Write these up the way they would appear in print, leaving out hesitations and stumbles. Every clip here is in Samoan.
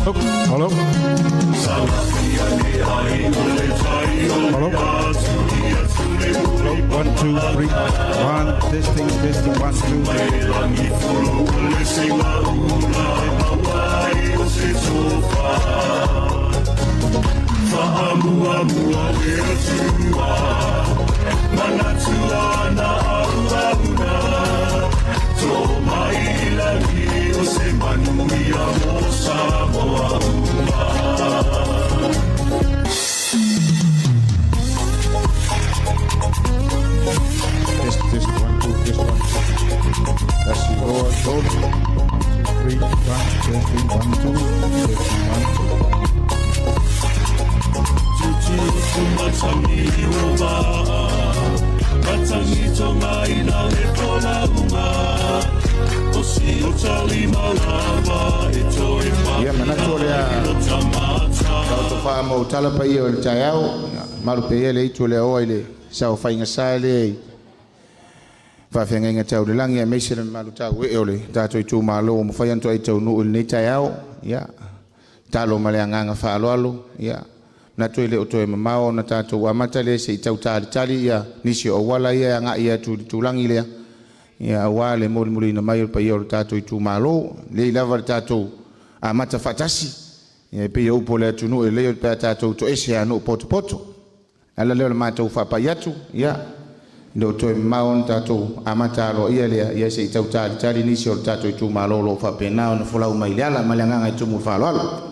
Oh, hello. Hello. Hello. 1, 2, 3. 1, testing, testing, 1, 2. Test, test, 1, 2, test, 1, 2. That's the lower tone. 1, 2, 3, 1, testing, 1, 2, testing, 1, 2. Ia manatu o lea taoto faamautala paia o le taeao, ia, malu pea ia le itu o le aoa i le saofaiga sa lea i faafeagaiga tau le lagi aemaise le mamalu tauee o le tatou itumalo ua mafai ona toai taunuu i lenei taeao. Ia talo ma le agaga faaaloalo. Ia manatu e le o toe mamao ona tatou amata lea se i tau talitali ia nisi o auala ia e agai atu i le tulagi lea, ia aua le molimoliina mai o le paia o le tatou itumalo lei lava le tatou amata faatasi. Ia e pei o upu o le atunuu, e lelei o pe a tatou toese a nuu potopoto ala lea o le matou faapai atu. Ia le o toe mamao ona tatou amata aloaia lea, ia se i tau talitali nisi o le tatou itumalo o lo o faapena ona folau mai le ala ma le agaga e tumu le faaaloalo.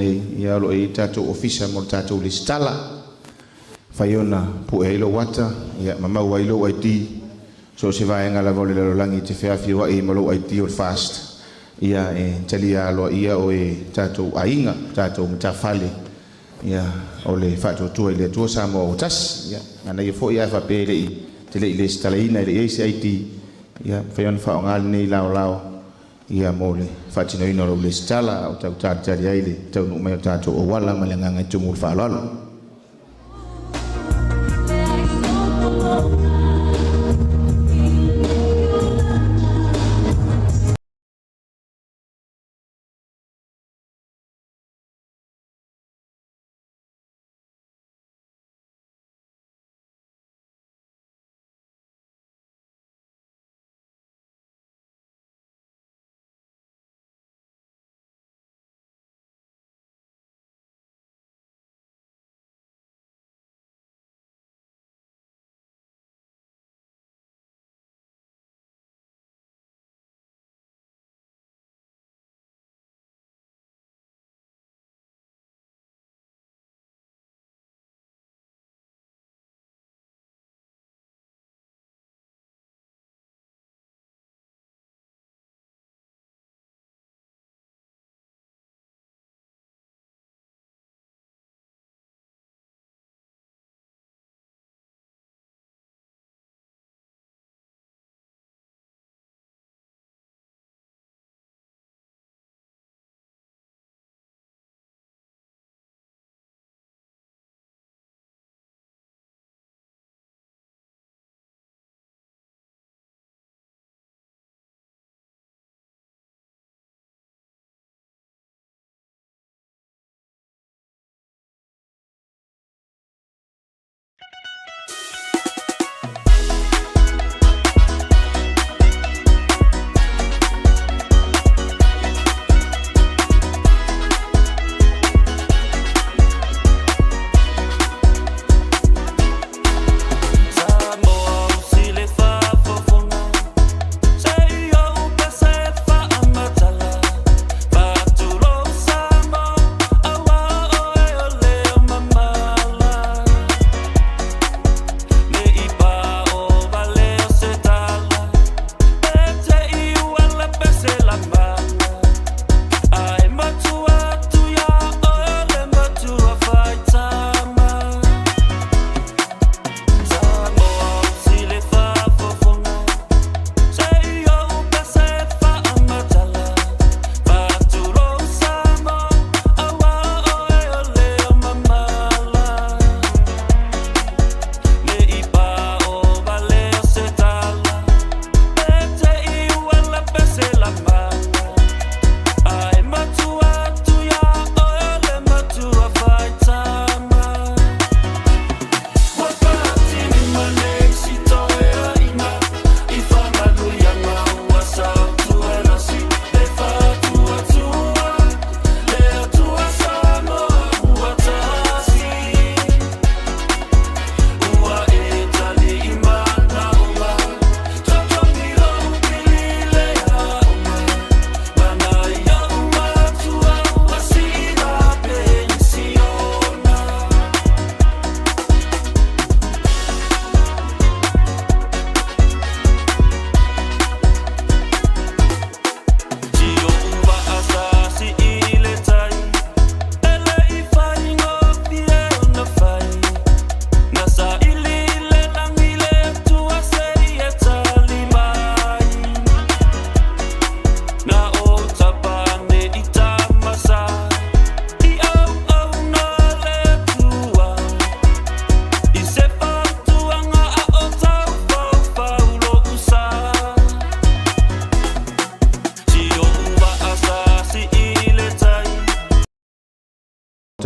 nei, ia o lo o i ai le tatou ofisa mo le tatou lesitala. Mafai ona pue ai lou ata, ia ma maua ai lou ID. So o se vaega lava o le lalolagi e te feafioai ai ma lou ID o le FAST, ia e talia aloaia oe e tatou aiga, tatou matafale, ia o le Faatuatua i le Atua Samoa ua Tasi. Ia manaia foi ae faapea e le i te le i lesitalaina e le i i ai se ID, ia mafai ona faaaoga lenei laolao ia mo le faatinoina o lou lesitala a o tau talitali ai le taunuu mai o tatou auala. Ma le agaga e tumu i le faaaloalo.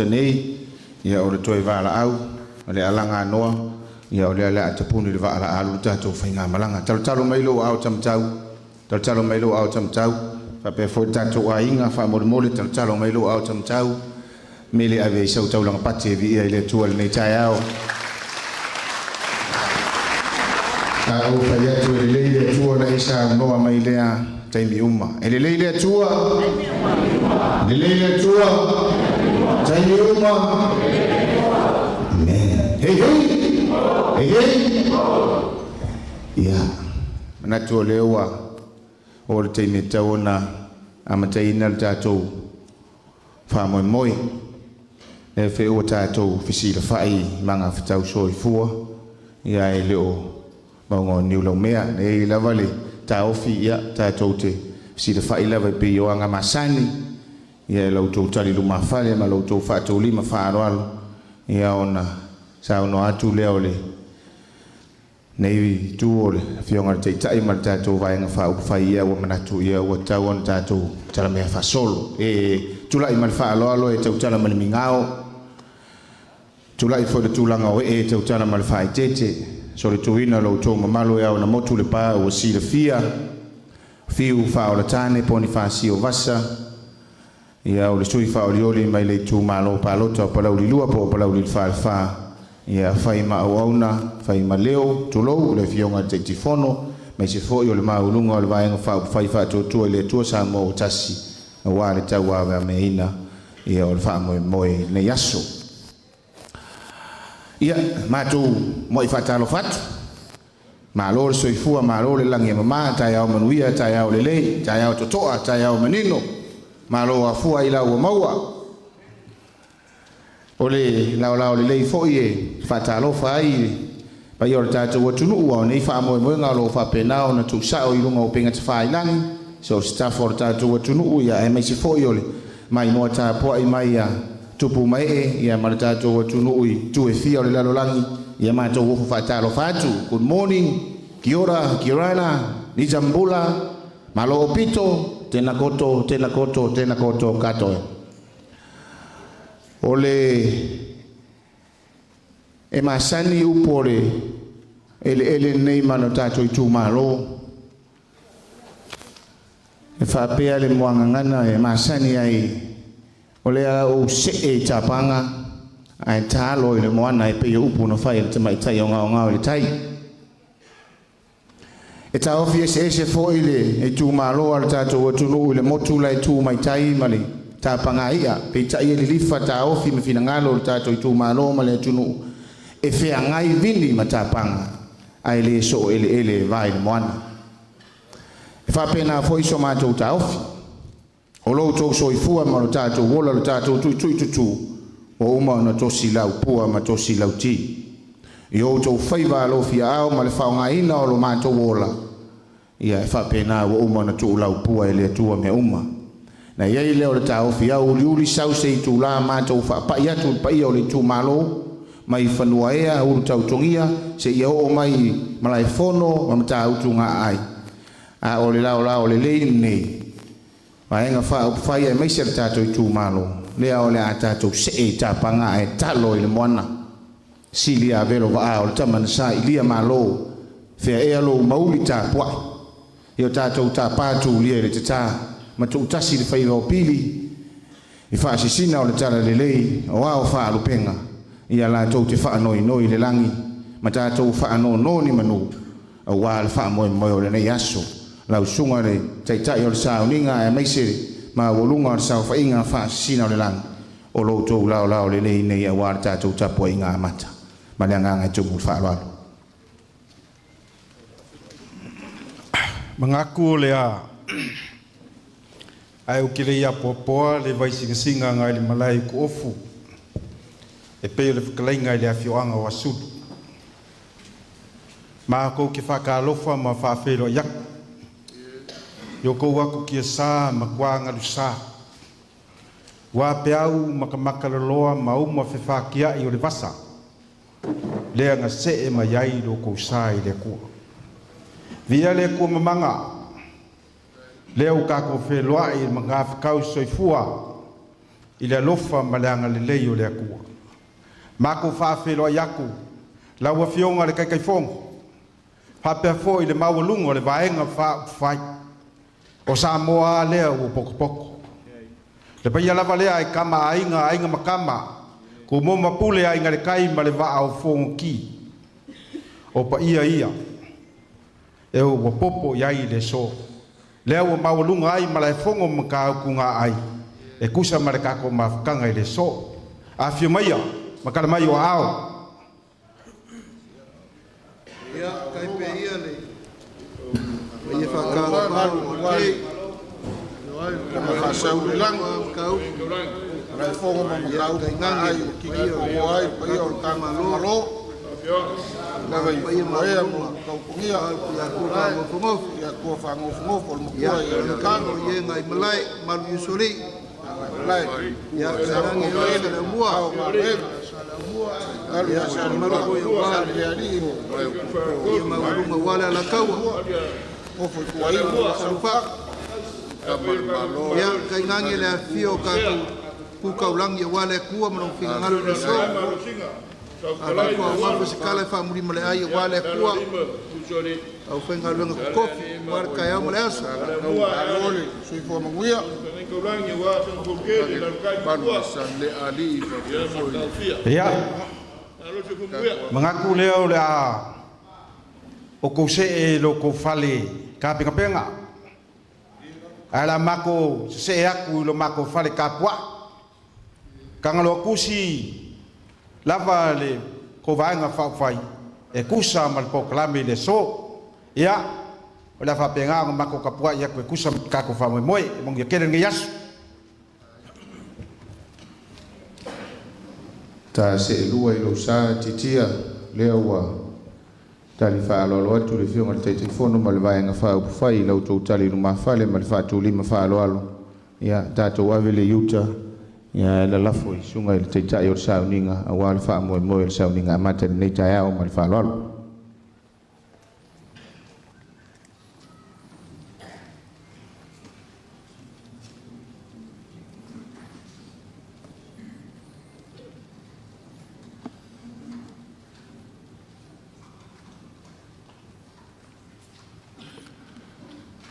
Nei, ia o le toe valaau, o le alaga noa, ia o lea le a tapuni le vaa la alu le tatou faigamalaga. Talotalo mai lou aao tamatau, talotalo mai lou aao tamatau, faapea foi le tatou aiga faamolemole, talotalo mai lou aao tamatau, mele ave i sau taulaga pati e viia i le Atua i lenei taeao. A ou fai atu e lelei le Atua ona e saunoa mai lea taimi uma. E lelei le Atua? Lelei le Atua? Taimi uma. Amen. Hey hey. Hey hey. Ia, manatu o lea ua oo le taimi e tatau ona amataina le tatou faamoemoe. Lea foi ua tatou fesilafai i magafetau soifua, ia ae le o mauga o niulaumea. E i ai lava le taofi, ia tatou te fesilafai lava e pei o aga masani, ia e la outou tali lumafale ma la outou faataulima faaaloalo, ia ona saunoa atu lea o lenei itu o le Afioga i le Taitai ma le tatou Vaega Faaupufai, ia ua manatu ia ua tatau ona tatou talamea faasolo. E tulai ma le faaaloalo e tautala ma le migao, tulai foi le tulaga o ee e tautala ma le faaeteete, solituina lo outou mamalu e ao na motu le pa ua silafia, fiu faaolatane Ponifasio Vasa, ia o le sui faaolioli mai le itumalo palota o Palauli 2 po o Palauli le Falefa, ia fai ma auauna, fai ma leo, tulou le Afioga i le Taitaifono, aemaise foi o le maualuga o le Vaega Faaupufai Faatuatua i le Atua Samoa ua Tasi, aua le tauavameaina ia o le faamoemoe i lenei aso. Ia, matou muai faatalofa atu. Malo le soifua, malo le lagi e mama, taeao manuia, taeao lelei, taeao totoa, taeao manino. Malo afua i lau ua maua. O le laolao lelei foi e faatalofa ai i le paia o le tatou atunuu a o nei faamoemoega o lo o faapena ona tuusao i luga o upega tafailagi, so o se tafa o le tatou atunuu, ia aemaise foi o le maimoa tapuai mai a tupu ma ee, ia ma le tatou atunuu i itu e fia o le lalolagi, ia matou ofo faatalofa atu. Good morning, kia ora, kia orana, nizambula, malo o pito, tena koto, tena koto, tena koto, katoa. O le e masani upu o le eleele lenei ma lo tatou itumalo. E faapea le muagagana e masani ai, o lea ou see i tapaga ae talo i le moana e pei o upu na fai e le tamaitai o gaogao i le tai. E taofi eseese foi le itumalo a le tatou atunuu i le motu la e tu mai tai ma le tapaga i'a, peitai e lilifa taofi ma finagalo o le tatou itumalo ma le atunuu e feagai vini ma tapaga ae le soo eleele e va i le moana. E faapena foi so matou taofi. O lo outou soifua ma lo tatou ola, lo tatou tuituitutu, ua uma ona tosi laupua ma tosi lauti. I o outou faiva alofiaao ma le faaaogaina o lo matou ola, ia e faapena ua uma ona tuulaupua e le Atua mea uma. Na i ai lea o le taofi au uliuli sau se itulā matou faapai atu le paia o le itumalo mai Fanuaea ulu tautogia seia oo mai Malaefono ma Matautu Gaaai. A o le laolao lelei lenei Vaega Faaupufai aemaise le tatou itumalo, lea o le a tatou see i tapaga ae talo i le moana. Sili a velo vaa o le tama na sailia malo, fea ea lou mauli tapuai. I o tatou tapa tulia i le tatā, ma tuutasi le faiva o pili, i faasisina o le talalelei o ao faalupega, ia latou te faanoinoi i le lagi, ma tatou faanono ni manu, aua le faamoemoe o lenei aso. Lau susuga i le Taitai o le sauniga aemaise le maualuga o le saofaiga faasisina o le lagi, o lo outou laolao lelei nei aua le tatou tapuaiga amata. Ma le agaga e tumu i le faaaloalo. Manatu o le a ae ou te le i apoapoa le vaisingasiga agai le malae i Tuofu e pei o le fetalaiga i le afioaga o Asulu. Matou te faatalofa ma faafeiloai atu i o outou atu tiasa ma tuagalusa, ua peau matamata loloa ma uma fefaatia'i o le vasa lea na see mai ai lo outou sa i le Atua. Viia le Atua mamaga lea ua tatou feloai i le magafetau soifua i le alofa ma le agalelei o le Atua. Matou faafeiloai atu lau Afioga i le Taitaifono faapea foi le maualuga o le Vaega Faaupufai o Samoa a lea ua potopoto. Le paia lava lea ai kama aiga, aiga ma kama, Tumua ma Pule, Aiga i le Tai ma le Vaa o Fonoti. O paia ia e ua popo i ai le aso. Lea ua maualuga ai Malaefono ma Matautu Gaaai e tusa ma le tatou mafutaga i le aso. Afifio maia ma tala mai o aao. Ia, kai pe ia le ia whakao te Ma faasau i lagi. kau Alaifogo ma Mataupu ai o kiki o ai paia o le Tagamalo. Lava i Fuaea mo Kaupugia. Ia kua whangofo. Ia kua whangofongofo o le Ia makua i le kango kango. Ie ngai malai malu yusuri. Lai. Ia karangi o sa le mua. Ao ma Alu Ia sa sa malu ko ia wa. le alii Ia maulunga wale ala kaua. Ofo i kuaimu Salufa. Ia kai ngangi le afio o kātou pukaulangi ia wale kua ma finga ngalu le so. A kua mafu se kala e whaamuri ma le ai ia wale kua. Au whainga luenga kofi. Wale kai au ma le aso. Alole soifua manuia. Ia, mangaku lea o le a o kou se'e lo kou fale kapengapenga. Ae la mako sese'e aku i lo mako fale kapua'i. Kagaloa kusi lava le kou vaega faaupufai e kusa ma le polokalame i le aso. Ia, o le a faapegā ona mako kapua'i aku e kusa ma kakou faamoemoe. E manuia tele lenei aso. Ta seelua i lou sa titia lea ua tali faaaloalo atu le Afioga i le Taitaifono ma le Vaega Faaupufai i la outou tali i lumafale ma le faatulima faaaloalo. Ia tatou ave le iuta ia e lalafo i susuga i le Taitai o le sauniga aua le faamoemoe o le sauniga amata i lenei taeao ma le faaaloalo.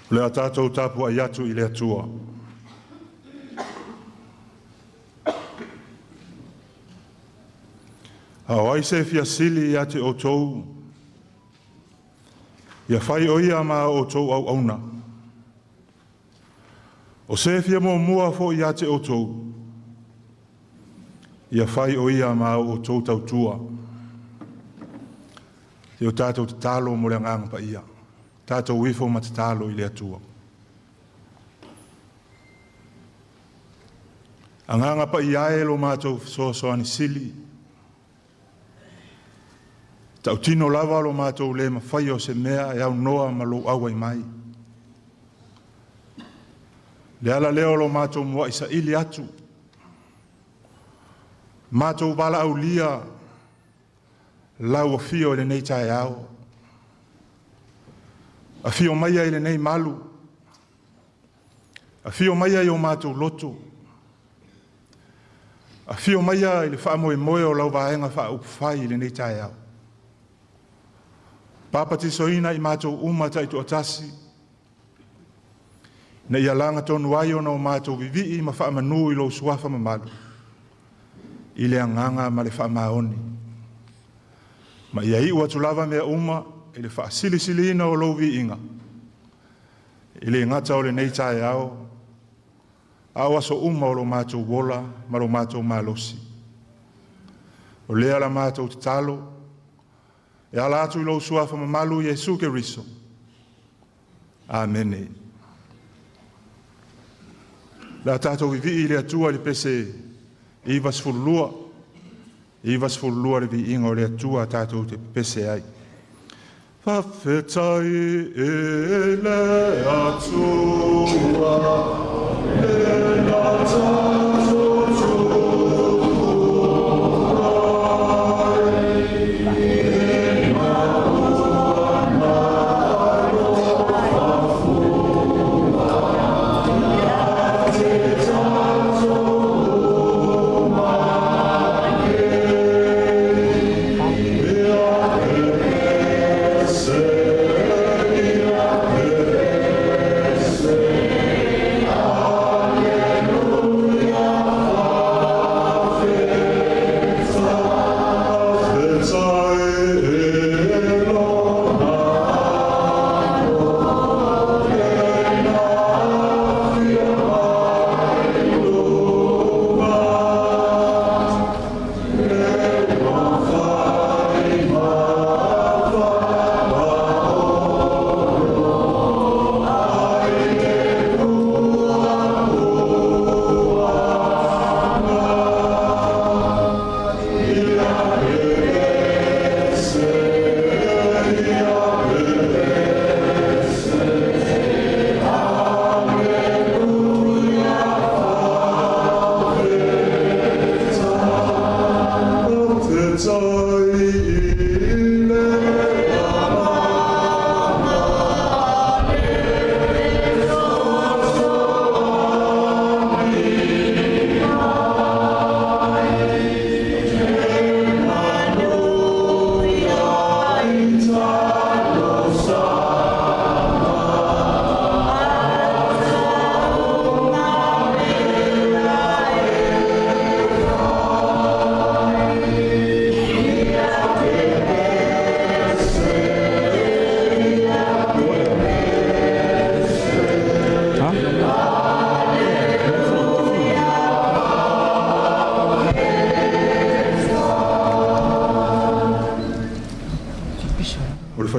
O le a tatou tapuai atu i le Atua. A o ai se fia sili ia te outou, ia fai o ia ma outou auauna. O se fia muamua foi ia te outou, ia fai o ia ma outou tautua. Se o tatou tatalo mo le agaga paia. Tatou ifo ma tatalo i le Atua. Agaga paia e lo matou fesoasoani sili. Tautino lava lo matou le mafai o se mea e aunoa ma lou auai mai. Le ala lea o lo matou muai saili atu. Matou valaaulia lau afio i lenei taeao. Afio maia i lenei malu. Afio maia i o matou loto. Afio maia i le faamoemoe o lau vaega faaupufai i lenei taeao. Papatisoina i matou uma taitoatasi, na ia laga tonu ai ona o matou vivii ma faamanu i lou suafa mamalu, i le agaga ma le faamaoni. Ma ia iu atu lava mea uma i le faasilisiliina o lou viiga, i le gata o lenei taeao, a o aso uma o lo matou ola ma lo matou malosi. O lea la matou tatalo, e ala atu i lou suafa mamalu Iesu Keriso. Amene. Le a tatou vivii i le Atua i le pese 92, 92 le viiga o le Atua tatou te pese ai. Faafetai i le Atua, le na tatou tupu ai, ina ua alofa fua ia te tatou uma nei. Ia pepese, ia pepese.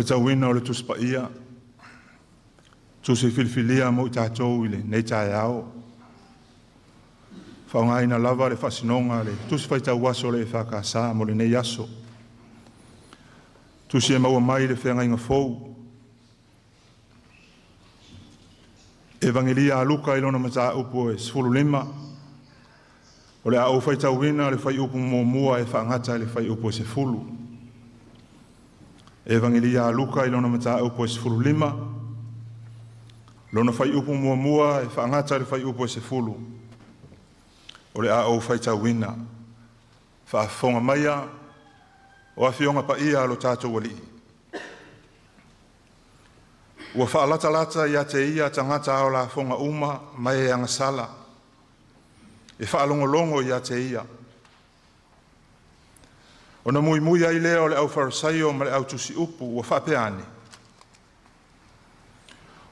Faitauina o le Tusi Paia, tusi filifilia mo i tatou i lenei taeao. Faaaogaina lava le faasinoga le Tusi Faitau Aso o le EFKS mo lenei aso. Tusi e maua mai le Feagaiga Fou. Evagelia a Luka i lona mataupu e 15, o le a ou faitauina le fuaiupu muamua e faagata i le fuaiupu e 10. Evagelia a Luka i lona mataupu e 15, lona fuaiupu muamua e faagata i le fuaiupu e 10, o le a ou faitauina. Faafofoga maia o afioga paia a lo tatou Alii. Ua faalatalata ia te ia tagata ao lafoga uma ma e agasala, e faalogologo ia te ia. Ona muimui ai lea o le aufarisaio ma le autusiupu ua faapea ane,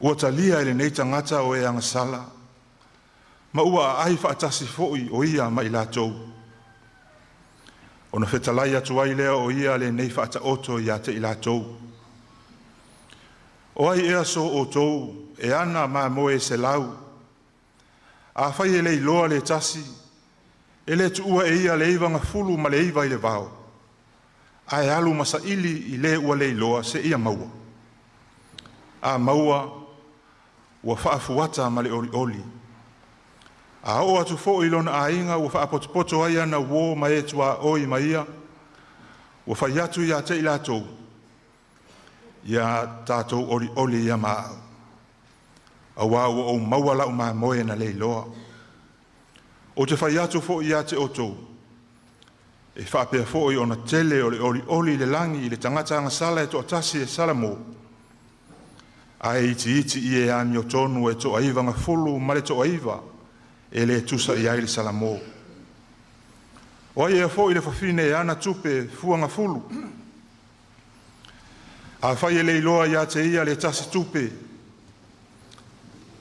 ua talia e lenei tagata o e agasala, ma ua aai faatasi foi o ia ma i latou. Ona fetalai atu ai lea o ia lenei faataoto ia te i latou. O ai ea so outou e ana mamoe e 100, afai e le iloa le tasi, e le tuua e ia le 99 i le vao, ae alu ma saili i le ua le iloa seia maua. A maua, ua faafuata ma le olioli. A oo atu foi i lona aiga ua faapotopoto ai ana uo ma e tuaoi ma ia, ua fai atu ia te i latou, ia tatou olioli ia ma au, auā ua ou maua lau mamoe na le iloa. Ou te fai atu foi ia te outou, e faapea foi ona tele o le olioli i le lagi i le tagata agasala e toatasi e salamo, ae itiiti i e amiotonu e 99 e le tusa i ai le salamo. O ai ea foi le fafine e ana tupe fuagafulu, afai e le iloa ia te ia le tasi tupe,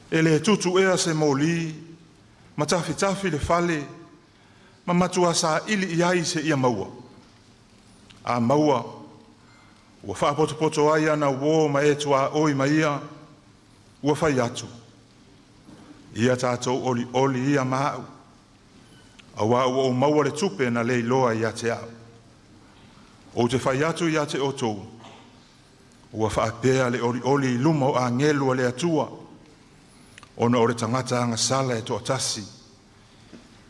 e le tutu ea se moli, ma tafitafi le fale, ma matua saili i ai seia maua. A maua, ua faapotopoto ai ana uo ma e tuaoi ma ia, ua fai atu, ia tatou olioli ia ma au, auā ua ou maua le tupe na le iloa ia te au. Ou te fai atu ia te outou, ua faapea le olioli i luma o agelu a le Atua, ona o le tagata agasala e toatasi,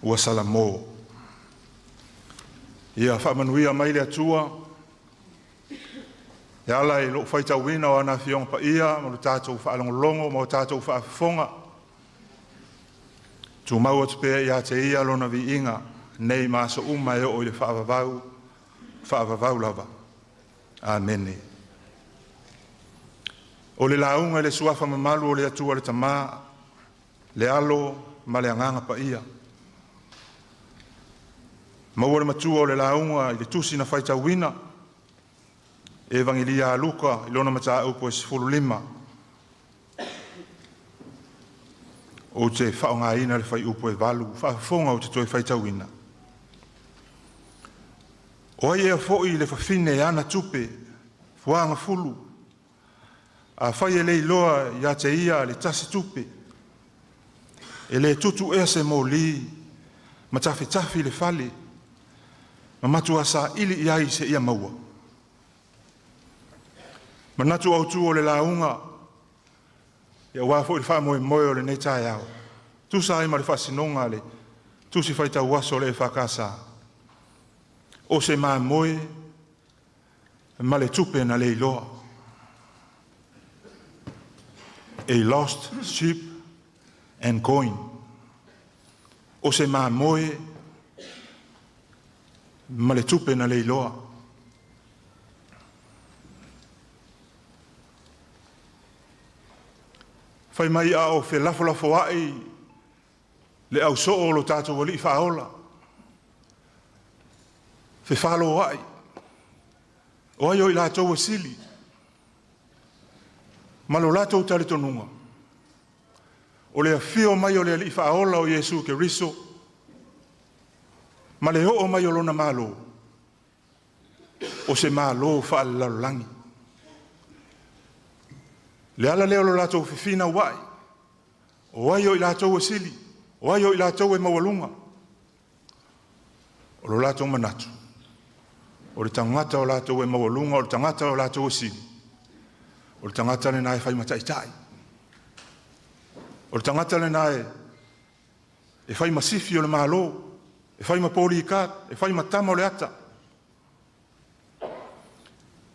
ua salamo. Ia faamanuia mai le Atua, e ala i lou faitauina o ana afioga paia ma lo tatou faalogologo ma o tatou faafofoga. Tumau atu pea ia te ia lona viiga, nei ma aso uma e oo i le faavavau, faavavau lava. Amene. O le lauga i le suafa mamalu o le Atua le Tama, le Alo ma le Agaga Paia. Maua le matua o le lauga i le tusi na faitauina, Evagelia a Luka i lona mataupu e 15. Ou te faaaogaina le fuaiupu e 8, faafofoga ou te toe faitauina. O ai ea foi le fafine e ana tupe fuagafulu, afai e le iloa ia te ia le tasi tupe, e le tutu ea se moli, ma tafitafi le fale, ma matua saili i ai seia maua. Manatu autu o le lauga, aua foi le faamoemoe o lenei taeao, tusa ai ma le faasinoga a le Tusi Faitau Aso o le EFKS, o se mamoe ma le tupe na le iloa. A lost sheep and coin. O se mamoe ma le tupe na le iloa. Fai mai a o felafolafoai le ausoo o lo tatou Alii faaola, fefaloai, o ai o i latou e sili, ma lo latou talitonuga, o le afio mai o le Alii faaola o Iesu Keriso, ma le oo mai o lona malo, o se malo faalelalolagi. Le ala lea o lo latou fefinauai, o ai o i latou e sili, o ai o i latou e maualuga. O lo latou manatu, o le tagata o latou e maualuga, o le tagata o latou e sili, o le tagata lena e fai ma taitai. O le tagata lena e fai ma sifi o le Malo, e fai ma bodyguard, e fai ma tama o le ata.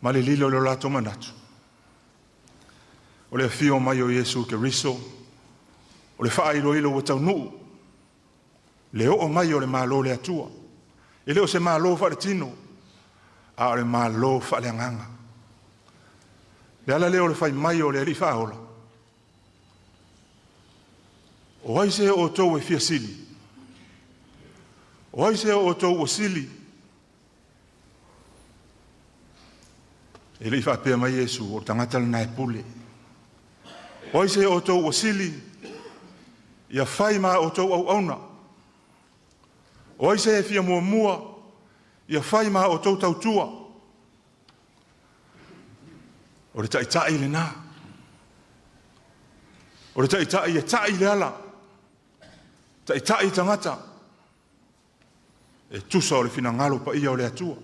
Ma le lilo i lo latou manatu. O le afio mai o Iesu Keriso, o le faailoilo ua taunuu, le oo mai o le Malo o le Atua. E le o se Malo faaletino, a o le Malo faaleagaga. Le ala lea o le fai mai o le Alii Faaola, o ai se o outou e fia sili? O ai se o outou ua sili? E le i faapea mai Iesu, o le tagata lena e pule. O ai se o outou ua sili? Ia fai ma outou auauna. O ai se e fia muamua? Ia fai ma outou tautua. O le taitai lena. O le taitai e tai le ala. Taitai tagata. E tusa o le finagalo paia o le Atua.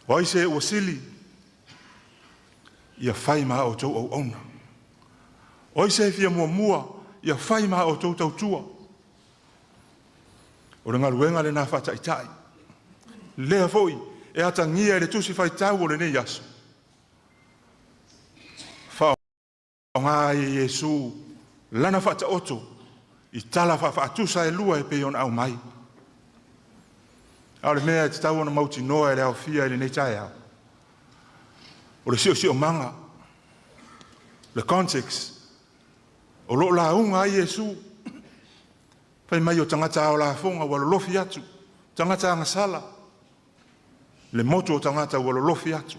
O ai se ua sili? Ia fai ma outou auauna. O ai se e fia muamua? Ia fai ma outou tautua. O le galuega lena faataitai. Lea foi e atagia i le tusi faitau o lenei aso. Faaaoga ai e Iesu lana faataoto i tala faafaatusa e lua e pei ona aumai. A o le mea e tatau ona mautinoa e le aofia i lenei taeao, o le siosiomaga, le context, o lo o lauga ai Iesu. Fai mai o tagata ao lafoga ua lolofi atu, tagata agasala, le motu o tagata ua lolofi atu.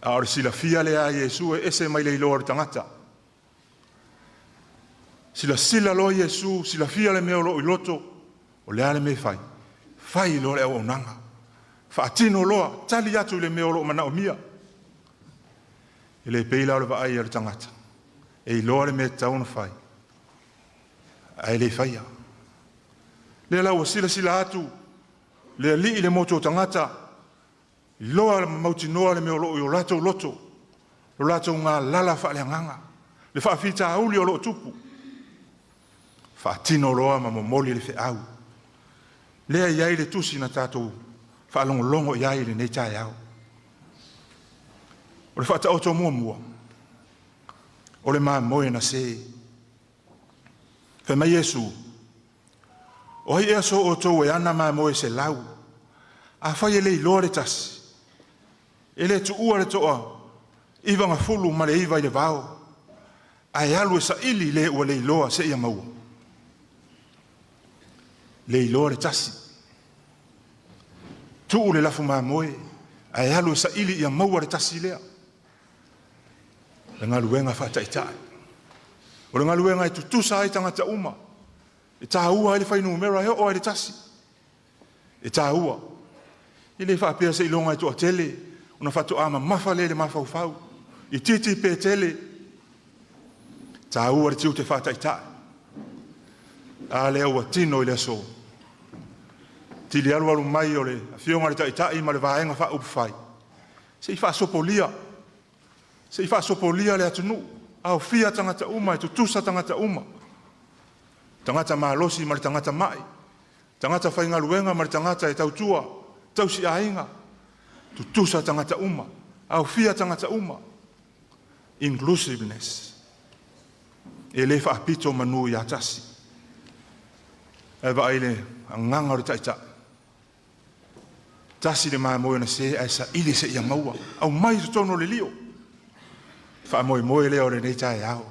A o le silafia lea a Iesu e ese mai le iloa o le tagata. Silasila loa Iesu, silafia le mea o lo o i loto, o le a le mea e fai? Fai loa le auaunaga. Faatino loa, tali atu i le mea o lo o manaomia. E le pei la o le vaai a le tagata, e iloa le mea e tatau ona fai, ae le faia. Lea la ua silasila atu le alii i le motu o tagata, iloa mautinoa le mea o lo o i o latou loto, o latou galala faaleagaga, le faafitauli o lo o tupu. Faatino loa ma momoli le feau. Lea i ai le tusi na tatou faalogologo i ai i lenei taeao. O le faataoto muamua, o le mamoe na se. Fai mai Iesu, o ai ea so outou e ana mamoe 100, afai e le iloa le tasi, e le tuua le toa 99 i le vao, ae alu e saili le ua le iloa seia maua. Le iloa le tasi. Tuu le lafu mamoe, ae alu e saili ia maua le tasi lea. Le galuega faataitai. O le galuega e tutusa ai tagata uma. E tāua ai le fuainumera e oo ai le tasi. E tāua. E le faapea se iloga e toatele, ona faatoa mamafa lea i le mafaufau. I titi pe tele, tāua le tiute faataitai. A lea ua tino i le aso. Tili alualu mai o le afioga i le taitai ma le vaega faaupufai. Se i faasopolia. Se i faasopolia le atunuu. Aofia tagata uma, e tutusa tagata uma. Tagata malosi ma le tagata mai. Tagata faigaluega ma le tagata e tautua, tausi aiga. Tutusa tagata uma. Aofia tagata uma. Inclusiveness. E le faapito manu ia tasi. E vaai le agaga o le taitai. Tasi le mamoe na se ae saili se ia maua. Au mai totonu o le lio. Faamoemoe lea o lenei taeao.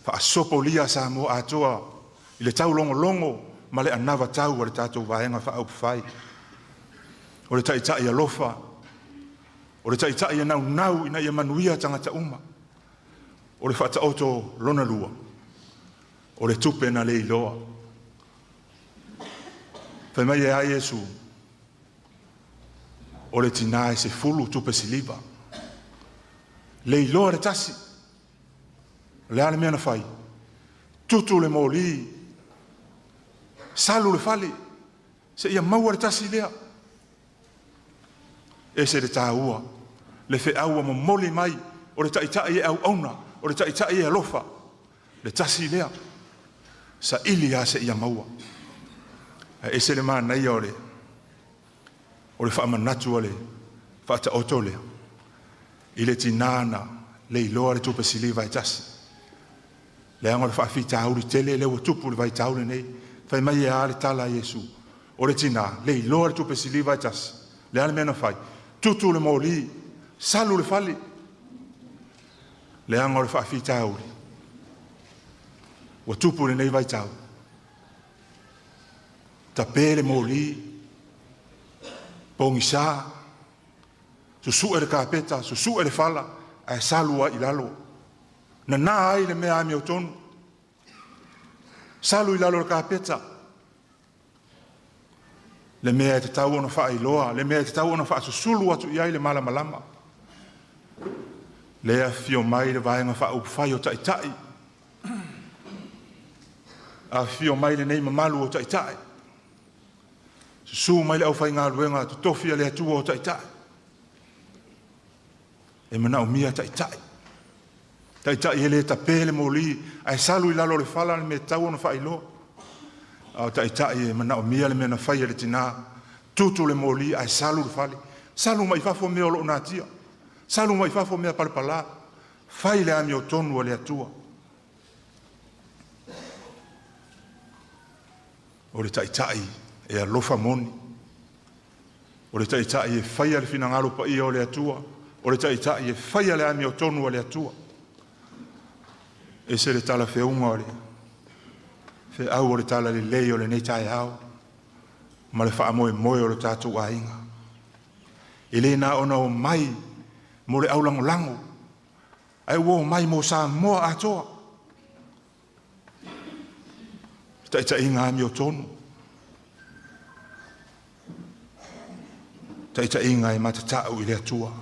Faasopolia Samoa atoa i le taulogologo ma le anava tau a le tatou vaega faaupufai. O le taitai alofa, o le taitai e naunau ina ia manuia tagata uma. O le faataoto lona lua, o le tupe na le iloa. Fai mai e a Iesu, o le tina e 10 tupe siliva. Le iloa le tasi. O le a le mea na fai? Tutu le moli, salu le fale, seia maua le tasi lea. E ese le taua, le feau ua momoli mai o le taitai e auauna, o le taitai e alofa, le tasi lea, saili lava seia maua. Ae ese le manaia o le o le faamanatu a le Faataoto lea i le tinā na leiloa le tupe siliva e tasi. Leaga o le faafitauli tele lea ua tupu i le vaitau lenei. Fai mai e a le tala a Iesu? O le tinā, leiloa le tupe siliva e tasi. Le a le mea na fai? Tutu le moli, salu le fale. Leaga o le faafitauli ua tupu i lenei vaitau. Tape le moli, pogisa, susue le kapeta, susue le fala, ae salu ai i lalo. Nana ai le mea amiotonu. Salu i lalo o le kapeta. Le mea e tatau ona faailoa, le mea e tatau ona faasusulu atu i ai le malamalama. Lea afifio mai le vaega faaupufai o Taitai. Afifio mai lenei mamalu o Taitai. Susu mai le aufaigaluega totofi a le Atua o Taitai. E manaomia Taitai. Taitai e le tape le moli ae salu i lalo o le fala le mea e tatau ona faailoa. A o Taitai e manaomia le mea na fai e le tinā. Tutu le moli ae salu le fale. Salu mai fafo mea o lo o natia. Salu mai fafo mea palapala. Fai le amiotonu a le Atua. O le Taitai e alofa moni. O le Taitai e faia le finagalo paia o le Atua. O le Taitai e faia le amiotonu a le Atua. Ese le talafeuga o le feau o le talalelei o lenei taeao ma le faamoemoe o le tatou aiga. E le na ona o mai mo le aulagolago, ae ua o mai mo Samoa atoa. Taitaiga amiotonu. Taitaiga e matatau i le Atua.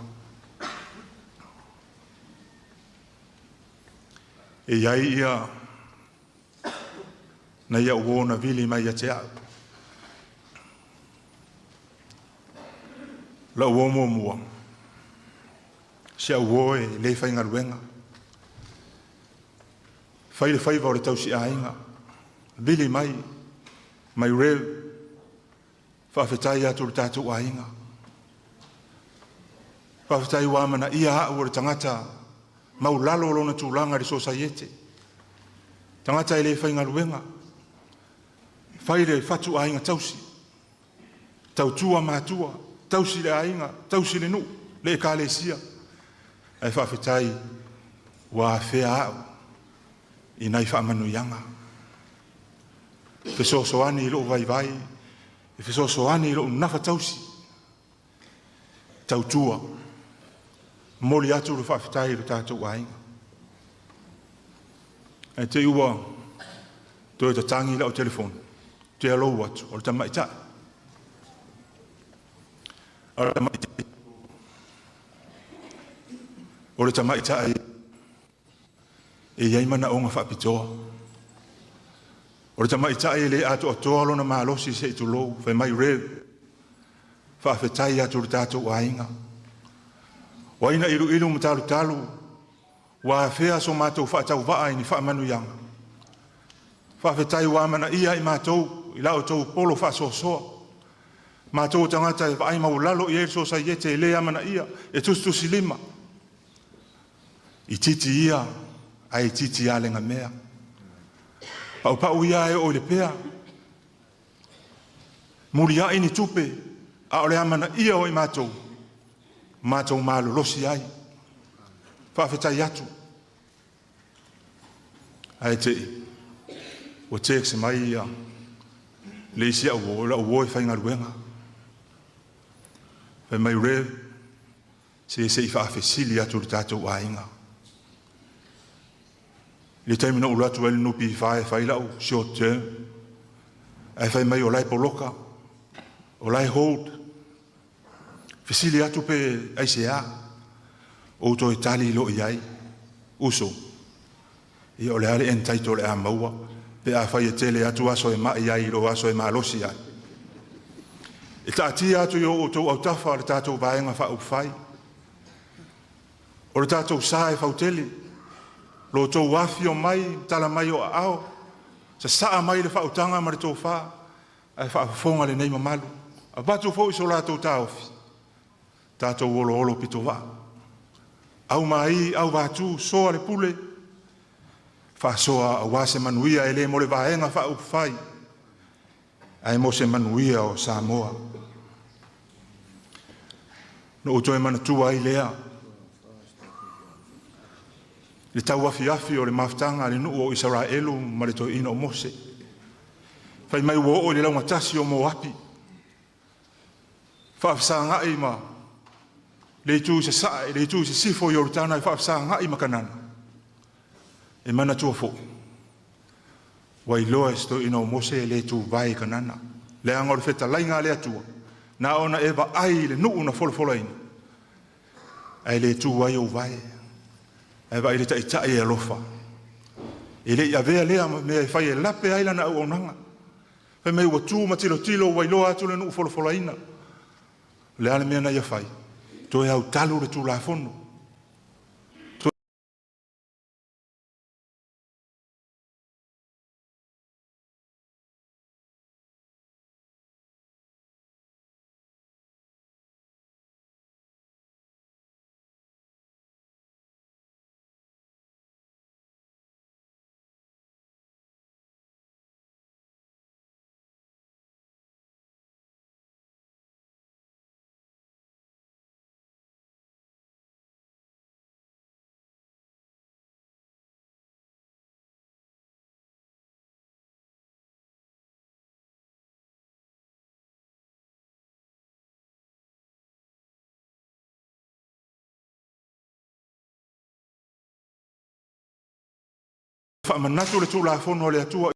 E i ai ia nai au uo na vili mai ia te au. Lau uo muamua, si au uo e le faigaluega. Fai le faiva o le tausiaiga, vili mai, mai Rev, faafetai atu i le tatou aiga. Faafetai ua amanaia au o le tagata maulalo o lona tulaga i le sosaiete. Tagata e le faigaluega, fai le fatuaiga tausi, tautua matua, tausi le aiga, tausi le nuu, le ekalesia. Ae faafetai ua afea au i nai faamanuiaga. Fesoasoani i lou vaivai, e fesoasoani i lou nafa tausi, tautua. Momoli atu le faafetai i lo tatou aiga. Ae te i ua toe tatagi lau telefoni, te alou atu, o le tamaitai. O le tamaitai, o le tamaitai e i ai manaoga faapitoa. O le tamaitai e le atoatoa lona malosi se i tulou, fai mai Rev, faafetai atu i le tatou aiga. O ai na iluilu ma talutalu, ua afea so matou faatauvaa i ni faamanuiaga. Faafetai ua amanaia i matou i la outou polo faasoasoa. Matou o tagata e vaai maualalo i ai le sosaiete e le amanaia, e tusitusi lima. Itiiti ia, ae itiiti lava le gamea. Paupau ia e oo i le pea. Muliai ni tupe, a o le amanaia o i matou, matou malolosi ai. Faafetai atu. Ae te i, ua text mai ia le isi au uo, lau uo e faigaluega. Fai mai Rev, se se i faafesili atu i le tatou aiga. I le taimi na ou alu atu ai i le NPF e fai lau short term, ae fai mai o la e poloka, o la e hold. Fesili atu pe aisea. Ou toe tali loa i ai, uso, ia o le a le entitle o le a maua, pe afai e tele atu aso e mai ai i lo aso e malosi ai. E taatia atu i o outou autafa le tatou Vaega Faaupufai. O le tatou sa e fautele, lo outou afifio mai, tala mai o aao, sasaa mai le faautaga ma le tofa, ae faafofoga lenei mamalu. Avatu foi so latou taofi, tatou oloolo pitovaa. Aumai, auvātū, soa le pule, faasoa aua se manuia e le mo le Vaega Faaupufai, ae mo se manuia o Samoa. Na ou toe manatua ai lea, le tauafiafi o le mafutaga a le nuu o Isaraelu ma le toeaina o Mose. Fai mai ua oo i le laugatasi o Moapi, faafesagai ma le itu i sasae, le itu i sisifo o Ioritana e faafesagai ma Kanana. E manatua foi, ua iloa e si toeaina o Mose e le tuvae i Kanana. Leaga o le fetalaiga a le Atua, na ona e vaai i le nuu na folafolaina, ae le tu ai ou vae. Ae vaai le taitai e alofa. E le i avea lea ma mea e fai e lape ai lana auaunaga. Fai mai ua tu ma tilotilo ua iloa atu le nuu folafolaina. O le a le mea na ia fai? Toe autalu le Tulafono. Faamanatu le Tulafono a le Atua.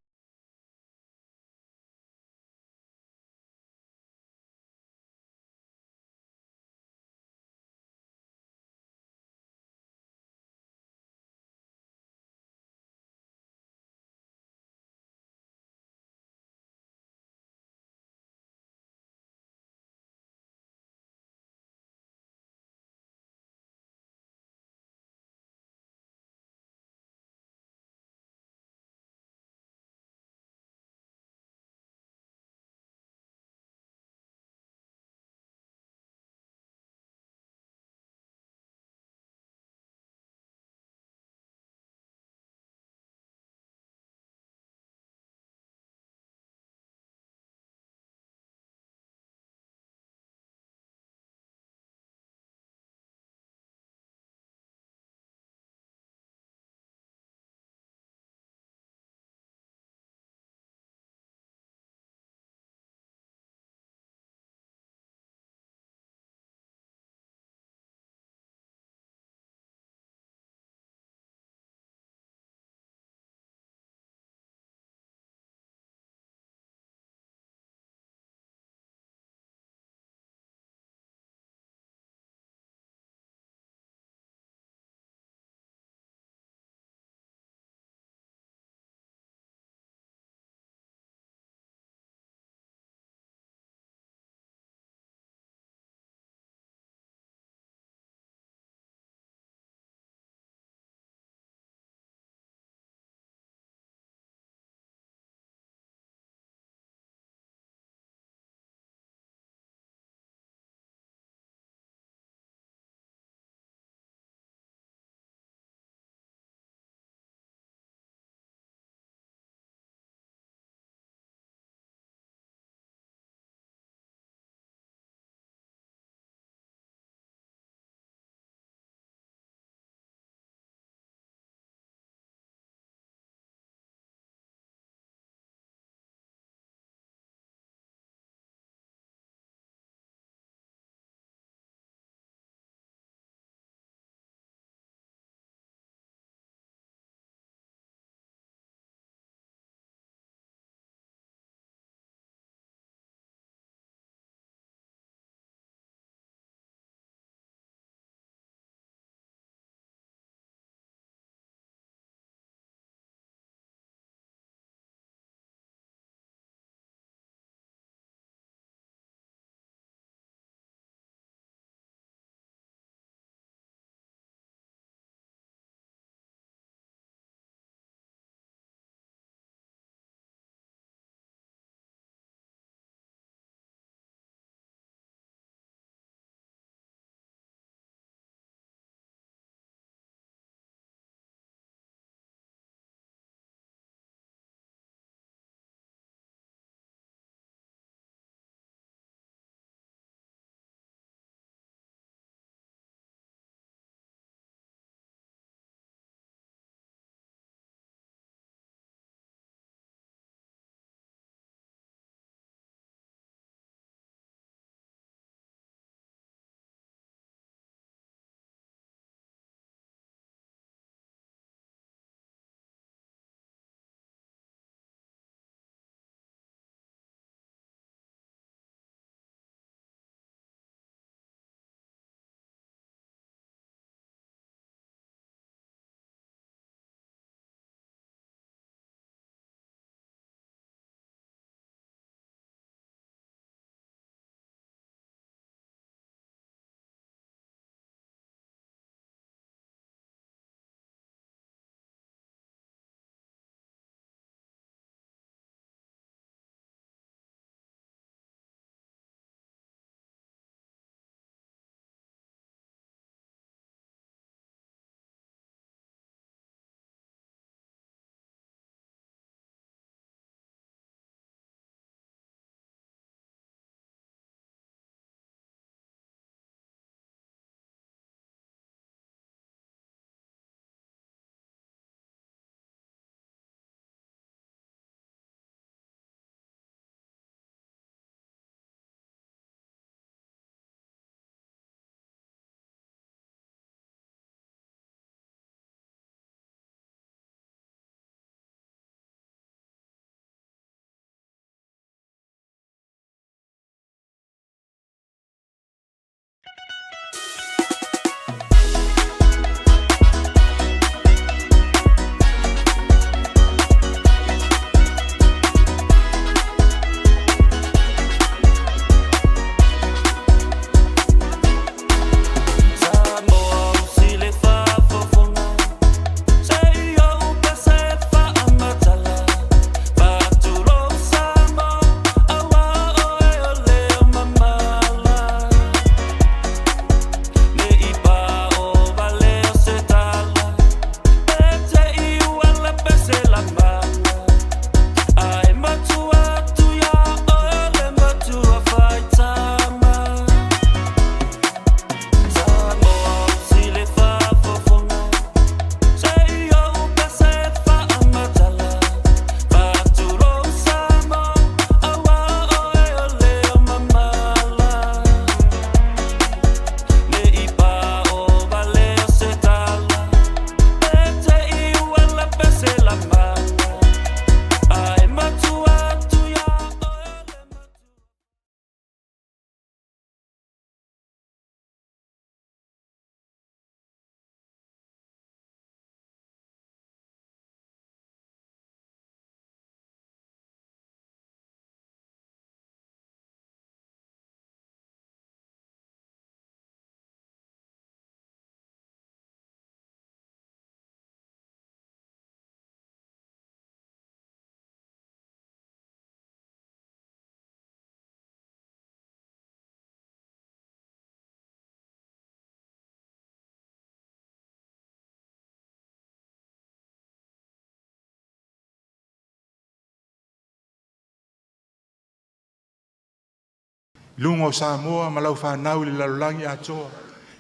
Luga o Samoa ma lau fanau i le lalolagi atoa,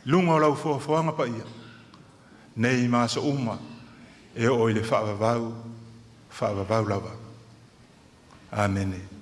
luga o lau foafoaga paia, nei ma aso uma, e oo i le faavavau, faavavau lava. Amene.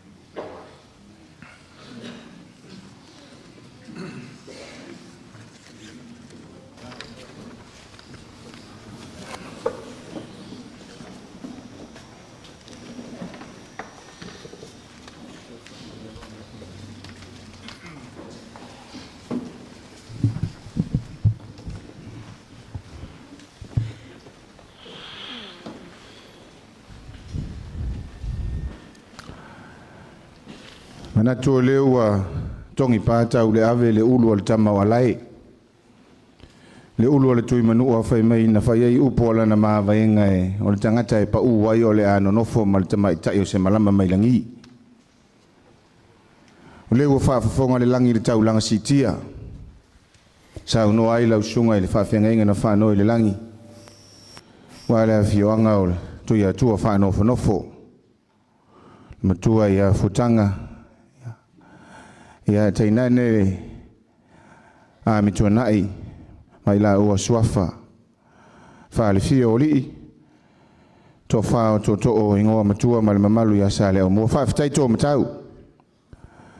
Manatu o lea ua togi pata le ave le ulu o le tama o alae. Le ulu o le tui manua fai mai na fai ai upu o lana mavaega e o le tagata e pau ai o le a nonofo ma le tamaitai o se malama mai lagi. O lea ua faafofoga le lagi i le taulaga siitia. Saunoa ai lau susuga i le faafeagaiga na faanoi le lagi. Ua le afioaga o le Tuiatua faanofonofo. Matua ia Futaga. Ia tainane a mituanai mai la ua suafa. Faalifia o alii. Tofa o tootoo ingoa matua ma le mamalu ia sa le au mua. Faafetai tō matau.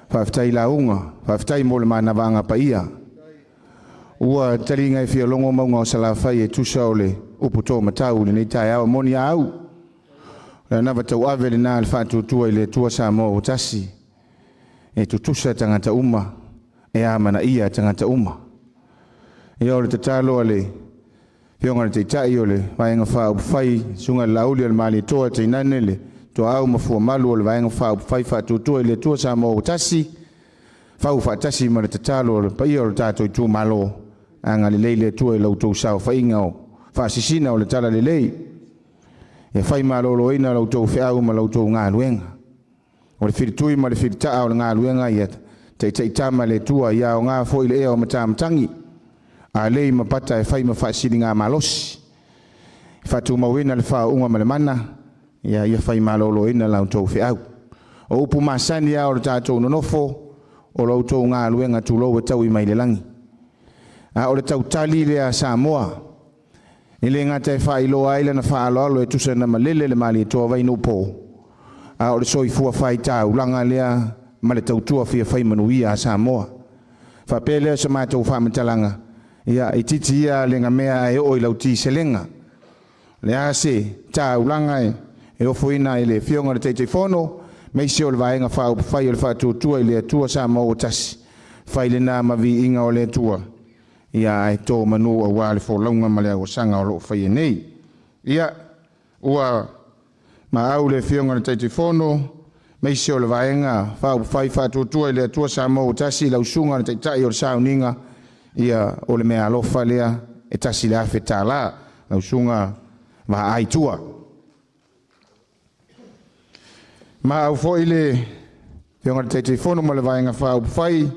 Faafetai lauga. Faafetai mo le manavaga paia. Ua taliga e fia logo mauga o Salafai e tusa o le upu tō matau lenei taeao moni a au. Le anava tau ave le na le faatuatua i le Atua Samoa ua tasi. E tutusa tagata uma, e amanaia tagata uma. Ia o le tatalo a le Afioga i le Taitai o le Vaega Faaupufai, Susuga i le Laauli o le Malietoa tainane le Toaau ma Fuamalu o le Vaega Faaupufai Faatuatua i le Atua Samoa ua tasi, fau faatasi ma le tatalo o le paia o le tatou itumalo, agalelei le Atua i la outou saofaiga o faasisina o le talalelei. E fai maloloina la outou feau ma la outou galuega. O le filitui ma le filitaa o le galuega ia taitaitama le Atua ia aoga foi le ea o matamatagi. A lei ma pata e fai ma faasiliga malosi. E faatumauina le faauuga ma le mana, ia ia fai maloloina la outou feau. O upu masani a o le tatou nonofo, o la outou galuega tulou e taui mai le lagi. A o le tautali lea a Samoa, e le gata e faailoa ai lana faaaloalo e tusa na malele le Malietoa Vainuupo, a o le soifua faitaulaga lea ma le tautua fia fai manuia a Samoa. Faapea lea sa matou faamatalaga, ia itiiti ia le gamea ae oo i lau tiselega. Le a se taulaga e ofoina e le Afioga i le Taitaifono, aemaise o le Vaega Faaupufai o le Faatuatua i le Atua Samoa ua tasi, fai lena ma viiga o le Atua, ia ae tō manu aua le folauga ma le auasaga o loo faia nei. Ia, ua maau le Afioga i le Taitaifono, aemaise o le Vaega Faaupufai Faatuatua i le Atua Samoa ua tasi, lau susuga i le Taitai o le Sauniga, ia o le mea alofa lea e $1,000, lau susuga Vaai Tua. Ma au foi le Afioga i le Taitaifono ma le Vaega Faaupufai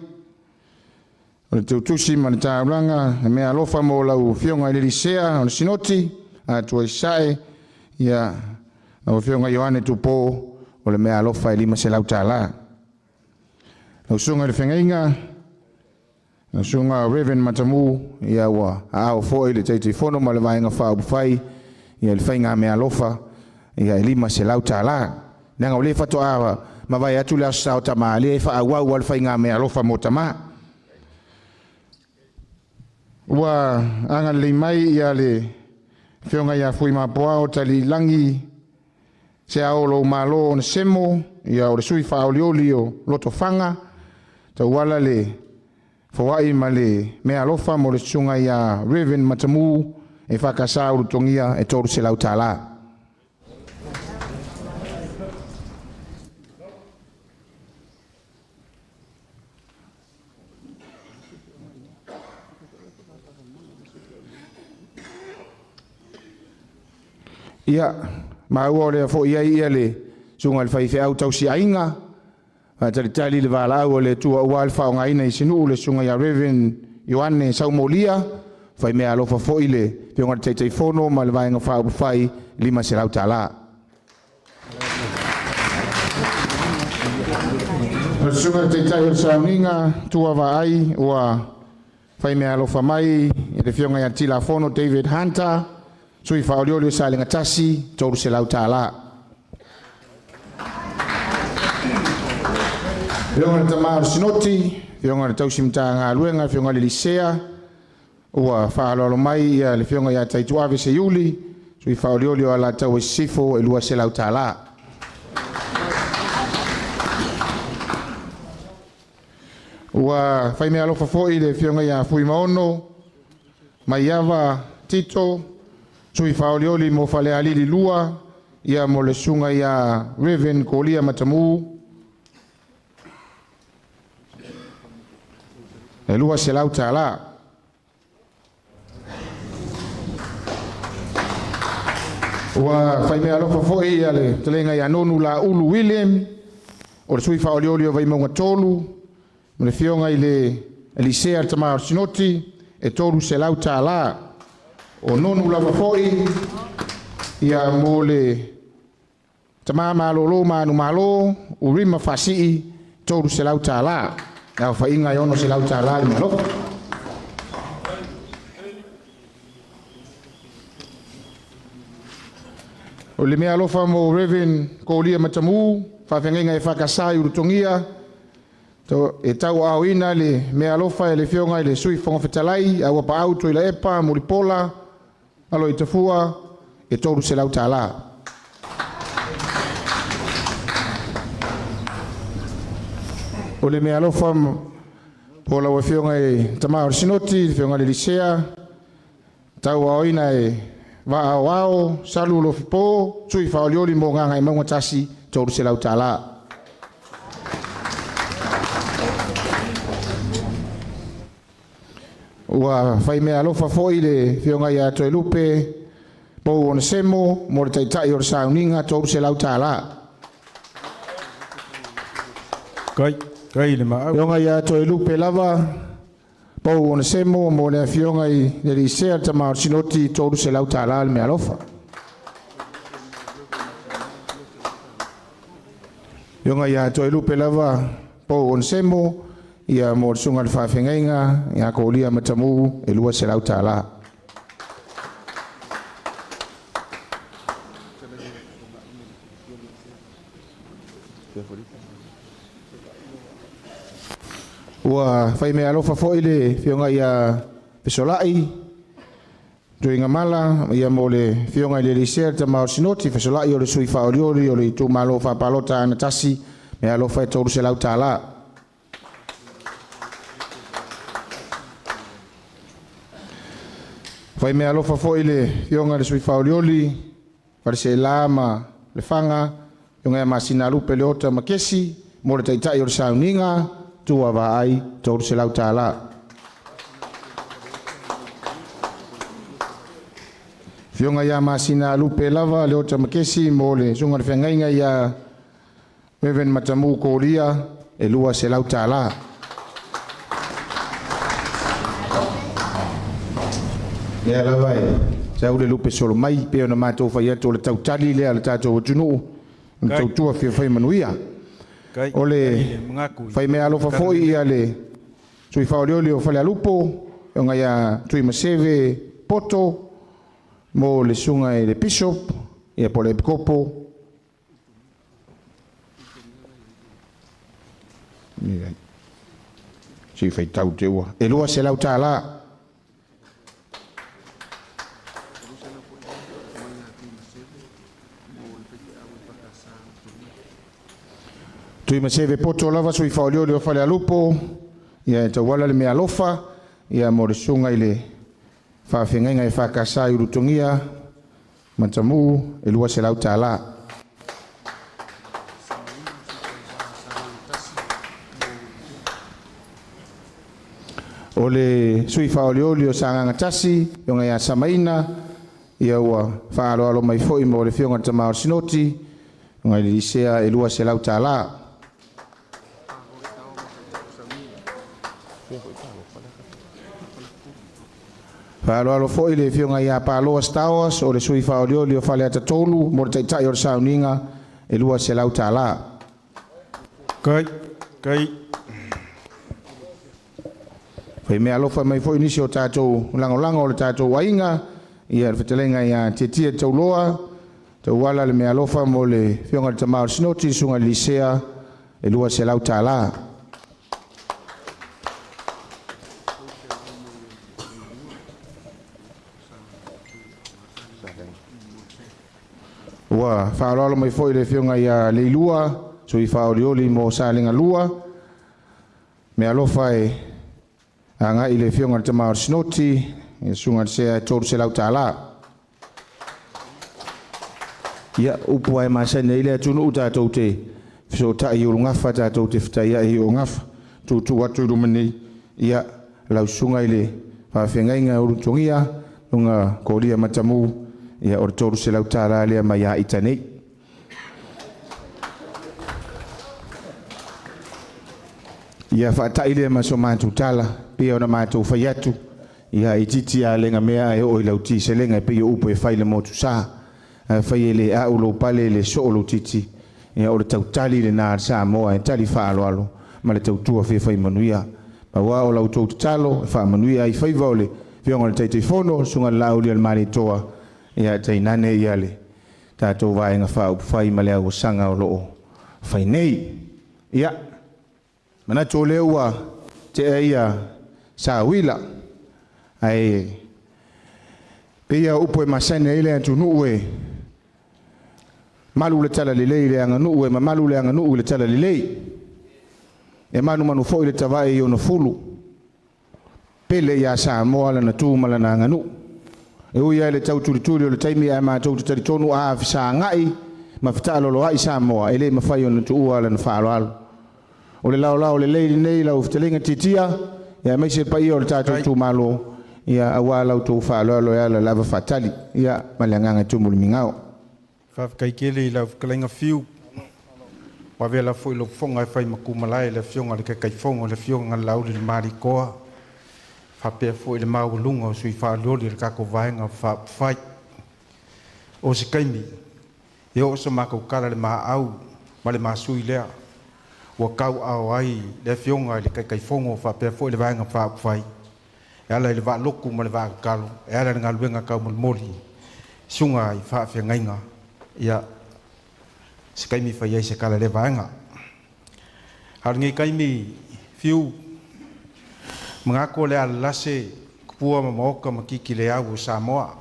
o le Tautusi ma le Taulaga, le mea alofa mo lau Afioga i le Lisea o le Sinoti, Atua Isae, ia lau Afioga Ioane Tupo, o le mea alofa e $500. Lau susuga i le Feagaiga, lau susuga Reverend Matamu, ia ua aao foi le Taitaifono ma le Vaega Faaupufai, ia le faiga mea alofa, ia e $500. Leaga o le faatoa mavae atu le aso sao tama, lea e faaauau le faiga mea alofa mo tama. Ua agalelei mai ia le Afioga ia Fui Mapoa o Talilangi se ao lo malo o Semo, ia o le sui faaolioli o Lotofaga, tauala le foai ma le mea alofa mo le susuga ia Reverend Matamu e whakasa urutongia e $300. Ia, maua o lea foi ai ia le susuga i le faifeau tausiaiga, faatalitali le valaau o le Atua aua le faaaogaina i sinuu le susuga ia Reverend Ioane Saumolia, fai mea alofa foi le Afioga i le Taitaifono ma le Vaega Faaupufai $500. O le susuga i le taitai o le sauniga tua vaai ua faimeaalofa mai i le afioga ia Tilafono David Hunter, sui faaolioli o Salega 1, $300. Afioga i le Tama o le Sinoti, afioga i le Tausi Matagaluega, afioga i le Lisea, ua faaaloalo mai ia le afioga ia Taituave Seiuli, sui faaolioli o Alataua Sisifo e $200. Ua faimeaalofa foi le afioga ia Fuimaono Maiava Tito, sui faaolioli mo Falealili 2, ia mo le susuga ia Reverend Kolia Matamu, e $200. Ua faimeaalofa foi ia le fetalaiga ia Nonu Laulu William, o le sui faaolioli o Vaimauga 3, ma le afioga i le Elisea le Tama o le Sinoti, e $300. O Nonu lava foi ia mo le tama malolo manumalo Urima Faasii, $300. Le aofaiga e $600 le meaalofa. O le meaalofa mo Reverend Kolia Matamu, faafeagaiga EFKS i Ulutogia, e tauaaoina le meaalofa e le afioga i le Sui Fofoga Fetalai, Auapaau Tuilaepa Mulipola Aloitafua, e $300. O le meaalofa po lau afioga i Tama o le Sinoti, le afioga i le Lisea, tauaaoina e Vaaoao Salu Alofipo, sui faaolioli mo Gagaemauga 1, $300. Ua faimeaalofa foi le afioga ia Toelupe Pou Onesemo mo le taitai o le sauniga, $300. Kai, kai le maau. Afioga ia Toelupe lava Pou Onesemo mo le afioga i le Lisea le Tama o le Sinoti, $300 le meaalofa. Afioga ia Toelupe lava Pou Onesemo ia mo le susuga i le faafeagaiga ia Kolia Matamu e $200. Ua faimeaalofa foi le afioga ia Fesolai Tuigamala ia mo le afioga i le Lisea le Tama o le Sinoti, Fesolai o le sui faaolioli o le itumalo faapalota Aana 1, meaalofa e $300. Faimeaalofa foi le afioga i le sui faaolioli Faleseela ma Lefaga, afioga ia Masinalupe Leota Makesi, mo le taitai o le sauniga tua vaai, $300. Afioga ia Masinalupe lava Leota Makesi mo le susuga i le feagaiga ia Reverend Matamu Kolia e $200. Lea lava e sau le lupe solo mai pe ona matou fai atu o le tautali lea a le tatou atunuu na tautua fia fai manuia. Kai, O le kai le magaku. faimeaalofa foi ia le sui faaolioli o Falealupo, afioga ia Tuimaseve Poto, mo le susuga i le Bishop ia po o le Epikopo. Ia, si faitau te ua. E $200. Tuimaseve Poto lava sui faaolioli o Falealupo, ia e tauala le meaalofa ia mo le susuga i le faafeagaiga EFKS i Ulutogia Matamu e $200. O le sui faaolioli o Sagaga 1, afioga ia Samaina, ia ua faaaloalo mai foi mo le afioga i le Tama o le Sinoti, afioga i le Lisea e $200. Faaaloalo foi le afioga ia Paloa Stowers, o le sui faaolioli o Faleata 3, mo le taitai o le sauniga e $200. Kai, Faafetai. Fai mea alofa mai foi nisi o tatou lagolago o le tatou aiga, ia le fetalaiga ia Tietie Tauloa, tauala le mea alofa mo le afioga i le tama o le Sinoti, susuga i le Lisea, e $200. Ua faaaloalo mai foi le afioga ia Leilua, sui faaolioli mo Salega 2, mea alofa e agai i le afioga i le tama o le Sinoti, le susuga i le Sea e $300. Ia, upu ai masani ai le atunuu tatou te fesootai i ulugafa tatou te fetaiai i oogafa. Tutu atu i luma nei, ia, lau susuga i le faafeagaiga Ulutogia, luga Kolia Matamu, ia o le $300 lea mai ia ita nei. Ia faatai lea ma so matou tala, pei ona matou fai atu, ia itiiti a lega mea e oo i lau tiselega e pei o upu e fai le motu sa. Fai e le au lou pale le soo lou titi, ia o le tautali le na Samoa e tali faaaloalo ma le tautua fia fai manuia. Aua o lau tou tatalo e faamanuia ai faiva o le afioga i le Taitaifono, susuga i le Lauli o le Malietoa, ia tainane ia le tatou vaega faaupufai ma le auasaga o loo fai nei. Ia, manatu o lea ua tea ia sauila, ae pei upu e masani ai le atunuu e malu le tala lelei le aganuu e mamalu le aganuu i le tala lelei. E manumanu foi le tavae i ona fulu. Pele ia Samoa lana tu ma lana aganuu. E ui ai le tautulituli o le taimi ae matou te talitonu a fesagai ma fetaaloloai Samoa e le mafai ona tuua lana faaaloalo. O le laolao lelei lenei lau fetalaiga Tiatia, ia aemaise le paia o le tatou itumalo, ia aua la outou faaaloalo e ala lava faatali, ia ma le agaga e tumu i le migao. Faafetai tele i lau fetalaiga Fiu. Ua avea foi lou fofoga e fai matumalae le afioga i le Taitaifono, le afioga i le Lauli le Malitoa, faapea foi le maualuga o sui faaolioli o le tatou vaega faaupufai. O se taimi e oo so matou tala le maau ma le masui lea ua tauaao ai le afioga i le Taitaifono faapea foi le vaega faaupufai e ala i le vaalotu ma le vaatatalo, e ala i le galuega taumolimoli susuga i faafeagaiga. Ia se taimi fai ai se tala le vaega. A o lenei taimi Fiu, manatu o le a lalase kupua ma maoka ma kiki le au o Samoa.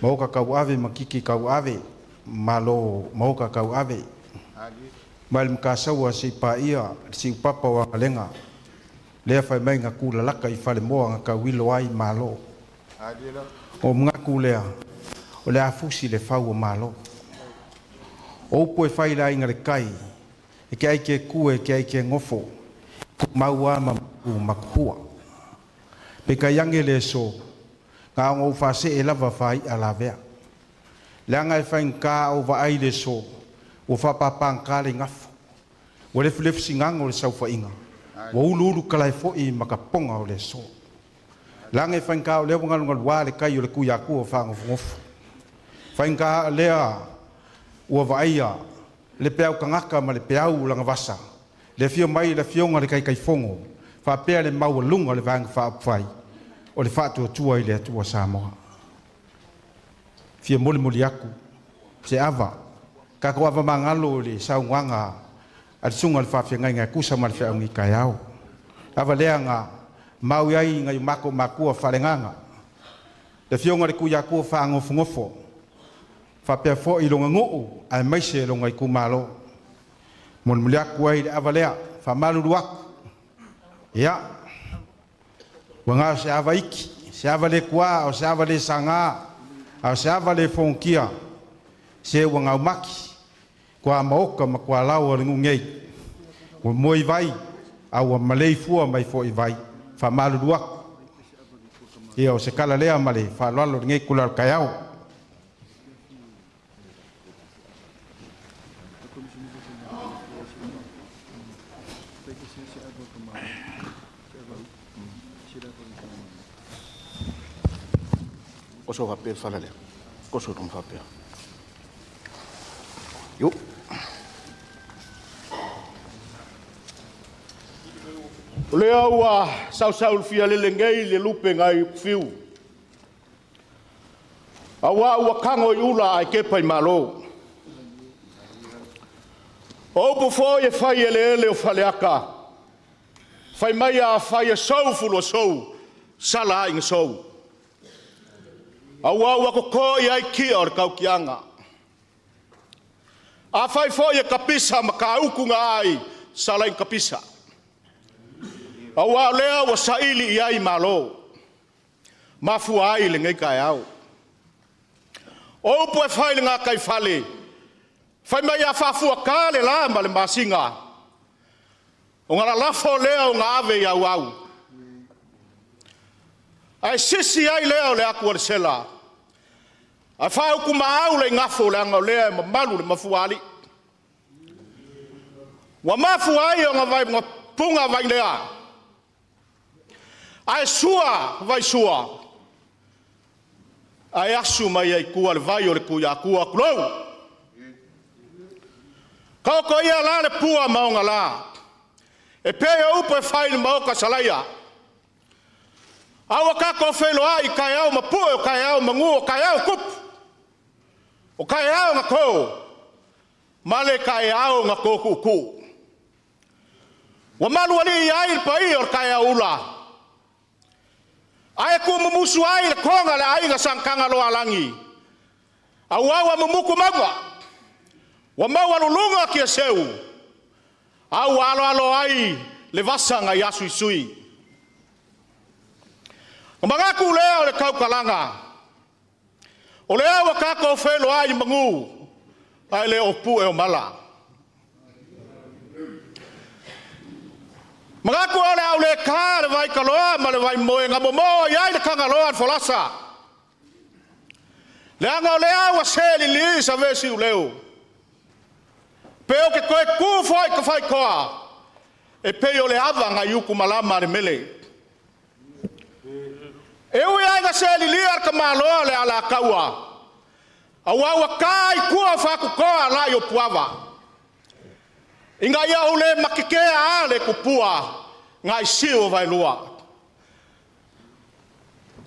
Maoka tauave ma kiki tauave, malo maoka tauave. Mai le makasaua se i paia le siupapa o agalega. Lea fai mai ngā kūlalaka i whalemoa ngā kauilo ai malo. O manatu lea, o le afusi le fau o malo. O upu e fai la inga le kai, e ke ai ke kue, ke ai ke ngofo, ku maua ma makuhua. Pe kai ange le so, ngā o whase e lava whai a lavea. Leanga e whain ka o vaai le so, o whapapang ka le ngafo. Ua lefu lefu singango le saufainga. Ua ulu ulu kalai foi makaponga o le so. Leanga e whain ka o lea wangalu le kai o le kui aku o whaangofungofu. Whain ka lea ua vaia le peau kangaka ma le peau langavasa. Le fio mai le fionga le kai kai fongo. Whapea le maua lunga le vaanga whaapwhai. O le whaatua tua i le atua Samoa. Fia moli moli aku. Se ava. Kako ava mangalo le saunguanga a le sunga le whaafeagaiga e kusa ma le feaungi kaiao. Ava lea ngā mau ai ngā mako makua whalengaga. Le fionga le kui akua whaangofungofo. Whapea fo i longa nguu ai maise longa i kumalo. Molimoli aku ai le ava lea, whamalulu aku. Ia, ua ngā se ava iki, se ava le kua, o se ava le sangā, o se ava le fonkia, se ua ngau maki, kua maoka ma kua lau o le ngungei. Ua moi vai, a ua malei fua mai fo i vai, whamalulu aku. Ia o se kala lea ma le whaaloalo le ngei kula o kaiao. Koso whapea whala lea. Koso ronga whapea. Yo. O lea ua sausaulufialele nei le lupe nai Utufiu, aua ua tago i ula ae tepa i malo. O upu foi e fai i eleele o Faleata, fai mai afai e sou fuluasou, sala ai ona sou, aua ua toto i ai tia o le tautiaga. Afai foi e tapisa matautu na aai, sala ina tapisa, aua o lea ua saili i ai malo, mafua ai lenei taeao. O upu e fai i le gataifale, fai mai a faafuata le la ma le masina, ona lalafo lea o aave i auau, ae sisi ai lea o le atu a le sela, ae faautumaau le igafo leaga o lea e mamalu le mafuaalii. Ua mafua ai ona puna vailea ae sua vaisua, ae asu mai ai i tua le vai o le Tuiatua, tulou. Taoto ia la le pua ma ona la, e pei o upu e fai i le Maota o Salaia, a ua tatou feiloai i taeao mapue, o taeao manu, o taeao tupu, o taeao na to ma le taeao na to tuutuu. Ua malualii ai le paia o le taeao ula, ae tuumumusu ai le toga a le aiga sa Tagaloaalagi, aua ua mumutu mauga, ua maualuluga tiaseu, a ua aloalo ai le vasa nai asuisui. Ona manatu lea o le tautalaga, o lea ua tatou feiloai i manu, ae le o pue o mala. E manatu o le a ou le ta le vaitaloa ma le vaimoe na momoo i ai le Tagaloa o le folasa, leaga o lea ua selili saveasiuleo, pe ou te toe tu foi i Tafaitoa, e pei o le ava nai utumalama a le mele. E ui lava ina seelilia le tamaloa o le Alataua, aua ua ta i tua o fatutoa la'i o Puava, ina ia ou le matetea le tupua nai siu o vaelua.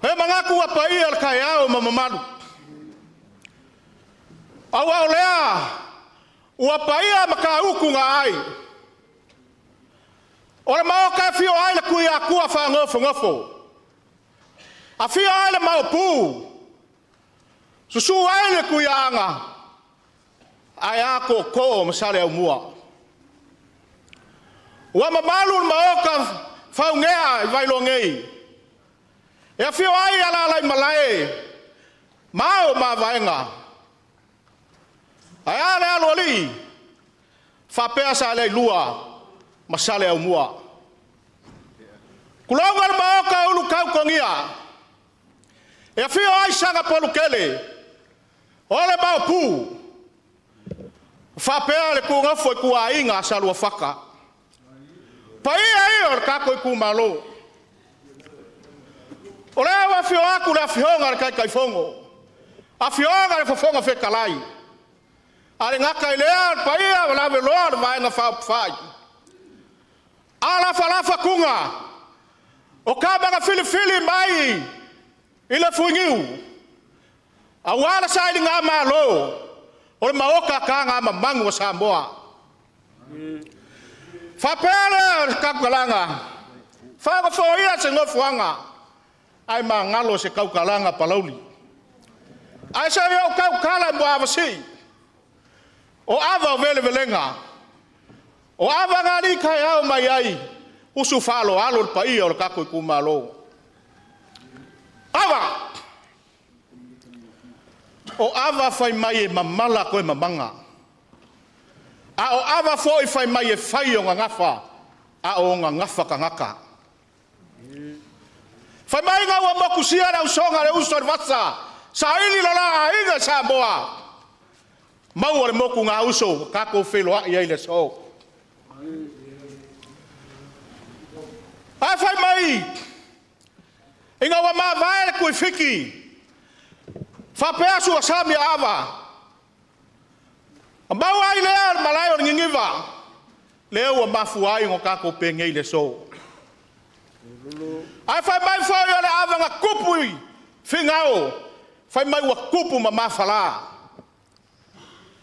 E manatu ua paia le taeao ma mamalu, aua o lea ua paia Matautu na aai, o le Maota e afio ai le Tuiatua faanofonofo, afio ai le Maopu, susu ai le Tuiaana, ae a tootoo ma Saleaaumua. Ua mamalu le Maota faugea i Vailoa nei, e afio ai Alalaimalae ma ao ma Vaega, ae a le Aloalii faapea Saleailua ma Saleaaumua. Tulouna le Maota o Ulutautogia, e afio ai Sagapolutele o le Maopu, faapea le nofo a ituaiga a Saluafata. Paia ia o le tatou itumalo. O lea ua afio atu le Afioga i le Taitaifono, afioga i le Fofoga Fetalai, ae le gata i lea o le paia o le lavaloa o le Vaega Faaupufai, alafalafatuga o tama na filifili mai i le fuiniu, aua le sailigamalo o le maota tagamamanu a Samoa. Faapea lea o le tautalaga, faagofoia se nofoaga ae magalo se tautalaga Palauli. Ae se i ou tautala i Muaevasii, o ava o velevelega, o ava na alii taeao mai ai, usu faaaloalo le paia o le tatou itumalo. Ava! O ava fai mai e mamala toe mamaga, a o ava foi fai mai e fai ona gafa, a o ona gafa tagata. Fai mai ina ua motusia le ausoga a le uso i le vasa, saili lo la aiga i Samoa, maua le motuga-uso ua tatou feiloai ai i le aso. Ae fai mai, ina ua mavae le tuifiti, faapea Suasami Aava, maua ai lea o le malae o le Niniva, lea ua mafua ai ona tatou penei i le aso. Ae fai mai foi o le ava na tupu i Finao, fai mai ua tupu ma mafala.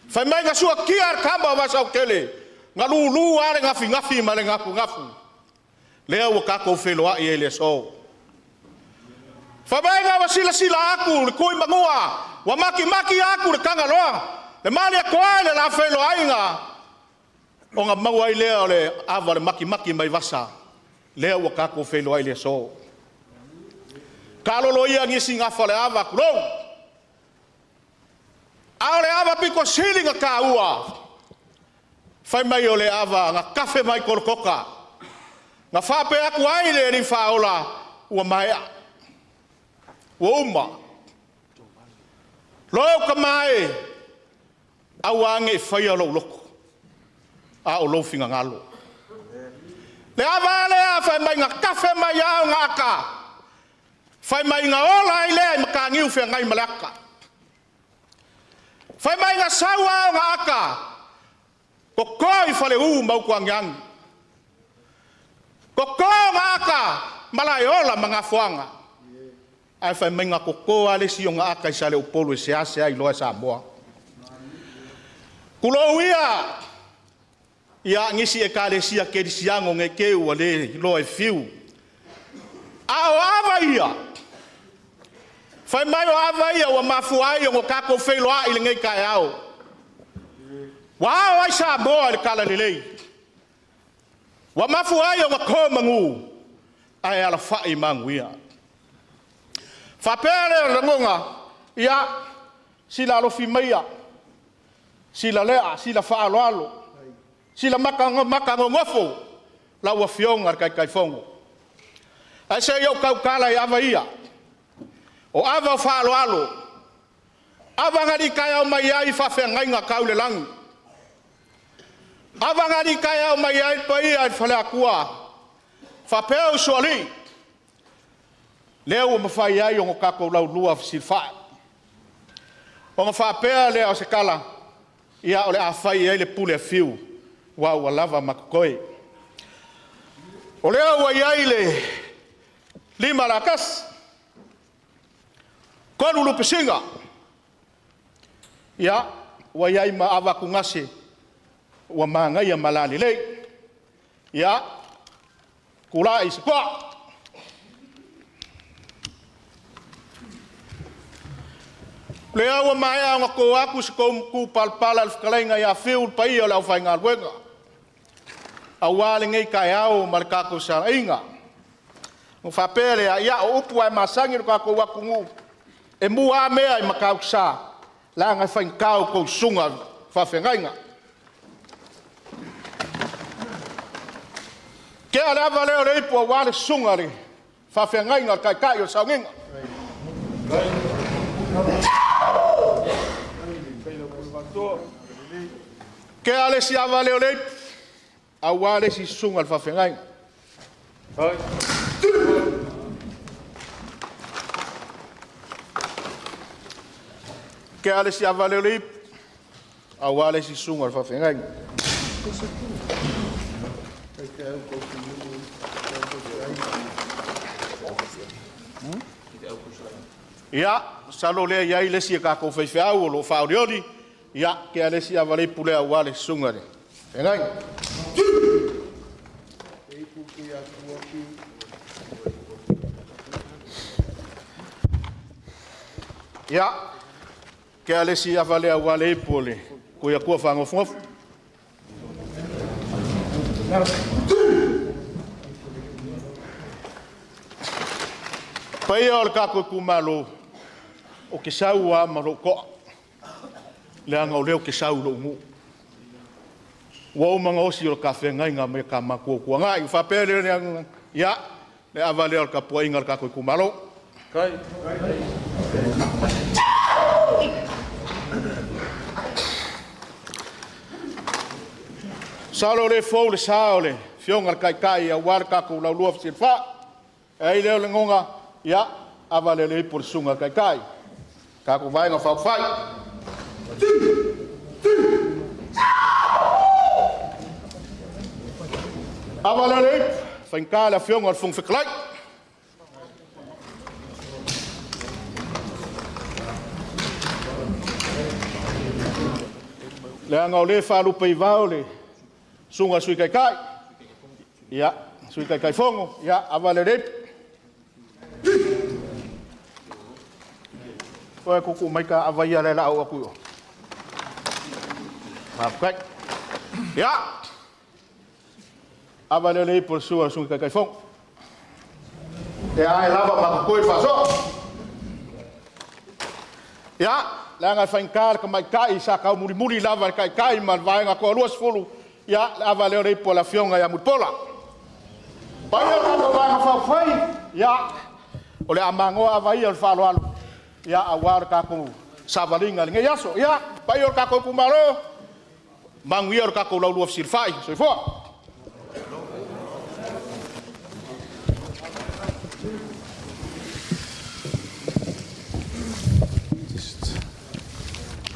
Fai mai na suatia le tama o Vasautele, na lulu lava le nafinafi ma le nafunafu. Lea ua tatou feiloai ai i le aso. Fai mai ua silasila atu le Tuimanua, ua matimati atu le Tagaloa, le Malietoa i le la feiloaiga, ona maua ai lea o le ava o le matimati mai Vasa, lea ua tatou feiloai i le aso. Taalolo ia nisi gafa o le ava, tulou, a o le ava pito sili ona taua, fai mai o le ava na tafe mai Kolokota, na faapea atu ai le Alii Faaola, ua maea, ua uma. Lou tama e, aua ne i faia lou loto, a o lou finagalo. Le ava a lea fai mai na tafe mai lava ona ata, fai mai na ola ai lea i mataniu feagaimaleata. Fai mai na sau lava ona ata, toto i faleu ma utuagiagi, toto ona ata malaeola ma nafoaga, ae fai mai na toto lava le isi ona ata i Saleupolu e seasea iloa e Samoa. Tulou ia, ia nisi ekalesia kerisiano ne i te i ua le iloa e fiu. A o ava ia, fai mai o ava ia ua mafua ai ona tatou feiloai i lenei taeao. Ua ao ai Samoa i le talalelei, ua mafua ai ona to manu ae alafai manuia. Faapea lea o le lagona, ia, sila alofi maia, sila lea, sila faaaloalo, sila matagofo lau Afioga i le Taitaifono. Ae se i ou tautala i ava ia, o ava o faaaloalo, ava na alitaeao mai ai faafeagaiga tau le lagi, ava na alitaeao mai ai le paia i le Faleatua faapea usoalii, lea ua mafai ai ona tatou laulua fesilafai. Ona faapea lea o se tala, ia o le a fai i ai le pule a Fiu, aua ua lava ma totoe. O lea ua i ai le 5 latasi, 3 lupesina, ia, ua i ai ma ava atugase ua manaia ma lalelei. Ia, tulai se toa. O lea ua maea ona to atu se tou matupalapala le fetalaiga ia Fiu le paia o le aufaigaluega, aua lenei taeao ma le tatou saaiga. Ona faapea lea, ia o upu lava e masani i lo tatou atunuu, e mua lava mea i Matautusa, leaga e faigata a outou susuga i faafeagaiga. Tea le ava lea o le ipu aua le susuga i le faafeagaiga o le taitai o le sauniga. Tea le isi ava lea o le ipu aua le isi susuga i le faafeagaiga. Tea le isi ava lea o le ipu aua le isi susuga i le faafeagaiga. Ia, masalo o lea e i ai le isi a tatou faifeau o lo o faaolioli, ia, tea le isi ava le ipu lea aua le susuga i le feagaiga. Ia, tea le isi ava lea aua le ipu o le Tuiatua Faanofonofo. Paia o le tatou itumalo, ou te sau lava ma lou toa, leaga o lea ou te sau i lou nuu. Ua uma ona osi o le ta feagaiga ma ta matua ua tuanai. Ona faapea lea, ia, le ava lea o le tapuaiga a le tatou itumalo. Masalo o lea e fou le sa o le Afioga i le Taitai aua le tatou Laulua Fesilafai. E i ai lea o le lagona, ia, ava lea o le ipu i le Susuga i le Taitai, tatou Vaega Faaupufai. Ava lea o le ipu, e faigata le Afioga i le Fofoga Fetalai. Leaga o lea e faalupe i vao le susuga i le Sui Taitai, ia, Sui Taitaifono, ia, ava lea o le ipu. Oe tuutuu mai ta ava ia lea o le a ou oo atu i o. Faafetai. Ia, ava lea o le ipu i le susu a le Sui Taitaifono. E ae lava ma totoe le faasoa. Ia, leaga e faigata le tamaitai sa taumulimuli lava i le taitai ma le vaega toa 20, ia, le ava lea o le ipu a le Afioga ia Mulipola. Paia o le tatou Vaega Faaupufai, ia, o le a manoa ava ia o le faaaloalo, ia, aua le tatou savaliga i lenei aso. Ia, paia o le tatou itumalo, manuia le tatou laulua fesilafai. Soifua.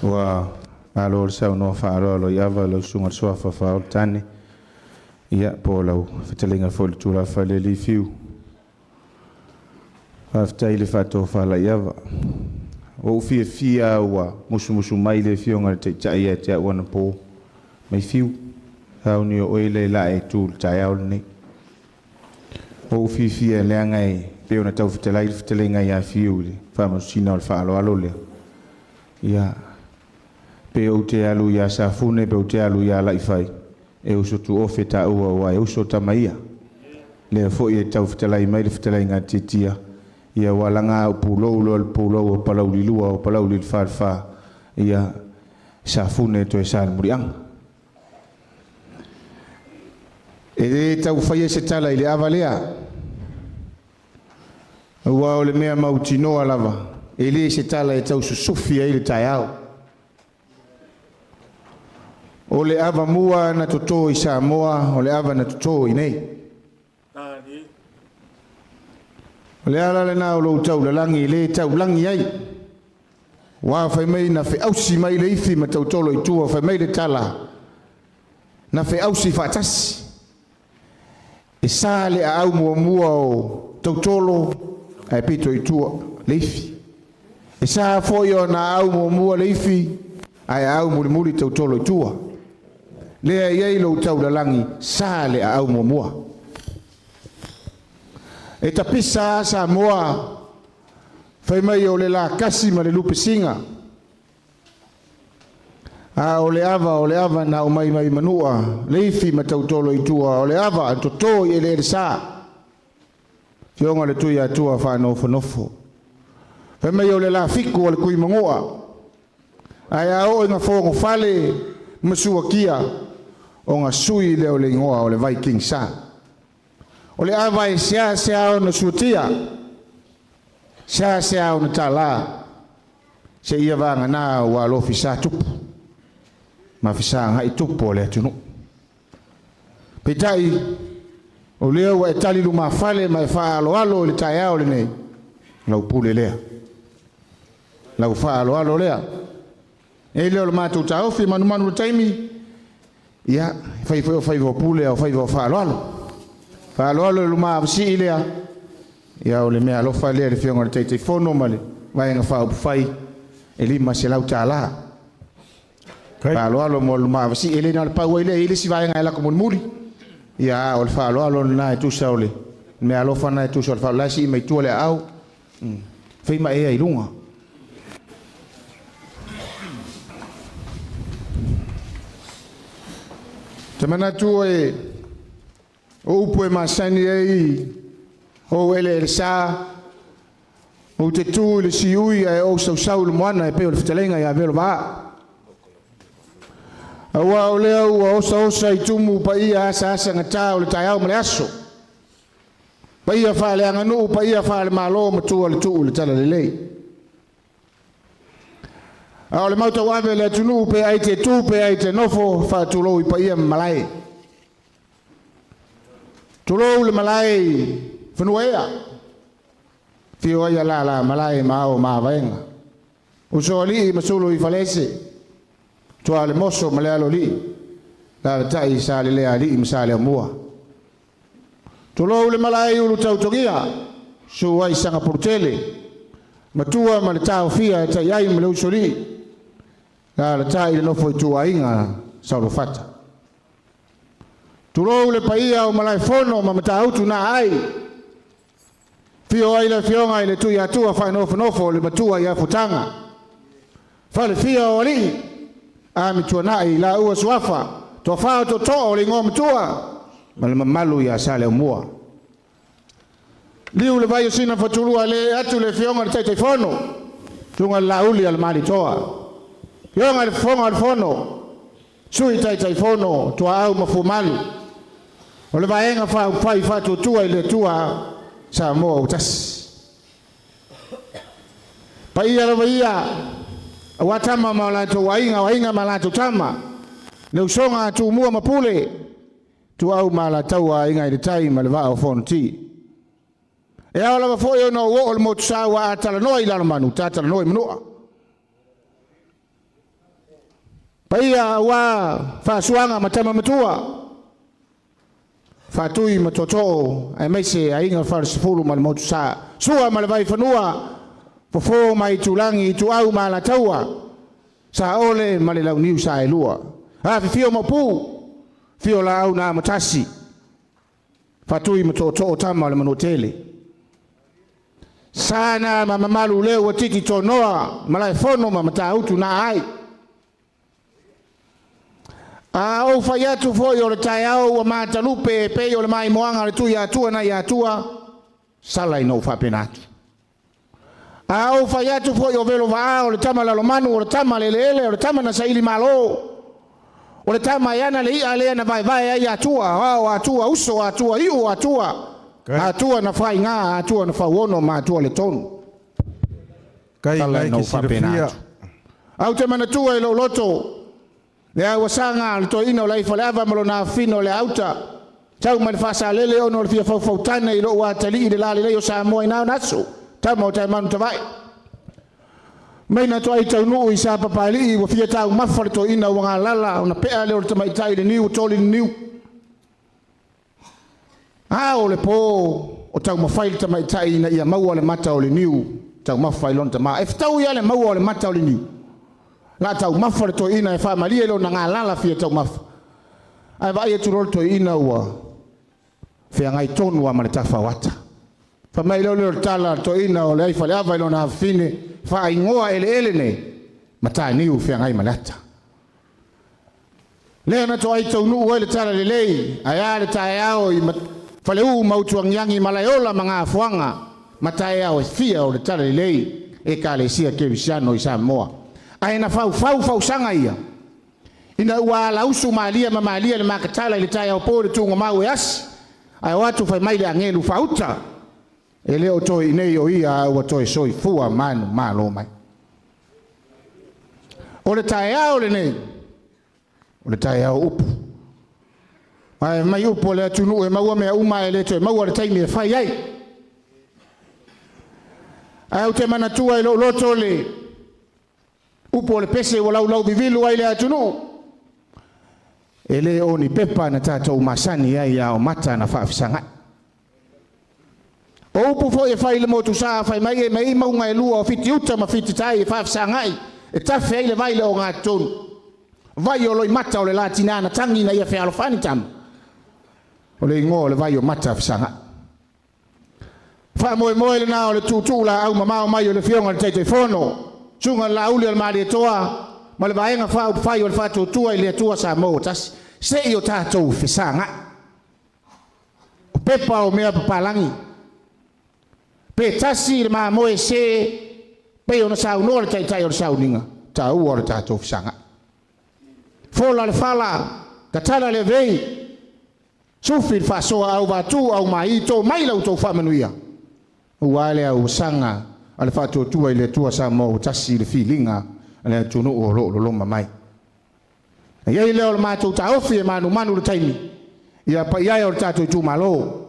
Ua malo le saunoa faaaloalo i ava lau susuga i le Suafa Faaulutane, ia po o lau fetalaiga foi i le tulafale Alii Fiu. Faafetai i le faatofalaiava. Ua ou fiafia ua musumusu mai le Afioga i le Taitai ia te au anapo, mai Fiu, sauni o oe lea o le a e tu i le taeao lenei. Ua ou fiafia leaga e pei ona tau fetalai le fetalaiga ia Fiu i le faamalosiga o le faaaloalo lea. Ia, pe ou te alu ia Safune, pe ou te alu ia Laifai, e uso tuofe taua aua e uso tama ia. Lea foi e tau fetalai mai le fetalaiga a Tiatia, ia ua laga au pulou loa le pulou o Palauli 2 o Palauli le Falefa, ia Safune toe Salemuliaga. E le tau faia se tala i le ava lea, aua o le mea mautinoa lava, e le se tala e tau susufi ai le taeao. O le ava mua na toto i Samoa, o le ava na toto i nei. O le ala lena o lou taulalagi le taulagi ai. Ua fai mai na feausi mai le ifi ma tautolo i tua, fai mai le tala, na feausi faatasi. E sa le aau muamua o tautolo ae pito i tua le ifi. E sa foi ona aau muamua le ifi ae aau mulimuli tautolo i tua. Lea e i ai lou taulalagi, sa le aau muamua. E tapisa a Samoa, fai mai o le lakasi ma le lupesiga. A o le ava na aumai mai manua, le ifi ma tautolo i tua, o le ava toto i eleele sa. Fioga le tui atua whaanofonofo. Fai mai o le lafiku o le kui mangua. Ae a oo ina fogofale ma suakia, o ngā sui lea o le ingoa o le Viking sa. O le ava e sea sea ona suatia, sea sea ona tālā, se ia vāngana ua alofi sa tupu, ma fisa ngai tupu o le atunu. Peitai, o lea ua e tali lumafale ma e faaaloalo i le taeao lenei, lau pule lea, lau faaaloalo lea. E lea o le matou taofi manumanu le taimi, ia, fai foi o faiva o pule o faiva o faaaloalo. Faaaloalo i luma avasii lea, ia o le mea alofa lea le Afioga i le Taitaifono ma le Vaega Faaupufai e $500. Faaaloalo mo le luma avasii, e le na o le pau ai lea, i le isi vaega e lako mulimuli. Ia, o le faaaloalo lena e tusa o le mea alofa na e tusa o le faaaloalo sii mai tua le aau. Fai ma ea i luga. Te manatu e o upu e masani ai o ele ele sa o te tū i le siui ae ou sausau i le moana e pei o le fetalaiga ia Velo Vaa. Aua o lea ua osaosa i tumu paia asaasa gata o le taeao ma le aso. Paia faaleaganuu, paia faalemalo matua le tuu i le talalelei. A o le mautauave le atunuu pe ai te tu pe ai te nofo, faatulou i paia ma malae. Tulou le malae i fanua ea. Fio ai ala la malae ma ao ma vaenga. Uso alii ma sulu i falese. Tua le moso ma le alo alii. La le tai sa le lea alii ma sa le amua. Tulou le malae i ulu tautogia. Su ai sanga purutele. Matua ma le taofia e tai ai ma le uso alii. Alaalatai le nofo ituaiga Saulofata. Tulou le paia o Malaefono ma Matautu na aai. Afio ai le afioga i le Tuiatua Faanofonofo le Matua ia Futaga. Falefia o Alii, Amituanai laua Suafa, Toafa o Tootoo o le Igoa Matua ma le mamalu ia Saleaaumua. Liu le vai o Sina Fatulua le atu le afioga i le Taitaifono, Susuga i le Laauli a le Malietoa. Afioga i le Fofoga o le Fono, Sui Taitaifono, Tuaau ma Fuamalu, o le Vaega Faaupufai Faatuatua i le Atua Samoa ua tasi. Paia lava ia, aua Tama ma o latou Aiga, o Aiga ma latou Tama, le usoga a Tumua ma Pule, Ituau ma Alataua, Aiga i le Tai ma le Vaa o Fonoti. E ao lava foi ona ou oo i le motusa aua a talanoa i Lalomanu, ta talanoa i Manua. Paia aua Faasuaga ma Tama Matua, Faatui ma Tootoo, aemaise Aiga Falesefulu ma le Motusa, Sua ma le Vaifanua, Fofo ma Aitulagi, Ituau ma Alataua, Saole ma le Launiu Saelua. Afifio Maopu, afio Laau na Amotasi, Faatui ma Tootoo, Tama o le Manuatele. Sana ma mamalu leo ua titi tonoa, Malaefono ma Matautu na ai. A ou fai atu foi o le taeao ua matalupe e pei o le maimoaga a le Tuiatua nai Atua, sala ina ou faapena atu. A ou fai atu foi o velo vaa o le tama lalomanu, o le tama le eleele, o le tama na saili malo, o le tama e ana le i'a lea na vaevae ai Atua, ao Atua, uso Atua, iu Atua, Atua na faiga, Atua na fauono ma Atua le tonu. Kai Sala nai ina ke ou faapena silafia. atu. Au te manatua i lou loto, le auasaga a le toeaina o Laifaleava ma lona afafine o Leaauta, tau mai le faasalele ona o le fia faufautane i lou atalii i le lalelei o Samoa i na ona aso, tama o Taemanu Tavae. Mai na toai taunuu i Sapapalii ua fia taumafa le toeaina ua galala ona pea lea o le tamaitai i le niu ua toli le niu. A o le po o taumafai le tamaitai ina ia maua le mata o le niu taumafa i lona tama. E fetaui lava le maua o le mata o le niu. La taumafa le toeaina e faamalie i lona galala fia taumafa. Ae vaai atu loa le toeaina ua feagai tonu lava ma le tafa o ata. Fai mai lea o le tala a le toeaina o le Aifaleava i lona afafine, faaigoa eleele nei, Mataniu feagai ma le ata. Lea na toai taunuu ai le talalelei, ae a le taeao i Faleu ma Utuagiagi, Malaeola ma Gafoaga, ma taeao e fia o le talalelei Ekalesia Kerisiano i Samoa. Ae na faufau fausaga ia, ina ua alausu malia ma malia le makatala i le taeao po i le tuugamau e asi, ae o atu fai mai le agelu faauta, e le o toe i nei o ia a ua toe soifua manumalo mai. O le taeao lenei, o le taeao upu. Ae mai upu o le atunuu e maua mea uma ae le toe maua le taimi e fai ai. Ae ou te manatua i lou loto le upu o le pese ua laulau vivilu ai le atunuu. E le o ni pepa na tatou masani ai a o mata na faafesagai. O upu foi e fai i le motusa fai mai e mai mauga e lua o Fitiuta ma Fititai e faafesagai e tafe ai le vai le ogatotonu. Vai o loimata o le latina na tagi na ia fealofani tama. O le igoa o le vai o mata fesagai. Faamoemoe lena o le tuutuu laau mamao mai o le afioga i le Taitaifono, Susuga i le Laauli o le Malietoa ma le Vaega Faaupufai o le Faatuatua i le Atua Samoa ua tasi. Se i o tatou fesagai. O pepa o mea papalagi. Pe tasi le mamoe se pei ona saunoa le taitai o le sauniga, taua o le tatou fesagai. Fola le fala, tatala le avei, sufi le faasoa auvatu aumai, to mai la outou faamanuia. Ua le auasaga a le Faatuatua i le Atua Samoa ua tasi i le filiga a le atunuu o lo o loloma mai. E i ai lea o le matou taofi e manumanu le taimi, ia paia e o le tatou itumalo.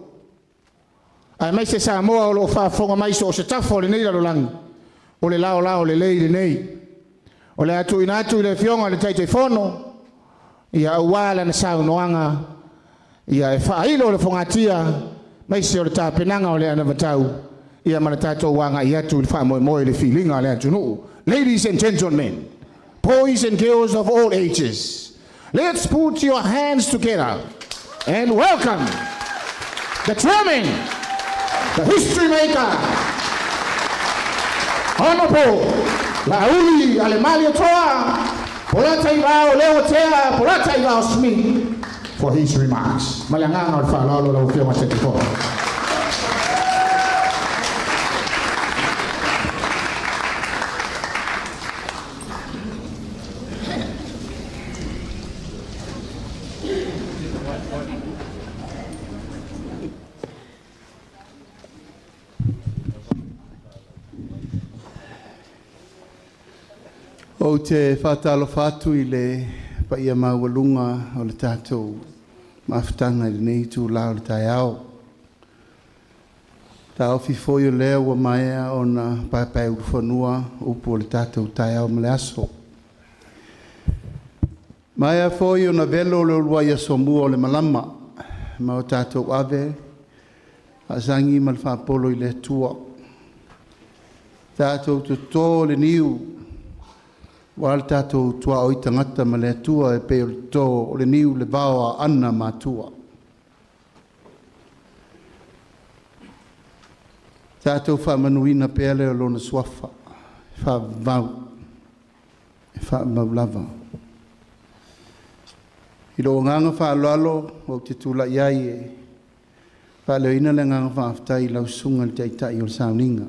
Aemaise Samoa o lo o faafofoga mai so o se tafa o lenei lalolagi, o le laolao lelei lenei. O le a tuuina atu i le afioga i le Taitaifono, ia aua lana saunoaga, ia e faailo le fogatia, maise o le tapenaga o le anavatau, ia ma le tatou agai atu i le faamoemoe i le filiga a le atunuu. Ladies and gentlemen, Boys and girls of all ages, let's put your hands together and welcome the chairman, the history maker, Honorable Laauli Alemalietoa Polataivao Leuatea Polataivao Smith for his remarks. Ma le agaga o le faaaloalo lau Afioga i le Taitaifono. Ou te faatalofa atu i le paia maualuga o le tatou mafutaga i lenei itulā o le taeao. Taofi foi o lea ua maea ona paepaeulufanua upu o le tatou taeao ma le aso. Maea foi ona velo le uluai asomua o le malama ma o tatou ave faasagi ma le faapolo i le Atua. Tatou toto le niu ua le tatou tuaoi tagata ma le Atua e pei o le toto o le niu le vao a Ana matua. Tatou faamanuina pea lea o lona suafa, faavavau, e faavavau lava. I lou agaga faaaloalo ou te tulai ai e faaleoina le agaga faafetai i lau susuga i le Taitai o le Sauniga,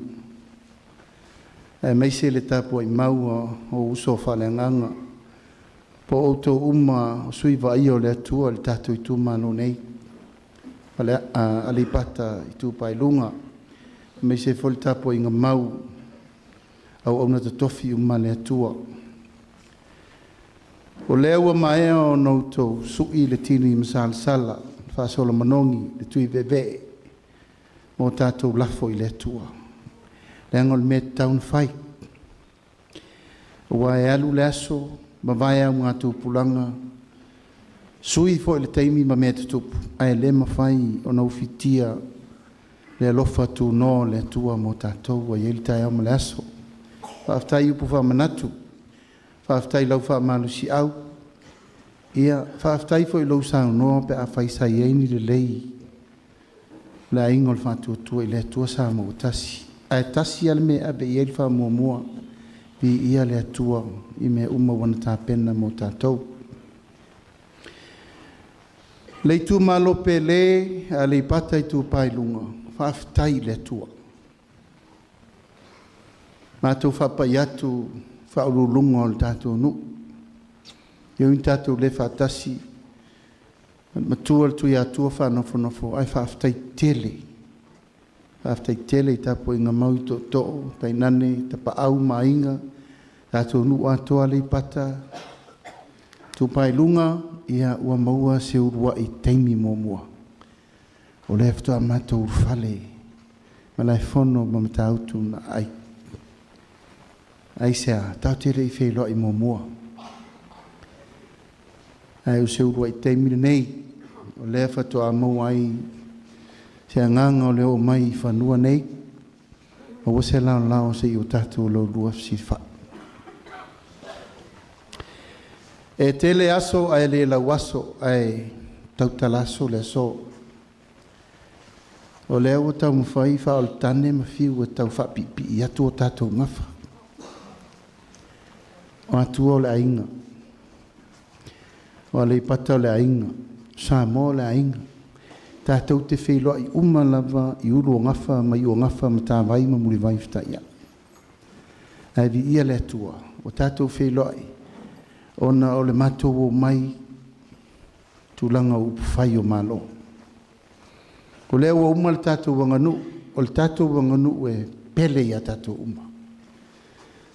aemaise le tapuai mau a ou uso faaleagaga, po o outou uma o sui vaaia o le Atua i le tatou itumalo nei, Aleipata Itupa i Luga, aemaise foi le tapuaiga mau auauna totofi uma a le Atua. O lea ua maea ona outou sui le tini masalasala, le faasola manogi, le tui veevee mo tatou lafo i le Atua, leaga o le mea e tatau ona fai. Aua e alu le aso, mavae augatupulaga, sui foi le taimi ma mea tutupu, ae le mafai ona ufitia le alofa tunoa o le Atua mo tatou ua i ai le taeao ma le aso. Faafetai i upu faamanatu, faafetai i lau faamalosiau, ia faafetai foi i lou saunoa pe afai sa i ai ni lelei o le Aiga o le Faatuatua i le Atua Samoa ua tasi. Ae tasi lava le mea e ave i ai le faamuamua, viia le Atua i mea uma ua na tapena mo tatou. Le itumalo pele Aleipata Itupa i Luga, faafetai i le Atua. Matou faapai atu faauluuluga o le tatou nuu, e ui ina tatou le faatasi, matua le Tuiatua faanofonofo, ae faafetai tele. Faafetai tele i tapuaiga mau i tootoo, tainane tapaau ma aiga, tatou nuu atoa Aleipata Itupa i Luga, ia ua maua se uluai taimi muamua. O lea faatoa matou ulufale Malaefono ma Matautu na aai. Aisea? Tatou te le i feiloai muamua. Ae o se uluai taimi lenei, o lea faatoa maua ai se agaga o le oo mai i fanua nei, maua se laolao se i o tatou laulua fesilafai. E tele aso ae le lau aso, ae tautala aso le aso. O lea ua taumafai faaoletane ma fiu e tau faapiipii atu o tatou gafa. O Atua o le aiga, o Aleipata o le aiga, o Samoa o le aiga. Tatou te feiloai uma lava i ulu o gafa ma iu o gafa, matavai ma mulivai fetaia. Ae viia le Atua, ua tatou feiloai ona o le matou omai tulaga o upufai o Malo. O lea ua uma le tatou aganuu, o le tatou aganuu e pele ia tatou uma.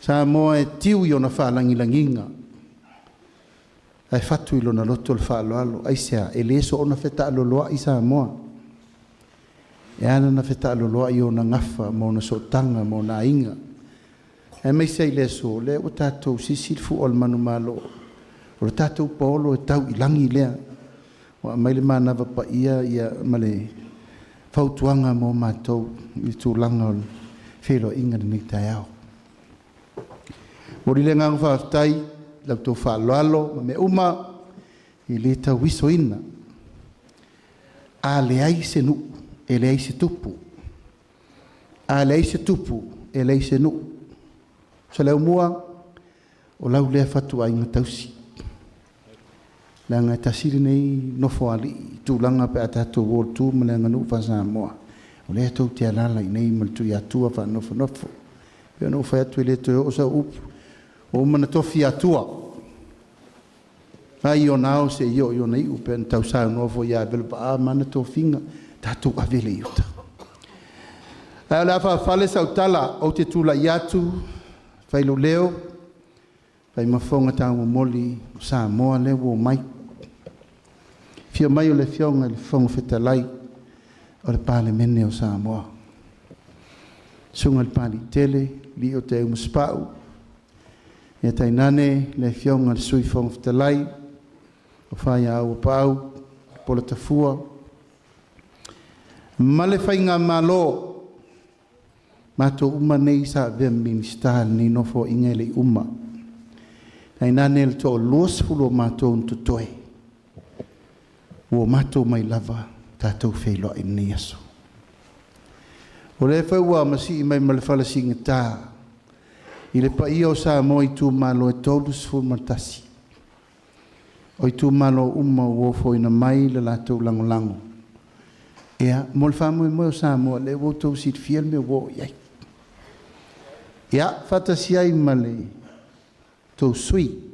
Samoa e tiu i ona faalagilagiga, ae fatu i lona loto le faaaloalo. Aisea? E le soona fetaaloloai Samoa. E ala ona fetaaloloai ona gafa ma ona sootaga ma ona aiga. Aemaise ai le aso, lea ua tatou sisi le fua o le manumalo. O le tatou paolo e tau i lagi lea. Ua aumai le manava paia ia ma le fautuaga mo matou i le tulaga o le feiloaiga i lenei taeao. Momoli le agaga faafetai. la outou faaaloalo ma mea uma e lē tauisoina. A leai se nuu e leai se tupu, a leai se tupu e leai se nuu. Saleaaumua o lau lea fatuaiga tausi, leaga e tasi lenei nofoalii i tulaga pe a tatou o i le tu ma le aganuu faa-Samoa, o lea tou te alaala i inei ma le Tuiatua faanofonofo. E pei ona ou fai atu e le toe oo sau upu, ua uma ona tofi Atua mai ona ao seia oo i ona iu, pei ona tausaunoa foi ia Vela Paa ma ana tofiga, tatou ave lea i uta. Ae o le a faaifale sau tala, ou te tulai atu fai lou leo, fai ma fofoga taumomoli o Samoa lea ua omai. Afio mai o le Afioga i le Fofoga Fetalai o le Palemene o Samoa, Susuga i le Papaliitele Lio Teaumasapau, ia tainane le Afioga i le Sui Fofoga Fetalai, o Faiaua Auapaau, Pola Tafua, ma le Faigamalo. Matou uma nei sa avea ma Minisita i lenei Nofoaiga e le i uma. Tainane le toa-20 o matou na totoe, ua matou mai lava tatou feiloai i lenei aso. O lea foi ua masii mai ma le fala sigata i le paia o Samoa i itumalo e 31. O itumalo uma ua ofoina mai le latou lagolago. Ia, mo le faamoemoe o Samoa, lea ua outou silafia le mea ua oo i ai. Ia, faatasi ai ma le tou sui usufono,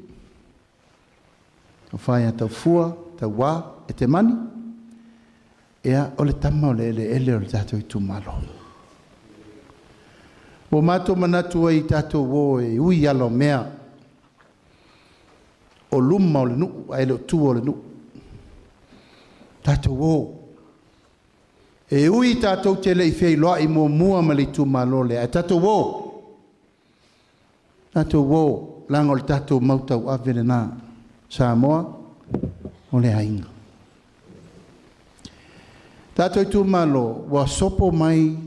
o Faiataufua Tauā Etemani, ia, o le tama o le eleele o le tatou itumalo. Ua matou manatu ai tatou o e ui ala o mea, o luma o le nuu ae le o tua o le nuu. Tatou o. E ui tatou te le i feiloai muamua ma le itumalo lea, ae tatou o, tatou o, leaga o le tatou mau tauave lena. Samoa, o le aiga. Tatou itumalo, ua sopo mai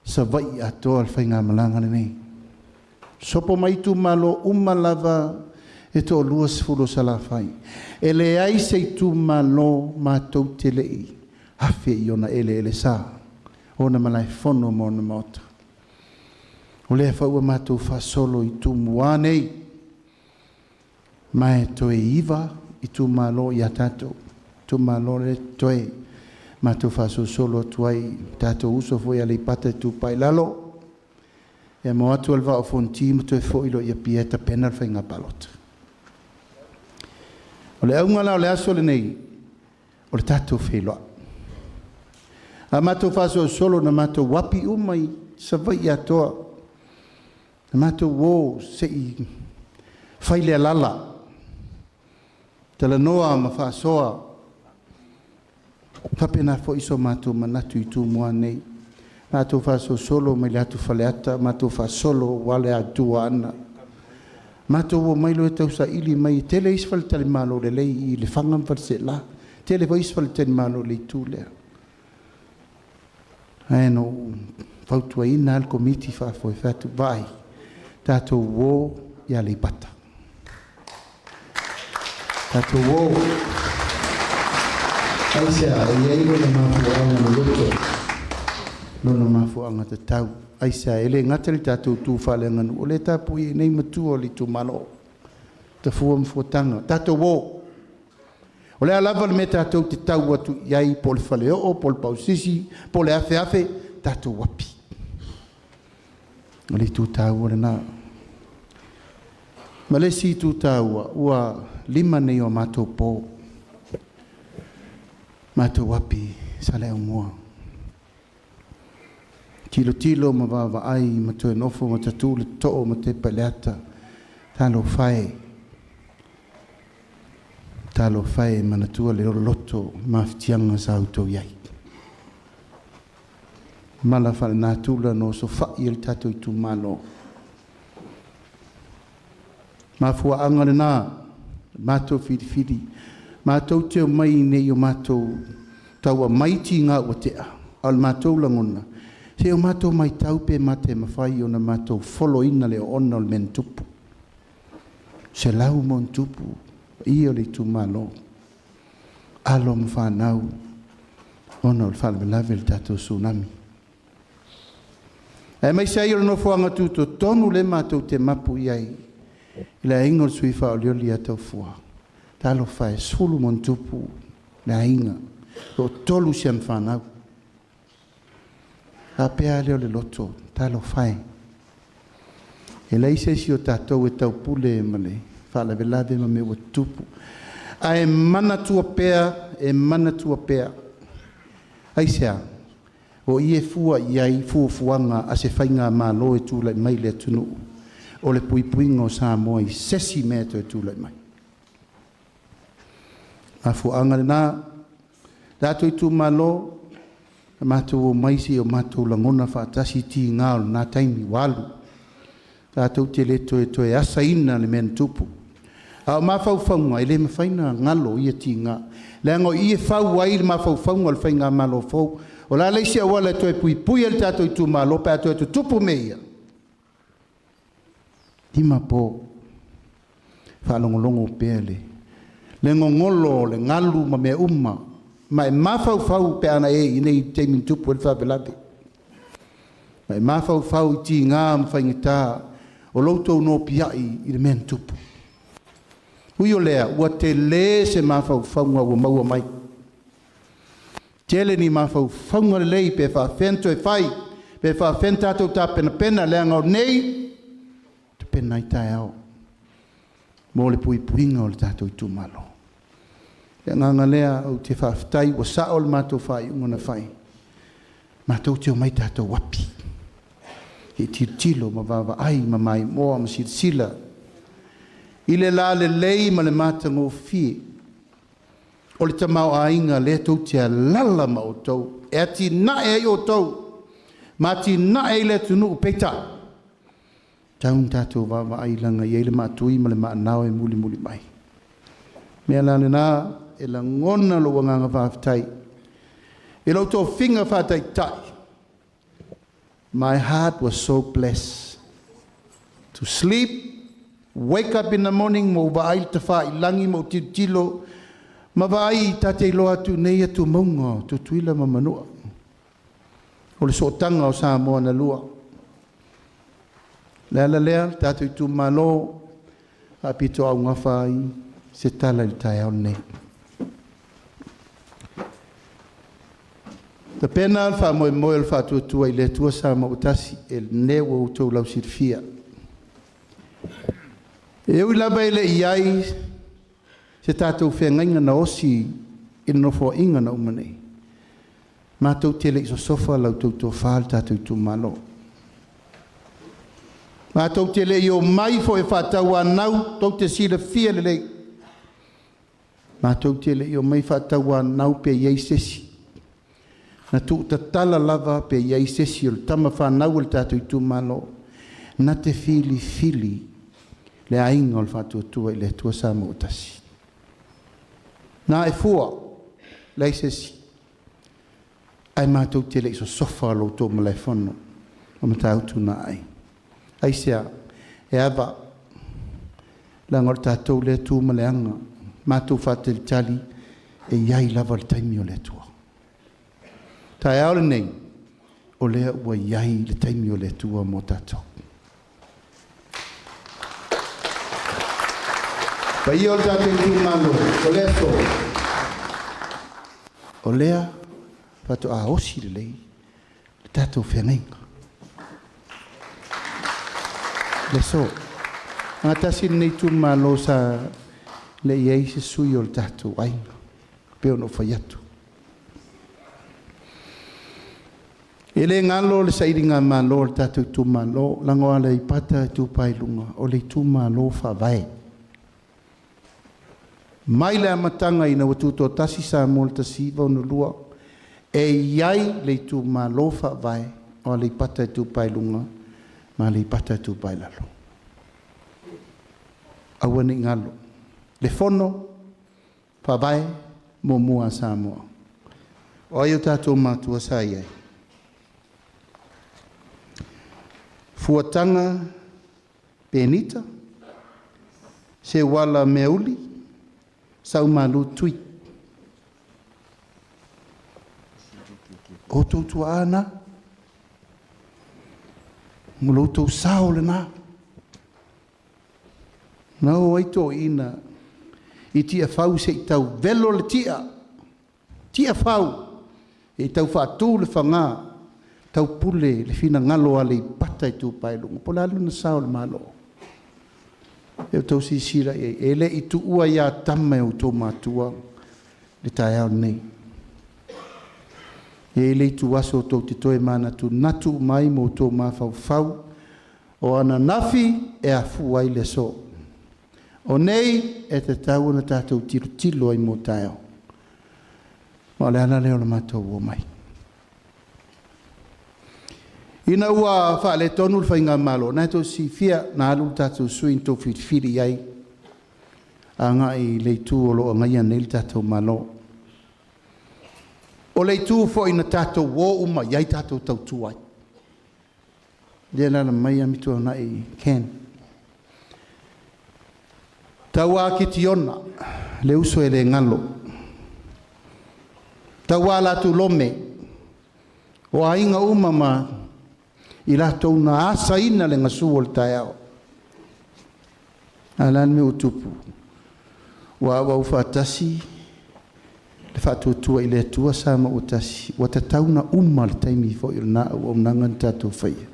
Savaii atoa le faigamalaga lenei. Sopo mai itumalo uma lava e toa-20 o Salafai. E leai se itumalo matou te le i afe i ona eleele sa, ona malaefono ma ona maota. O lea foi ua matou faasolo i Tumua nei, ma e toe 9 itumalo ia tatou. Itumalo lea toe matou faasolosolo atu ai, tatou uso foi ia Aleipata Itupa i Lalo, ia ma o atu le Vaa o Fonoti ma toe foi loa i Apia e tapena le faiga palota. O le auga la o le aso lenei, o le tatou feiloai. A matou faasolosolo na matou api uma i Savaii atoa, na matou o se i fai le alala, talanoa ma faasoa, faapena foi so matou manatu i Tumua nei. Matou faasolosolo mai le atu Faleata, matou faasolo aua le atu Aana. Matou omai loa e tausaili mai, e tele isi faletalimalo lelei i Lefaga ma Faleaseela, tele foi isi faletalimalo i le itu lea. Ae na ou fautuaina lava le Komiti Faafoe, fai atu, vaai, tatou o i Aleipata. Tatou o. Aisea? E i ai lona mafuaaga loloto, lona mafuaaga tatau. Aisea? E le gata i le tatou tu faaleaganuu, o lea e tapuai ai nei matua o le itumalo, Tafua ma Fuataga. Tatou o. O le a lava le mea tatou te tau atu i ai, po o le faleoo, po o le pausisi, po o le afeafe, tatou api. O le itu taua lena. Ma le isi itu taua, ua 5 nei o matou po, matou api Saleaaumua. Tilotilo ma vaavaai ma toe nofo ma tatu le too ma tepa i le ata. Talofa e, talofa e, manatua le loloto mafatiaga sa outou i ai. Mala faalenatura na osofai e le tatou itumalo. Mafuaaga lena, matou filifili, matou te omai nei o matou tau aumai tiga ua tea, a o le matou lagona, se o matou matau pe mate mafai ona matou foloina le oona o le mea na tupu. 100+ paia o le itumalo, alo ma fanau, ona o le faalavelave i le tatou tsunami. Aemaise ai o le nofoaga tutotonu lea matou te mapu i ai i le aiga o le sui faaolioli ia Taufua. Talofa e, 10+ le aiga, toatolu si ana fanau. Faapea lea o le loto, talofa e. E leai se isi o tatou e taupule ma le faalavelave ma mea ua tutupu. Ae manatua pea, e manatua pea. Aisea? O i e fua i ai fuafuaga a se faigamalo e tulai mai i le atunuu, o le puipuiga o Samoa i se isi mea e toe tulai mai. Mafuaaga lena, tatou itumalo, na matou omai se i o matou lagona faatasi tiga o lena taimi ua alu. Tatou te le toe asaina le mea na tupu. A o mafaufauga, e le mafai ona galo ia tiga, leaga o i e fau ai le mafaufauga o le faigamalo fou. O le a le isi auala e toe puipui ai le tatou itumalo pe a toe tutupu mea ia? 5 po, faalogologo pea le gogolo o le galu ma mea uma, ma e mafaufau pe ana e i inei i le taimi na tupu ai le faalavelave. Ma e mafaufau i tiga ma faigata o lo outou nopiai i le mea na tupu. Ui o lea, ua tele se mafaufauga ua maua mai. Tele ni mafaufauga lelei pe faafefea ona toe fai, pe faafefea ona tatou tapenapena, leaga o nei, tapena ai taeao mo le puipuiga o le tatou itumalo. Le agaga lea ou te faafetai ua sao le matou faaiuga na fai. Matou te omai tatou api, e tilotilo ma vaavaai ma maimoa ma silasila i le lalelei ma le matagofie o le tamaoaiga lea tou te alala ma outou, e atinae ai outou, ma atinae ai le atunuu. Peitai, tau ina tatou vaavaai leaga e i ai le maatui ma le maanao e mulimuli mai. Mea la lena e lagona lou agaga faafetai i lou tofiga faataitai. My heart was so blessed to sleep, wake up in the morning, ma ou vaai le tafailagi ma ou tilotilo ma vaai ta te iloa atu nei atumauga o Tutuila ma Manua. O le sootaga o Samoa na lua. Le ala lea, le tatou itumalo, faapito augafa ai se tala i le taeao lenei. Tapena le faamoemoe o le faatuatua i le Atua Samoa ua tasi, e lenei ua outou lausilafia. E ui lava e le i ai se tatou feagaiga na osi i le nofoaiga na uma nei, matou te le i sosofa la outou tofa le tatou itumalo. Matou te le i omai foi e faatauanau, tou te silafia lelei. Matou te le i omai faatauanau pe i ai se isi. Na tuutatala lava pe i ai se isi o le tama fanau o le tatou itumalo na te filifili le aiga o le faatuatua i le Atua Samoa ua tasi. Na e fua, leai se isi. Ae matou te le i sosofa lo outou malaefono o Matautu na ai. Aisea? E ava, leaga o le tatou lea tu ma le aga, matou faatalitali e i ai lava le taimi o le Atua. Taeao lenei, o lea ua i ai le taimi o le Atua mo tatou. Paia o le tatou itumalo, o lea aso, o lea faatoa osi lelei le tatou feagaiga. Le aso. Gatasi lenei itumalo sa le i ai se sui o le tatou aiga, pe ona ou fai atu. E le galo le sailiga malo o le tatou itumalo, leaga o Aleipata Itupa i Luga, o le itumalo faavae. Mai le amataga ina ua tutoatasi Samoa i le 1962, e i ai le itumalo faavae o Aleipata Itupa i Luga ma Aleipata Itupa i Lalo. Aua ne i galo. Le fono faavae muamua a Samoa. O ai o tatou matua sa i ai? Fuataga Penita. Seuala Meauli, Saumalu Tui. O outou tuaa na, ma lo outou sao lena. Na o ai toeaiina i Tiafau se i tau velo le tia, Tiafau e tau faatu le faga, taupule le finagalo o Aleipata Itupa i Luga. Po o le a lona sao i le Malo? E outou silasila i ai, e le i tuua ia tama e outou matua le taeao lenei. E i ai le ituaso tou te toe manatunatu uma ai ma outou mafaufau o ananafi e afua ai le aso. O nei e tatau ona tatou tilotilo ai mo taeao. Ma o le ala lea o le matou omai. Ina ua faaletonu le faigamalo, na tou silafia na alu le tatou sui na tou filifili i ai agai i le itu o lo o agaia nei le tatou Malo. O le itu foi na tatou o uma i ai tatou tautua ai. Lea e alaala mai Amituanai Ken. Taua Kitiona, le uso e le galo. Taua Latu Lome, o aiga uma ma i latou na asaina le gasu o le taeao. A o le a le mea ua tupu? Ua auau faatasi le faatuatua i le Atua Samoa ua tasi, ua tatau ona uma le taimi foi o lena auaunaga na tatou faia,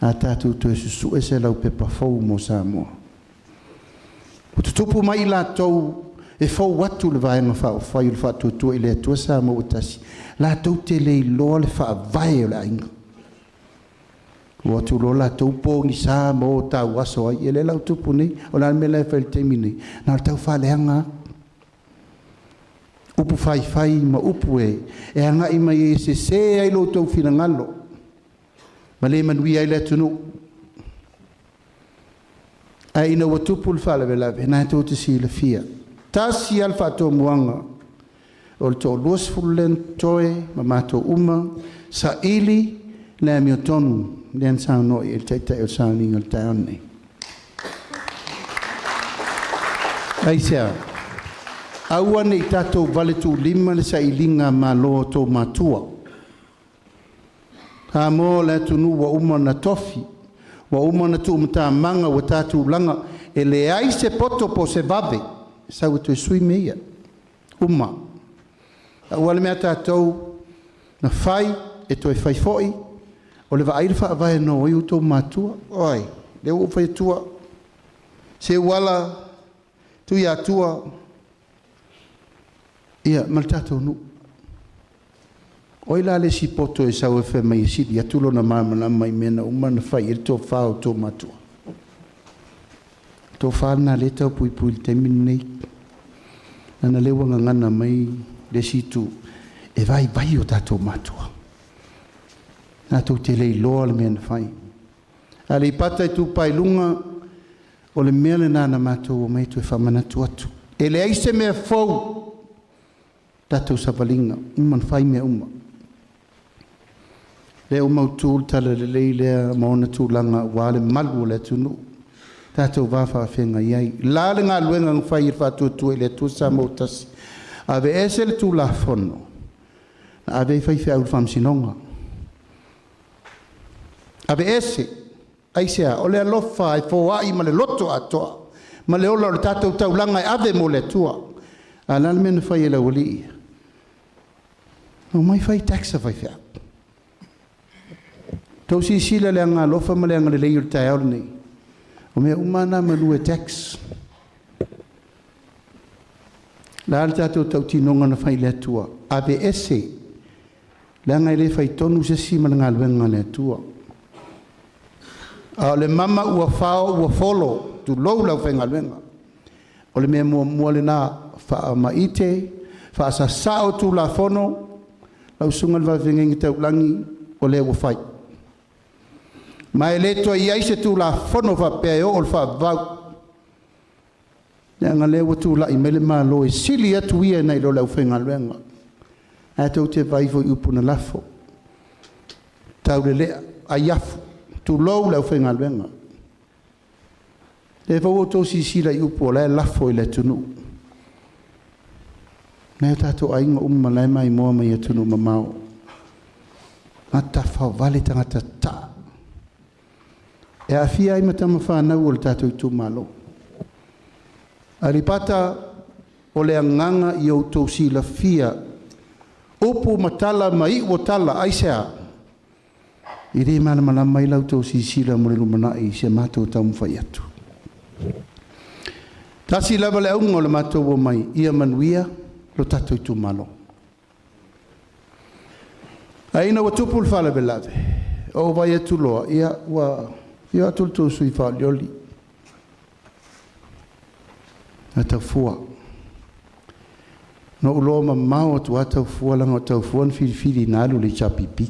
a tatou toe susue se laupepa fou mo Samoa. Ua tutupu mai i latou e fou atu le Vaega Faaupufai o le Faatuatua i le Atua Samoa ua tasi, latou te le iloa le faavae o le aiga. Ua o atu loa latou pogisa ma o tauaso ai. Ia lea la ua tupu nei. O le a le mea la e fai i le taimi nei? Na o le taufaaleaga lava. Upu faifai ma upu e agai mai ai e sese ai lo outou finagalo ma le manuia ai le atunuu. Ae ina ua tupu le faalavelave, na tou te silafia, tasi lava le faatomuaga o le toa-20 lea na totoe ma matou uma, saili le amiotonu lea na saunoa i ai le Taitai o le sauniga i le taeao lenei. Aisea? Aua ne i tatou valetuulima le sailiga malo a outou matua. Samoa o le atunuu ua uma ona tofi, ua uma ona tuumatamaga ua ta tulaga, e leai se poto po o se vave e sau e toe sui mea ia. Uma. Aua le mea a tatou na fai e toe fai foi, o le vaai i le faavae na o ai outou matua. O ai? Lea ua ou fai atua, Seuala, Tuiatua, ia ma le tatou nuu. O ai la le isi poto e sau e fai mai e sili atu lona malamalama i mea na uma ona fai i ai le tofa o outou matua? Le tofa lena lea e tau puipui i le taimi lenei. Leaga lea ua gagana mai le isi itu, e vaivai o tatou matua. Tatou te le iloa le mea na fai. Aleipata Itupa i Luga, o le mea lena na matou omai toe faamanatu atu. E leai se mea fou tatou savaliga, uma ona fai mea uma. Lea ua mautu le talalelei lea ma ona tulaga aua le malu o le atunuu, tatou va faafeagai ai. La le galuega na fai e le Faatuatua i le Atua Samoa ua tasi, aveese le Tulafono, na ave ai faifeau i le Faamasinoga. Aveese! Aisea? O le alofa e foai ma le loto atoa ma le ola o le tatou taulaga e ave mo le Atua. A o le a le mea na fai e le aualii ia? Na omai fai tax a faifeau. Tou silasila i le agaalofa ma le agalelei o le taeao lenei. O mea uma lava na malu e tax. O le a le tatou tautinoga na fai i le Atua? Aveese, leaga e le faitonu se isi ma le galuega a le Atua. A o le mama ua fao ua folo, tulou le aufaigaluega. O le mea muamua lena, faamaite, faasasao Tulafono, lau susuga i le Vaifeagaiga Taulagi, o lea ua fai. Ma e le toe i ai se Tulafono faapea e oo i le faavavau, leaga o lea ua tulai mai le Malo e sili atu ia nai lo le aufaigaluega. Ae tou te vaai foi i upu na lafo, taulelea, aiafu, tulou le aufaigaluega. Lea foi ua outou silasila i upu o la e lafo i le atunuu. Nai o tatou aiga uma la e maimoa mai atunuu mamao. Tagata faovale, tagata tataa. E aafia ai ma tama fanau o le tatou itumalo. Aleipata, o le agaga ia outou silafia upu ma tala ma iu o tala, aisea? E le malamalama ai la outou silasila mo le lumanai i si a matou taumafai atu. Tasi lava le auga o le matou omai, ia manuia lo tatou itumalo. Ae ina ua tupu le faalavelave, ou vaai atu loa, ia ua afio atu le tou sui usufono faaolioli ia Taufua. Na ou iloa mamao atu lava Taufua leaga o Taufua na filifili na alu i le HRPP.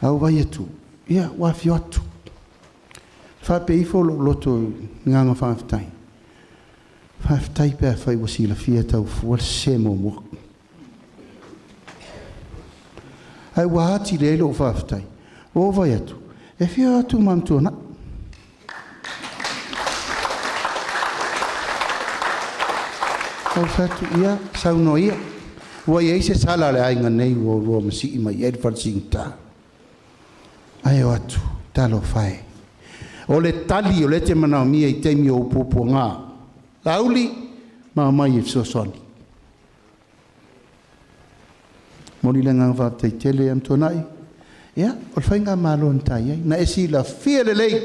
Ae ou vaai atu, ia ua afio atu. Faapea ifo lou loto i le agaga faafetai, faafetai pe afai ua silafia e Taufua le sese muamua. Ae ua atili ai lou faafetai, ua ou vaai atu, e afio atu ma Amituanai. Ou fai atu, ia, saunoa ia. Ua i ai se sala a le aiga nei ua oulua masii mai ai le fale sigita. Ae o atu, talofa e. O le tali o lea e te manaomia i taimi o puapuaga. Laauli, ma omai e fesoasoani. Momoli le agaga faafetai tele Amituanai. Ia, o le faigamalo na ta i ai. Na e silafia lelei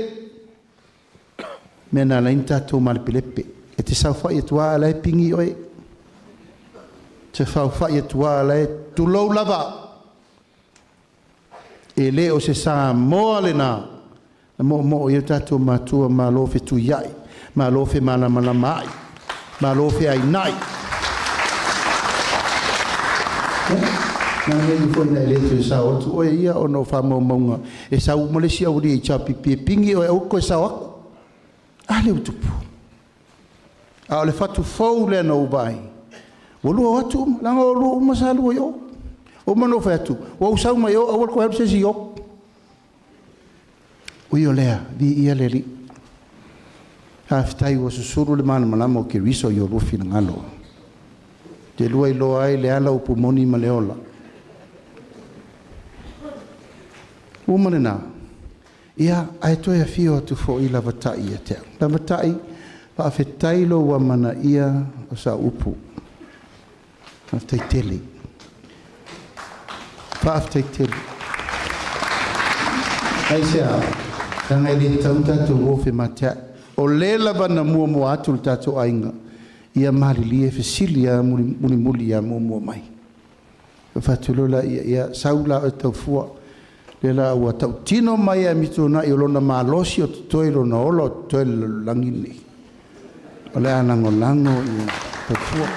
mea na ala ai ona tatou malepelepe. E te saofai atu lava a o la e pigi oe. E te saofai atu lava a o la e… tulou lava, e le o se Samoa lena na moomoo i ai o tatou matua, malo fetuiai, malo femalamalamaai, malo feainai. Ia, na mea foi ina e le toe sao atu oe ia ona o faamaumauga, e sau uma le isi aualii HRPP e pigi oe aua e te toe sao atu. A lea ua tupu? A o le fatu fou lea na ou vaai, ua lua o atu uma, leaga o oulua uma sa lua i o. Ua uma ona ou fai atu, ua ou sau mai o, aua le toe alu se isi i o. Ui o lea, viia le Alii. Faafetai ua susulu le malamalama o Keriso i oulua finagalo. Te lua iloa ai le ala upu moni ma le ola. Ua uma lena, ia, ae toe afio atu foi Lavatai ia te au. Lavatai, faafetai lou amanaia o sau upu. Faafetai tele. Faafetai tele. Aisea? Leaga e le tatau ona tatou o femateai. O le lava na muamua atu le tatou aiga, ia malilie fesili lava mulimuli ia muamua mai. Ona fai atu loa lea, ia sau la oe Taufua, lea la ua tautino mai e Amituanai o lona malosi o totoe i lona ola o totoe i le lalolagi lenei. O le a lagolago ia Taufua.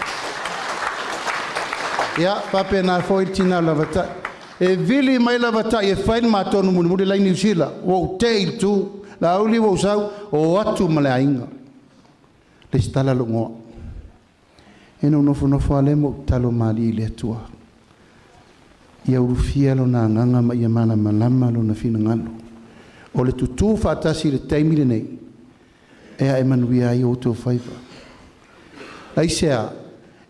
Ia, faapena foi le tina o Lavatai. E vili mai Lavatai e fai le ma tonu mulimuli la e i Niu Sila. Ua ou tei i le tu, Laauli ua ou sau, o atu ma le aiga. Resitala lou igoa. Ia ona ou nofonofo lava lea ma ou tatalo malie i le Atua ia ulufia lona agaga ma ia malamalama lona finagalo. O le tutu faatasi i le taimi lenei, e ae manuia ai outou faiva. Aisea?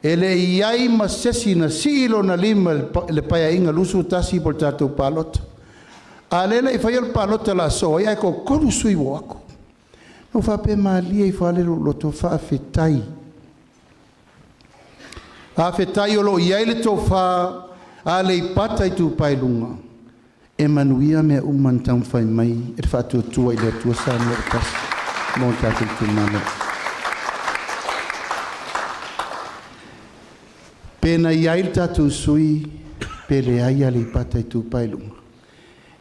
E le i i ai ma se isi na sii lona lima i le Paeaiga 21 po o le tatou palota. A o lea e le i faia le palota o le a sosoo ai ae toatolu sui ua o atu. Na ou faapea malie ifo lava lea i lou loto, faafetai. Faafetai o lo o i ai le tofa a Aleipata Itupa i Luga e manuia mea uma na taumafai mai e le Faatuatua i le Atua Samoa ua Tasi mo le tatou itumalo. Pe na i ai le tatou sui pe leai Aleipata Itupa i Luga,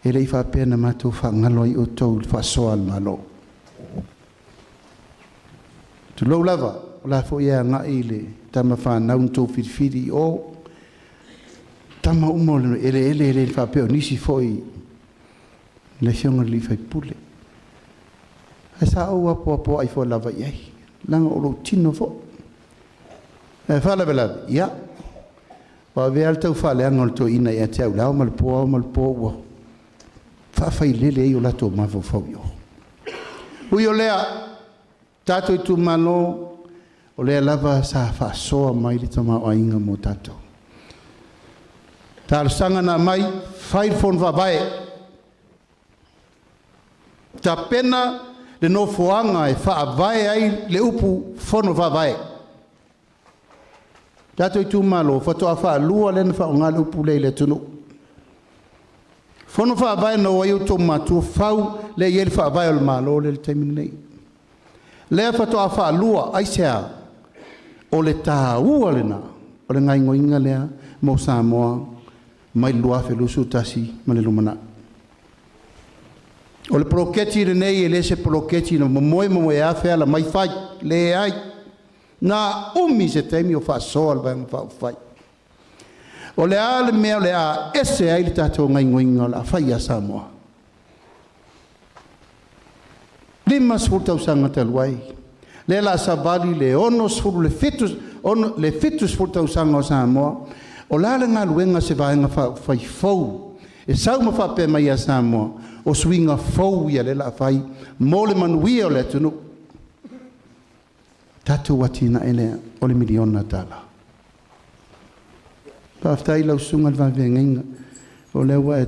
e le i faapea na matou faagalo ai outou i le faasoa a le Malo. Tulou lava, o la foi e agai i le tama fanau na outou filifili i o, tama uma o le eleele e le faapea o nisi foi le afioga i le sui usufono. Ae sa ou apoapoai foi lava i ai, leaga o lou tino foi. Ae faalavelave, ia, ua avea le taufaaleaga o le toeaina ia te au i le ao ma le po, ao ma le po, ua faafailele ai o latou mafaufau i o. Ui o lea, tatou itumalo, o lea lava sa faasoa mai le tamaoaiga mo tatou. Talosaga na aumai, fai le fono faavae, tapena le nofoaga e faavae ai le upu fono faavae. Tatou itumalo, faatoa faalua lea ona faaaoga le upu lea i le atunuu. Fono faavae na o ai outou matua fau lea e i ai le faavae o le Malo lea i le taimi lenei. Lea faatoa faalua, aisea? O le taua lena o le gaoioiga lea mo Samoa mai le 2021 ma le lumanai. O le poloketi lenei e le se poloketi na momoe momoeafe ala mai fai, leai. Na umi se taimi o faasoa le Vaega Faaupufai. O le a le mea o le a ese ai le tatou gaoioiga o le a fai ia Samoa? 50 tausaga talu ai, lea o le a savali le 60, le 70 tausaga o Samoa. O le a le galuega a se Vaega Faaupufai fou e sau ma faapea mai ia Samoa, o suiga fou ia lea o le a fai mo le manuia o le atunuu? Tatou atinae lea o le $1 miliona. Faafetai i lau susuga i le Vaveagaiga, o lea ua e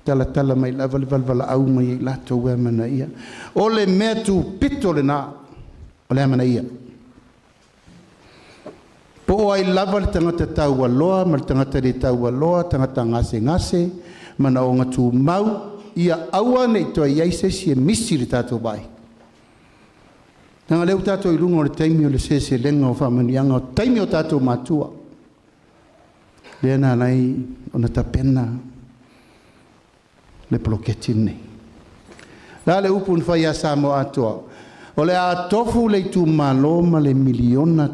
talatala mai lava le valevalaau mai ia i latou e amanaia. O le mea tupito lena o le amanaia. Po o ai lava le tagata taualoa ma le tagata le taualoa, tagata gasegase, manaoga tumau, ia aua ne i toe i ai se isi e misi i le tatou vaai. Leaga o lea ua tatou i luga o le taimi o le seleselega o faamanuiaga, o taimi o tatou matua, lea na ala ai ona tapena le poloketi lenei. O le a le upu na fai ia Samoa atoa? O le a tofu le itumalo ma le $1 miliona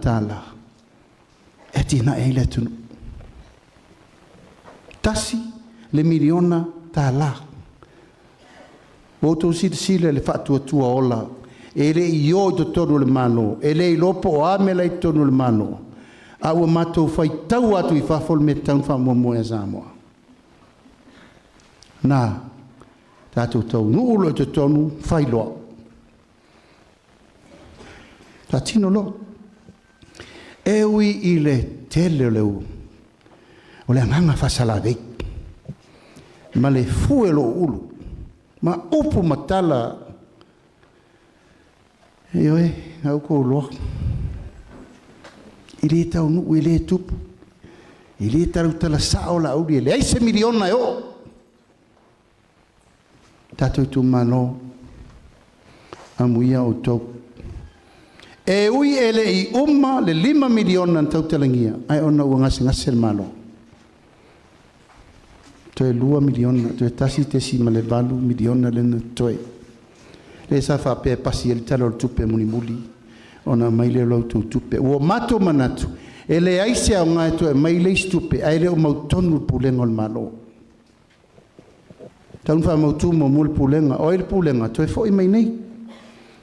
e atinae ai le atunuu. $1 miliona. Ua outou silasila i le faatuatua ola, e le i o i totonu o le Malo, e le iloa po o a mea la e i totonu o le Malo, a ua matou faitau atu i fafo le mea e tatau ona faamuamua ia Samoa. Na tatou taunuu loa i totonu, fai loa. Faatino loa. E ui i le tele o le agaga faasalavei, ma le fue o lou ulu, ma upu ma tala, ioe, na ua iloa, e le taunuu, e le tupu, e le tautala sao Laauli, e leai se miliona e oo. Tatou itumalo, amuia outou. E ui e le i uma le $5 miliona na tautalagia, ae ona ua gasegase le Malo, toe $2 miliona, toe $1.8 miliona lea na totoe. Lea sa faapea e pasi ai le Tala o le Tupe mulimuli ona aumai lea o la outou tupe. Ua matou manatu, e leai se aoga e toe aumai le isi tupe ae le o mautonu le pulega o le Malo. E tatau ona faamautu muamua le pulega. O ai le pulega? Toe foi mai nei.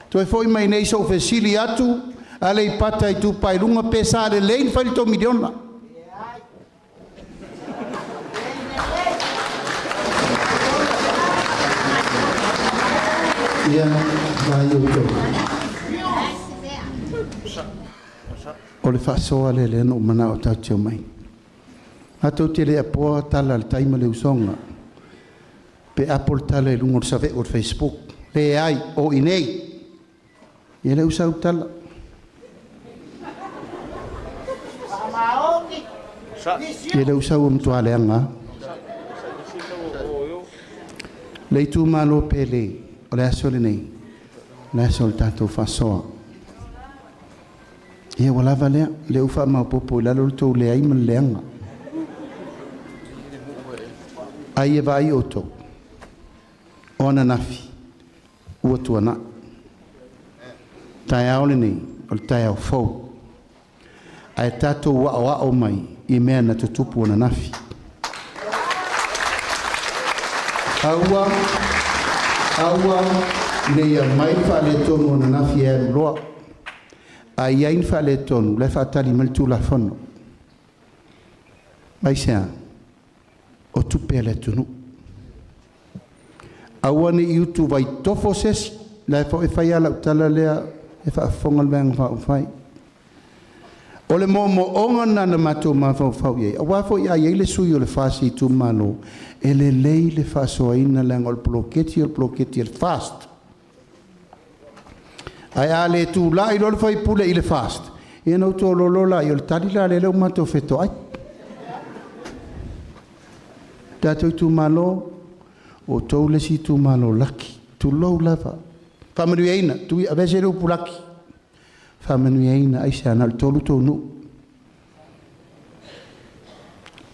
Toe foi mai nei se i ou fesili atu Aleipata Itupa i Luga pe sa lelei ona fai le tou miliona. Ia, vaai outou. O le faasoa lea lea na ou manao tatou te omai. Matou te le apoa tala a le tai ma le usoga, pe apo le tala i luga o le saveu o le Facebook. Leai, o i inei. Ia lea ua sau tala. Ia lea ua sau ua matua leaga lava. Le itumalo pele, o le aso lenei, o le aso o le tatou faasoa. Ia ua lava lea, o lea ua faamaopoopo i lalo le tou leai ma le leaga. A ia vaai outou, o ananafi ua tuanai. Taeao lenei, o le taeao fou. Ae tatou aoao mai i mea na tutupu ananafi. Aua, aua ne i aumai le faaletonu o ananafi e alu loa. A i ai ni faaletonu, o la e faatali mai le Tulafono. Aisea? O tupe a le atunuu. Aua ne i utuvai tofo se isi. La e fo'i fai ala utala lea e faafofoga le Vaega Faaupufai. O le moomooga lena na matou mafaufau i ai, aua foi a i ai le sui o le FAST i itumalo, e lelei le faasoaina leaga o le poloketi o le poloketi a le FAST. Ae a le tulai loa le sui usufono i le FAST, ia ona ou tololo lea, o le tali la lea ua matou fetoai. Tatou itumalo, o outou le isi itumalo laki, tulou lava. Faamanuiaina, aveese le upu laki, faamanuiaina, aisea? Na o le 3 tou nuu.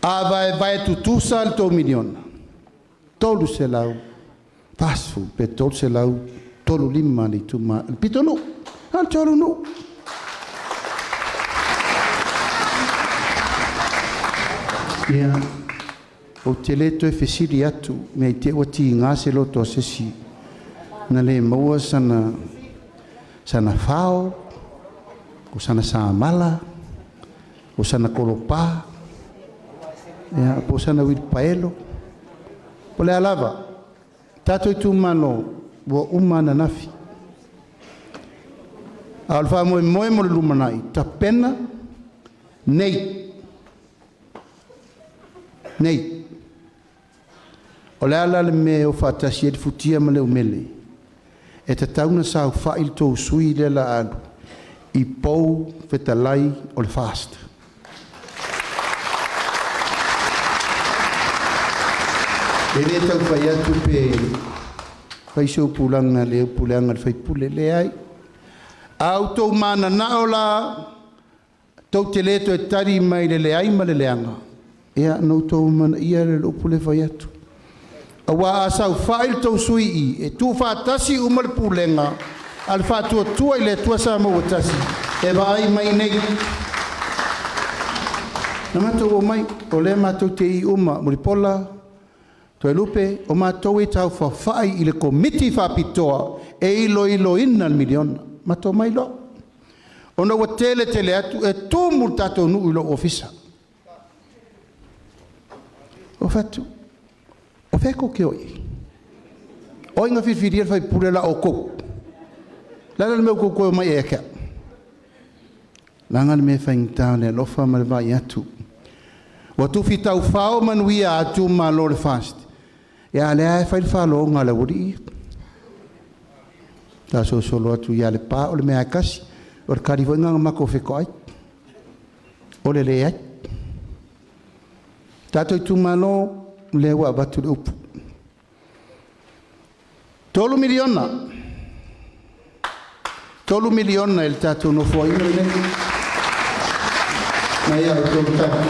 A vaevae tutusa le tou miliona, 340 pe 335 le itumalo, le pitonuu, na o le 3 nuu. Ia, ou te le toe fesili atu ne i te i ua tiga se loto o se isi na le maua sana fao, o sana samala, o sana kolopa, ia, po o sana uilipaelo. O le a lava, tatou itumalo, ua uma ananafi. A o le faamoemoe mo le lumanai, tapena nei. Nei. O le a la le mea e o faatasi ai le futia ma le umele? E tatau ona saofai le tou sui lea o le a alu i pou fetalai o le FAST. E le tau fai atu pe fai se upu leaga le upu leaga i le sui usufono, leai. A outou mananao la tou te le toe tali mai i le leai ma le leaga, ia ona outou amanaia lea o le upu lea e fai atu. Aua a saofai le tou sui i i, e tuufaatasi uma le pulega a le Faatuatua i le Atua Samoa ua Tasi e vaai mai i inei. Na matou omai, o lea matou te i uma, Mulipola, Toelupe, o matou e taufaafai i le Komiti Faapitoa e iloiloina le miliona. Matou omai loa. Ona ua tele tele atu, e tumu le tatou nuu i lou ofisa. Ou fai atu, o fea tou te o i ai? O ai na filifilia le sui usufono o outou? O le a la le mea ua outou toe omai ai ia te au? Leaga le mea e faigata o le alofa ma le vaai atu. Ua tufi taufao manuia a itumalo o le FAST, a o lea lava e fai le faloga a le aualii ia. Tasolosolo atu ia Lepa o le mea lava e tasi, o le tali foi lena na matou fetoai, o le leai. Tatou itumalo, o lea ua avatu le upu. $3 miliona, $3 miliona i le tatou Nofoaiga lenei. Na ia outou tali.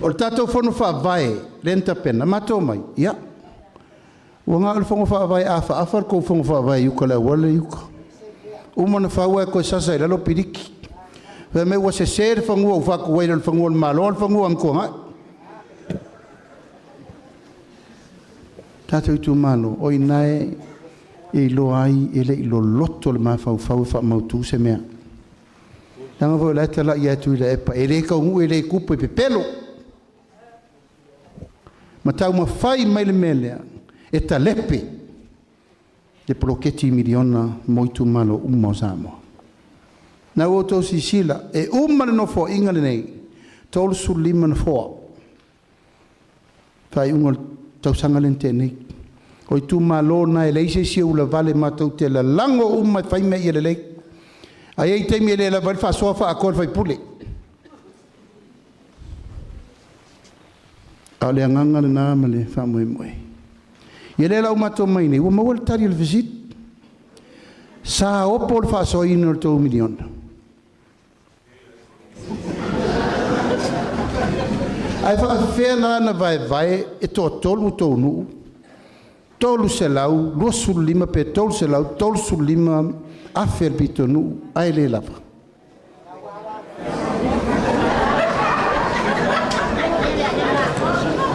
O le tatou fono faavae lea na tapena, matou omai, ia, ua na o le fono faavae afaafa le tou fono faavae i uta i le auala i uta. Uma ona fau ae toe sasa i lalo piliki. Fai mai ua sese le fanua ua faatu ai, e le o le fanua o le Malo, a o le fanua o Anutuanai. Tatou itumalo, o i ina e iloa ai e le i loloto le mafaufau e faamautu se mea. Leaga foi o la e talai atu i le epa, e le taunuu, e le tupu, e pepelo. Ma taumafai mai le mea lea, e talepe le poloketi miliona mo itumalo uma o Samoa. Na ua outou silasila, e uma le nofoaiga lenei, 35 nofoa, faaiuga o le tausaga lea na tea nei. O itumalo na e leai se isi e ulavale, matou te lalago uma e fai mea ia lelei. Ae i ai taimi e le lava ai le faasoa faaatoa a le sui usufono. A o le agaga lena ma le faamoemoe. Ia lea la ua matou omai nei, ua maua le tali o le fesili. Sa opo le faasoaina o le tou miliona. Ae faafefea la ona vaevae e toatolu tou nuu, 325 pe 335 afe le pitonuu ae le lava.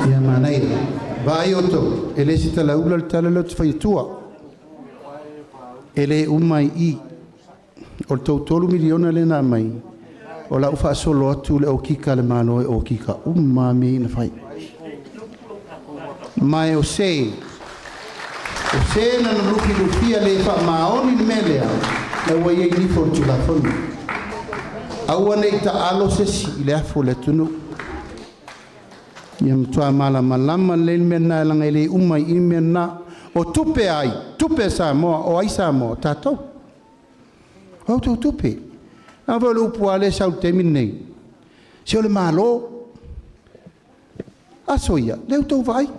Ia manaia. Vaai outou, e le se talaula le tala lea ou te fai atua. E le uma ai i. O le tou $3 miliona lea na aumai, o la ua faasolo atu le okika a le Malo e okika uma lava mea ia na fai. Ma o se Se na na lufilufia le faamaoni le mea lea, na ua i ai nifo o le Tulafono. Aua ne i taalo se isi i le afu o le atunuu. Ia matua malamalama lelei le mea lena leaga e le uma i i le mea lena. O tupe a ai? Tupe a Samoa. O ai Samoa? O tatou. O a outou tupe. A foi o le upu lava lea e sau i le taimi lenei, se o le Malo. Aso ia, lea ua outou vaai,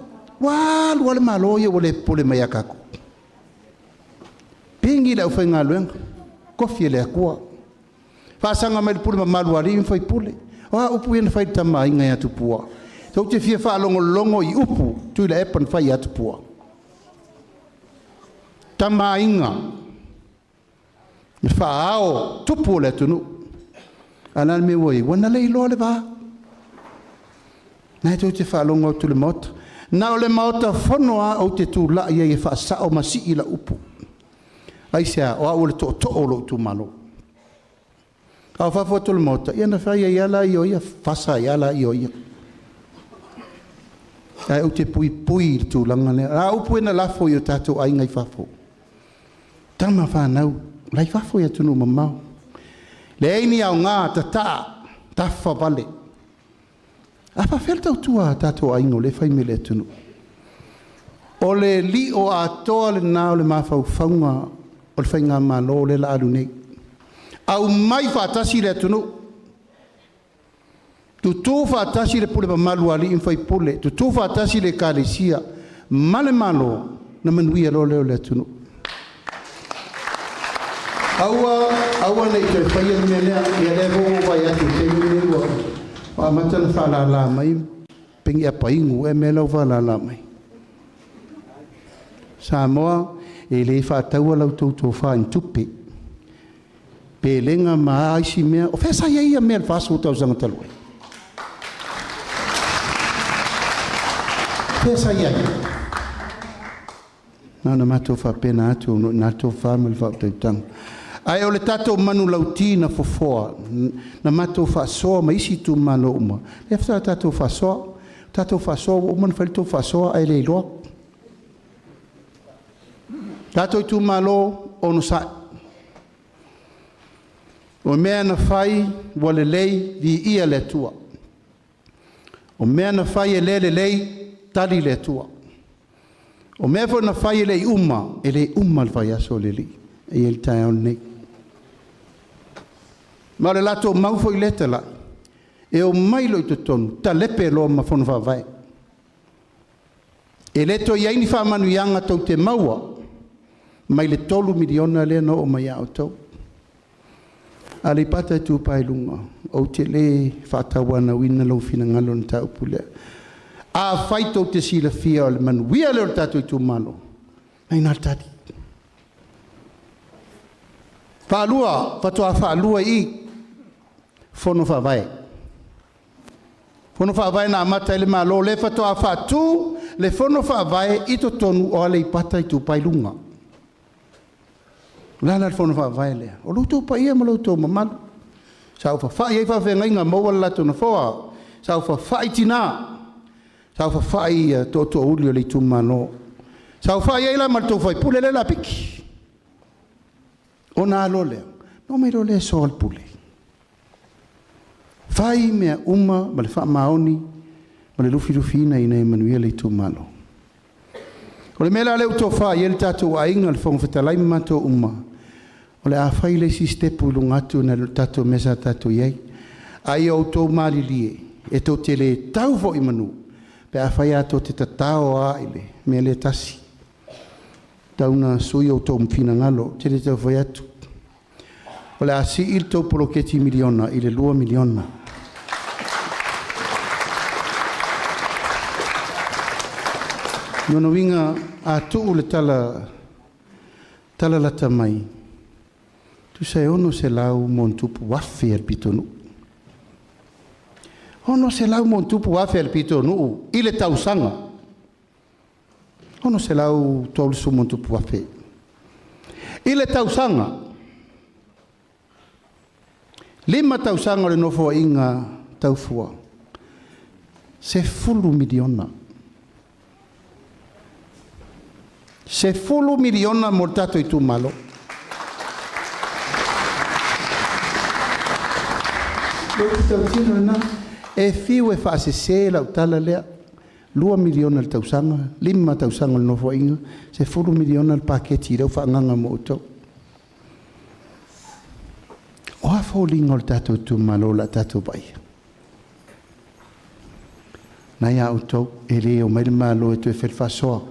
ua alu lava le Malo ia ua le popole mai ia tatou. Pigi le aufaigaluega, tofi e le Atua. Faasaga mai i le pule mamalu a alii ma faipule. O a upu ia na fai i le Tama a Aiga ia Tupua? Tou te fia faalogologo i upu Tuilaepa na fai ia Tupua? Tama a Aiga, le faa-ao tupu o le atunuu. A o le a le mea ua i ai? Ua na le iloa le va. Na tou te faalogo atu i le Maota. Na o le Maota Fono lava ou te tulai ai e faasao ma sii lau upu. Aisea? O au o le tootoo o lou itumalo. A o fafo atu o le Maota, ia ona fai ai lava lea o ia, fasa ai lava lea o ia. Ae ou te puipui i le tulaga lea. A o upu ia na lafo i o tatou aiga i fafo. Tama fanau, la i fafo i atunuu mamao. Leai ni aoga, tataa, tafa vale. A faafefea le tautua a tatou aiga o lea e fai mai i le atunuu? O le lio atoa lena o le mafaufauga o le faigamalo lea o le a alu nei. Aumai faatasi le atunuu, tutu faatasi le pule mamalu a alii ma faipule, tutu faatasi le Ekalesia ma le Malo, ona manuia loa lea o le atunuu. Aua, aua ne i toe faia le mea lea. Ia lea foi ua ou vaai atu i le taimi lenei ua amata ona faalala mai pegi apainu ea mea la ua faalala mai. Samoa, e le faataua la outou tofa i ni tupe, pelega ma a isi mea. O fea sa i ai ia mea i le 40 tausaga talu ai? O fea sa i ai? Na ona matou faapena atu o lo o i ina le tofa ma le faautautaga. Ae o le tatou manulauti na fofoa, na matou faasoa ma isi itumalo uma, lea faatoa tatou faasoa. Tatou faasoa ua uma ona fai le tou faasoa ae le iloa. Tatou itumalo, onosai. O mea na fai ua lelei, viia le Atua. O mea na fai e le lelei, tali le Atua. O mea foi na fai e le i uma, e le uma le vaiaso o le Alii. E i ai le taeao lenei. Ma o le latou mau foi lea talai, e omai loa i totonu, talepe loa ma Fono Faavae. E le toe i ai ni faamanuiaga tou te maua mai le $3 miliona lea na oo mai ia outou. Aleipata Itupa i Luga, ou te le faatauanauina lou finagalo i le mataupu lea. Afai tou te silafia o le manuia lea o le tatou itumalo, o lena e i ina le tali. Faalua, faatoa faalua i i Fono Faavae. Fono Faavae na amata ai le Malo, lea faatoa faatu le Fono Faavae i totonu o Aleipata Itupa i Luga. O le a la le Fono Faavae lea? O lo outou paia ma lo outou mamalu. Saofafai ai faafeagaiga maua le latou nofoa, saofafai tina, saofafai tootoouli o le itumalo, saofai ai la ma le tou faipule lea o le a piki. Ona a loa lea, ona omai loa lea e soa le pule. Fai mea uma ma le faamaoni ma le lufilufiina ina ia manuia le itumalo. O le mea la lea ua tofa i ai le tatou aiga, le Fofoga Fetalai ma matou uma, o le a fai le isi sitepu i luga atu nai lo le tatou mea sa tatou i ai. A ia outou malilie, e tou te le tau foi i manu pe afai lava tou te tatao lava i le mea lea e tasi. Tau ina sui outou finagalo, ou te le tau fai atu. O le a sii le tou poloketi miliona i le $2 miliona. Lona uiga, a tuu le tala, tala lata mai, tusa e 600+ afe a le pitonuu. 600+ afe a le pitonuu i le tausaga. 630+ afe i le tausaga. 5 tausaga o le nofoaiga taufua, $10 miliona. 10 miliona mo le tatou itumalo. Le upu tautino lena. E fiu e faasese lau tala lea. 2 miliona i le tausaga, 5 tausaga o le nofoaiga, 10 miliona le paketi lea ua faaagaaga mo outou. O a foliga o le tatou itumalo o le a tatou vaaia? Na ia outou, e le omai le Malo e toe fai le faasoa.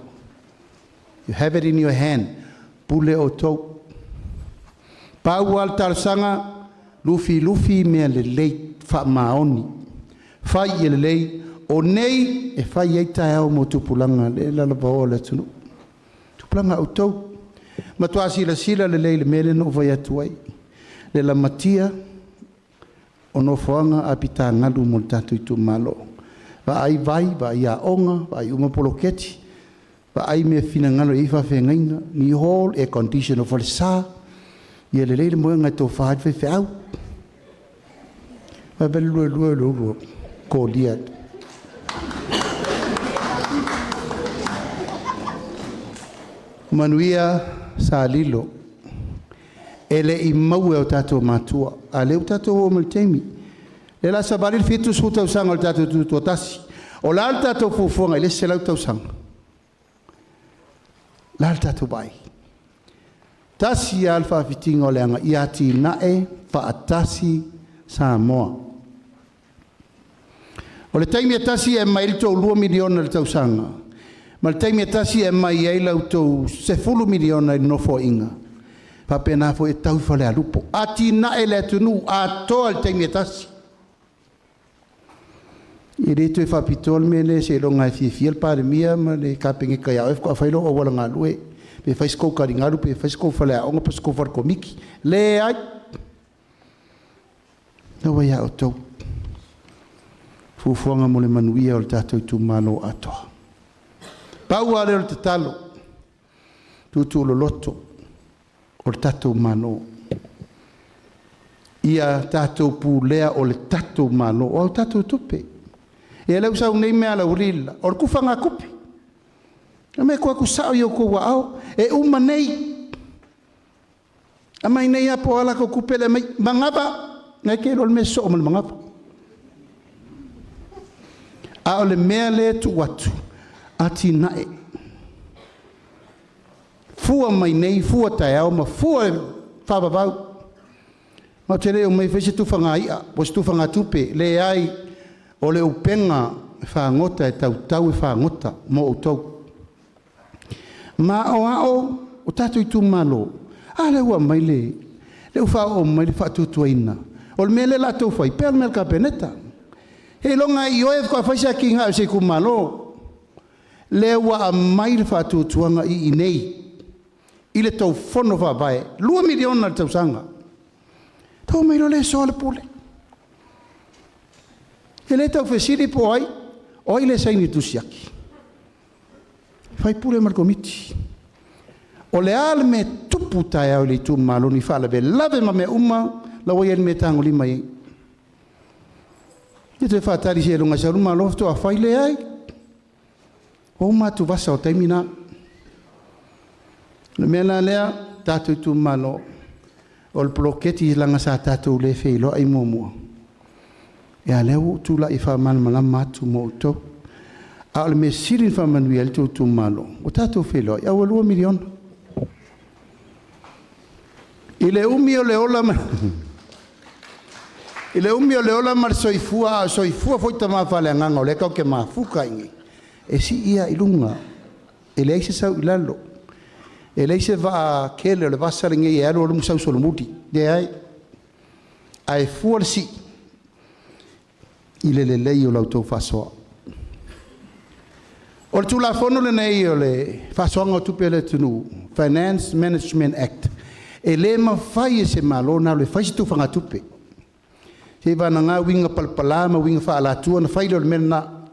You have it in your hand. Pule outou. Pau lava le talosaga, lufilufi mea lelei, faamaoni. Fai ia lelei, o nei e fai ai taeao mo tupulaga lea e lalovaoa o le atunuu. Tupulaga a outou. Matua silasila lelei i le mea lea na ou fai atu ai. Le lamatia o nofoaga apitagalu mo le tatou itumalo. Vaai vai, vaai aoga, vaai uma poloketi, vaai mea e finagalo i ai faafeagaiga, ni hall, air condition o falesa, ia lelei le moega e tofa ai le faifeau. Vaai le 22 o le ulu kolia. Manuia sa lilo. E le i maua e o tatou matua, a lea ua tatou oo mai i le taimi. Lea o le a savali le 70 tausaga o le tatou Tutoatasi. O le a le tatou fuafuaga i le isi 100 tausaga? O le a le tatou vaai? Tasi lava le faafitiga o le aga ia atinae faatasi Samoa. O le taimi e tasi e aumai ai le tou $2 miliona i le tausaga, ma le taimi e tasi e aumai ai la outou $10 miliona i le nofoaiga, e faapena foi e tau i Falealupo. Atinae le atunuu atoa i le taimi e tasi. E le toe faapitoa le mea lea seiloga e fiafia le Palemia ma le Kapeneta ia oe faatoa fai lou auala galue, pe fai se tou taligalu, pe fai se tou faleaoga po o se tou falekomiti. Leai! O lena ua ia outou fuafuaga mo le manuia o le tatou itumalo atoa. Pau lava lea o le tatalo, tuutuuloloto o le tatou Malo. Ia tatou pulea o le tatou Malo, o a tatou tupe. Ia lea ua sau nei mea a le aualii le la, o le tufagatupe. E omai e tuu atu sao i outou aao. E uma nei. Aumai nei lava po o a latou tupe lea e aumai. Manava! Na e te iloa le mea e soo ma le manava. A o le mea lea e tuu atu, atinae. Fua mai nei, fua taeao ma fua faavavau. Matou te le omai e fai se tufaga i'a po o se tufagatupe. Leai, o le upega e fagota e tautau e fagota mo outou. Ma o ao o tatou itumalo, a lea ua aumai le, lea ua faaoo mai le faatuatuaina. O le mea lea o le a outou fai, pei lava o le mea a le Kapeneta. Seiloga e ioe faatoa fai se atinae o se itumalo. Lea ua aumai le faatuatuaga i inei i le tou Fono Faavae, $2 miliona i le tausaga. Tou omai loa lea e soa le pule. E le tau fesili po o ai, o ai le saini i le tusi siaki. Sui usufono ma le Komiti. O le a le mea e tupu taeao i le itumalo, ni faalavelave ma mea uma, la ua i ai le mea e tagolima i ai. E toe faatali seiloga e sau le Malo faatoa fai. Leai. Ua uma atuvasa o taimi na. O le mea la lea, tatou itumalo, o le poloketi leaga sa tatou le feiloai muamua, ia lea ua ou tulai e faamalamalama atu mo outou. A o le mea sili ona faamanuia ai le tou itumalo, ua tatou feiloai, a ua $2 miliona. I le umi o le ola ma i le umi o le ola ma le soifua, a o soifua foi tama faaleagaga o lea tatou te mafuta ai nei, e sii lava i luga, e leai se sau i lalo. E leai se vaa tele o le vasa lenei e alu alu ma sau solomuli. Leai. Ae fua le sii i le lelei o la outou faasoa. O le Tulafono lenei o le Faasoaga o Tupe a le atunuu, Finance Management Act, e le mafai e se Malo ona alu e fai se tufagatupe. Seivagana uiga palapala ma uiga faaalatua ona fai lea o le mea lena.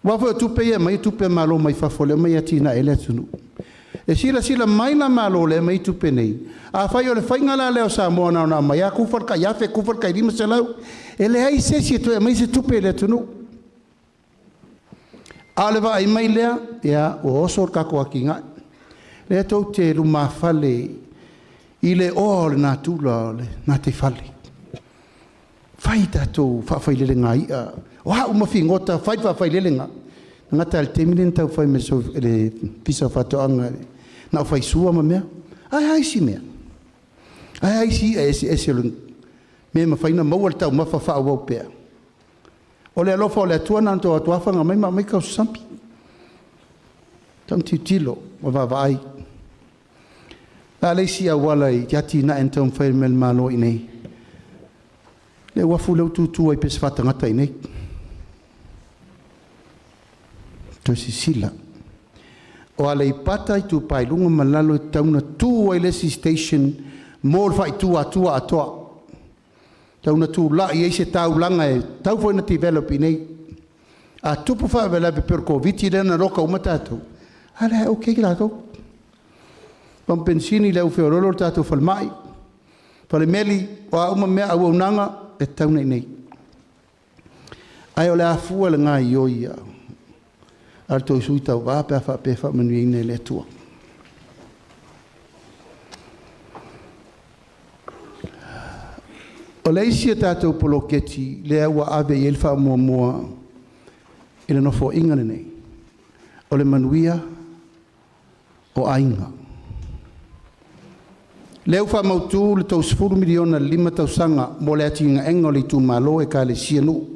Aua foi o tupe ia e aumai o tupe a Malo mai fafo lea e omai e atinae ai le atunuu. E silasila mai la Malo lea e aumai tupe nei, afai o le faiga la lea o Samoa na ona aumai lava tufa le tai $1,000, tufa le tai $500, e leai se isi e toe aumai se tupe i le atunuu. A o le vaai mai lea, ia, ua oso le tatou atinae. Lea tou te lumafale i le oa o le natura o le gataifale. Fai tatou faafailelega i'a, o au ma figota fai faafailelega. Gata i le taimi lea na tau fai mai le Ofisa o Faatoaga na o faisua ma mea. Ae a isi mea? Ae a isi i'a eseese o le mea e mafai ona maua le taumafa faaauau pea? O le alofa o le Atua na ona tou o atu lava faga mai ma aumai taososampi. Tau tilotilo ma vaavaai. O le a le isi auala i atinae na taumafai mai e le Malo i inei? Le uafu lea ua tutu ai pei se faatagata i inei. Toe silasila. O Aleipata Itupa i Luga ma Lalo e tatau ona tu ai le isi station mo le faaitu atua atoa. Tatau ona tulai ai se taulaga e tatau foi ona develop i inei. A tupu faalavelave pei o le Koviti lea na loka uma tatou, a lea e okay latou. Pamu penisini le au feoloolo le tatou falemai, falemeli, o a uma mea auaunaga e tatau ona i inei. Ae o le a fua le gaoioi a le tou sui tauva pe a faapea e faamanuiaina e le Atua. O le isi a tatou poloketi lea ua ave i ai le faamuamua i le Nofoaiga lenei, o le manuia o aiga. Lea ua faamautu le $30 miliona i le 5 tausaga mo le atinaeina o le itumalo, ekalesia, nuu.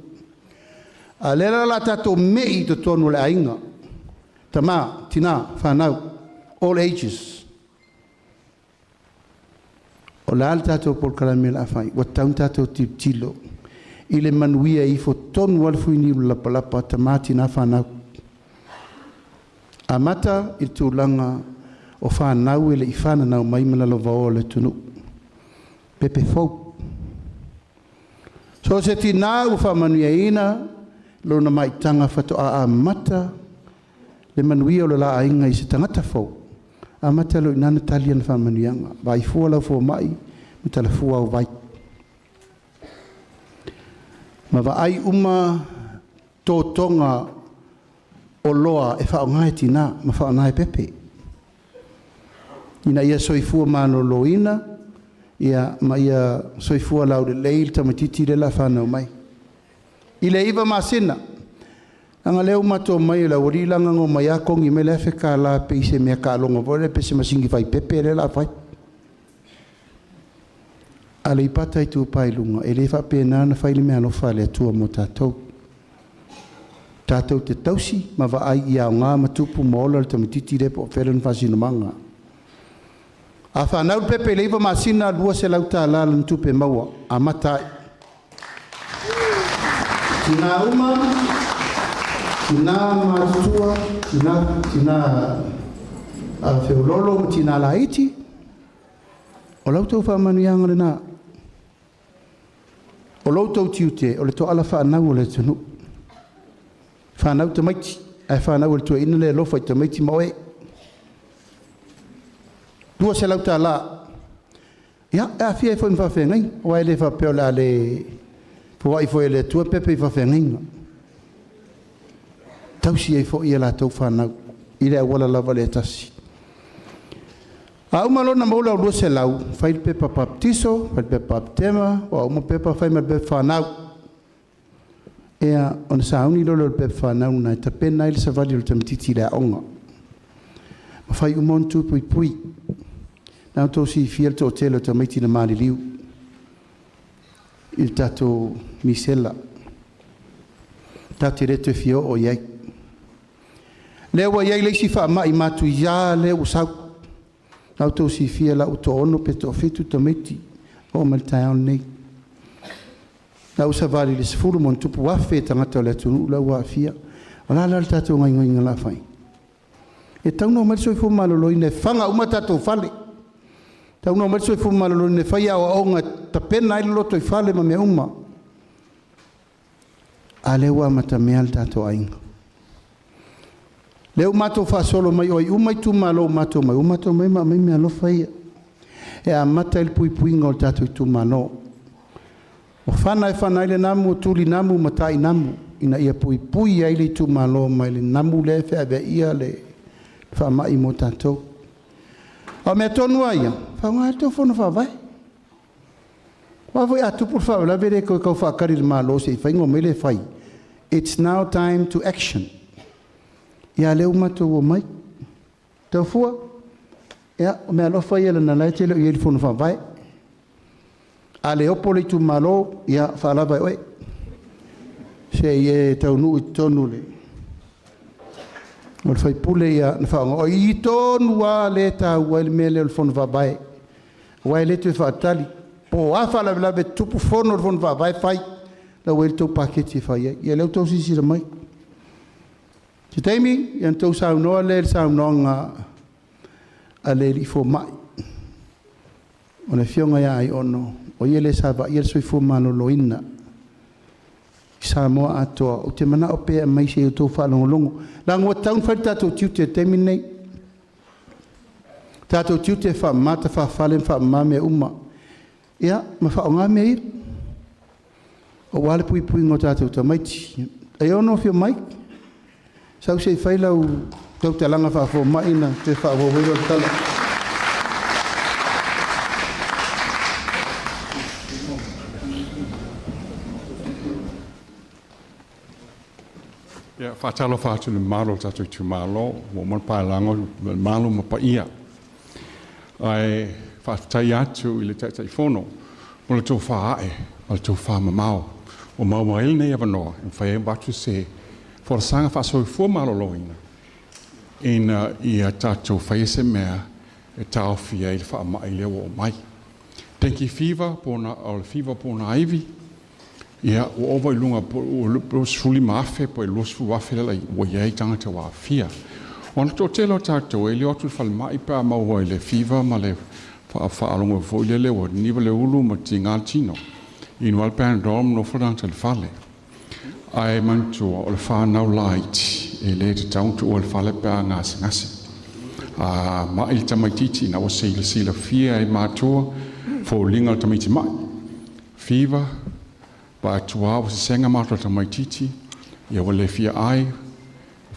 A o lea la o le a tatou mei i totonu o le aiga, tama, tina, fanau, all ages. O le a le tatou polokalame o le a fai? Ua tatau ona tatou tilotilo i le manuia e ifo tonu lava le fuiniu lapalapa, tama, tina, fanau. Amata i le tulaga o fanau e le i fananau mai ma lalovaoa o le atunuu, pepe fou. So o se tina ua faamanuiaina lona maitaga faatoa amata le manuia o le la aiga i se tagata fou, amata loa i ina ona tali ana faamanuiaga, vaai fua lau fomai ma talafua au vai. Ma vaai uma totoga oloa e faaaoga e tina ma faaaoga e pepe ina ia soifua maloloina ma ia soifua laulelei le tamaitiiti lea o le a fanau mai. I le 9 masina, leaga o lea ua matou omai, o le aualii le la na omai lava togi mai le $1,000 pei se meataaloga foi lea pe o se masini fai pepe lea o le a fai. Aleipata Itupa i Luga, e le faapena ona fai le meaalofa a le Atua mo tatou. Tatou te tausi ma vaai ia aoga ma tupu ma ola le tamaitiiti lea po o fea lona faasinomaga. A fanau le pepe i le 9 masina, $200 lana tupe maua, amata ai. Tina uma, tina matutua, tina, tina feololo ma tina laiti, o la outou faamanuiaga lena. O lo outou tiute, o le toala fanau o le atunuu. Fanau tamaiti, ae fanau e le toeaina le alofa i tamaiti ma oe. $200. Ia, e aafia ai foi ma faafeagaiga, aua e le faapea o le a le foai foi e le Atua pepe i faafeagaiga. Tausi ai foi a latou fanau i le auala lava lea e tasi. A uma loa ona maua lau 200, fai le pepa papatiso, fai le pepa bapatema, o a uma pepa, fai ma le pepa fanau. Ia, ona sauni loa lea o le pepa fanau lena e tapena ai le savali o le tamaitiiti i le aoga. Ma fai uma ona tu puipui. Na outou silafia le toatele o tamaiti na maliliu i le tatou misela. Tatou te le toe fia oo i ai. Lea ua i ai le isi faamai matuia lea ua sau. Na outou silafia la ua toa-6 pe toa-7 tamaiti oo mai le taeao lenei. La ua savali i le 10+ tagata o le atunuu la ua aafia. O le a la le tatou gaoioiga o le a fai? E tatau ona omai le soifua maloloina e faga uma tatou fale. E tatau ona omai le soifua maloloina e fai aoaoga e tapena ai le lotoifale ma mea uma. A lea ua amatamea le tatou aiga. Lea ua matou faasolo mai o ai uma itumalo ua matou omai, ua matou omai ma aumai meaalofa ia. E amata i le puipuiga o le tatou itumalo. O fana e fana ai le namu, o tuli namu ma tai namu. ina ia puipui ai le itumalo mai le namu lea e feaveaia le faamai mo tatou. A o mea tonu lava ia, faaaoga ai le tou fono faavae. Aua foi a tupu le faalavelave e le toe tau faatali i le Malo se i fai ona omai lea e fai. It's now time to action. Ia a o lea ua matou omai. Taufua, ia o meaalofa ia leaga o la e te le o i ai i le fono faavae. A le opo le itumalo, ia faalava e oe. Se i e taunuu i totonu o le sui usufono ona faaaoga. O i tonu lava lea e taua ai le mea lea o le fono faavae, aua e le toe faatali. Po o a faalavelave e tutupu, fono le fono faavae fai. O la ua i ai le tou paketi e fai ai. Ia o lea ua outou silasila mai. O se taimi ona outou saunoa lea i le saunoaga a le alii fomai, o le Afioga ia Aiono, o ia lea sa vaaia le soifua maloloina i Samoa atoa. Ou te manao pea e aumai se i outou faalogologo, leaga ua tatau ona fai le tatou tiute i le taimi lenei. O tatou tiute e faamama tafafale ma faamama mea uma, ia ma faaaoga mea ia aua le puipuiga o tatou tamaiti. Aiono, afio mai, sau se i fai lau tautalaga faafomai ona toe faaauau ai lea o le tala. Ia, faatalofa atu i le mamalu o le tatou itumalo, ua uma ona paelago le mamalu ma paia. Ae faafetai atu i le Taitaifono mo le tofa ae ma le tofa mamao ua maua ai lenei avanoa e mafai ai ona avatu se folasaga faa-soifua maloloina ina ia tatou faia se mea e taofi ai le faamai lea ua oo mai. Dengue fever, po o le fiva ponaivi, ia ua ova i luga po o le 15,000 po o le 20,000 lea ua i ai tagata ua aafia. Ona toatele o tatou e le o atu i le falemai pe a maua i le fiva ma le faalogo foi lele ua niniva le ulu ma tiga le tino. Inu lava le Panadol ma nofo le tagata i le fale. Ae manatua, o le fanau laiti, e le tatau ona tuua i le fale pe a gasegase. A mai le tamaitiiti ina ua silafia e matua foliga o le tamaiti mai. Fiva, vaai atu lava ua sesega mata o le tamaitiiti, ia ua le fia ai,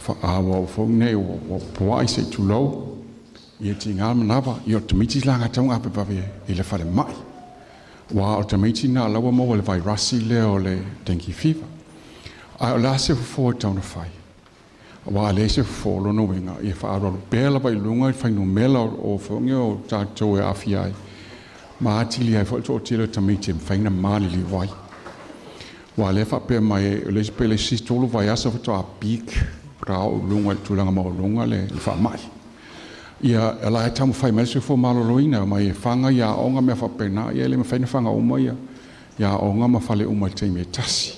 ua foi nei ua poai se i tulou, ia tiga le manava, ia o le tamaiti la tatau ona ave i le falemai. Aua o le tamaiti lena o la ua maua i le vairasi lea o le dengue fever. Ae o le a se fofo e tatau ona fai? Aua a leai se fofo, o lona uiga, ia faaalualu pea lava i luga i le fuainumera o foi o tatou e aafia ai, ma atili ai foi le toatele o tamaiti e mafai ona maliliu ai. Aua o lea e faapea mai, o le isi pe le isi 3 vaiaso faatoa peak, faatoa oo i luga i le tulaga maualuga le faamai. Ia, o la e taumafai mai le soifua maloloina, mai e faga ia aoga mea faapena, ia e le mafai ona faga uma ia aoga ma fale uma i le taimi e tasi.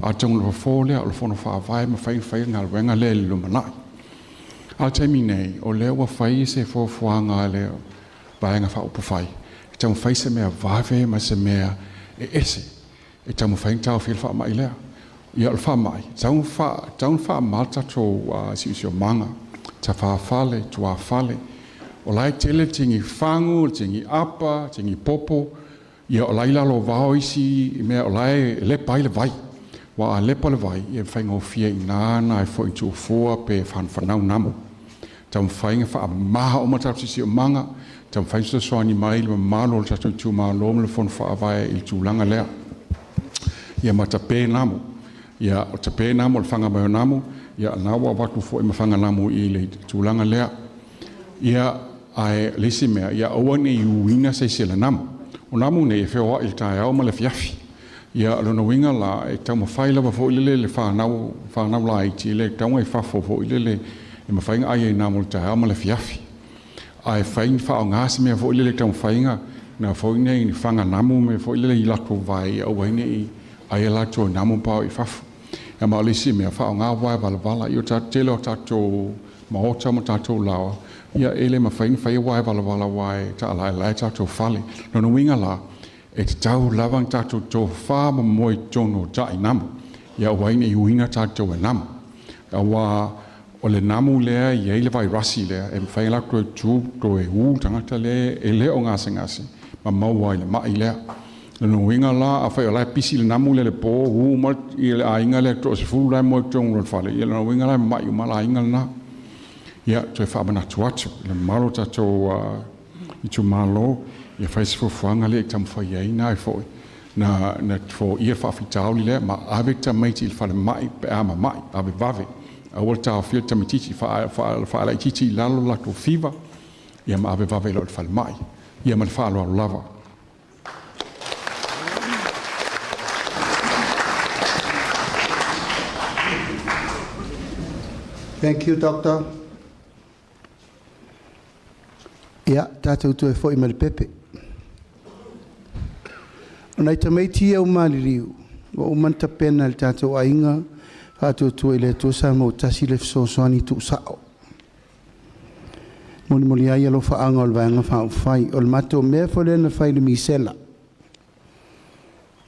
Atonu o le fofo lea, o le fono faavae e mafai ona fai le galuega lea i le lumanai. A o le taimi nei, o lea ua fai se fuafuaga a le Vaega Faaupufai, e taumafai se mea vave ma se mea e ese, e taumafai ona taofia le faamai lea. Ia o le faamai, e tatau ona faamama le tatou siosiomaga, tafafale, tuafale. O la e tele le tigi fagu, le tigi apa, tigi popo, ia o la e i lalo o vao isi mea o la e lepa ai le vai. Aua a lepa le vai, ia e faigofie i ina ona e foi tuufua pe fanafanau namo. Taumafai ona faamama uma tatou siosiomaga, taumafai ona fesoasoani mai le mamalu o le tatou itumalo ma le fono faavae i le tulaga lea. Ia ma tape namo. Ia o tape namo, o le faga mai o namo, ia o lena ua avatu foi ma faga namo i le tulaga lea. Ia, ae o le isi mea, ia aua ne i uina se isi e le namo. O namo nei e feoai i le taeao ma le afiafi. Ia, o lona uiga la, e taumafai lava foi lele le fanau, fanau laiti, e le tatau ona i fafo foi lele e mafai ona ai e namo i le taeao ma le afiafi. Ae fai ni faaaoga se mea foi lele e taumafai na foi nei faga namo mea foi lele i latou vae, ia aua ai ne i ai e latou namo pa o i fafo. Ia ma o le isi mea, faaaoga uaea valavala. Ia o le tele o tatou maota ma tatou laoa, ia e le mafai ona faia uaea valavala aua e taalaelae tatou fale. Lona uiga la, e tatau lava ona tatou tofa ma moe i totonu o tai namo, ia aua ai ne i uina tatou e namo. Aua o le namo lea e i ai le vairasi lea, e mafai ona latou toe tu, toe u le tagata lea e le o gasegase ma maua ai le mai lea. Lona uiga la afai o la e pisi le namu lea i le po, ū uma le aiga lea toasefulu la e moe i totonu o le fale, ia lona uiga la e mama'i uma le aiga lena. Ia, toe faamanatu atu i le mamalu o tatou itumalo, ia fai se fuafuaga lea i taumafai ai na foi na na foia le faafitauli lea ma ave tamaiti i le falemai pe a mama'i, ave vave. Aua le taofia le tamaitiiti, faalaitiiti i lalo le latou fiva, ia ma ave vave i le falemai. Ia ma le faaaloalo lava. Thank you, Doctor. Ia, tatou toe foi mai le pepe. O nai tamaiti ia ua maliliu, ua uma ona tapena e le tatou aiga Faatuatua i le Atua Samoa ua Tasi le fesoasoani tuusao. Molimoli ai alofaaga o le Vaega Faaupufai. O le matou mea foi lea na fai i le misela.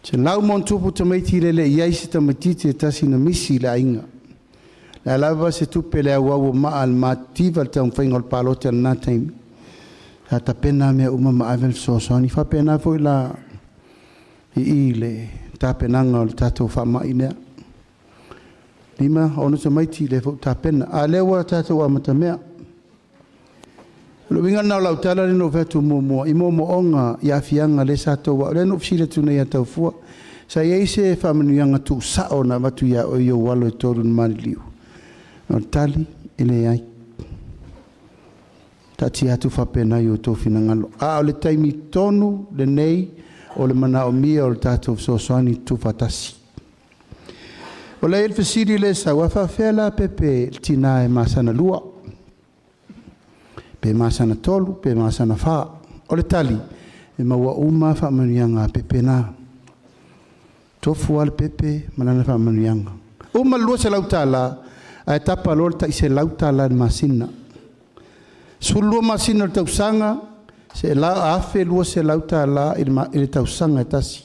100+ tamaiti e le i i ai se tamaitiiti e tasi na misi i le aiga. O le a lava se tupe le auau o maa a le matitiva i le taumafaiga o le palota i lena taimi, sa tapena mea uma ma ave le fesoasoani. E faapena foi la i i le tapenaga o le tatou faamai lea. 5, 6 tamaiti lea foi ua tapena, a o lea ua tatou amatamea. O le uiga lena o lau tala lea na ou fai atu muamua i moomooga i aafiaga lea sa outou… O lea na ou fesili atu nei ia Taufua, sa i ai se faamanuiaga tuusao na avatu ia oe i ou alo e tolu na maliliu? O le tali, e leai. Taatia atu faapena i o outou finagalo. A o le taimi tonu lenei o le manaomia o le tatou fesoasoani tuufaatasi. O le i ai le fesili lea e sau, a faapefea la pepe le tina e masana 2, pe masana 3, pe masana 4? O le tali, e maua uma lava faamanuiaga a pepe na. Tofu lava le pepe ma lana faamanuiaga. Uma le $200, ae tapa loa le tai $100 i le masina. 12 masina o le tausaga, $1,200 i le tausaga e tasi.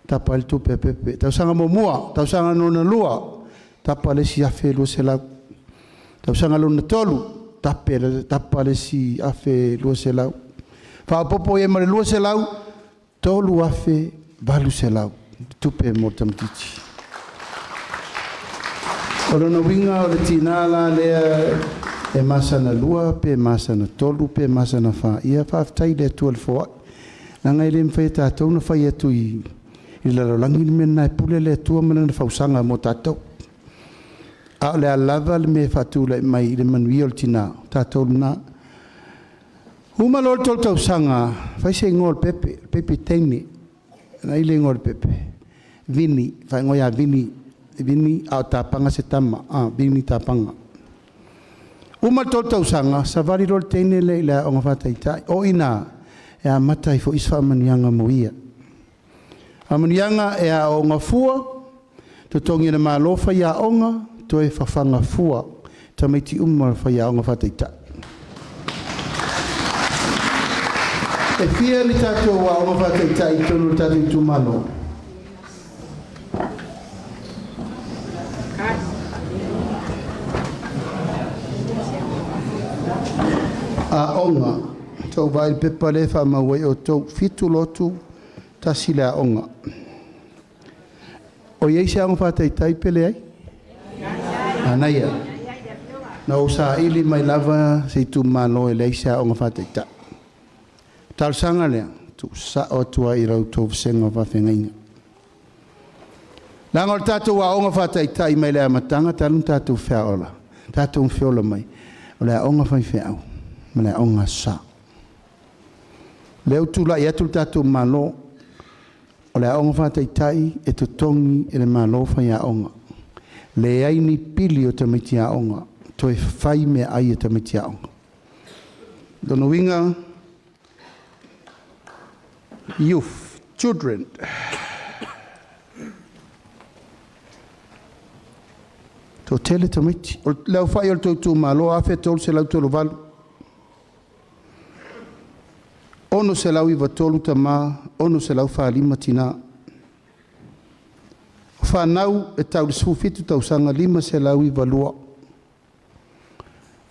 Tapa ai le tupe a Pepe. Tausaga muamua, tausaga lona lua, tapa le isi $1,200. Tausaga lona tolu, tapa le isi $1,200. Faaopoopo i ai ma le $200, $3,800 le tupe mo le tamaitiiti. O lona uiga o le tina la lea e masana 2 pe masana 3 pe masana 4, ia faafetai i le Atua i le foai. Leaga e le mafai e tatou ona fai atu i le lalolagi le mea lena, e pule le Atua ma lana fausaga mo tatou. A o le a lava le mea e faatulai mai i le manuia o le tina, o tatou lena. Uma loa le 3 tausaga, fai se igoa o le pepe, pepe teine. Na i le igoa o le pepe. Vini, faaigoa ia Vini, Vini a o Tapaga se tama, Vini Tapaga. Uma le 3 tausaga, savali loa le teine lea i le aoga faataitai. O i ina e amata ai foi isi faamanuiaga mo ia. Faamanuiaga e aooga fua, totogi e le Malo faiaoga, toe fafaga fua tamaiti uma faiaoga faataitai. E fia ni tatou aoga faataitai i totonu o le tatou itumalo? Aoga, tou vaai i le pepa lea e faamau ai outou, 7 lotu, 1 le aoga. O i ai se aoga faataitai pe leai? Manaia. Na ou saili mai lava se itumalo e leai se aoga faataitai. Talosaga lea, tuusao atu ai i la outou vasega o faafeagaiga. Leaga o le tatou aoga faataitai mai le amataga talu ona tatou feola, tatou feola mai, o le aoga faifeau ma le aoga Aso Sa. O lea ua tulai atu le tatou Malo, o le aoga faataitai e totogi e le Malo faiaoga. Leai ni pili o tamaiti aoga, toe fai meaai a tamaiti aoga. Lona uiga, youth, children. Toatele tamaiti. O le aofai o le tou itumalo, 1,338. 693 tama, 645 tina. O fanau e tau i le 17 tausaga, 592.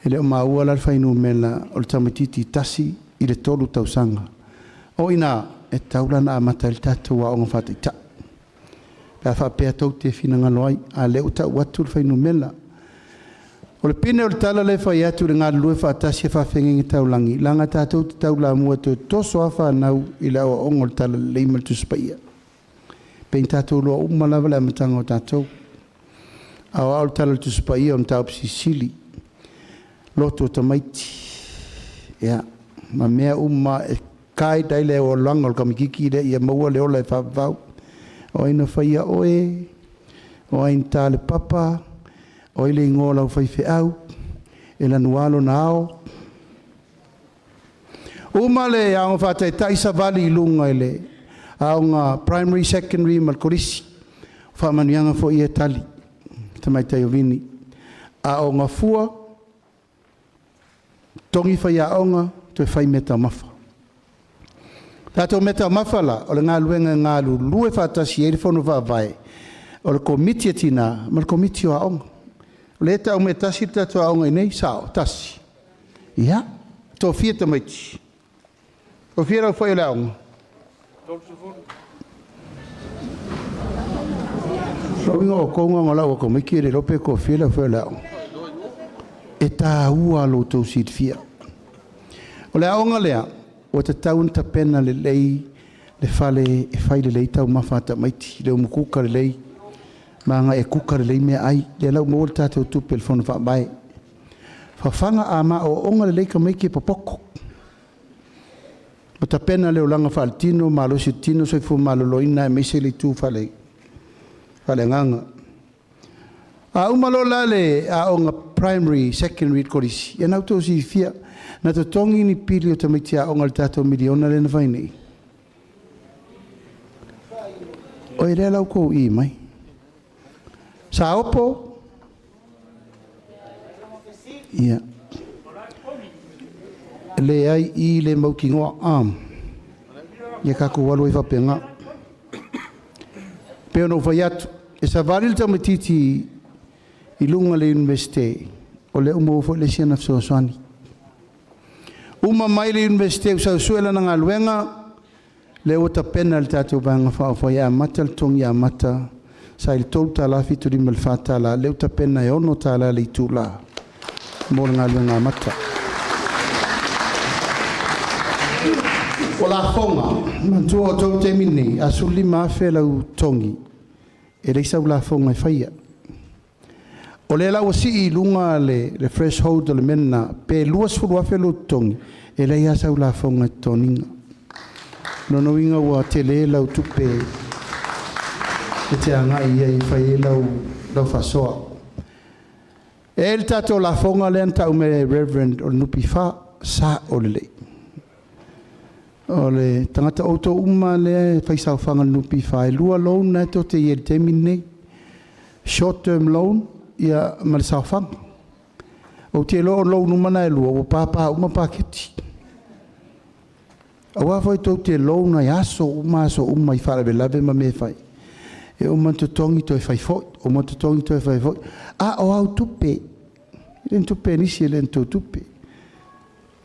E le o maua la le fuainumera o le tamaitiiti 1 i le 3 tausaga. O i ina, e tatau la ona amata ai le tatou aoga faataitai pe a faapea tou te finagalo ai, a o lea ua tau atu le fuainumera. O le pine o le tala lea e fai atu i le galulue faatasi a faafeagaiga taulagi, leaga tatou te taulamua e toe toso lava fanau i le aoaoga o le Talalelei ma le Tusi Paia. E pei ona tatou iloa uma lava le amataga o tatou. A o le Tala o le Tusi Paia o le mataupu silisili, loto o tamaiti, ia, ma mea uma e guide ai le olaga o le tamaitiiti lea ia maua le ola e faavavau. O ai na faia oe? O ai na ta le papa? O ai le igoa o lau faifeau? E lanu a lona ao? Uma le aoga faataitai savali i luga i le aoga primary, secondary ma le kolisi. O faamanuiaga foi ia e tali, tamaitai o Vini. Aoga fua, togi faiaoga, toe fai meataumafa. Tatou meataumafa la, o le galuega e galulue faatasi ai le Fono Faavae, o le Komiti a Tina ma le Komiti o Aoga. O lea e tau mai e tasi le tatou aoga i inei, sao? Tasi. Ia, toafia tamaiti? Toafia le aufai o le aoga? O lona uiga o outou na o lau tamaiti e le iloa pe toafia le aufai o le aoga. E taua lo outou silafia. O le aoga lea, ua tatau ona tapena lelei le fale e fai lelei taumafa a tamaiti, le umukuka lelei, ma e kuka lelei meaai. Lea la ua maua le tatou tupe i le Fono Faavae. Fafaga a maooga lelei tamaiti e popoto. Ua tapena le olaga faaletino, malosi tino, soifua maloloina aemaise le itu faaleagaga. A uma loa la le aoga primary, secondary, kolisi, ia na outou silafia, na totogi ni pili o tamaiti aoga i le tatou miliona lea na fai nei. O lea la ua i mai. Saopo? Ia. Leai i le mautinoa. Ia tatou alu ai faapena. Pe ona ou fai atu, e savali le tamaitiiti i luga o le Iunivesite, o lea ua maua foi le isi ana fesoasoani. Uma mai le Iunivesite ua sau e sue lana galuega, lea ua tapena e le tatou Vaega Faaupufai e amata le totogi amata sa i le $3.75 i le $4, lea ua tapena e $6 le itula mo le galuega amata. O lafoga, manatua outou le taimi lenei, a $15,000 lau totogi, e leai sau lafoga e faia. O lea la ua sii i luga le threshold o le mea lena, pe $20,000 lou totogi, e leai lava sau lafoga e totogiina. O lona uiga ua tele lau tupe e te agai ai e fai ai lau faasoa. E i ai le tatou lafoga lea na tau mai e Reverend o le NPF, sao lelei. O le tagata outou uma lea e faisaofaga i le NPF, e 2 loan na e tou te i ai i le taimi lenei. Short term loan ia ma le saofaga. Ou te iloa o loan uma na e lua, ua pāpā uma paketi. Aua foi tou te loan ai aso uma aso uma i faalavelave ma mea e fai. E uma ona totogi toe fai foi, uma ona totogi toe fai foi. A o au tupe, e le ni tupe a nisi, e le ni tou tupe.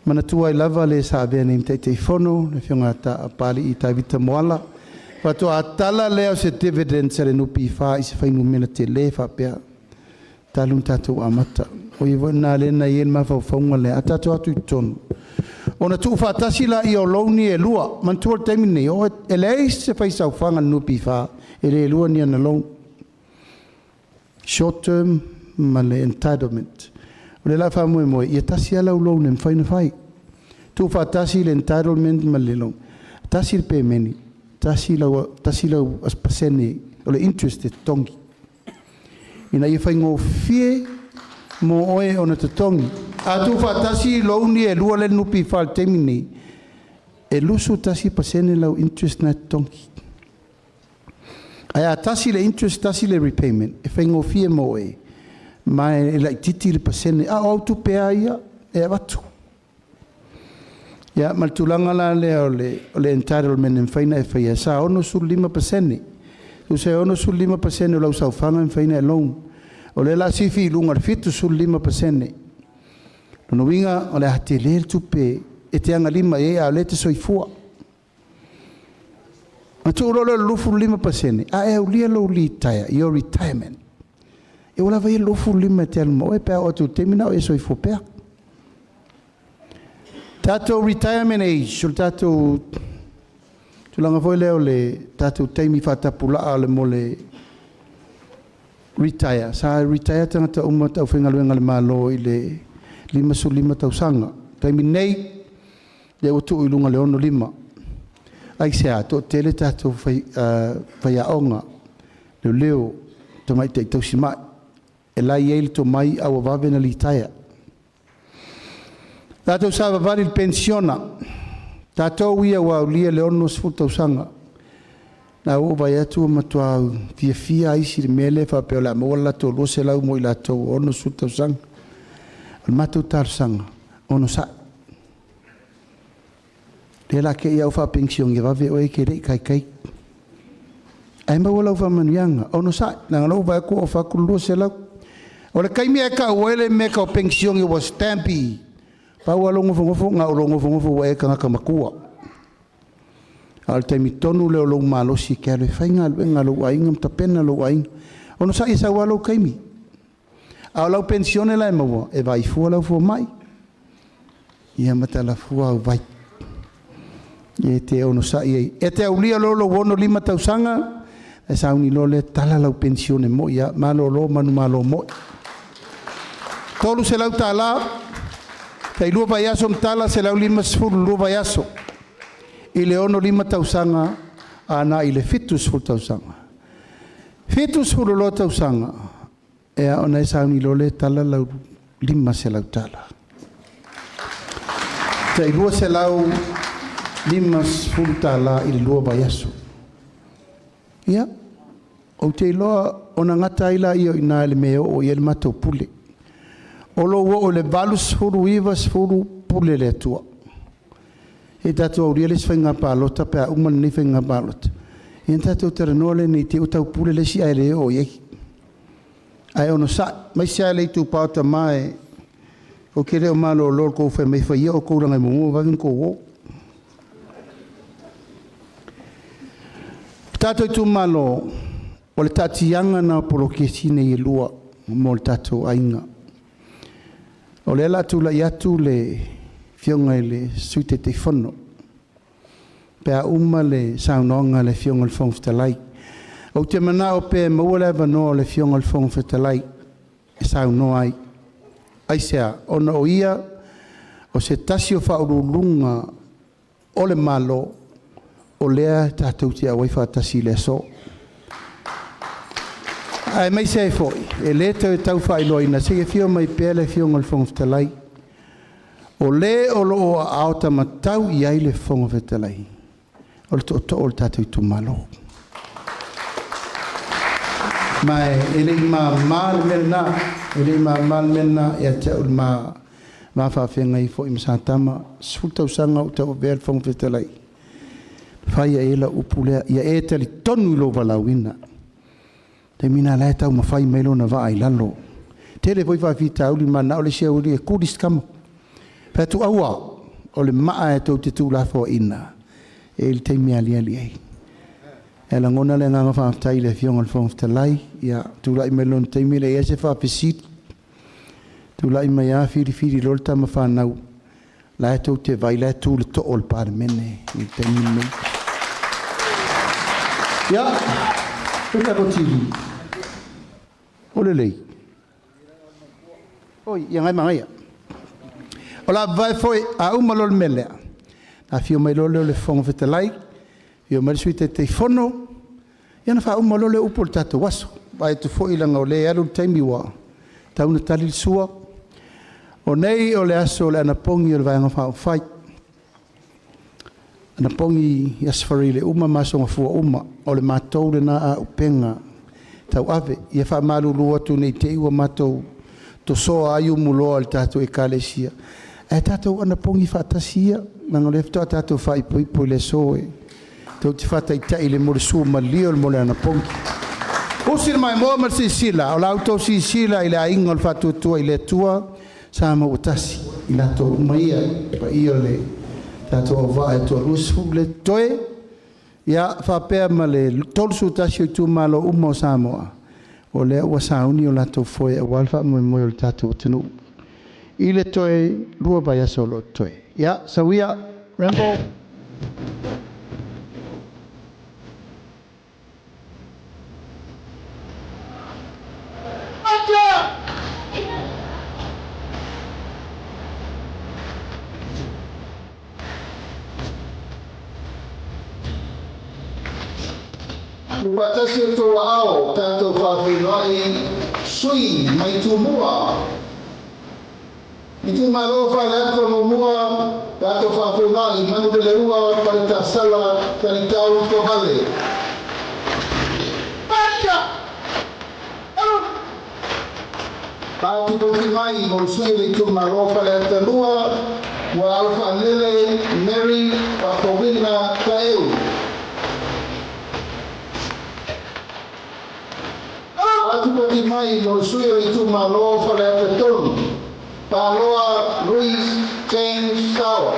Manatua ai lava le sa avea nei ma Taitaifono, le Afioga ia Papalii Tavita Moala, faatoa tala lea o se dividends a le NPF i se fuainumera tele faapea talu ona tatou amata. O ia foi lena lea na i ai le mafaufauga lea, a tatou o atu i totonu, ona tuufaatasi laia o loan ia e lua. Manatua le taimi lenei, e leai se faisaofaga a le NPF e le lua ni ana loan. Short term ma le entitlement. O le la faamoemoe, ia tasi lava lau loan e mafai ona fai. Tuufaatasi le entitlement ma le loan. Tasi le pemeni, tasi lau pasene o le interest e totogi. Ina ia faigofie mo oe ona totogi. A tuufaatasi loan ia e lua lea e NPF i le taimi lenei, e 21% lau interest na e totogi. Ae a tasi le interest, tasi le repayment, e faigofie mo oe, ma e laitiiti le pasene. A o au tupe lava ia e avatu. Ia, ma le tulaga la lea o le entitlement e mafai ona e faia, sa 65%. Tusa e 65% o lau saofaga e mafai ona e loan. O lea o le a sifi i luga i le 75%. Lona uiga o le a tele le tupe e te agalima i ai a o lea e te soifua. Ona tuu loa lea o le 25%, a e aulia lou litaea, your retirement, e ua lava ia le 25 e te alu ma oe pe a oo atu i le taimi lena o e soifua pea. Tatou retirement age, o le tatou tulaga foi lea o le tatou taimi faatapulaa mo le retire, sa retire tagata uma aufaigaluega a le Malo i le 55 tausaga. O le taimi nei, lea ua tuu i luga i le 65. Aisea? Toatele tatou faiaoga, leoleo, tamaitai tausimai, e la e i ai le tomai ae ua vave ona litaea. Tatou savavali i le penisiona, tatou ia ua aulia le 60 tausaga, na ua ou vaai atu ua matua fiafia isi i le mea lea faapea o le a maua le latou 200 mo i latou ua 60 tausaga. O le matou talosaga, onosai. Lea o le a te i lava ua faapenisione vave oe e te le i taitai. Ae maua lau faamanuiaga, onosai, leaga o lea ua ou vaai atu ua ofa atu le 200. O le taimi e tau ai le mea tau penisione ua stamp i i, pau lava lou nofonofo, na o lou nofonofo ua e tagata matua. A o le taimi tonu lea o lou malosi e te alu e fai galuega a lou aiga ma tapena lou aiga. Onosai e sau lava lou taimi. A o lau penisione la e maua, e vaai fua lau fomai, ia ma tala fua au vai. E te onosai ai. E te aulia loa lou 65 tausaga, e sauni loa lea tala lau penisione moi lava, malolo manumalo moi. $300, tai 2 vaiaso ma tala, 150 i le 2 vaiaso. I le 65 tausaga agai i le 70 tausaga. 72 tausaga, ona e sauni loa lea e tala lau $500. Tai $250 i le 2 vaiaso. Ia, ou te iloa ona gata ai lea o i ina i le mea e oo i ai le matou pule. O lou oo i le 80, 90, pule le Atua. Se i tatou aulia le isi faiga palota pe a uma lenei faiga palota, ia ona tatou talanoa lea ne i te i ua taupule le isi ae le oo i ai. Ae onosai, aemaise lava le itupa o tama e, ou te le o malolo i le tou fai mai, fai ia outou leaga e muamua vave ona outou o. O tatou itumalo, o le taatiaga lena o poloketi nei e lua mo le tatou aiga. O lea o le a tulai atu le Afioga i le Sui Taitaifono pe a uma le saunoaga a le Afioga i le Fofoga Fetalai. Ou te manao pea e maua le avanoa o le Afioga i le Fofoga Fetalai e saunoa ai. Aisea? Ona o ia o se tasi o faauluuluga o le Malo o lea tatou te auai faatasi i le aso. Aemaise ai foi, e le toe tau faailoaina, se i afio mai pea le Afioga i le Fofoga Fetalai. O le o lo o aao i ai le Fofoga Fetalai, o le tootoo o le tatou itumalo. Ma e le i mama le mea lena, e le i mama le mea lena ia te au i le ma faafeagai foi ma Satama, 10 tausaga o ou tauavea le Fofoga Fetalai, fai ai lau upu lea, ia e talitonu i lou valaauina. Taimi lena la e taumafai mai lona vaa i lalo. Tele foi faafitauli mananao le isi au e kuli si tama. Fai atu aua, o le maa e tou te tuulafoaiina, e i ai le taimi e aliali ai. E lagona le agaga faafetai i le Afioga i le Fofoga Fetalai, ia tulai mai lona taimi e leai se faafesili, tulai mai lava filifili loa le tama fanau, la e tou te vai, la e tu le too o le Palemene i le taimi lenei. Ia, le tatou TV, o lelei. Oi, ia ngai magaia. O la vae foi, a uma loa le mea lea, afio mai loa lea o le Fofoga Fetalai, afio mai le Sui Taitaifono, ia ona faauma loa lea o upu o le tatou aso. Vaai atu foi leaga o lea e alu le taimi ua tau ona tali le sua. O nei o le aso o le anapogi o le Vaega Faaupufai, anapogi i Aso Faraile uma ma Aso Gafua uma, o le matou lena auupega tauave. Ia faamalulu atu ne i te i ua matou tosoa ai umuloa i le tatou Ekalesia, ae tatou anapogi faatasi ia, leaga o lea faatoa tatou faaipoipo i le aso e tou te faataitai i le molesua malie o le mole anapogi. Usi le maimoa ma le silasila, o la outou silasila i le aiga o le Faatuatua i le Atua, sa maua tasi i latou uma ia, le paia o le tatou auvaa e toa 20 le totoe. Ia faapea ma le 31 o itumalo uma o Samoa, o lea ua sauni o latou foe auā le faamoemoe o le tatou atunuu i le toe 2 vaiaso o lo o totoe. Ia, sauia, Rambo. Faatasi o outou aao tatou faafeiloai sui mai Tumua. Itumalo Faleata 1, tatou faafeiloai Manuleleua Paletasala Talitau Tovale. Patipati mai mo le sui o le itumalo Faleata 2, ua alofaalele Mary Papowina Taeu. Patipati mai mo le sui o le itumalo Faleata 3, Paloa Luis James Sawa.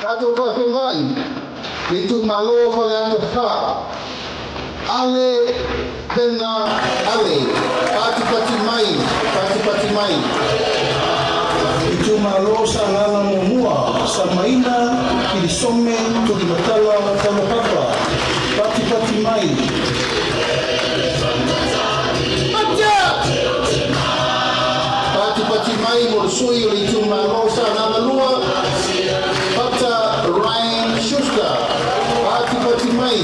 Tatou faafeiloai le itumalo Faleata 4, Ale Bena Ale, patipati mai, patipati mai. Itumalo Sagaga 1, Samaina, Kilisome, Tulimatala, Taulapapa, patipati mai. Patipati mai mo le sui o le itumalo Sagaga 2, Pata Ryan Schuster, patipati mai.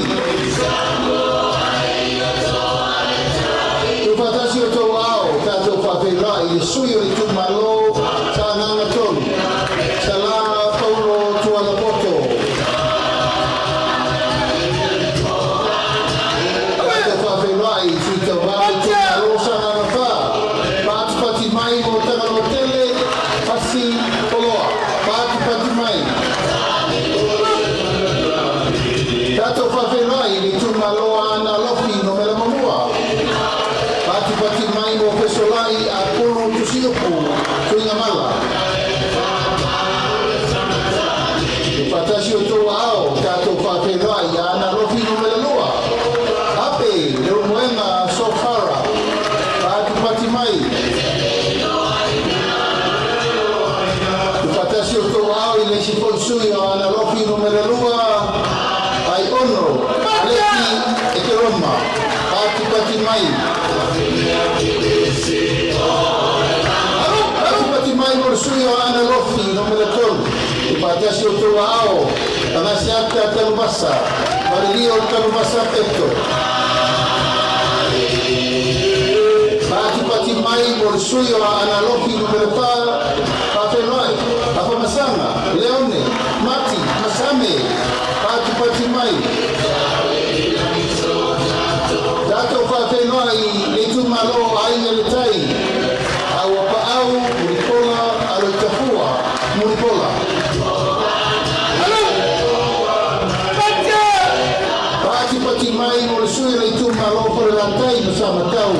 Tuufaatasi o outou aao tatou faafeiloai le sui o le itumalo Sagaga 3, Sala Paulo Tualapoto. Tatou faafeiloai sui tauvā le itumalo Sagaga 4, patipati mai mo Tagaloa Tele, Pasi Poloa, patipati mai. Tatou faafeiloai le itumalo Aana Alofi numera 1, patipati mai mo Fesolai Apulu Tusiupu Tuigamala. Tuufaatasi o outou aao tatou faafeiloai Aana Alofi numera 2, Ape Leulumoega Sofara, patipati mai. Tuufaatasi o outou aao i le isi foi sui o Aana Alofi numera 2, Aiono Aleki Ekeroma, patipati mai. Patipati mai mo le sui o Aana Alofi numera 3, Tuufaatasi o outou aao Agaseata Tanuvasa, Malilio Tanuvasa Peto. Patipati mai mo le sui o Aana Alofi numera 4, Faafeiloai Afamasaga Leone Mati Masame, patipati mai. Tatou faafeiloai le itumalo Aiga i le Tai, Auapaau Mulipola Aloitafua Mulipola. Patipati mai mo le sui o le itumalo Falelatai ma Samatau,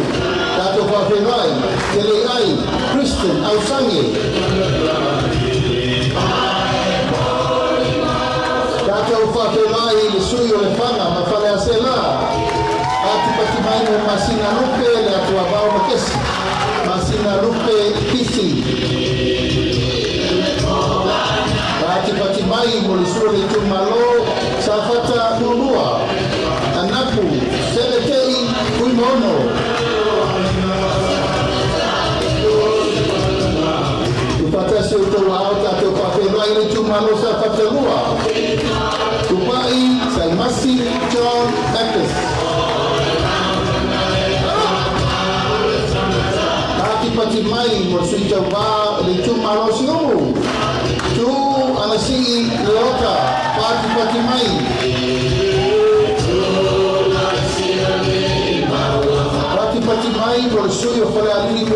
tatou faafeiloai Teleiai Christian Ausange. Tatou faafeiloai le sui o Lefaga ma Faleaseela, patipati mai mo Masina Lupe le Atuavao Makesi, Masina Lupe Pisi. Patipati mai mo le sui o le itumalo Safata 2, Anapu Seletei Fuimaono. Tuufaatasi o outou aao tatou faafeiloai le itumalo Safata 2, Tupai Saimasi John Eppes. Patipati mai mo le sui tauvā le itumalo Siumu, Tu Anasii Leota, patipati mai. Patipati mai mo le sui o Falealili 1,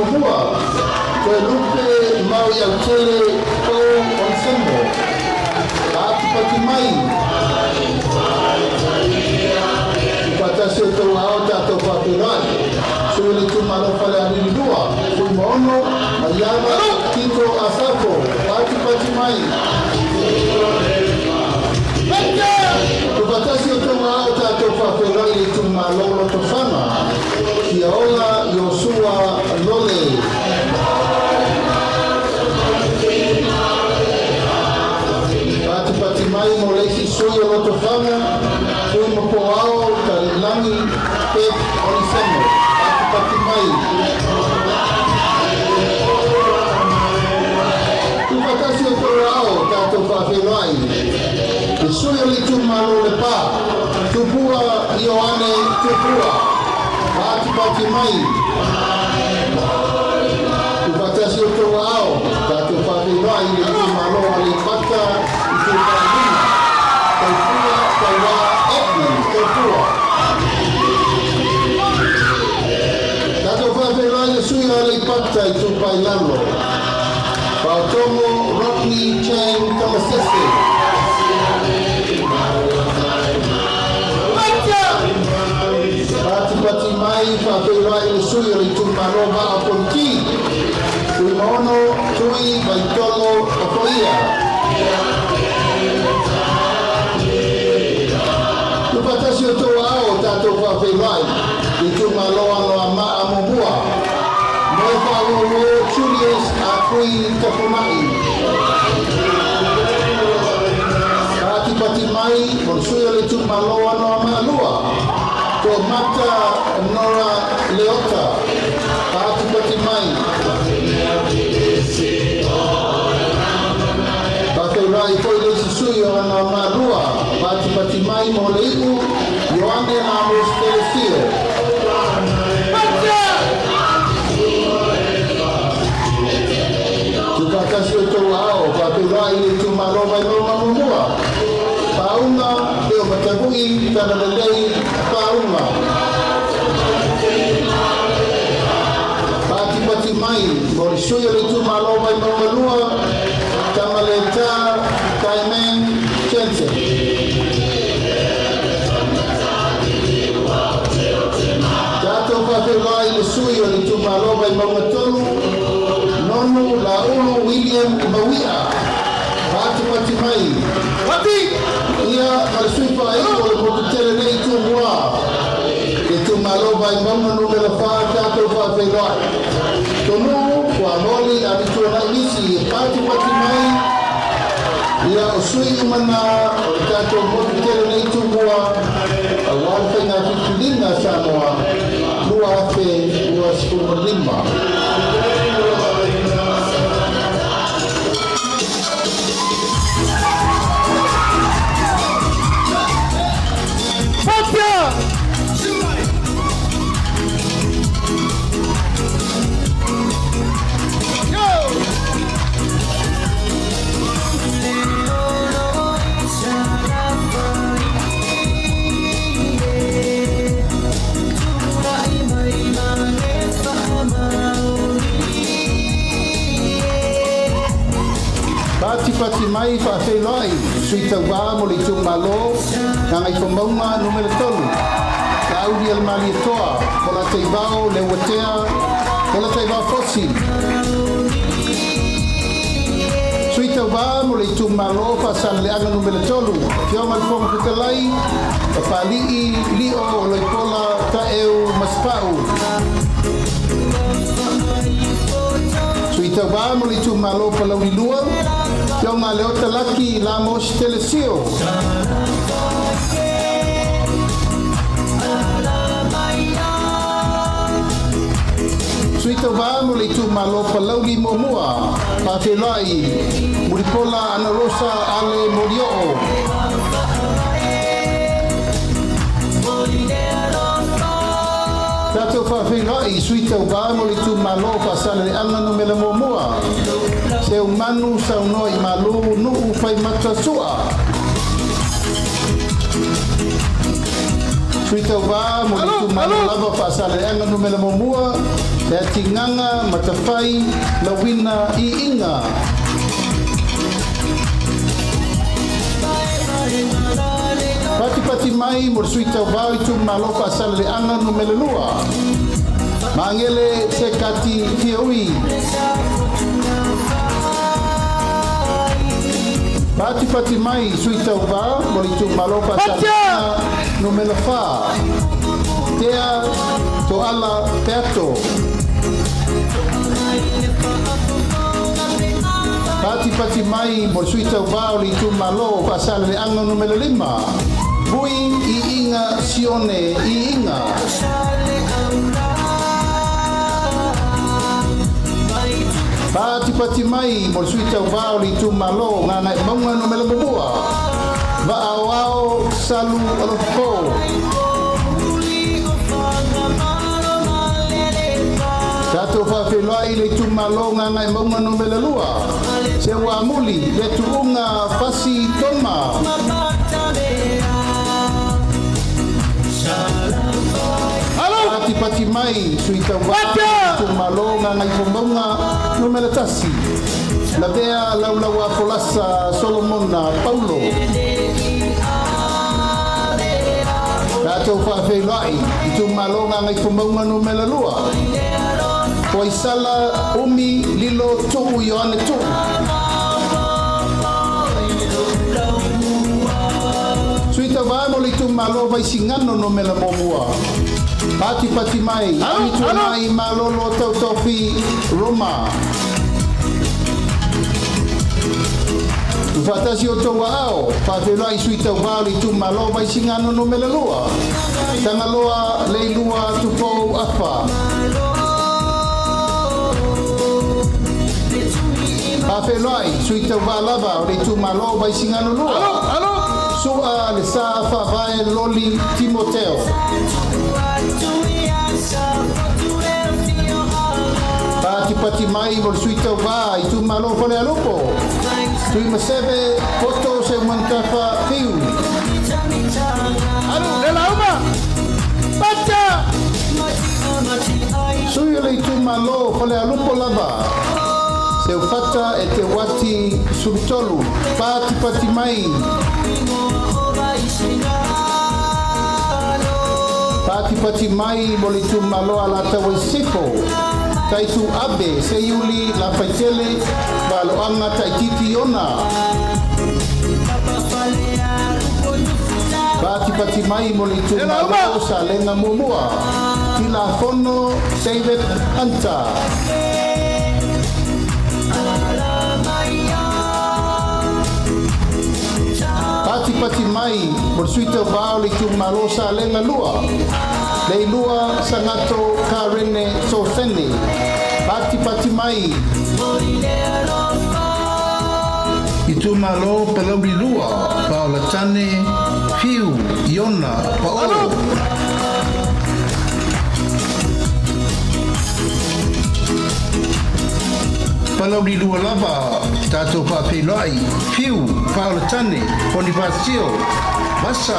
Toelupe Maui Autele Pou Onsembo, patipati mai. Tuufaatasi o outou aao tatou faafeiloai sui o le itumalo Falealili 2, Fuimaono Maiava Tito Asafo, patipati mai. Tufatasi o tonga ao tātou whawherai i itumalo Lotofaga. Kia ola Iosua Lole. Patipati mai mo leisi sui o Lotofaga, Tui Mapoao, Talilangi, Pep Olisemo. Patipati mai. Tufatasi o tonga ao tātou whawherai. Le sui o le itumalo Lepa, Tupua Ioane Tupua. Patipati mai. Tufatasi o tonga ao, tātou whawherai i le itumalo Aleipata, Itupa i Luga. Taupua, Tauā, Epi, Taupua. Tātou whawherai le sui o Aleipata Itupa i Lalo. Paotomo Rodney Chang Tamasese. Patipati mai whawherai le sui o le itumalo Maa Politi. Tui Maono, Tui Vaitolo Ofoia. Tupatasi o tō ao tātou whawherai i itumalo Anoamaa Muamua. Moe whaongo Julius Akui Tapunai. Patipati mai mo le sui o le itumalo Anoamaa Lua. Ko Mata Nora Leota. Patipati mai. Whawherai foi le isi sui o Anoamaa Lua. Patipati mai mo le iu Ioane Ramos Telesio. Tupatasi o tō ao, whawherai le itumalo Vaimauga Muamua. Paunga, Leo Matavui, Talalelei, Paunga. Patipati mai, mo le sui o le itumalo Vaimauga Lua, Tamaleta, Taimen, Jensen. Tātou whawherai le sui o le itumalo Vaimauga Tolu, Nonu Laulu William Mawia. Patipati mai. Pati! Ia ma le sui whaai o le motu tele nei tumua. Le itumalo Vaimauga numera wha tātou whawherai. Tonu, kua moli a mituanai nisi e patipati mai. Ia o sui umana o le tātou motu tele nei tumua. A wā le whainga whitilinga Samoa. 2025. Patipati mai whawherai, sui tauā mo le itumalo, Gagaifomauga numera 3. Lauli al Malietoa, Pola Teivao, Leuatea, Pola Teivao Fosi. Sui tauā mo le itumalo Faasaleleaga numera 3. Fioga le Fofoga Fetalai, Papali'i, Lio o Loipola, Taeu, Masepau. Sui tauā mo le itumalo Palauli 2, Fioga Leota Laki, Lamos Telesio. Sui tauā mo le itumalo Palauli Muamua, Whawherai, Muripola Ana Rosa Ale Morioo. Tātou whawherai, sui tauā mo le itumalo Faasaleleaga numera 1. Seumanu saunoa i malu nuu whaimata sua. Sui tauā mo le itumalo lava Faasaleleaga numera 1. Le atinganga matawhai lawina i inga. Patipati mai mo le sui tauā i itumalo Faasaleleaga numera 2. Mangele se kati fiaui. Patipati mai sui tauvā mo le itumalo Faasaleleaga numera 4, Tea Toala Peato. Patipati mai mo le sui tauvā o le itumalo Faasaleleaga numera 5, Vui Iiga Sione Iiga. Patipati mai mo le sui tauvā o le itumalo Gagaemauga numera 1, Vaaoao Salu Alofo. Tatou faafeiloai le itumalo Gagaemauga numera 2, Seuamuli le Tuuga Fasi Toma. Patipati mai sui tauvā itumalo Gagaifomauga numera 1, Lavea Laulaua Folasa Solomona Paulo. Tatou faafeiloai itumalo Gagaifomauga numera 2, Poaisala Umi Lilo Tuu Ioane Tuu. Sui tauvā mo le itumalo Vaisigano numera 1, Patipati mai Amituanai Malolo Tautofi Roma. Tufatasi o tou aao, faafeiloai sui tauvā o le itumalo Vaisigano numera 2, Tagaloa Leilua Tupou Afa. Faafeiloai sui tauvā lava o le itumalo Vaisigano 2, Sua le Sa Faavae Loli Timoteo. Patipati mai mo le sui tauvā itumalo Falealupo, Tuimaseve Poto Seumanutafa Fiu. Sui o le itumalo Falealupo lava, Seufata e te Wati Sulutolu. Patipati mai. Patipati mai mo le itumalo Alataua i Sisifo, Taitu Abe Seiuli Lafaitele Valoaga Taititi Iona. Patipati mai mo le itumalo Salega 1, Tilafono David Hunter. Patipati mai mo le sui tauvā o le itumalo Salega 2, Leilua Sagato Karene Sosene. Patipati mai. Itumalo Palauli 2, Paolatane Fiu Iona Paolo. Palauli 2 lava, tatou faafeiloai Fiu Paolatane Ponifasio Vasa.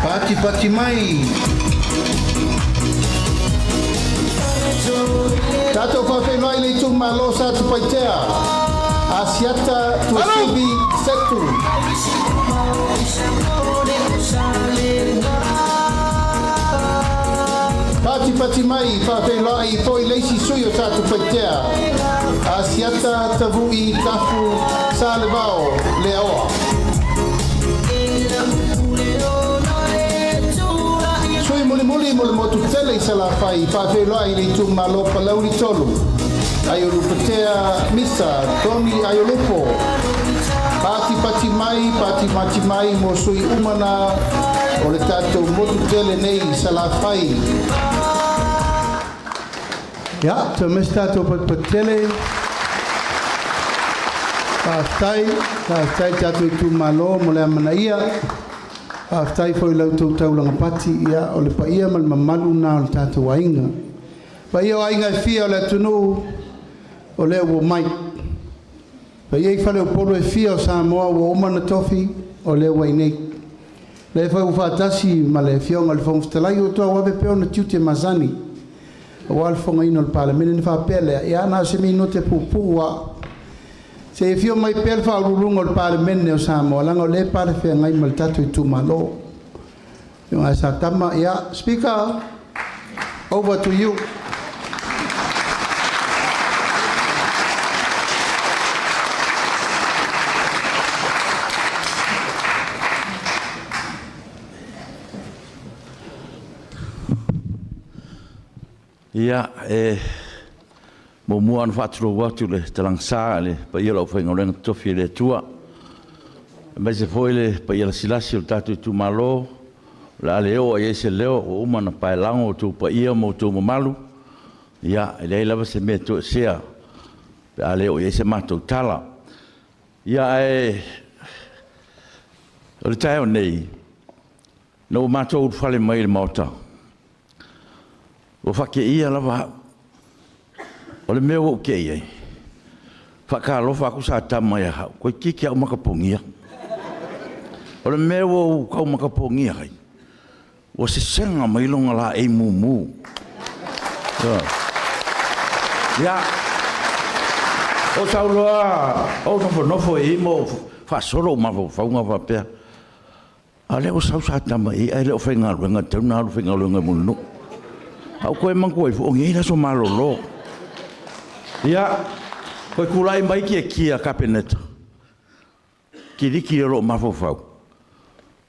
Patipati mai. Tatou faafeiloai le itumalo Satupaitea, Asiata Tuasivi Setu. Patipati mai faafeiloai foi le isi sui o Satupaitea, Asiata Tavu'i Tafu Salevao Leaoa. Sui mulimuli mo le motu tele i Salafai, faafeiloai le itumalo Palauli 3, Aiolupatea Misa Tony Aiolupo. Patipati mai, patipati mai mo sui umana o le tatou motu tele nei i Salafai. Ia, toe mai se tatou patupatutele. Faafetai, faafetai tatou itumalo mo le amanaia. Faafetai foi i la outou taulaga pati. Ia, o le paia ma le mamalu na o le tatou aiga. Paia o aiga e fia o le atunuu, o lea ua mai. Paia i faleupolu e fia o Samoa ua uma na tofi, o lea ua i nei. Lea foi ua faatasi ma le Afioga i le Fofoga Fetalai o tauave pea ona tiute masani aua le fofogaina o le Palemene. Na faapea lea, ia na o se minote puupuu a se afio mai pea le faauluuluga o le Palemene o Samoa, leaga o lea e palefeagai ma le tatou itumalo. Afioga Satama, ia, Speaker, over to you. Ia, e muamua ona faatulou atu i le talagesa i le paia o le aufaigaluega totofi a le Atua, aemaise foi le paia lasilasi o le tatou itumalo, o le a le oo lava i ai se leo ua uma ona paelago outou paia ma outou mamalu. Ia, e leai lava se mea e toesea pe a le oo i ai se matou tala. Ia, ae o le taeao nei, ina ua matou ulufale mai i le Maota, ua faateia lava au. O le mea ua ou tei ai, faatalofa atu Satama ia au, toeitiiti lava ou matapogia. O le mea ua ou tau matapogia ai, ua sesega mai lona laei mumu. Ia, ou sau loa ou nofonofo i i ma ou faasolo ou mafaufauga faapea, a o lea ua sau Satama i i ae le o faigaluega, e tatau ona alu e faigaluega mo le nuu. Ae ou toe manatua ifo, o nei le aso malolo. Ia, toe tulai mai Tiatia Kapeneta, kiliki lea o lou mafaufau,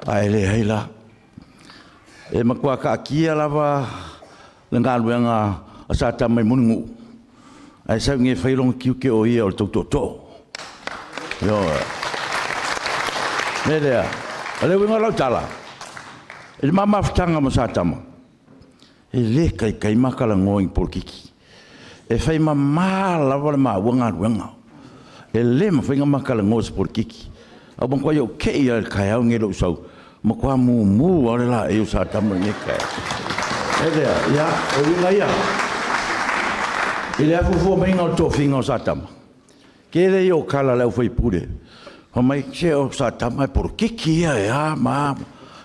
ae leai la. E matua taatia lava le galuega a Satama i Mulinuu, ae sau nei e fai lona tiute o ia o le tau tootoo. Ioe. O le mea lea, o le uiga o lau tala, i le ma mafutaga ma Satama, e le taitai ma talanoa i ni polokiki. E fai mama lava le maua galuega. E le mafai ona ma talanoa i se polokiki. Ae ua matuai ou te i lava i le taeao lenei i lou sau, ua matua mumu lava le laei o Satama i lenei taeao. O le mea lea, ia, o uiga ia. I le afuafua maiga o le tofiga o Satama, tele ia o tala a le au faipule, fai mai, se o Satama e polokiki ia, e a ma a,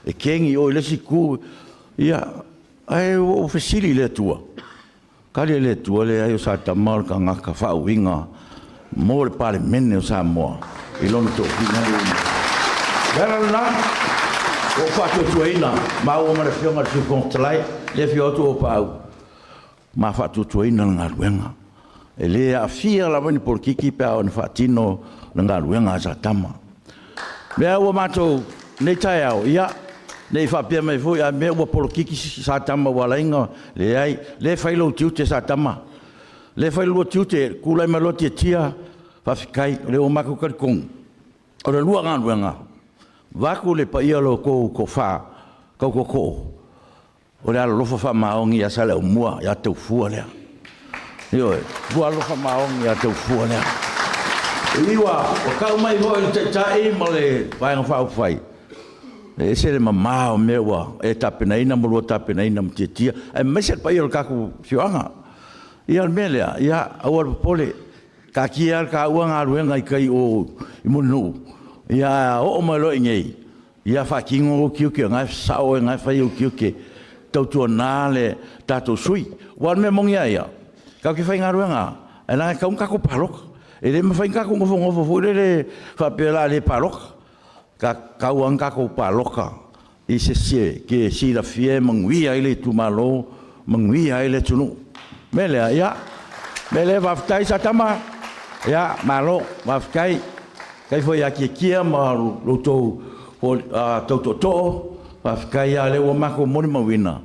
e kegi i o i le isi itu. Ia, ae ua ou fesili i le Atua, tali a le Atua, leai o Satama o le tagata faauiga mo le Palemene o Samoa i lona tofiga lea ua i ai. O le ala lena ua ou faatuatuaina maua ma le Afioga i le Sui Fofoga Fetalai, lea e afio atu Auapaau, ma faatuatuaina le galuega. E le aafia lava ni polokiki pe a oo ina faatino le galuega a Satama. O lea ua matou i lenei taeao, ia, ne i faapea mai foi a mea ua polokiki Satama ua ala ai ona… Leai, o lea e fai lou tiute Satama, o lea e fai lo lua tiute, tulai mai loa Tiatia, faafetai, o lea ua matou talitonu, o le lua galuega, vaeatu le paia o lo outou toafa tau tootoo, o le alolofa faamaoni ia Saleaaumua ia Taufua lea. Ioe, lua alolofa faamaoni ia Taufua lea. Ua tau mai foi le Taitai ma le Vaega Faaupufai, e ese le mama o mea ua e tapenaina ma lua tapenaina ma Tiatia, aemaise le paia o le tatou afioaga. Ia o le mea lea, ia aua le popole, taatia lava le taua galuega i tai i o i Mulinuu, ae a oo mai loa i inei, ia faatino ou tiute o lena e sasao oe o lena e fai ou tiute, tautuana le tatou sui usufono. Aua o le mea moni lava ia, tatou te faigaluega lava, ae leaga e tatau ona tatou palota. E le mafai ona tatou nofonofo foi lele faapea o le a le palota. E tatau lava ona tatou palota i se isi e te silafia e manuia ai le itumalo, manuia ai le atunuu. O le mea lea, ia, o le mea lea, faafetai Satama, malo faafetai. Faafetai foi ia Tiatia ma lo outou tau tootoo, faafetai lava o lea ua matou molimauina,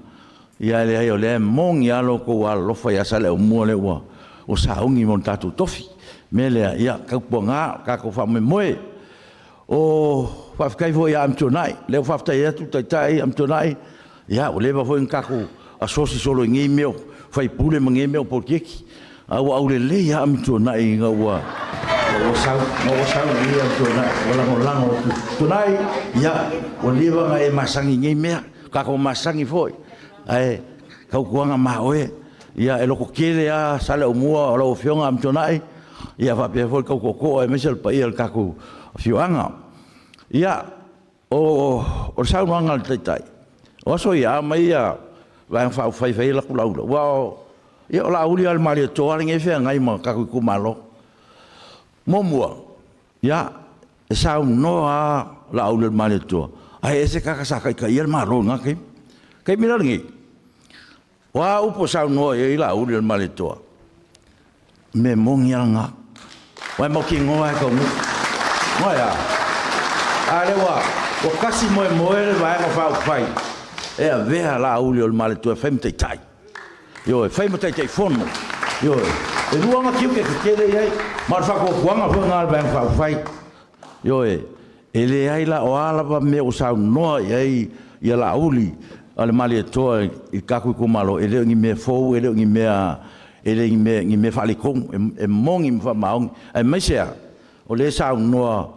ia e leai o lea e moni lava lo outou alolofa ia Saleaaumua lea ua sauni mo le tatou tofi. O le mea lea, ia tautuana, tatou faamoemoe. Faafetai foi ia Amituanai, o lea ua faafetai atu le Taitai Amituanai, ia ua leva foi ona tatou asosi solo i nei mea o faipule ma nei mea o poloketi, ae ua aulelei lava Amituanai ina ua sau i i Amituanai, ua lagolago atu. Tuanai, ia, ua leva ona e masani i nei mea, tatou masani foi, ae tautuana ma oe, ia e lototele lava Saleaaumua o lau Afioga Amituanai, ia faapea foi le tau tootoo aemaise o le paia o le tatou afioaga. Ia, o le saunoaga a le Taitai, o aso ia a omai Vaega Faaupufai e fai a latou lauga, aua o Laauli lava o le Malietoa lenei e feagai ma tatou itumalo. Muamua, ia, e saunoa lava Laauli o le Malietoa, ae ese tagata sa taitaia le Malo i lena taimi. O le taimi la lenei, o a upu e saunoa i ai Laauli o le Malietoa, o le mea moni lava lena. Aua e mautinoa lava e taunuu. Aua e a? A lea ua tasi moemoe le Vaega Faaupufai e avea Laauli o le Malietoa e fai ma taitai. Ioe, fai ma Taitaifono. Ioe, e lua ona tiute tetele i ai, ma o le faatuatuaga foi lena a le Vaega Faaupufai. Ioe, e leai la, o a lava mea ua saunoa i ai ia Laauli a le Malietoa i le tatou itumalo, e le o ni mea fou, e le o ni mea, e le o ni mea faaletonu, e moni ma faamaoni. Aemaise lava o lea e saunoa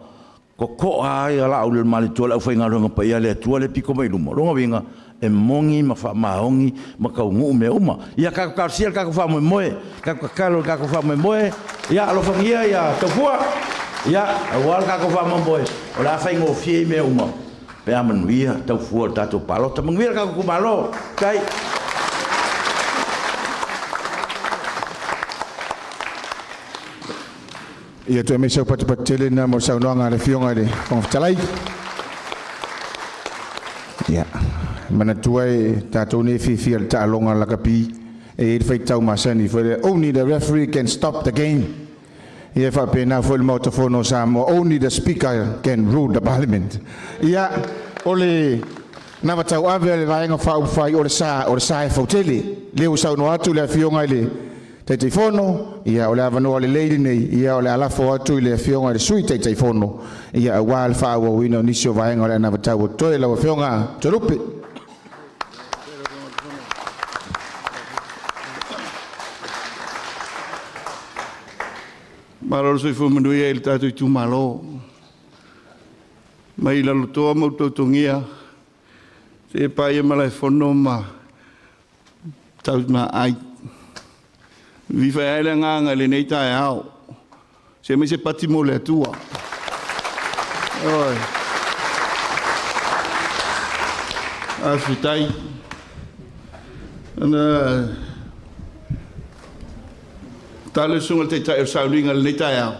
totoa lava Laaulialemalietoa i le aufaigaluega paia a le Atua lea e pito mai i luma. O lona uiga, e moni ma faamaoni ma taunuu mea uma. Ia tatou talosia le tatou faamoemoe, tatou tatalo i le tatou faamoemoe. Ia alofagia ia Taufua aua le tatou faamoemoe, o le a faigofie mea uma pe a manuia Taufua i le tatou palota. Manuia le tatou itumalo. Faafetai. Ia toe maise au patupatu tele na mo le saunoaga a le Afioga i le Fofoga Fetalai. Ia, manatua e tatou nei fiafia i le taaloga lakapi, e i ai le faitau masani foi lea, "Only the referee can stop the game." Ia e faapena foi le Maota Fono o Samoa, "Only the Speaker can rule the Parliament." Ia, o le gavatauave a le Vaega Faaupufai, o le sa, o le sa e fautele. Lea ua saunoa atu le Afioga i le Taitaifono, ia o le avanoa lelei lenei, ia o le alafo atu i le Afioga i le Sui Taitaifono, ia aua le faaauauina o nisi o vaega o le anavatau o totoe lau Afioga Toelupe. Malo le soifua manuia i le tatou itumalo. Mai lalotoa ma utautogia seia paia Malaefono ma Tautimaai. Viva ai le agaga i lenei taeao. Se mai se pati mo le Atua. Oi. Faafetai. Ana talo le susuga i le Taitai o le sauniga i lenei taeao,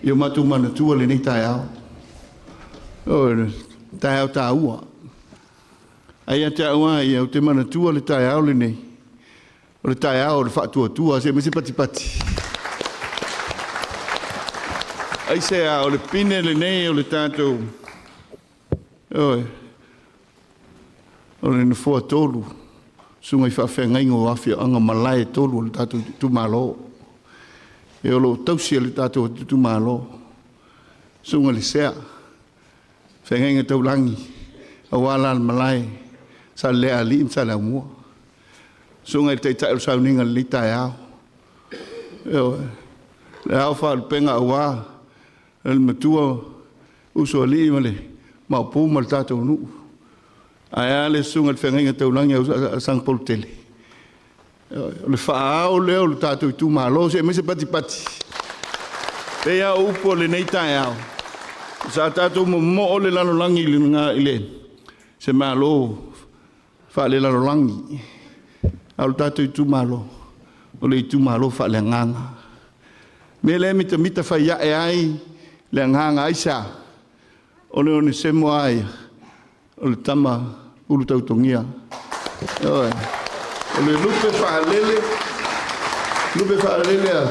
ia o matou manatua lenei taeao. O le taeao taua. Ae ia te au lava ia, ou te manatua le taeao lenei, o le taeao o le faatuatua, se aumai se patipati. Aisea? O le pine lenei o le tatou, ioe, o le nofoa tolu, susuga i faafeagaiga o afioaga malae e tolu o le tatou itumalo, e o lo o tausi e le tatou itumalo, susuga i le Sea, feagaiga taulagi aua la le malae Saleleaalii ma Saleaaumua, susuga i le Taitai o le sauniga i lenei taeao, ioe, le ao faalupega aua le matua Usoalii ma le Maopu ma le tatou nuu, ae a le susuga i le feagaiga taulagi a Sagapolutele. O le faaao lea o le tatou itumalo, se aumai se patipati. E pei lava o upu o lenei taeao, sa tatou momoo le lalolagi i le se Malo faalelalolagi, a o le tatou itumalo, o le itumalo faaleagaga. O le mea lea e mitamita fai ae ai le agaga, aisea? O le Onesemo lava ia, o le tama ulutautogia. Ioe. O le lupe faalele, lupe faalele a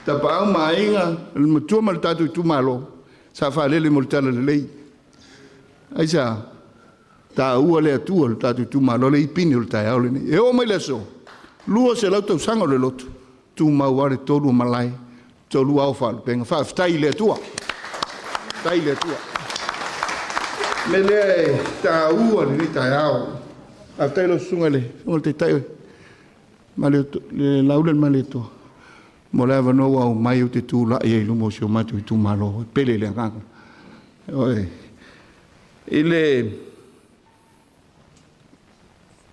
Tapaau ma Aiga, le matua ma le tatou itumalo, sa faalele mo le talalelei. Aisea? Taua le Atua i le tatou itumalo, le ipine o le taeao lenei. E oo mai le aso, 200 tausaga o le lotu, tumau lava le tolu o malae, tolu ao faalupega. Faafetai i le Atua. Faafetai i le Atua. O le mea lea e taua lenei taeao. Faafetai lau susuga i le Taitai le Laula le Malietoa mo le avanoa ua aumai ou te tulai ai i luma o si o matou itumalo e pele i le agaga. Ioe. I le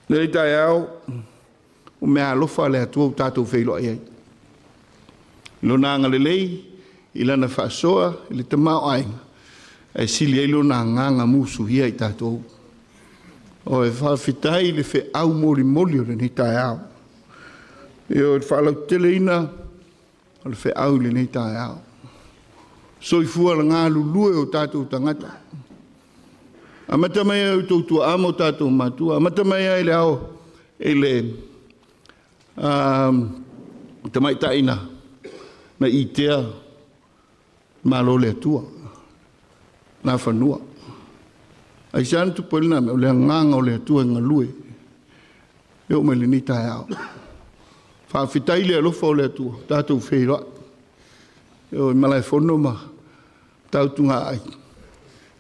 lenei taeao, o meaalofa a le Atua ua tatou feiloai ai. I Lona agalelei, i Lana faasoa, i le tamaoaiga, ae sili ai Lona agaga musuia i tatou. Oi, faafetai i le feau molimoli o lenei taeao. Ioe, le faalauteleina o le feau i lenei taeao. Soifua le galulue o tatou tagata. Amata mai ai outou tuaa ma o tatou matua, amata mai ai le ao i le tamaitai na itea malo le Atua, Nafanua. Aisea na tupu ai lena mea? O le agaga o le Atua e galue. E oo mai lenei taeao. Faafetai le alofa o le Atua, tatou feiloai. E o i Malaefono ma Tautugaai,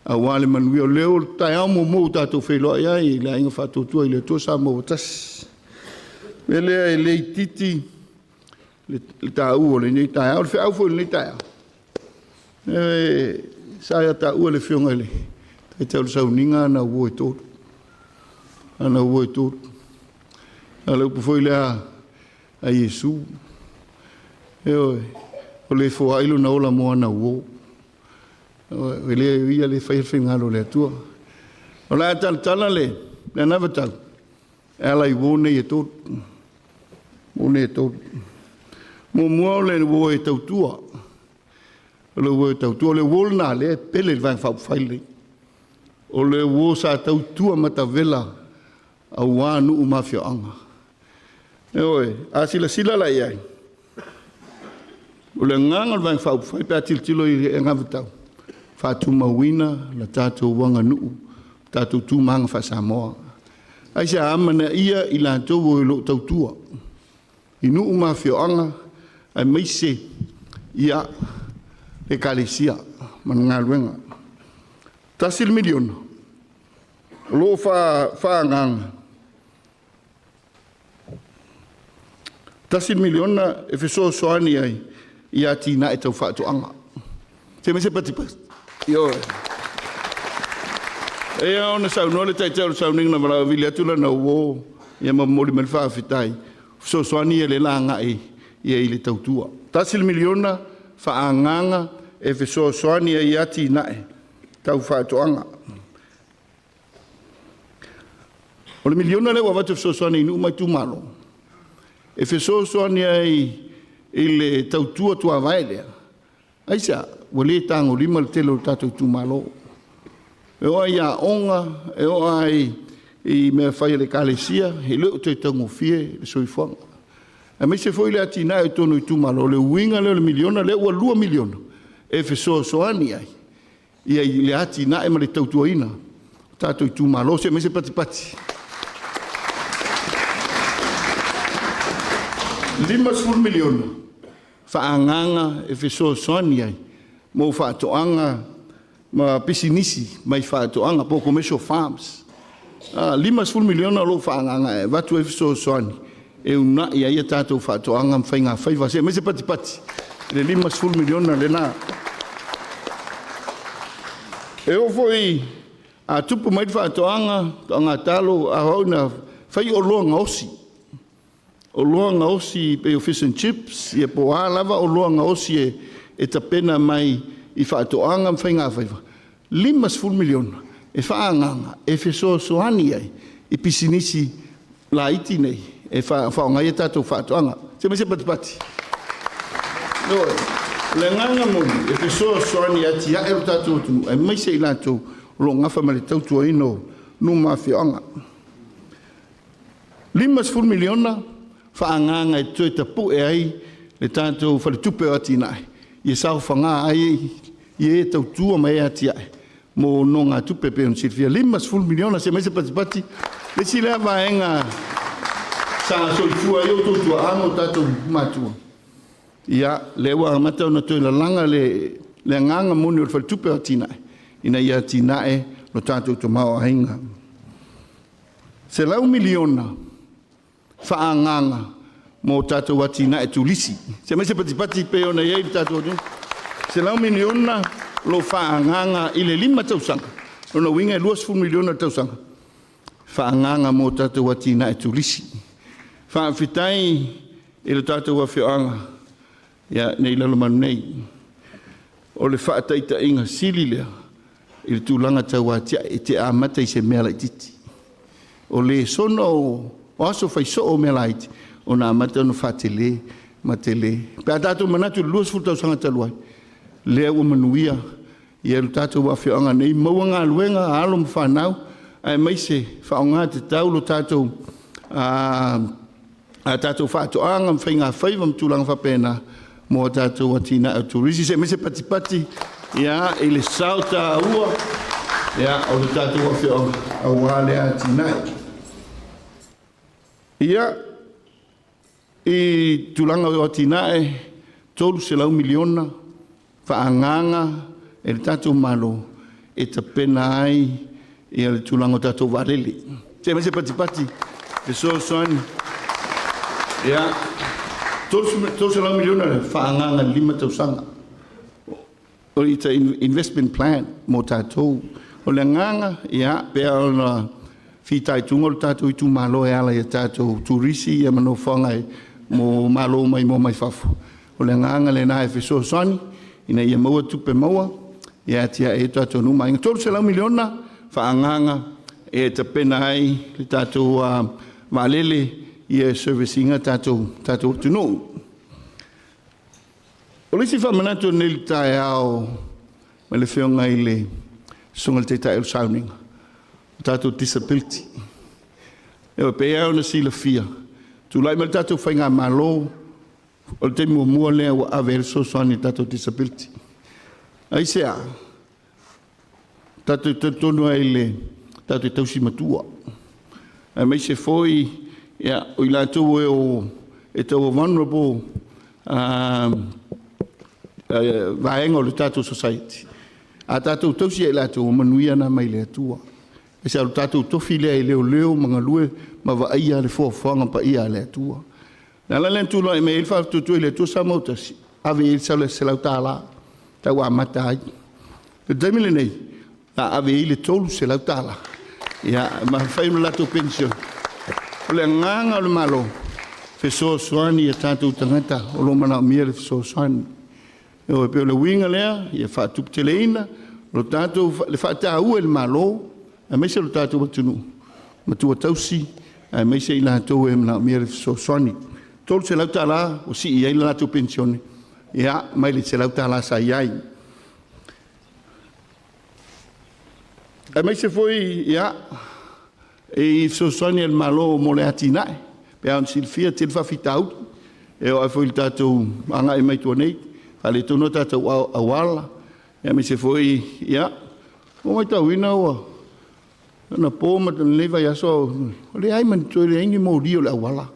aua le manuia o lea o le taeao muamua ua tatou feiloai ai i le Aiga Faatuatua i le Atua Samoa ua tasi. O le mea lea e le itiiti le taua o lenei taeao. O le feau foi o lenei taeao, sa ia taua e le Afioga i le Taitai o le Sauniga ana uo e tolu. Ana uo e tolu. A o le upu foi lea a Iesu, ioe, o le foai lona ola mo ana uo. E le ia le faia le finagalo o le Atua. O le a talatala le anavatau e ala i uo nei e tolu. Uo nei e tolu. Muamua o le uo e tautua. O le uo e tautua. O le uo lena lea e pele i le Vaega Faaupufai lenei. O le uo sa tautua matavela aua nuu ma afioaga. Ioe, a silasila la i ai, o le agaga o le Vaega Faaupufai pe a tilotilo i le anavatau, faatumauina le tatou aganuu, tatou tu ma aga faa-Samoa. Aisea? Amanaia i latou o lo o tautua i nuu ma afioaga aemaise ia Ekalesia ma le galuega. $1 miliona o lo o faaagaaga $1 miliona e fesoasoani ai i atinae tau faatoaga. Se mai se patipati. Ioe. E ao ona saunoa le Taitai o le Sauniga na valaau e vili atu lana uo ia ma momoli mai le faafetai. Fesoasoani ia lea o le a agai i le tautua. $1 miliona faaagaaga e fesoasoani ai i atinae tau faatoaga. O le miliona lea ua avatu e fesoasoani i nuu ma itumalo, e fesoasoani ai i le tautua tuavae lea. Aisea? Ua le tagolima le tele o tatou itumalo. E oo lava i aoga, e oo lava i mea fai a le Ekalesia, e le o toe taugofie le soifuaga. Aemaise foi le atinae i totonu o itumalo, o le uiga lea o le miliona lea ua $2 miliona e fesoasoani ai i le atinae ma le tautuaina o tatou itumalo. Se i aumai se patipati. $50 miliona faaagaaga e fesoasoani ai mo faatoaga ma pisinisi mai faatoaga po o commercial farms. $50 miliona o lo o faaagaaga e avatu ai fesoasoani e uunai ai a tatou faatoaga ma faigafaiva. Se i aumai se patipati i le $50 miliona lena. E oo foi a tupu mai le faatoaga, faatoaga talo, a oo ina fai oloa gaosi, oloa gaosi pei o fish and chips ia po o a lava oloa gaosi e tapena mai i faatoaga ma faigafaiva, $50 miliona e faaagaaga e fesoasoani ai i pisinisi laiti nei e faaaoga ai a tatou faatoaga. Se i aumai se patipati. Ioe. O le agaga moni e fesoasoani e atiae lo tatou atunuu aemaise i latou o lo o nafa ma le tautuaina o nuu ma afioaga. $50 miliona faaagaaga e toe tapue ai le tatou Faletupe o Atinae ia saofaga ai i e tautua ma e atiae mo nonogatupe pei ona silafia. $50 miliona, se i aumai se patipati. Le isi lea vaega sa soifua ai outou tuaa ma o tatou matua, ia, lea ua amata ona toe lalaga le agaga moni o le Faletupe o Atinae ina ia atinae lo tatou tamaoaiga. $100 miliona faaagaaga mo tatou atinae turisi. Se i aumai se patipati pei ona i ai le tatou atunuu. $100 miliona o lo o faaagaaga i le 5 tausaga, o lona uiga e $20 miliona i le tausaga faaagaaga mo tatou atinae turisi. Faafetai i le tatou afioaga nei i Lalomanu nei. O le faataitaiga sili lea i le tulaga tau atiae, e te amata i se mea laitiiti. O lesona o aso fai soo o mea laiti ona amata ona faatele ma tele. Pe a tatou manatu i le 20 tausaga talu ai, lea ua manuia lo tatou afioaga nei, maua galuega a alo ma fanau aemaise faaaoga tatau lo tatou a tatou faatoaga ma faigafaiva ma tulaga faapena mo a tatou atinae o turisi. Se i aumai se patipati i le sao taua o le tatou afioaga aua lea atinae. Ia, i tulaga o atinae, $300 miliona faaagaaga e le tatou Malo e tapena ai le tulaga o tatou vaalele. Se aumai se patipati fesoasoani. Ia, $300 miliona lea faaagaaga i le 5 tausaga. It's a investment plan mo tatou. O le agaga, ia, pei lava ona fitaituga le tatou itumalo e ala i a tatou turisi ma nofoaga mo malo maimoa mai fafo. O le agaga lena e fesoasoani ina ia maua tupe maua e atiae ai le tatou nuu ma aiga. $300 miliona faaagaaga e tapena ai le tatou vaalele e service ina tatou atunuu. O le isi faamanatu i lenei taeao i le Afioga i le Susuga i le Taitai o le Sauniga, o tatou disability. E pei lava ona silafia, tulai mai le tatou Faigamalo, o le taimi muamua lea ua ave ai le fesoasoani i le tatou disability. Aisea? Tatou te talitonu lava i le tatou tausi matua, aemaise foi o i latou e tau vulnerable vaega o le tatou society. A tatou tausi ia i latou, o manuia na mai le Atua. O le tatou tofi lea e leoleo ma galue ma vaaia le foafoaga paia a le Atua. O le ala lea na tulai mai ai le Faatuatua i le Atua Samoa ua Tasi, ave i ai le $100 e tau amata ai. O le taimi lenei, o le a ave i ai le $300 ma fai ma latou penisione. O le agaga o le Malo, e fesoasoani i o tatou tagata o lo o manaomia le fesoasoani. E pei o le uiga lea ia faatuputeleina le faataua e le Malo aemaise o le tatou atunuu, matua tausi aemaise i latou e manaomia le fesoasoani. $300 ua sii ai le latou penisione mai le $100 sa i ai. Aemaise foi i fesoasoani a le Malo mo le atinae. E pei ona silafia e tele faafitauli e oo lava foi i le tatou agai mai tua nei, faaletonu a tatou auala, aemaise foi ua matauina anapo ma lenei vaiaso ua leai ma ni toe leai ni moli o le auala,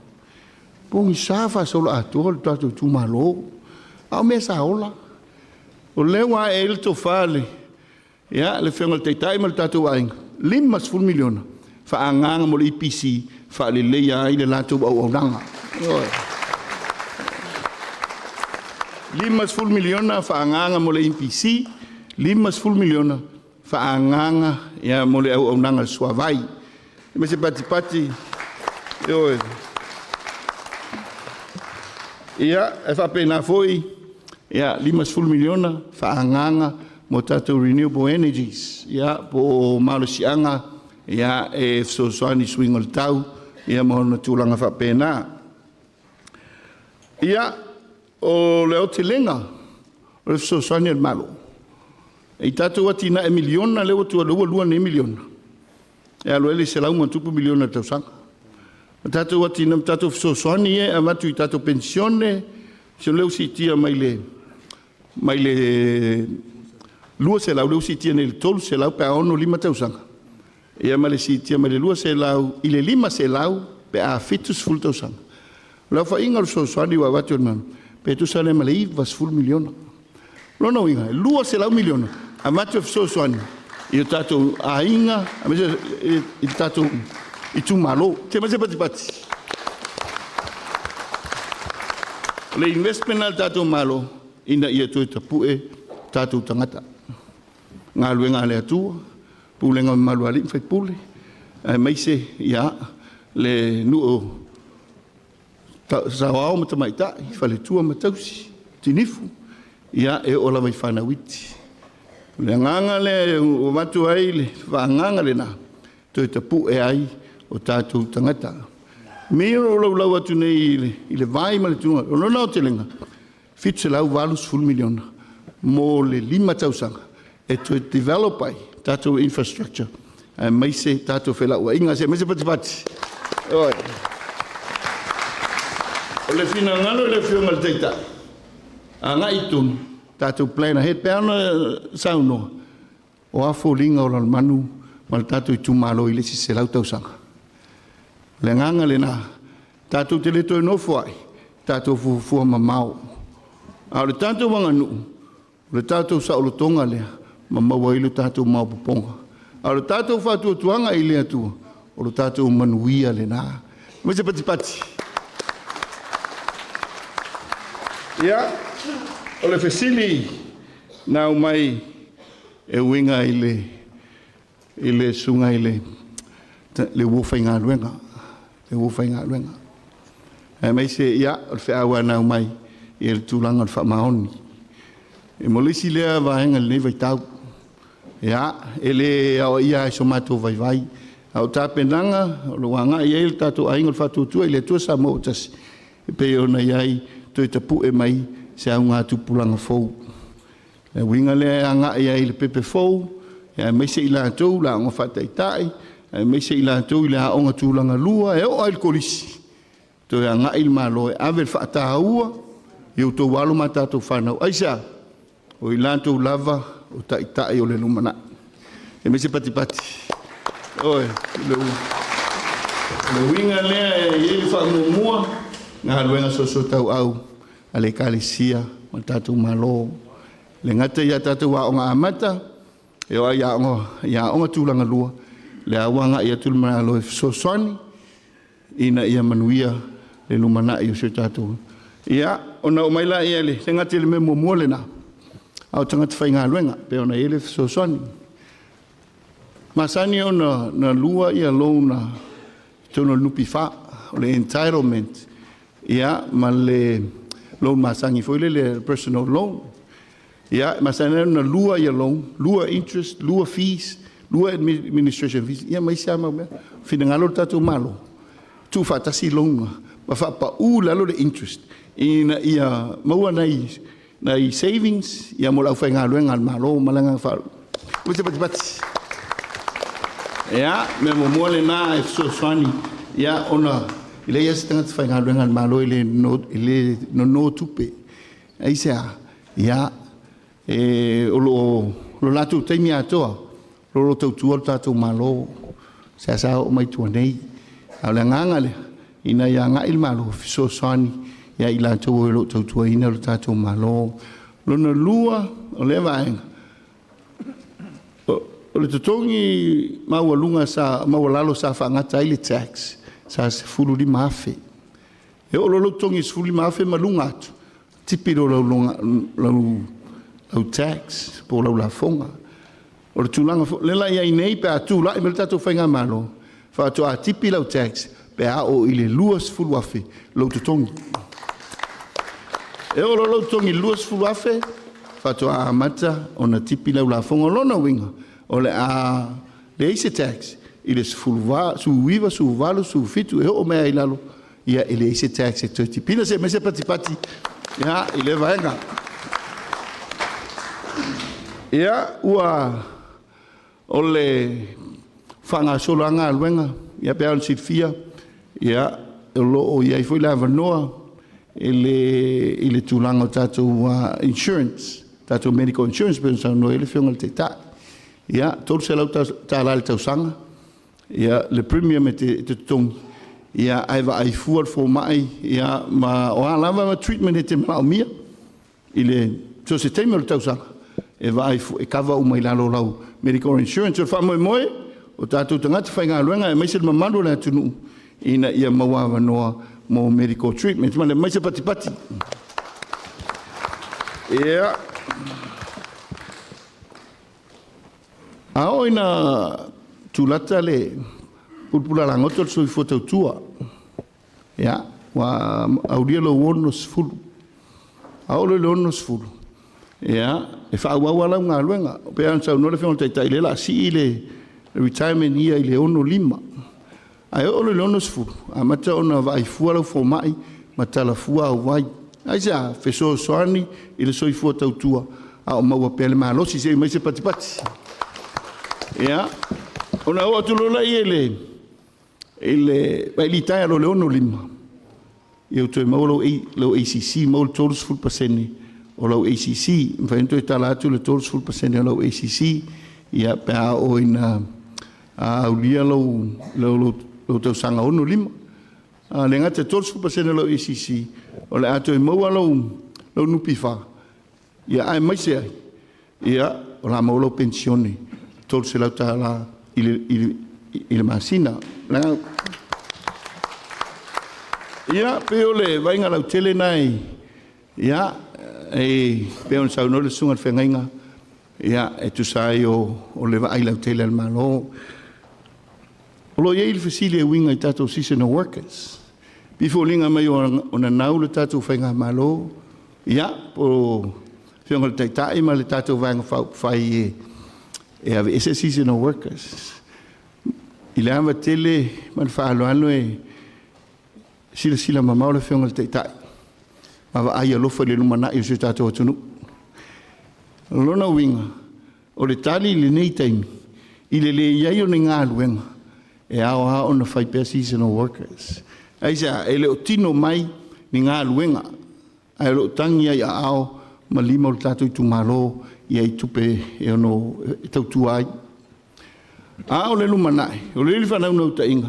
pogisa faasoloatoa le tatou itumalo, a o mea sa ola. O lea ua ae ai le tofa i le Afioga i le Taitai ma le tatou aiga, $50 miliona faaagaaga mo le EPC e faaleleia ai le latou auaunaga. Ioe. $50 miliona faaagaaga mo le EPC, $50 miliona faaagaaga mo le auaunaga a le Suavai. Aumai se patipati. Ioe. Ia, e faapena foi $50 miliona faaagaaga mo tatou renewable energies po o malosiaga e fesoasoani i suiga o le tau ma ona tulaga faapena. Ia, o le aotelega o le fesoasoani a le Malo i tatou atinae miliona lea ua $2 nei miliona e alu ai le $100+ miliona i le tausaga. O tatou atinae, tatou fesoasoani ia e avatu i tatou penisione, lea ua siitia mai le $200 lea ua siitia nei i le $300 pe a 65 tausaga, ia ma le siitia mai le $200 i le $500 pe a 70 tausaga. O le aofaiga o le fesoasoani ua avatu e le Malo, pe tusa lea ma le $90 miliona. O lona uiga e $200 miliona avatu e fesoasoani i o tatou aiga aemaise o tatou itumalo. Se i aumai se patipati. O le investment lena a le tatou Malo ina ia toe tapue tatou tagata. O galuega a le Atua, pulega mamalu a alii ma faipule aemaise le nuu o saoao ma tamaitai, faletua ma tausi, tinifu, e oo lava i fanau iti. O le agaga lea ua avatu ai le faaagaaga lena e toe tapue ai o tatou tagata. O mea ia o lo o laulau atu nei i le vai ma le tulaga, o lona aotelega, e $780 miliona mo le 5 tausaga e toe develop ai tatou infrastructure aemaise tatou felauaiga. Se i aumai se patipati. Ioe. O le finagalo o le Afioga i le Taitai, agai i totonu, tatou plan ahead. E pei lava ona saunoa, o a foliga o Lalomanu ma le tatou itumalo i le isi 100 tausaga? O le agaga lena Tatou te le toe nofo ai, tatou fuafua mamao. A o le tatou aganuu, o le tatou saolotoga lea, ma maua ai lo tatou maopoopoga. A o le tatou faatuatuaga i le Atua, o lo tatou manuia lena. Mai se patipati. Ia, o le fesili na aumai e uiga i le susuga i le uo faigaluega, le uo faigaluega. Aemaise, ia, o le feau lava na aumai i le tulaga o le faamaoni. E mo le isi lea vaega i lenei vaitau, ia, e le aoaia lava i so matou vaivai, a o tapenaga o lo o agai i ai le tatou Aiga o le Faatuatua i le Atua Samoa ua Tasi, e pei ona i ai toe tapue mai se augatupulaga fou. O le uiga lea e agai ai i le pepe fou, aemaise i latou i le aoga faataitai, aemaise i latou i le aoga tulagalua e oo lava i le kolisi, toe agai le Malo e ave le faataua i outou alo ma tatou fanau. Aisea? O i latou lava o taitai o le lumanai. E aemaise patipati. Ioe, o le uiga lea e i ai le faamuamua, galuega soosootauau a le Ekalesia ma le tatou Malo. E le gata i a tatou aoga amata, e oo lava i aoga tulagalua, lea ua agai atu le Malo e fesoasoani ina ia manuia le lumanai o si o tatou. Ia, ona oo mai lea, e le gata i le mea muamua lena, a o tagata faigaluega pei ona i ai le fesoasoani. Masani ona lua loan i totonu o le NPF, o le entitlement ia ma le loan masani foi lele, le personal loan. Ia, e masani ona lua loan, lua interest, lua fees, lua administration fees, ia ma isi lava mau mea. Finagalo le tatou Malo, tuufaatasi loan ma faapau i lalo le interest ina ia maua nai savings ia mo le aufaigaluega a le Malo. Ma le agaga faaaloalo. Ua se patipati. Ia, mea muamua lena e fesoasoani ia ona e leai lava se tagata faigaluega a le Malo e le nono tupe. Aisea? Ia, o lo latou taimi atoa o lo o tautua le tatou Malo, seasea oo mai tua nei. A o le agaga lea ina ia agai le Malo e fesoasoani ia i latou o lo o tautuaina lo tatou Malo. Lona lua o lea vaega, o le totogi maualuga sa maualalo sa faagata ai le tax sa $15,000. E oo loa lou totogi i le $15,000 ma luga atu, tipi loa lau tax po o lau lafoga. O le tulaga foi lea la e i ai nei pe a tulai mai le tatou faigamalo, faatoa tipi lau tax pe a oo i le $20,000 lou totogi. E oo loa lou totogi i le $20,000 faatoa amata ona tipi lau lafoga. O lona uiga, o le a leai se tax i le 18, 19, 17 e oo mai lava i lalo, ia e leai se tax e toe tipiina. Se i aumai se patipati i lea vaega. Ia, ua o le faagasolo lava galuega, ia pei ona silafia, ia o lo o i ai foi le avanoa i le tulaga o tatou insurance, tatou medical insurance pei ona saunoa i ai le Afioga i le Taitai. Ia, $300 i le tausaga le premium e te totogi, ae vaai fua le fomai ma o a lava treatment e te manaomia i le so o se taimi o le tausaga, e vaai e kava uma i lalo o lau medical insurance. O le faamoemoe, o tatou tagata faigaluega aemaise le mamalu o le atunuu ina ia maua avanoa mo medical treatment. Ma le aumai se patipati. Ia. A oo ina tulata le pulapula lagoto le soifua tautua, ia, ua aulia lou 60. A oo loa i le 60, ia, e faaauau lava lau galuega. E pei ona saunoa le Afioga i le Taitai, o lea o le a sii le retirement year i le 65. Ae oo loa i le 60, amata ona vaai fua lau fomai ma tala fua au ai. Aisea? Fesoasoani i le soifua tautua a o maua pea le malosi. Se i aumai se patipati. Ia, ona oo atu loa lea i le litaea loa i le 65, ia ua toe maua lau ACC, maua le 30% o lau ACC. E mafai ona toe tala atu le 30% o lau ACC ia pe a oo ina aulia lou tausaga 65. Le gata 30% o lau ACC, o le a toe maua lou NPF, ia aemaise ai, ia, o le a maua lau penisione $300 i le masina. Ia, pei o le vaaiga lautele lena ia, e pei ona saunoa le susuga i le feagaiga, ia, e tusa ai o le vaai lautele a le Malo. O lo o i ai le fesili e uiga i tatou seasonal workers. E pei e foliga mai o nanau le tatou faigamalo, ia, po o le Afioga i le Taitai ma le tatou Vaega Faaupufai e aveese seasonal workers. I le ava tele ma le faaaloalo e silasila mamao le Afioga i le Taitai ma vaai alofa i le lumanai o si o tatou atunuu. O lona uiga, o le tali i lenei taimi, i le leai o ni galuega, e ao lava ona fai pea seasonal workers. Aisea? E le o tino mai ni galuega, ae o lo o tagi lava i aao ma lima o le tatou itumalo i tupe e ono tautua ai. A o le lumanai, o le faanaunautaiga,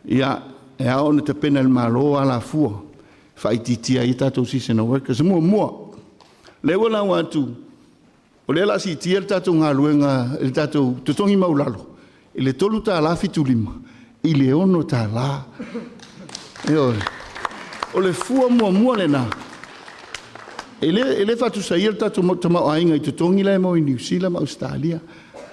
ia, e ao ona tapena e le Malo alafua e faaitiitia ai tatou seasonal workers. Muamua, lea ua lauga atu, o lea o le a siitia le tatou galuega, le tatou totogi maualalo i le $3.75 i le $6. Ioe. O le fua muamua lena, e le faatusaina le tatou tamaoaiga i totogi la e maua i Niu Sila ma Ausetalia.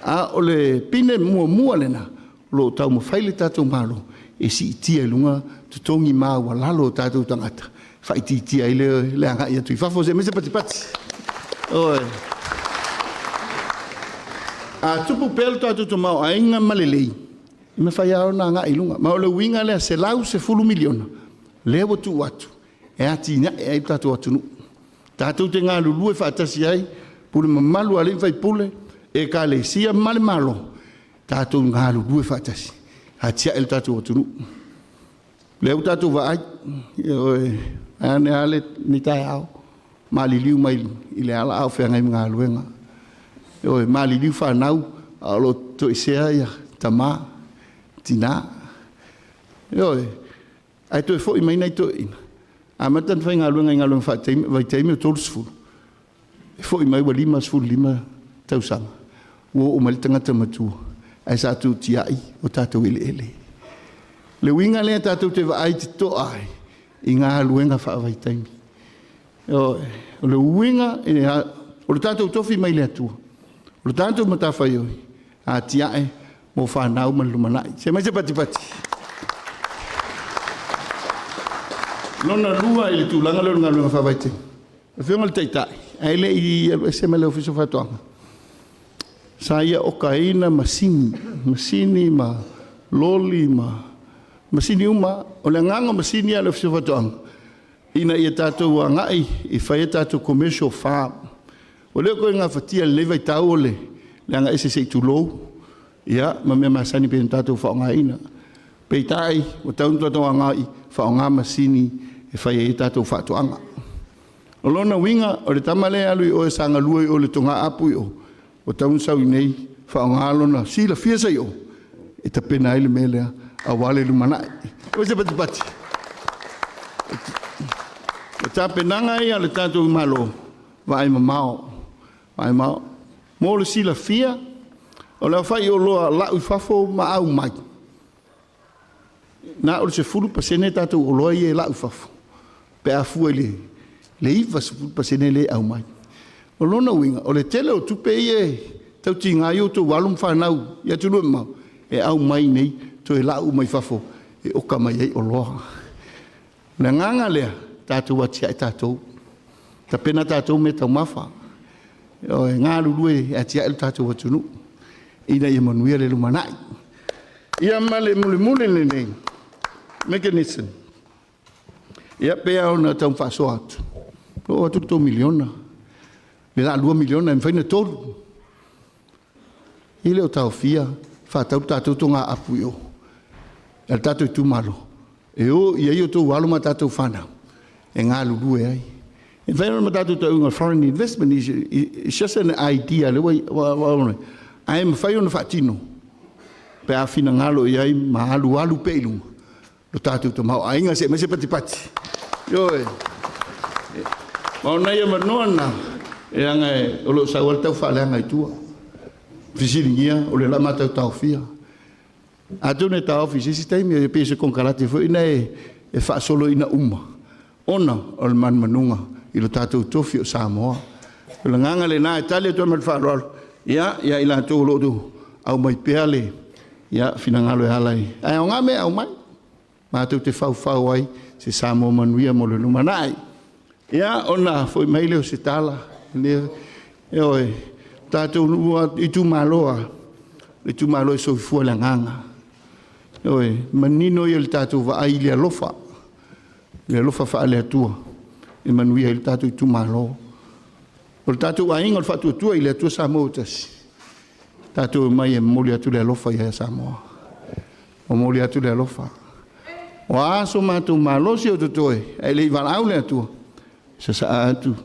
A o le pine muamua lena o lo o taumafai le tatou Malo e siitia i luga totogi maualalo o tatou tagata, faaitiitia ai le agai atu i fafo, aemaise patipati. Ioe. A tupu pea le tatou tamaoaiga ma lelei, e mafai lava ona agai i luga. Ma o le uiga lea, $110 miliona lea ua tuu atu e atinae ai le tatou atunuu. Tatou te galulue faatasi ai, pule mamalu a alii ma faipule, ekalesia ma le Malo, tatou galulue faatasi, atiae le tatou atunuu. O lea ua tatou vaai, ioe, vaeane lava lenei taeao, maliliu mai i le ala a o feagai ma galuega. Ioe, maliliu fanau a o lo o toesea tama, tina. Ioe, ae toe foi mai nai toeaiina, amata ona faigaluega i galuega faavaitaimi o 30, e foi mai ua 55 tausaga, ua oo mai le tagata matua, ae sa tuu tiai o tatou eleele. Le uiga lea tatou te vaai totoa ai i galuega faavaitaimi. O le uiga, o le tatou tofi mai le Atua, o le tatou matafaioi, atiae mo fanau ma le lumanai. Se mai se patipati. Lona lua i le tulaga lea o le galuega faavaitaimi. Le Afioga i le Taitai, ae le i alu ese mai le Ofisa o Faatoaga, sa ia okaina masini ma loli ma masini uma. O le agaga o masini a le Ofisa o Faatoaga, ina ia tatou agai e fai a tatou commercial farm. Ua le toe gafatia i lenei vaitau o le agaese se i tulou, ia, ma mea masani pei ona tatou faaaogaina. Peitai, ua tatau ona tatou agai faaaoga masini e fai ai tatou faatoaga. O lona uiga, o le tama lea e alu i o e sagalua i o i le togaapu i o, ua tatau ona sau i inei faaaoga lona silafia sa i o e tapena ai le mea lea aua le lumanai. O se patipati. O tapenaga ia a le tatou Malo, vaai mamao, vaai mamao. Mo le silafia, o le aofai o oloa lau i fafo ma aumai, na o le 10% tatou oloa ia e lau i fafo, pe a fua i le 90% lea e aumai. O lona uiga, o le tele o tupe ia e tautiga ai outou alo ma fanau i atunuu e mamao, e aumai nei toe lau mai fafo e oka mai ai oloa. O le agaga lea, tatou atiae tatou, tapena tatou meataumafa, e galulue e atiae le tatou atunuu ina ia manuia le lumanai. Ia ma le mulimuli lenei mechanism, ia pei lava ona tau faasoa atu, ua oo atu le $3 miliona, le la $2 miliona e mafai ona 3. E le o taofia faatau le tatou togaapu i o a le tatou itumalo e o i ai outou alo ma tatou fanau e galulue ai. E mafai ona tatou tauina foreign investment, is just an idea ae mafai ona faatino pe a finagalo i ai ma alualu pea i luma. Lo tatou tamaoaiga se'e mai se patipati. Ioe. Ma o nai avanoa na, e aga o lo o sau lava le taufaaleaga i tua. Fesiligia, o lea o le a matou taofia. Atonu e taofi i se isi taimi, e pei o se konekarate foi lea e faasoloina uma ona o le manumanuga i lo tatou tofi o Samoa. O le agaga lena e tali atu ai ma le faaaloalo ia i latou o lo o aumai pea le finagalo e ala i... Ae aoga mea e aumai, matou te faufau ai se Samoa manuia mo le lumanai. Ia, ona foi mai lea o se tala, ioe, tatou itumalo lava, o le itumalo e soifua i le agaga. Ioe, o le manino ia o le tatou vaai i le alofa, le alofa faale-Atua e manuia ai le tatou itumalo. O le tatou aiga o le Faatuatua i le Atua Samoa ua Tasi, tatou omai e momoli atu le alofa ia Samoa, momoli atu le alofa. O a so matou malosi o totoe ae le i valaau le Atua, sasaa atu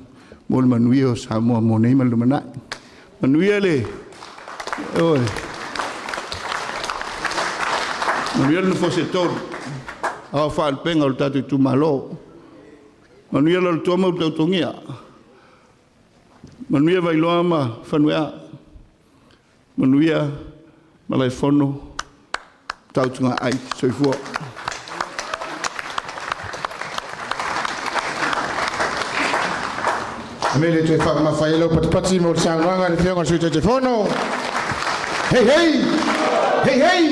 mo le manuia o Samoa mo nei ma le lumanai. Manuia le ioe. Manuia le nofo a se tolu, ao faalupega o le tatou itumalo. Manuia le alutoa ma Ulutautogia. Manuia Vailoa ma Fanuea. Manuia Malaefono, tautuga ai. Soifua. Ame le toe faamamafa ai lau patipati mo le saunoaga a le Afioga i le Sui Taitaifono. Hei hei! Hei hei!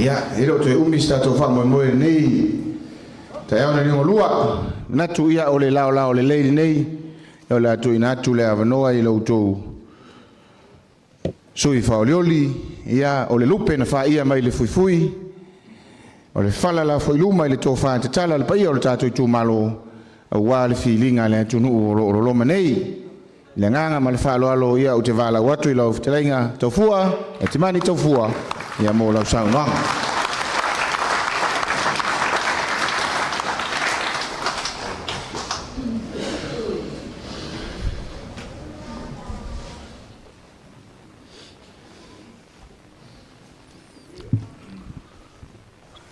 Ia, e le o toe umi se tatou faamoemoe i lenei taeao na liugalua. Manatu ia o le laolao lelei lenei, o le a tuuina atu le avanoa i lo outou sui faaolioli, ia o le lupe na faia mai le fuifui, o le fala la foi luma i le tofa tatala le paia o le tatou itumalo, aua le filiga a le atunuu o lo o loloma nei. I le agaga ma le faaaloalo ia ou te valaau atu i lau fetalaiga Taufua, e Timani Taufua, ia mo lau saunoaga.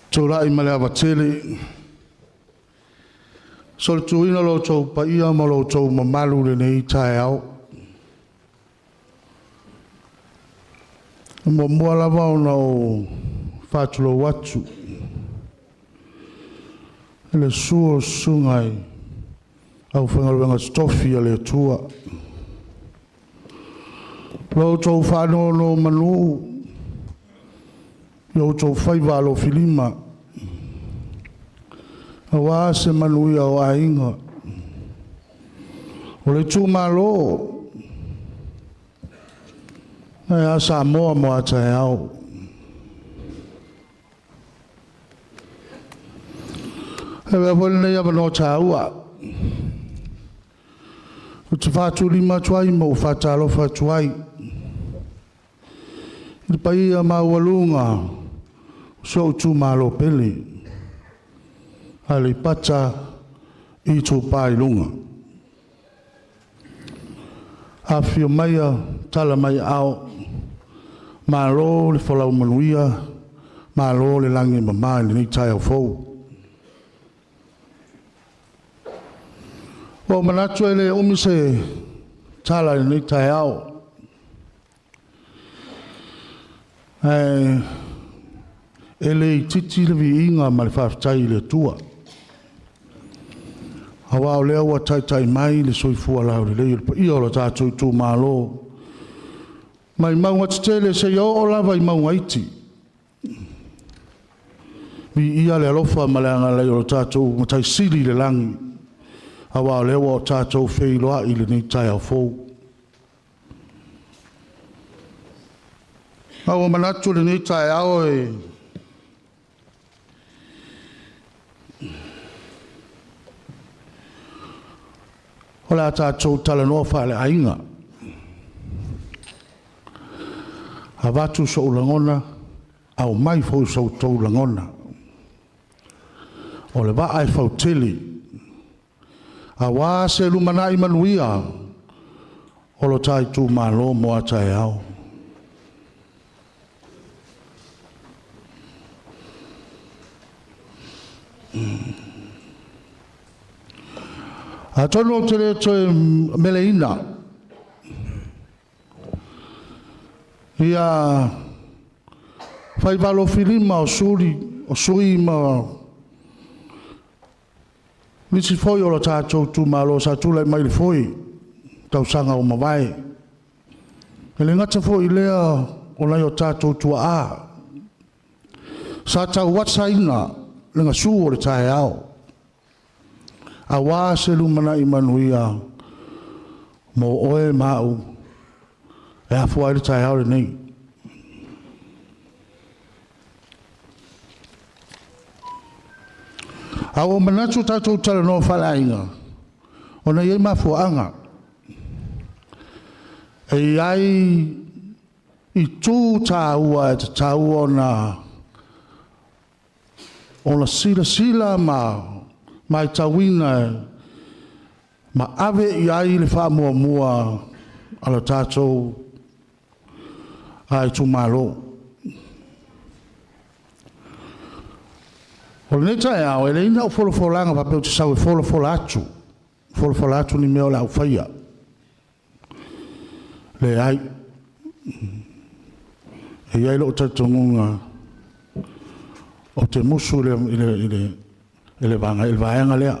Tulai ma le ava tele, solituina lo outou paia ma lo outou mamalu i lenei taeao. E muamua lava ona ou faatulou atu i le susu o susuga i aufaigaluega totofi a le Atua, lo outou faanonomanu i outou faiva alofilima aua se manuia o aiga, o le itumalo, ae a Samoa mo a taeao. E avea foi lenei avanoa taua ou te faatulima atu ai ma ou faatalofa atu ai i le paia maualuga o si ou itumalo pele, Aleipata Itupa i Luga. Afifio maia, tala mai aao, malo le folau manuia, malo le lagi e mama i lenei taeao fou. Ua ou manatu e le umi se tala i lenei taeao, ae e le itiiti le viiga ma le faafetai i le Atua, aua o lea ua taitai mai le soifua laulelei o le paia o lo tatou itumalo, mai mauga tetele seia oo lava i mauga iti. Viia le alofa ma le agalelei o lo tatou Matai Sili i le lagi, aua o lea ua tatou feiloai i lenei taeao fou. Ma ua manatu lenei taeao e o le a tatou talanoa faaleaiga. Avatu sou lagona, aumai foi so outou lagona. O le vaa e fautele, aua se lumanai manuia o lo ta itumalo mo a taeao. Atonu ou te le toe meleina ia faivalo filima o suli o sui ma nisi foi o lo tatou itumalo sa tulai mai le foe tausaga ua mavae. E le gata foi i lea o nai o tatou tuaa sa tauasaina le gasu o le taeao aua se lumanai manuia mo oe ma au e afua ai le taeao lenei. A ua manatu tatou talanoa faaleaiga, ona e i ai mafuaaga. E i ai itu taua e tatau ona silasila ma matauina ma ave i ai le faamuamua a lo tatou itumalo. O lenei taeao, e leai na folafolaga faapea ou te sau e folafola atu, folafola atu ni mea o le a ou faia. Leai. E i ai lou talitonuga, ou te musu i le vaega lea.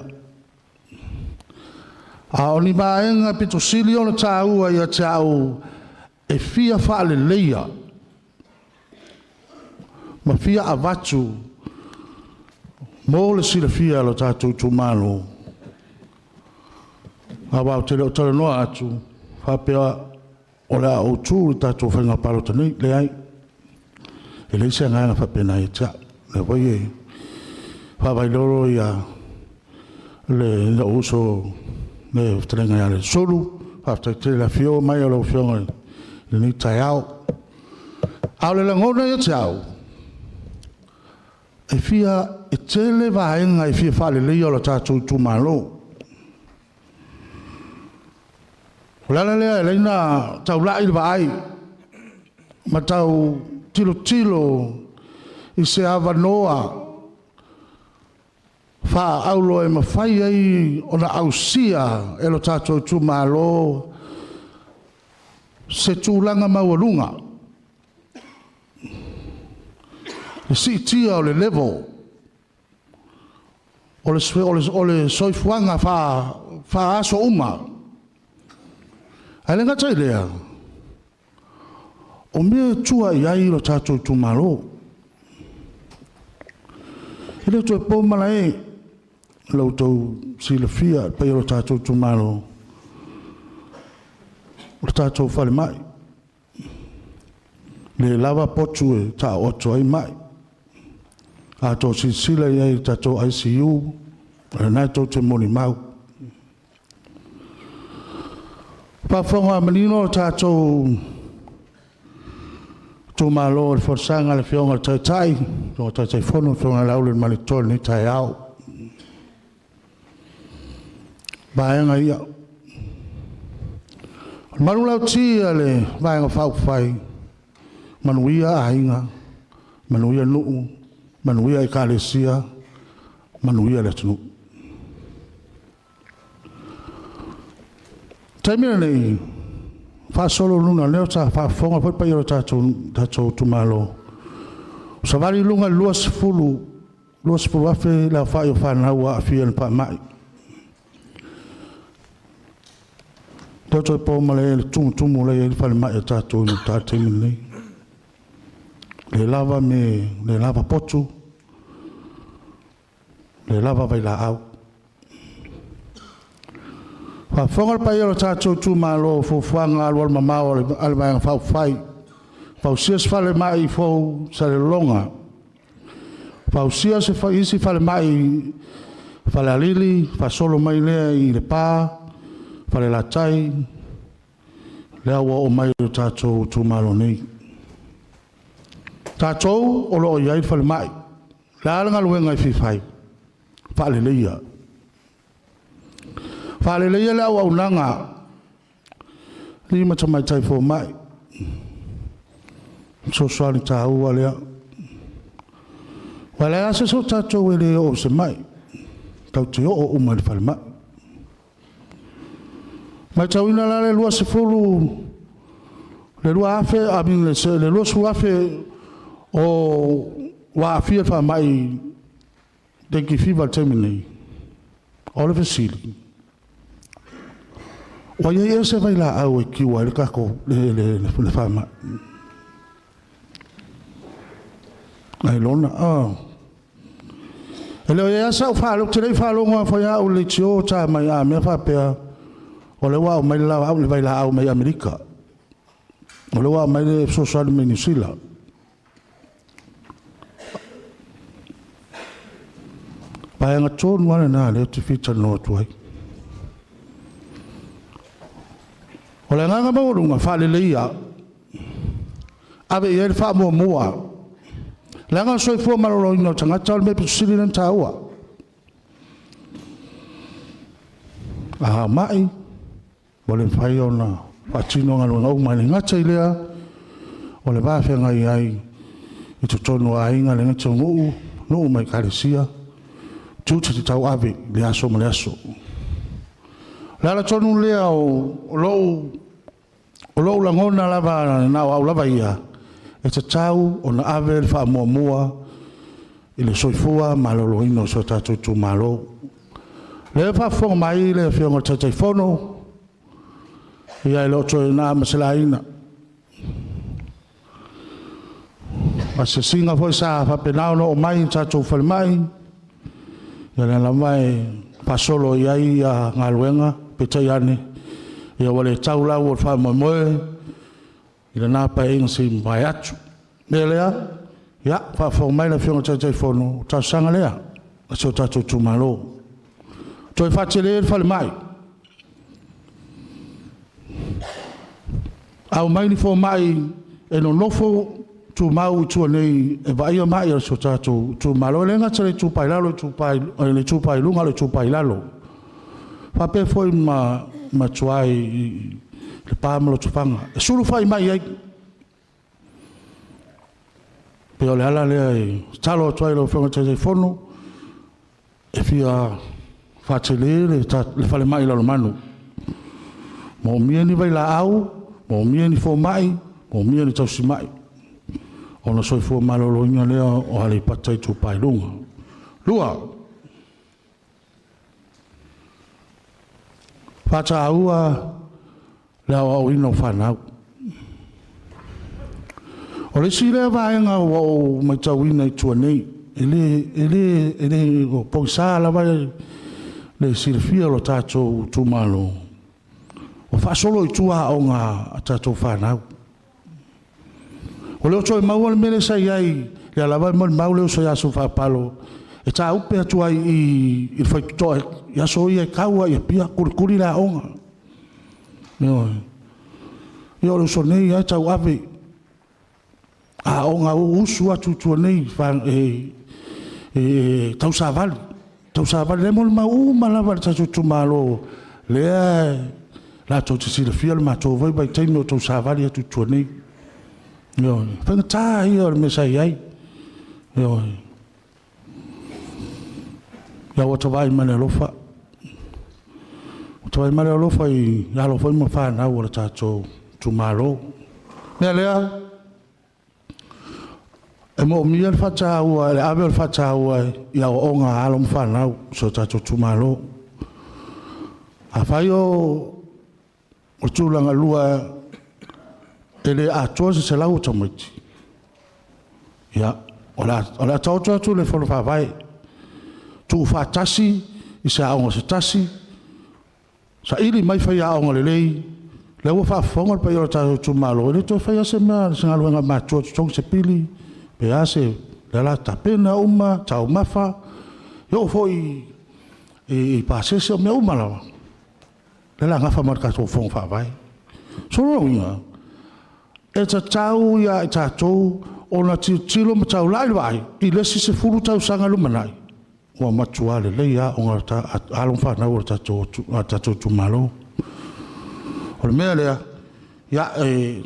A o ni vaega pito sili ona taua ia te au e fia faaleleia ma fia avatu mo le silafia e lo tatou itumalo, aua ou te le o talanoa atu faapea o le a ou tu i le tatou faiga palota nei. Leai, e leai se agaga faapena ia te au. O lea foi e faavailolo lou uso le fetalaiga ia Sulu. Faafetai tele i le afio mai o lau Afioga i lenei taeao. A o le lagona ia te au, e tele vaega e fia faaleleia o le tatou itumalo. O le ala lea e ala ai ona taulai le vaai ma tau tilotilo i se avanoa faaauro e mafai ai ona ausia e lo tatou itumalo se tulaga maualuga, le siitia o le level o le soifuaga faa-aso uma. Ae le gata i lea, o mea e tua i ai lo tatou itumalo. E le toe po malae la outou silafia e paia o lo tatou itumalo, o le tatou falemai. Le lava potu e taooto ai mai. A outou silasila i ai i le tatou ICU, o lena e tou te molimau. Faafofoga manino le tatou itumalo i le folasaga a le Afioga i le Taitai, le Afioga i le Taitaifono, le Afioga ia Laaulialemalietoa i lenei taeao. Vaega ia. O le manulauti a le Vaega Faaupufai, manuia aiga, manuia nuu, manuia Ekalesia, manuia le atunuu. O le taimi lenei, faasolo i luga, lea sa faafofoga foi le paia o le tatou itumalo, ua savali i luga i le 20, 20,000 le aofai o fanau ua aafia i le faamai. E le o toe po malae i le tumutumu o la e i ai le falemai a tatou i gauta i le taimi lenei. Le lava me, le lava potu, le lava vailaau. Faafofoga le paia o le tatou itumalo i fuafuaga alualumamao a le Vaega Faaupufai, fausia se falemai fou i Salelologa, fausia se isi falemai i Falealili, faasolo mai lea i Lepa, Falelatai, lea ua oo mai i le tatou itumalo nei. Tatou o lo o i ai le falemai. O le a le galuega e fia fai? Faaleleia. Faaleleia le auaunaga, alii ma tamaitai fomai. Fesoasoani taua lea. Aua e leai lava se isi o tatou e le oo i se mai. Tatou te oo uma i le falemai. Matauina la le 20, le 2000, I mean le 20,000 o ua aafia i le faamai dengue fever i le taimi nei. O le fesili, ua i ai ea se vailaau e kiua ai le tatou le faamai? Ailoga. E le o i ai lava sau faalogo, ou te le i faalogo lava foi au i le leitio o ta mai a mea faapea o lea ua aumai le vailaau mai Amerika, o lea ua aumai le fesoasoani mai Niu Sila. Vaega tonu lava lena o lea ou te fia talanoa atu ai. O le agaga maualuga, faaleleia, ave i ai le faamuamua, leaga o le soifua maloloina o le tagata o le mea aupito sili lea ona taua. A mai, ua le mafai ona faatino galuega uma. E le gata i lea, o le va feagai ai i totonu o aiga, e le gata o nuu, nuu ma Ekalesia, tiute tauave i lea aso ma lea aso. O le ala tonu lea o lou lagona lava na o au lava ia, e tatau ona ave le faamuamua i le soifua maloloina o si o tatou itumalo. O lea e faafofoga mai le Afioga i le Taitaifono, ia e le o toe na ma se laina. O asiasiga foi sa faapena ona oo mai i le tatou falemai, ia o lea lava e faasolo i ai galuega, peitai ane, ua le tau lau o le faamoemoe i lena Paeaiga se i mavae atu. O le mea lea, ia, faafofoga mai le Afioga i le Taitaifono, o le talosaga lea a si o tatou itumalo, toe faatele le falemai, aumai ni fomai e nonofo tumau i tua nei e vaaia mai o si o tatou itumalo. E le gata i le Itupa i Lalo, le Itupa i Luga a o le Itupa i Lalo. E faapea foi ma tua i Lepa ma Lotofaga, e sulu faimai ai. E pei o le ala lea e tatalo atu ai i lau Afioga i le Taitaifono, e fia faatele le falemai i Lalomanu. E moomia ni vailaau, moomia ni fomai, moomia ni tausimai, ona soifua maloloina lea o Aleipata Itupa i Luga. Lua, faataua le aoaoina o fanau. O le isi lea vaega ua ou matauina i tua nei, e le o pogisa lava le silafia o le tatou itumalo, ua faasolo i tua aoga a tatou fanau. Ua le o toe maua le mea lea sa i ai, lea lava e molimau le uso ia Sulufaapalo, e taupe atu ai i i i le faitotoa i aso ia e tau lava i Apia, tulikuli le aoga. Ioe. Ia o le uso nei lava e tauave aoga usu atu i tua nei e tausavali, tausavali. O lea e molimau uma lava le tatou itumalo, lea latou te silafia le matou foi vaitaimi o tausavali atu i tua nei. Ioe. O le faigata ia o le mea sa i ai. Ioe. Ia ua ta vaai ma le alofa, ua ta vaai ma le alofa i alo foi ma fanau a le tatou itumalo. O le mea lea, e moomia le faataua, le ave o le faataua i aoaoga a alo ma fanau a si o tatou itumalo. Afai o le tulagalua e le atoa se 100 o tamaiti, ia, o le a taoto atu i le Fono Faavae, tuufaatasi i se aoga se tasi, saili mai faiaoga lelei, lea ua faafofoga le paia o le tatou itumalo, e le toe faia lava se mea, se galuega matua e totogi se pili pe a se… o lea o le a tapena uma taumafa, e oo foi i pasese, o mea uma lava, o lea o le a nafa ma le tatou Fono Faavae. So, o lona uiga, e tatau ia i tatou ona tilotilo ma taulai le vaai i le isi 10 tausaga i le lumanai, ua matua lelei lava aoga a alo ma fanau a le tatou itumalo. O le mea lea, ia, e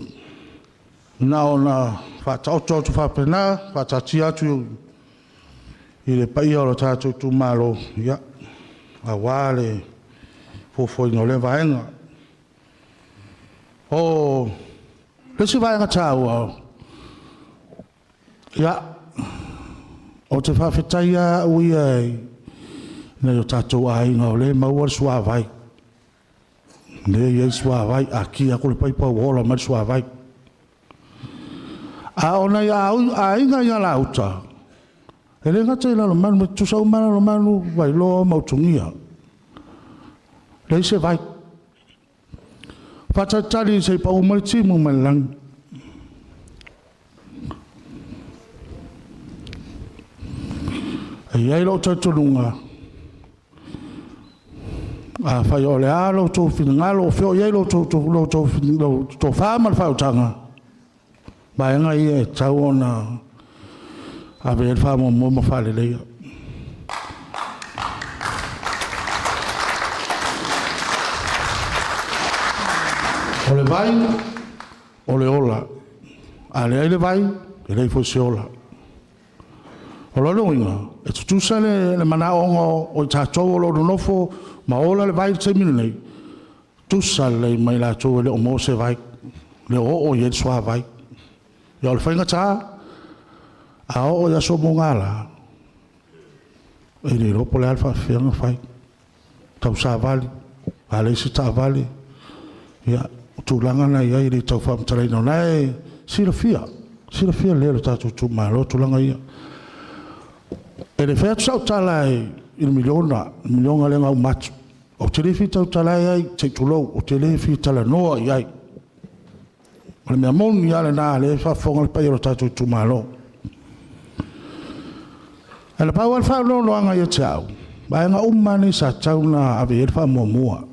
na ona faataoto atu faapena, faataatia atu i le paia o le tatou itumalo, ia Auā le fuafuaina o lea vaega. O le isi vaega taua, ia, ou te faafetai lava au ia i nai o tatou aiga o lea e maua le suavai, lea e i ai le suavai, a ki atu le paipa ua ola mai le suavai. A o nai aiga i Alauta, e le gata i Lalomanu, e tutusa uma lava Lalomanu, Vailoa ma Ulutogia, leai se vai. Faatalitali se i pau mai le timu mai le lagi. E i ai lou talitonuga, afai o le a lo outou finagalo o fea o i ai la outou tofa ma le faautaga, o vaega ia e tatau ona ave i ai le faamuamua ma faaleleia. O le vai, o le ola. A leai le vai, e leai foi se ola. O lona uiga, e tutusa le manaoga o i tatou o lo o nonofo ma ola le vai i le taimi lenei, tutusa lelei ma i latou e le o maua se vai, e le o oo i ai le suavai. Ia o le faigata, a oo i aso mugala, e le iloa po o le a le faafefea ona fai, tausavali, a leai se taavale, ia, o tulaga na e i ai e le tau faamatalaina o la e silafia, silafia lelei e le tatou itumalo tulaga ia. E le fai atu sau tala i le $1miliona, le $1miliona lea na uma atu. Ou te le fia tautala i ai, se i tulou, ou te le fia talanoa i ai. O le mea moni lava lena o lea e faafofoga le paia o le tatou itumalo. Ae na pau lava le faanoanoaga ia te au, o vaega uma lava nei sa tatau ona ave i ai le faamuamua.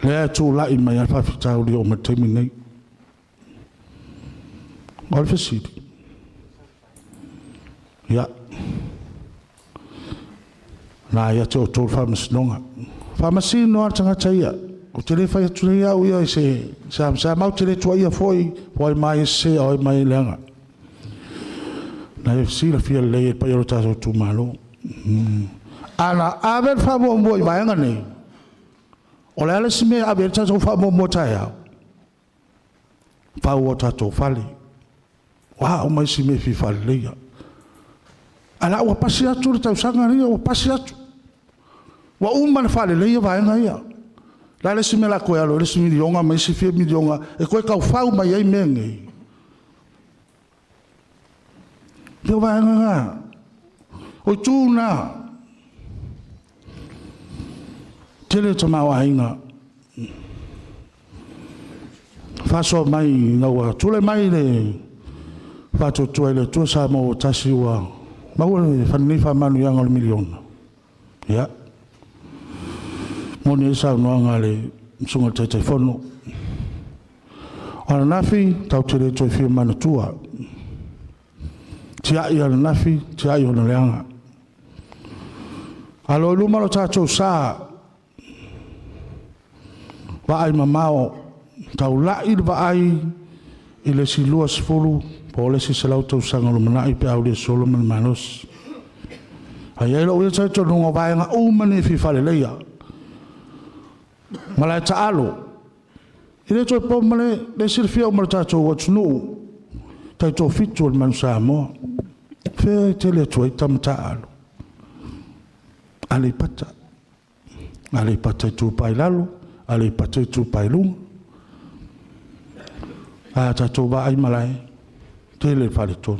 O lea e tulai mai lava le faafitauli e oo mai i le taimi lenei. O le fesili, ia, o lena e ia te outou le faamasinoga. Faamasino lava le tagata ia. Ou te le fai atu nei au ia i se ma ou te le tuuaia foi po o ai ma ai e sese a o ai ma ai e leaga. O lena e silafia lelei e le paia o le tatou itumalo. A na ave le faamuamua i vaega nei, o le a le isi mea e ave i ai le tatou faamuamua taeao? Fau o tatou fale, o a uma isi mea e fia faaleleia. Ae o la ua pasi atu le tausaga ia ua pasi atu, ua uma ona faaleleia vaega ia. O le a le isi mea o le a toe alu ai le isi $1miliona ma isi fia miliona e toe tau fau mai ai mea nei? Ia o vaega na, o itu na, e tele le tamaoaiga faasoa mai ina ua tulai mai le Faatuatua i le Atua Samoa ua Tasi ua maua lenei faamanuiaga o le $1miliona, ia, e moni ai le saunoaga a le Susuga i le Taitaifono. O ananafi tatou te le toe fia manatua, tiai ananafi, tiai ona leaga. Alo i luma lo tatou sa, vaai mamao, taulai le vaai i le isi 20 po o le isi 100 tausaga o lumanai pe a aulia solo ma le malosi. Ae i ai lou talitonuga o vaega uma nei e fia faaleleia, malae taalo, e le toe po ma le silafia uma e le tatou atunuu, taitoafitu a le Manu Samoa. O fea e tele atu ai tama taaalo? Aleipata. Aleipata Itupa i Lalo, Aleipata Itupa i Luga. A tatou vaai malae, tele le faletonu.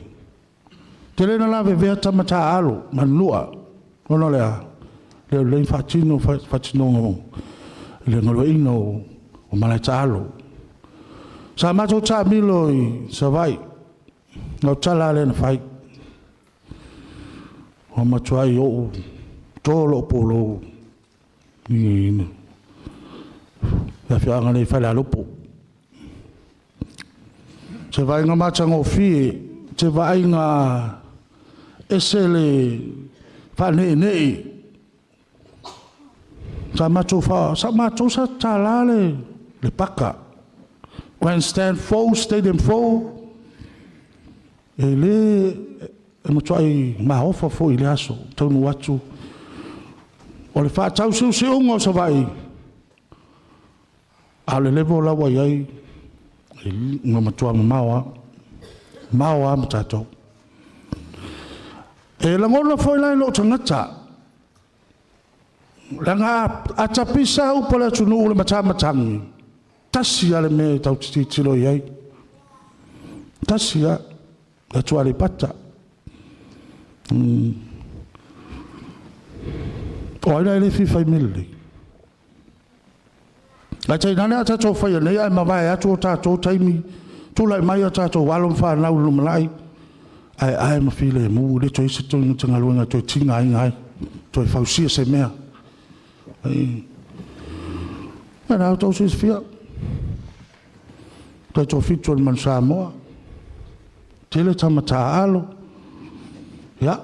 Tele ina lavevea tama taaalo ma Anua, ona o le a? E le o lelei ona faatino faatinoga o le galueaiina o malae taalo. Sa matou taamilo i Savaii, o le tala lava lea na fai, ua matuai ou to lou pulou i le afioaga nei o Falealupo. O se vaaiga matagofie, o se vaaiga e ese le faaneenee. Sa matou sa tatala le paka, grandstand fou, stadium fou, e le... e matuai maofa foi i le aso, taunuu atu. O le faatausiusiuga o Savaii, a o le level la ua i ai, ua matua mamao lava, mamao lava ma tatou. E lagona foi la i lou tagata, leaga a tapisa upu a le atunuu i le matamatagi, tasi lava le mea e tatou te tilotilo i ai, tasi lava, le atu Aleipata. O ai la e le fia fai mea lelei? Ae tainane a tatou faia nei ae mavae atu o tatou taimi, tulai mai a tatou alo ma fanau i le lumanai, ae ma filemu, e le toe i ai se galuega e toe tigaina ai, toe fausia se mea. O lena ua outou silafia, le Taitoafitu a le Manu Samoa, tele tama taaalo, ia.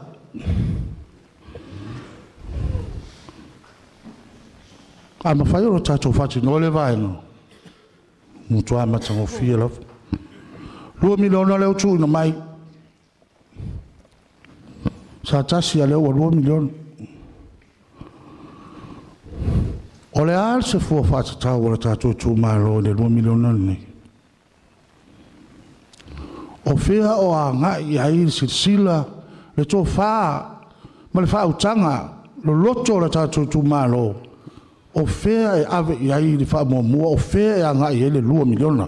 A mafai ona tatou faatinoa lea vaega, ua matua matagofie lava. $2 miliona lea ua tuuina mai, sa tasi, a o lea ua $2 miliona. O le a se fua faatatau a le tatou itumalo i le $2 miliona lenei? O fea o agai i ai le silasila, le tofa ma le faautaga loloto a le tatou itumalo, o fea e ave i ai le faamuamua, o fea e agai i ai le $2 miliona?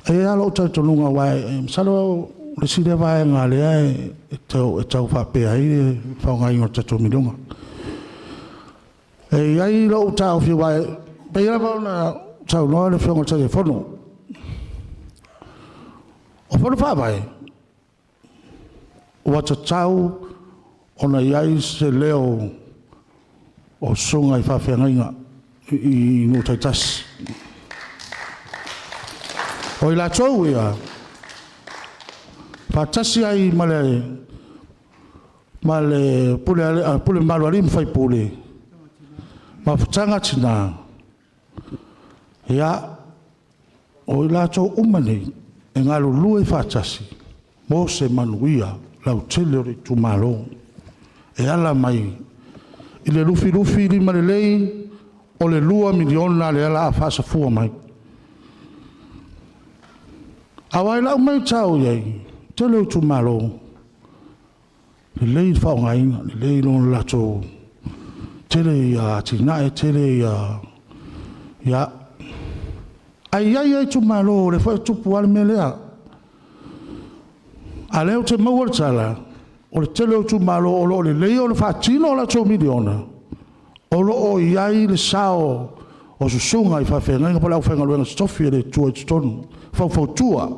E i ai lava lou talitonuga, aua masalo o le isi lea vaega lea e tau faapea ai le faaaogaina o le tatou $1 miliona. E i ai lou taofi, aua e pei lava ona saunoa le Afioga i le Taitaifono, o Fono Faavae, ua tatau ona i ai se leo o susuga i faafeagaiga i nuu taitasi. O i latou ia, e faatasi ai ma le pule mamalu a alii ma faipule, mafutaga a tina, ia, o i latou uma nei, e galulue faatasi mo se manuia lautele o le itumalo, e ala mai i le lufilufi limalelei o le $2 miliona lea o le a faasafua mai. Aua i lau matau i ai, o le tele o itumalo, lelei le faaaogaina, lelei le latou tele atinae, tele ia... Ae i ai lava itumalo o lea foi e tupu lava le mea lea. A o lea ou te maua le tala, o le tele o itumalo o lo o lelei ona faatino a latou miliona, o lo o i ai le sao o susuga i faafeagaiga po o le aufaigaluega totofi a le Atua i totonu, faufautua,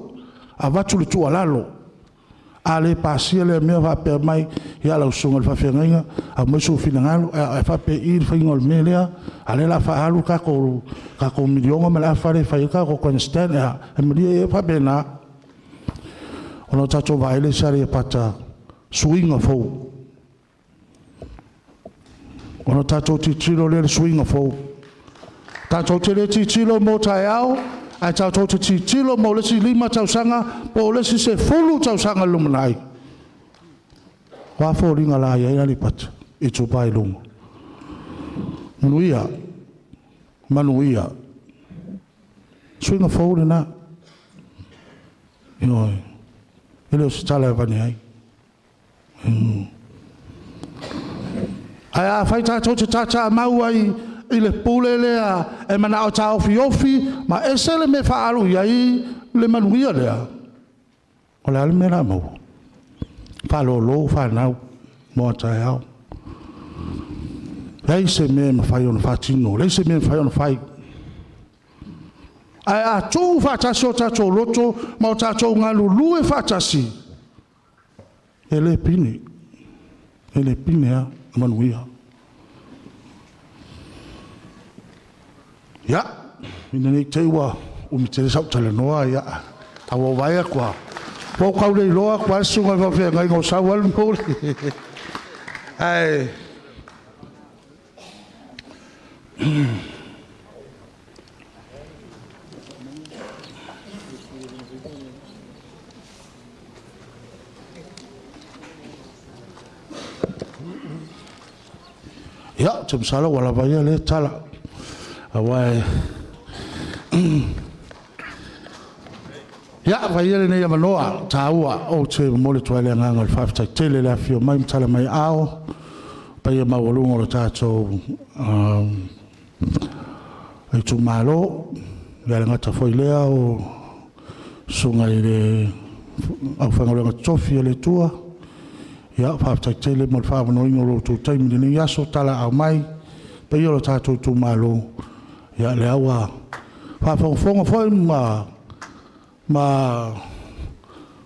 avatu le tuualalo. A le pasia lea mea faapea mai, ia lau susuga i le faafeagaiga, aumai sou finagalo, e faapei i le faiga o le mea lea, a o lea o le a faaalu le tatou $1.5 miliona lea e fai ai le tatou grandstand. E malie e faapena ona tatou vaai lea i Saleipata suiga fou. Ona tatou tilotilo lea i le suiga fou. Tatou te le tilotilo mo taeao, ae tatou te tilotilo mo le isi 5 tausaga po o le isi 10 tausaga i le lumanai. O a foliga o le a i ai Aleipata Itupa i Luga? Manuia, manuia. Suiga fou lena. Ioe. E le o se tala e avane ai. Ae afai tatou te tatamau ai i le pule lea e manao e taofiofi ma ese le mea e faaalu i ai le manuia lea, o le a le mea o le a maua? Faalolo fanau mo a taeao. Leai se mea e mafai ona faatino, leai se mea e mafai ona fai. Ae a tuu faatasi o tatou loto ma o tatou galulue faatasi, e le pine, e le pine lava le manuia. Ia, ina ne i te i ua umi tele sau talanoa, ia, ae ua ou vaai atu lava, ua ou tau le iloa atu lava le susuga i le faafeagaiga ua sau alu momoli. Ae… Ia, ou te masalo ua lava ia lea tala. Aua e... Ia, avea ia lenei avanoa taua ou te momoli atu ai le agaga o le faafetai tele i le afifio mai ma tala mai aao, paia maualuga o le tatou itumalo. E le gata foi i lea o susuga i le aufaigaluega totofi a le Atua. Ia, faafetai tele mo le faaavanoaina o lo outou taimi i lenei aso, talaaao mai le paia o le tatou itumalo. Ia lea ua faafogafoga foi ma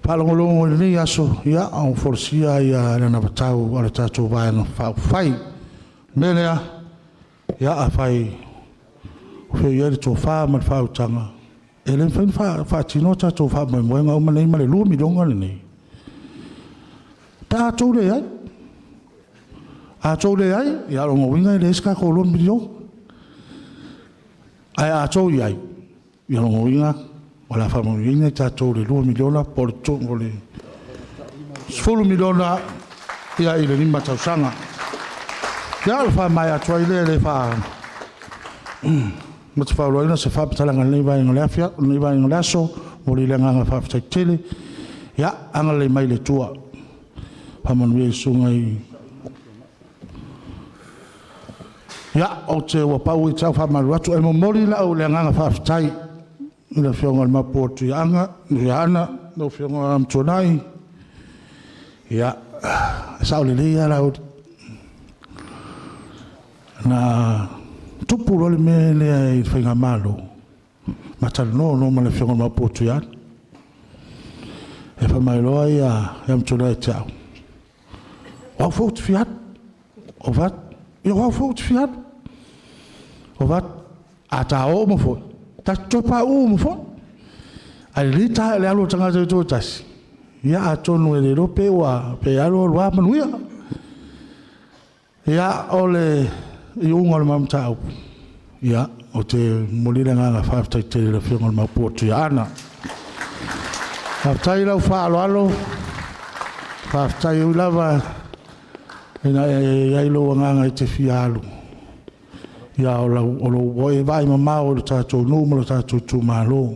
faalogologo i lenei aso, a o folasia le anavatau a le tatou Vaega Faaupufai. O le mea lea, ia afai o feoi ai le tofa ma le faautaga, e le mafai ona faatino a tatou faamoemoega uma nei ma le $2 miliona lenei pe a outou leai. A outou leai, ia o lona uiga e leai se tatou $2 miliona. Ae a outou i ai, ia o lona uiga o le a faamanuiaina tatou i le $2 miliona po o le $10 miliona i le 5 tausaga. Ia, ona faamaea atu ai lea e le matafauloaina se faamatalaga i lenei vaega o le aso. E momoli le agaga faafetai tele. Ia agalelei mai le Atua, faamanuia i susuga i... Ia, ua pau ia te au, faamalulu atu. E momoli le agaga faafetai i le Afioga i le Maopu o Tuiaana, lau Afioga Amituanai, ia, e sao lelei lava Laauli. Na tupu loa le mea lea i le faigamalo, ma talanoa loa ma le Afioga i le Maopu o Tuiaana. E fai mai loa Amituanai ia te au, o au foi ou te fia alu. Ou fai atu, ia o au foi ou te fia alu. Ou fai atu, a ta o uma foi, tatou te toe pauu uma foi. Ae lelei le alu o le tagata e toatasi, ia atonu e le iloa pe alu alu lava manuia. Ia, o le iuga o le ma mataupu, ia, ou te momoli le agaga faafetai tele i le Afioga i le Maopu o Tuiaana. Faafetai i lau faaaloalo, faafetai e ui lava ina e i ai lou agaga e te fia alu, a ua e vaai mamao i le tatou nuu ma le tatou itumalo.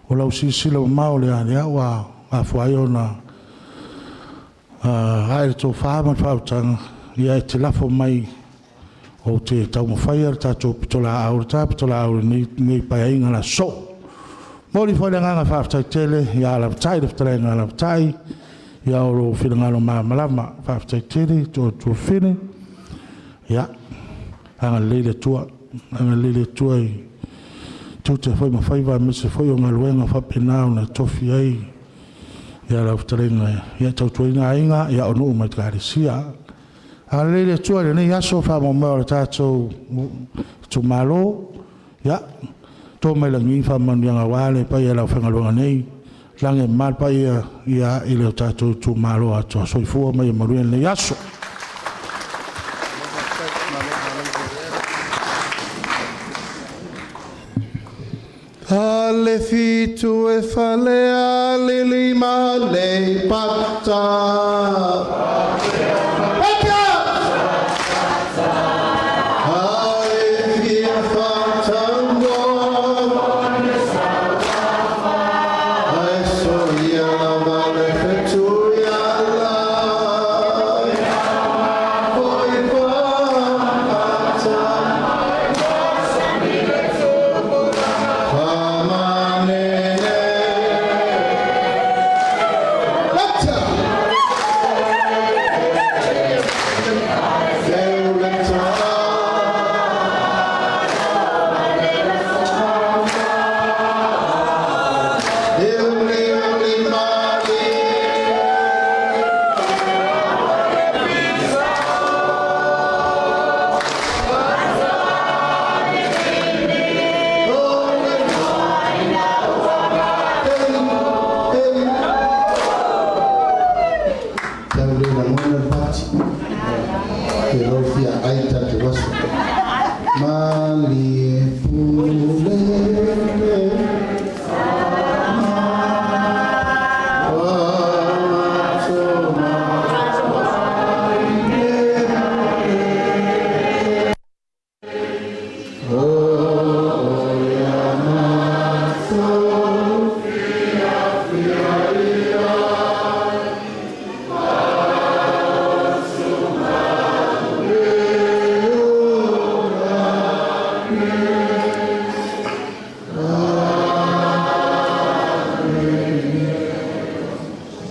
O lau silasila mamao lea ua afua ai ona ae le tofa ma le faautaga e te lafo mai ou te taumafaia le tatou pitolaau, le ta pitolaau i lenei Paeaiga o le a sosoo. E momoli foi le agaga faafetai tele ia Alapatai le fetalaiga ia Alapatai, o lou finagalo malamalama. Faafetai tele Tuafafine, ia agalelei le Atua, agalelei le Atua i tiute foi ma faiva aemaise foi o galuega ua faapena ona tofia ai lau fetalaiga e tautuaina aiga, o nuu ma Ekalesia. Agalelei le Atua i lenei aso i le faamoemoe o le tatou itumalo, ia to mai lagi faamanuiaga aua le paia o le aufaigaluega nei, lagi e mama le paia i le tatou itumalo atoa. Soifua ma ia manuia lenei aso. A le fitu e fale alili ma le pata. A e fia faatauga ae soia lava le fetu ia la. Foi fata famanene. Lata!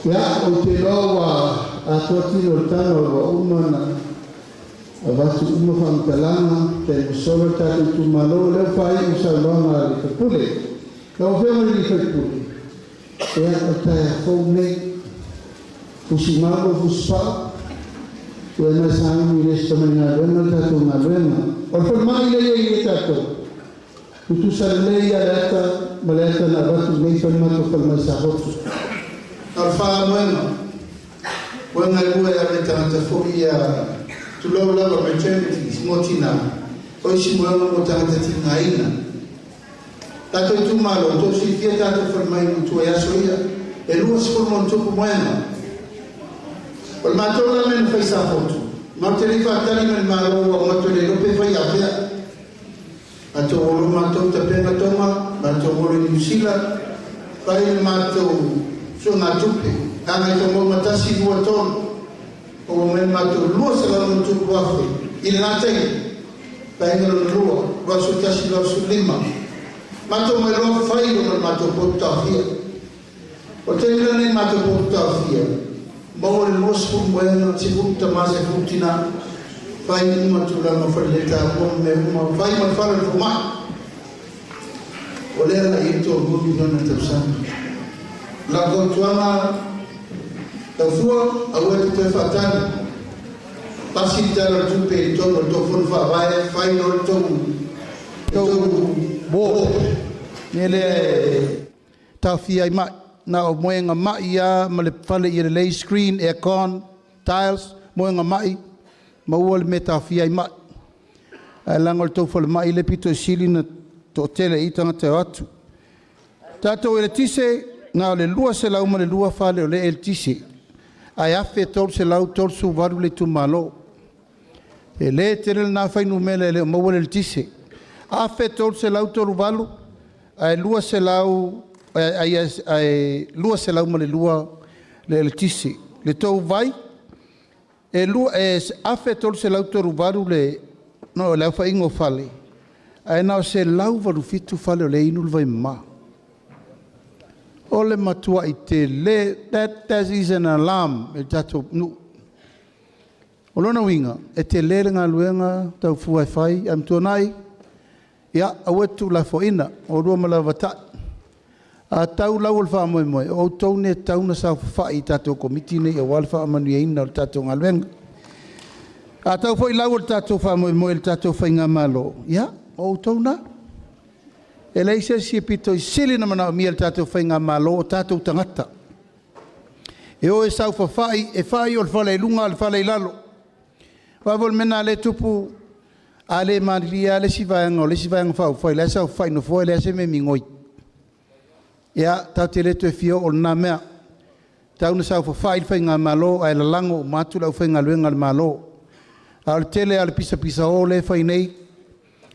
Ia, ou te iloa ua atoa tino o le tala ua uma ona avatu uma faamatalaga taimi ua sola le tatou itumalo. O lea ua faaiu le saunoaga a le sui usufono. Lau Afioga i le sui usufono, ia, o le taeao fou lenei, fusi malu o fusi pau, ia ma e sauni e le se tamaigaluega le tatou galuega. O le falemai lea e i ai nei tatou, Tutusa lelei ia le ata ma le ata na avatu i nei falemai falemai Safotu. A o le faamoega, moega e lua e ave i tagata foi ia, tulou lava, maternities mo tina, o isi moega mo tagata tigaina. Tatou itumalo, tou silafia tatou falemai i tua i aso ia, e 20 ma ona tupu moega. O le matou la mea na fai i Safotu, matou te le i faatali mai le Malo ua uma atu e le iloa pe fai afea. Matou olo matou tapena tonga, matou olo i Niu Sila, fai le matou suegatupe, Gagaifomauga 1, 2, 3, maua mai le matou 200 ma tupu afe i lena taimi, vaega lona lua, 21, 25. Matou mai loa fai loa ma le matou potu taofia. O le taimi lenei matou potu taofia, maua le 20 moega, 10 tama, 10 tina, fai uma tulaga o faleleta uma ma mea uma, fai ma le fale o le fomai. O lea la i ai $3 miliona tausaga. La fautuaga, taufua, aua te toe faatali. Pasi le tala o le tupe i totonu o le tou fono faavae, fai loa le tou Bo. Me lea e taofia ai mai. Na o moega mai ia ma le fale ia lelei screen, aircon, tiles, moega mai, maua le mea taofia ai mai. Ae laga o le tou falemai le pito i sili na toatele i tagata o atu. Tatou eletise, na o le 202 fale o le eletise. Ae 1338 le itumalo. E le tele lena fuainumera e le o maua le eletise. 1338 ae 200 ae 202 le eletise. Le tou vai, e lua, e 1338 le, no, le aofaiga o fale, ae na o 187 fale o le inu le vai mama. O le matuai tele, that is an alarm e tatou nuu. O lona uiga, e tele le galuega taufua e fai, ae matuanai, ia, aua e tuulafoaiina, o lua ma lavatai. A tau lau o le faamoemoe, o outou nei e tatau ona saofafai i tatou komiti nei aua le faamanuiaina o le tatou galuega. A tau foi lau o le tatou faamoemoe i le tatou faigamalo, ia, o outou na. E leai se isi e pito i sili ona manaomia e le tatou faigamalo o tatou tagata. E o e saofafai, e fai o le fale i luga a o le fale i lalo. Aua foi o le mea lena o lea e tupu, a le malilie lava le isi vaega o le isi vaega faaupufai la e saofafai i le nofoa e leai se mea e migoi. Ia, tatou te le toe fia oo i lena mea. Tau ina saofafai le faigamalo ae lalago uma atu le aufaigaluega a le Malo. A o le tele lava o le pisapisao lea e fai nei,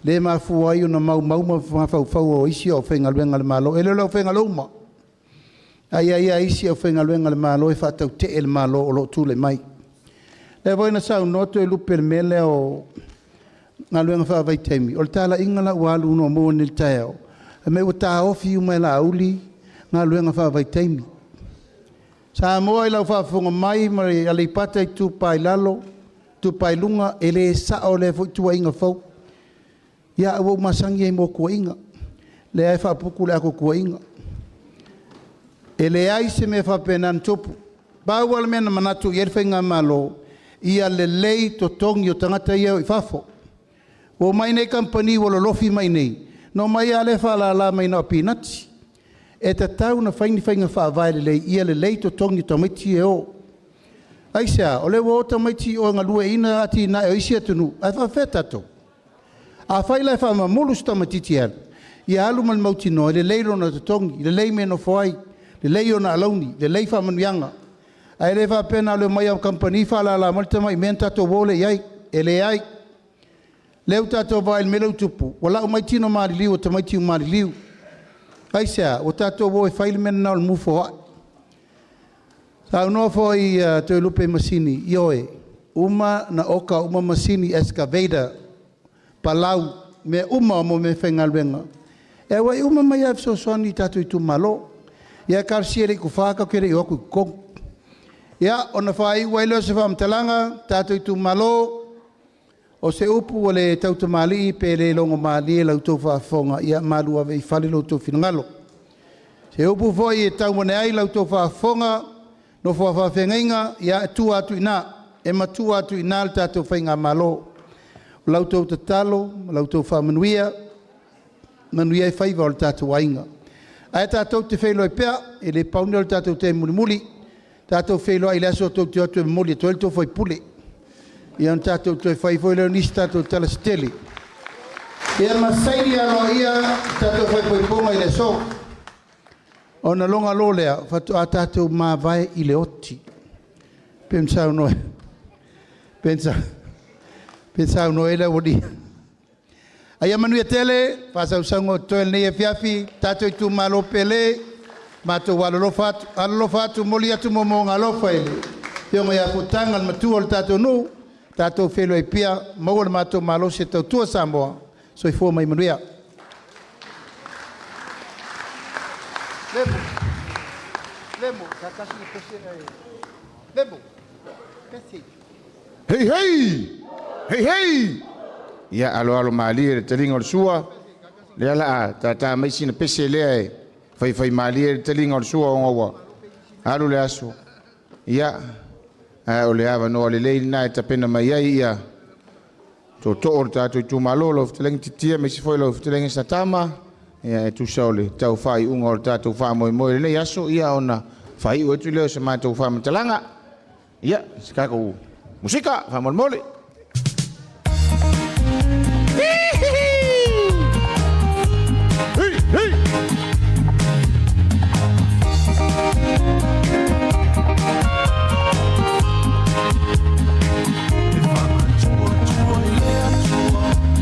lea e mafua ai ona maumau ma mafaufau o isi aufaigaluega a le Malo. E le o le aufaigaluega uma, ae i ai lava isi aufaigaluega a le Malo e faatautee le Malo o lo o tulai mai. Lea foi na saunoa Toelupe i le mea lea o galuega faavaitaimi, o le talaiga la ua alu ina maua nei i le taeao, fai mai ua taofi uma e Laauli galuega faavaitaimi. Samoa i lau faafofoga mai ma Aleipata Itupa i Lalo, Itupa i Luga, e le sao lea foi tuuaiga fou. Ia, ua ou masani ai mo tuuaiga. Lea e faaputu le ato tuuaiga. E leai se mea faapena na tupu. Pau lava le mea na manatu i ai le faigamalo, ia lelei totogi o tagata ia e o i fafo. Ua omai nei kamupani ua lolofi mai nei, na omai lava lea faalala mai na o pinati. E tatau ona fai ni faiga faavae lelei, ia lelei totogi o tamaiti e o. Aisea? O lea ua o tamaiti i o e galueaiina atinae o isi atunuu, ae faapefea tatou? Afai la e faamamulu se tamaitiiti e alu, ia alu ma le mautinoa e lelei lona totogi, lelei mea e nofo ai, lelei ona alauni, lelei faamanuiaga. Ae le faapea na o le omai lava o kamupani faalala mai le tamai mea ona tatou o lea i ai. E leai. Lea ua tatou vaai i le mea lea ua tupu, ua lau mai tino maliliu o tamaiti ua maliliu. Aisea? Ua tatou o e fai le mea lena o le move for ai. Saunoa foi Toelupe i masini, ioe, uma na oka uma masini excavator, palau, mea uma mo mea faigaluega. E auai uma mai lava e fesoasoani i tatou itumalo. Ia talosia e le i tofa tatou te le i o atu i totonu. Ia, ona faaiu ai lea o se faamatalaga, tatou itumalo, o se upu ua le tautamalii pe le logomalie i la outou faafofoga, ia malu ave i fale lo outou finagalo. Se upu foi e tau ane ai la outou faafofoga, nofo a faafeagaiga, ia e tua atu i ina, e matua atu i ina le tatou Faigamalo. O la outou tatalo ma la outou faamanuia, manuia ai faiva o le tatou aiga. Ae tatou te feiloai pea, e le pau lenei o le tatou taimi mulimuli. Tatou feiloai i le aso tou te o atu e momoli atu ai le tou faipule. Ia ona tatou toe fai foi lea o nisi tatou tala se tele. Ia ma saini aloaia le tatou faaipoipoga i le aso. Ona loga loa lea, faatoa tatou mavae i le oti. Pe na saunoa, pe na saunoa ai le aualii. A ia manuia tele faasausauga o totoe i lenei afiafi, tatou itumalo pele, matou alolofa atu, alolofa atu, momoli atu moomooga alofa i le afioga ia Fotaga le matua o le tatou nuu, tatou feiloai pea, maua le matou malosi e tautua Samoa. Soifua ma ia manuia. Lemo, Lemo, sa tasi le pese ae... Lemo, pese. Hei hei! Hei hei! Ia aloalo malie le taliga o le sua, lea la a tata mai sina pese lea e faifai malie le taliga o le sua ona ua alu le aso. Ia, ae o le avanoa lelei lena e tapena mai ai ia tootoo o le tatou itumalo, lau fetalaiga Titia aemaise foi lau fetalaiga Satama, ia e tusa o le tau faaiuga o le tatou faamoemoe i lenei aso, ia ona faaiu atu lea o se matou faamatalaga. Ia, se tatou musika faamolemole. Hey, hey!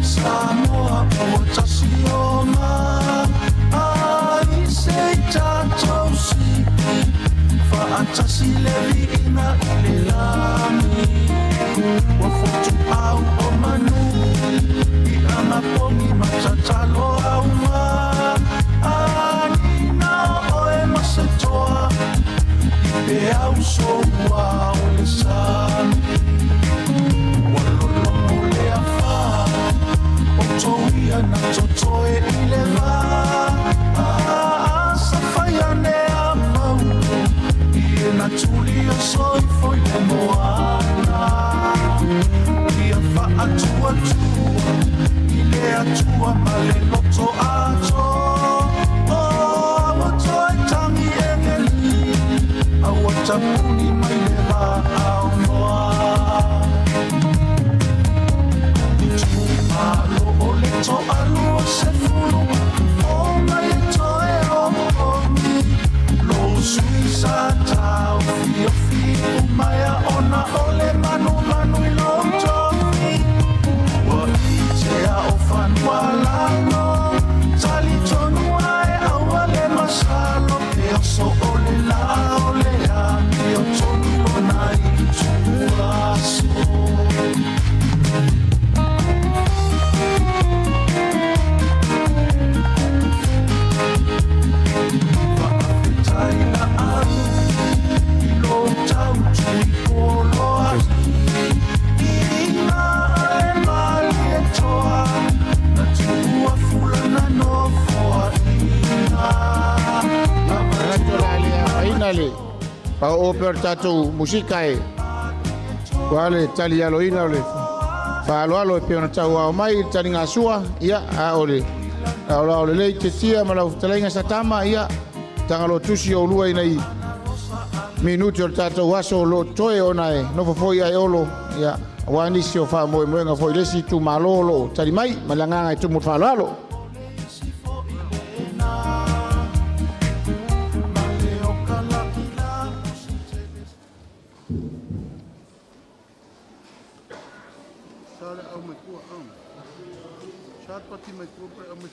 Samoa ua tasi o ai se i tatou siki faatasi le viiga i le lagi ua fotuau o manu i agapogi ma tatalo auga anina o oe ma se toa i peau soua o le sami ua lologo le afā o touia na totoe i le vā asafaiane a mau i e na tuli o soifo i le moana ia faatuatua i le Atua ma le loto ato o ua toe tagi egeli a ua tapuni mai le vaao noa Itumalo o le toalua sefulu o mai e toe opogi lo sui sa taofiofi umaea ona o le manumanu i lou tofi ua itea o fanua lalo talitonu ae aua le masalo pe oso o le la o le amio tonu lona ituaso. Faafetai la au i lo tau tuipoloa ina ale malie toa na tuua fulana nofoaina. Manatu o le a le afaina le paoo pea o le tatou musika e ua le tali aloina o le faaaloalo e pei ona tauao mai i le taligasua. Ia, a o le laolao lelei Tetia ma lau fetalaiga Satama, ia, tagaloa tusi o ulua ina i minuti o le tatou aso o lo o totoe ona e nofo foi ae olo, ia, aua nisi o faamoemoega foi i le isi itumalo o lo o tali mai ma le agaga e tumu i le faaaloalo. Sa le au mai tua, au. Sa pati mai tua pe au mai.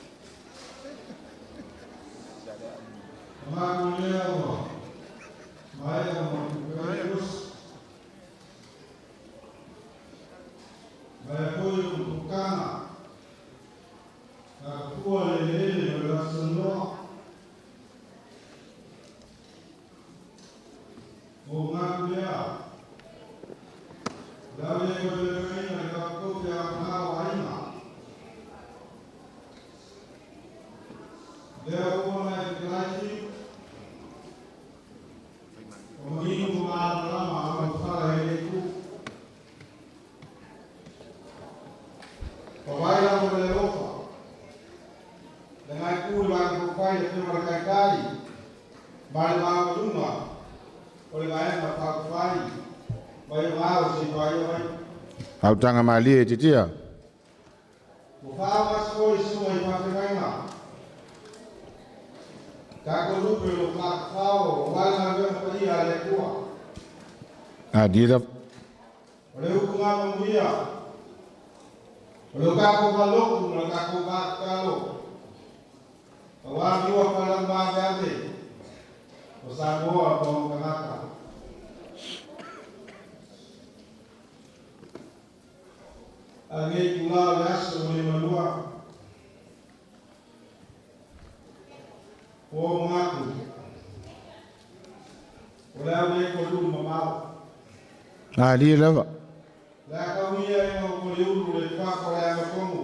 Afioga i le Taitai ma le maualuga o le Vaega Faaupufai mai ona ao seia paia vai. Fautaga malie titia. Ua faaogasi foi le susuga i faafeagaiga tatou lupe o lo o faatafao aua le galuega paia a le Atua. Alie lava. O le upu gamanuia, o le tatou va lotu ma le tatou vatatalo, auā liua faalagu maaveave o Samoa ma ona tagata. A lenei itulā o le aso ua liugalua, ua ou manatu, o le a ou le toe lulu mamao. Alie lava. O le a tau ia ina ou toliulu le tuafa o le amiotonu,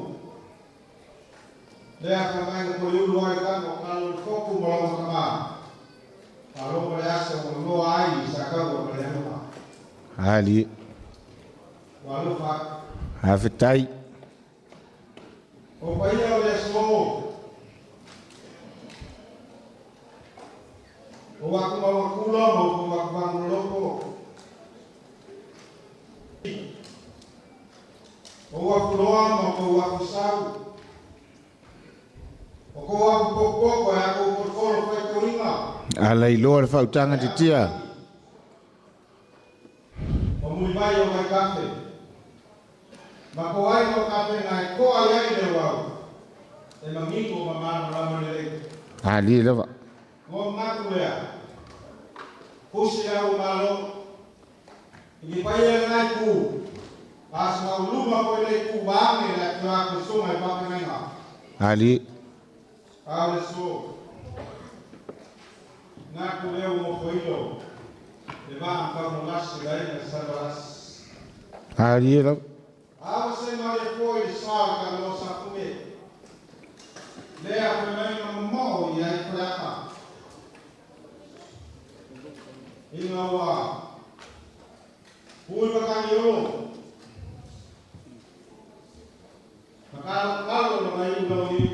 lea fai mai na toliulu ai tama o Kalo le Fotu ma lona tamā, faalogo le asa ua noa ai i Sataua ma le alofa. Alie. Ua alofa atu. Faafetai. O paia o le aso, o aku mauga kula ma o aku fagololoto, o aku loa ma o aku sau, o kou aku pokopoko e aku kolokolo faitauina. Alailoa le fautaga titia. O mulivai o vaitafe, ma ko ai o kafega e toa i ai le uau, e manino ma malamalama lelei. Alie lava. Mo manatu lea, pusi au malo, i ke paia lenai ku, a sa uluma ko le ku vaange le afio atu i susuga i faafeagaiga. Alie. A o le so, ngatu lea ua mofoilo, le vaa taunolasi le aiga Salevalasi. Alie lava. A ua se malie foi le sa o le taloa sa Fume, lea fai mai na momoo i ai Faleata. Ina ua pui matagiolo, ma kalokalo lona iu launiu.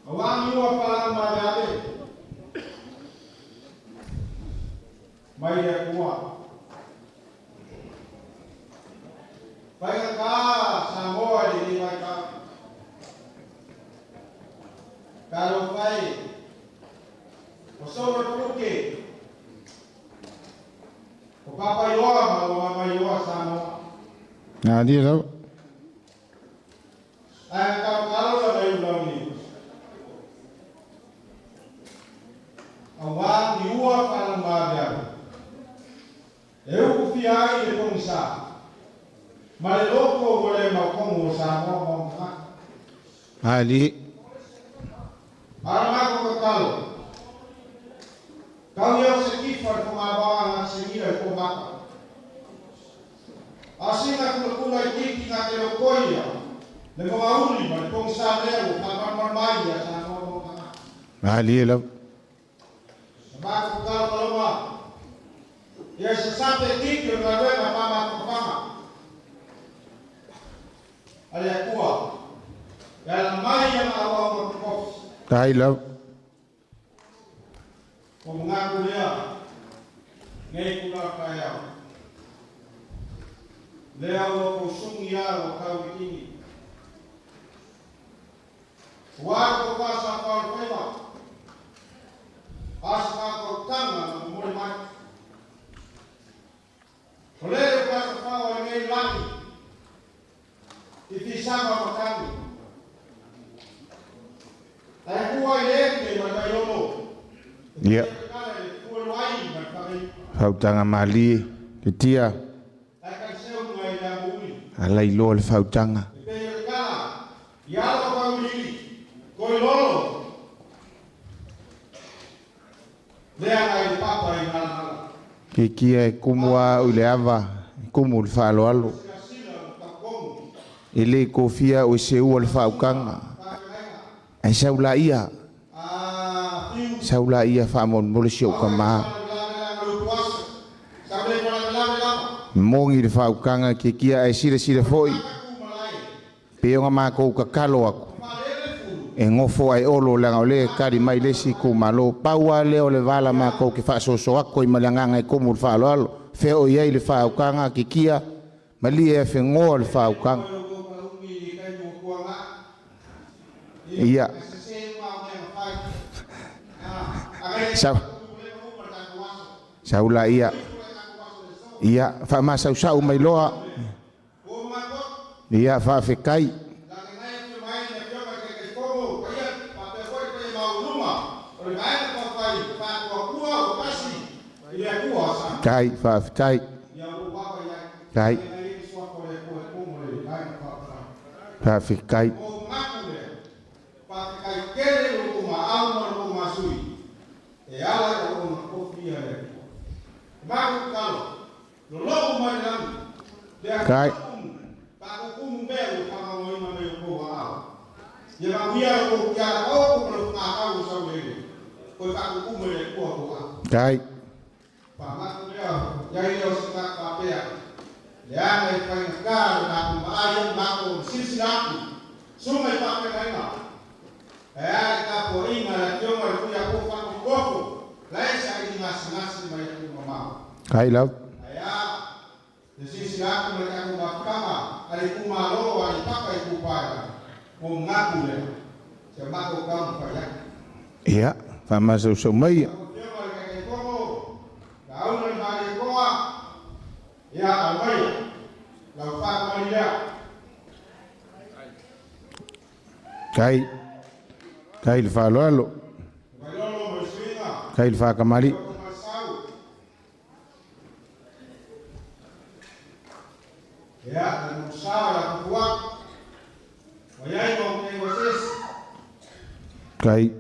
Auā niua palagu maaveave, mai le Atua. Faigata Samoa i lenei vaitau. Talofa e, o solo le puluke, o Papaioa ma ua Mamaioa Samoa. Alie lava. Ae kalokalo lona iu launiu. Auā niua palagu maaveave. E ukufia ai le pogisa, ma le loto ua le mautogo o Samoa ma ona tagata. Alie. A o le matou tatalo, tau ia o se kifa i le fogavao a gasegila i fomata. A sina kulakula itiiti na te lokoia, le mogauli ma le pogisa lea ua faamalumalu mai ia Samoa ma ona tagata. Alie lava. Na matou tatalo kaloma, ia sasape tiki o le galuega faamafafafana. A le Atua, e ala mai ana auauna totofi. Tai lava. O manatu lea, nei kula o taeao. Lea ua kousugi a ua tau i kini. Ua le tofa sa fao le faiva. A sa tautaga na momoli mai. O lele ua tafao ai nei lagi, i fisaga o matagi. Ae fua i le ete ma le vaiolo. E Ia. te kala i le fueluai ma le whakaiu. Fautaga malie titia. Ae kaiseu ngai le amouli. Alailoa le fautaga. E pei o le kala, i alo kauilili, koilolo. Lea ngai le papa i ngalanala. Ke kia e kumu a ui le ava, e kumu le faaaloalo. E le kofia o se ua le faaukaga. Ai sau la ia. Sau la ia faamolemole si ou kamā. Mogi le faaukaga ke kia ai silasila foi. Pe o makou kakalo aku. E gofo ae olo leaga o lea e tali mai le isi itumalo. Pau lava lea o le vala matou te faasoaso atu ai ma le agaga e tumu i le faaaloalo. Fea o i ai le faautaga kikia, malie afegoa le faautaga. Ia. Sau. Sau la ia. Ia, faamasausau mai loa. Ia, faafetai. Tai, faafetai. Tai. Faafetai. Tai. Tai. Kai lau. Ia, faamasausau mai. Tai. Tai le faaaloalo. Tai le faakamali. Tai.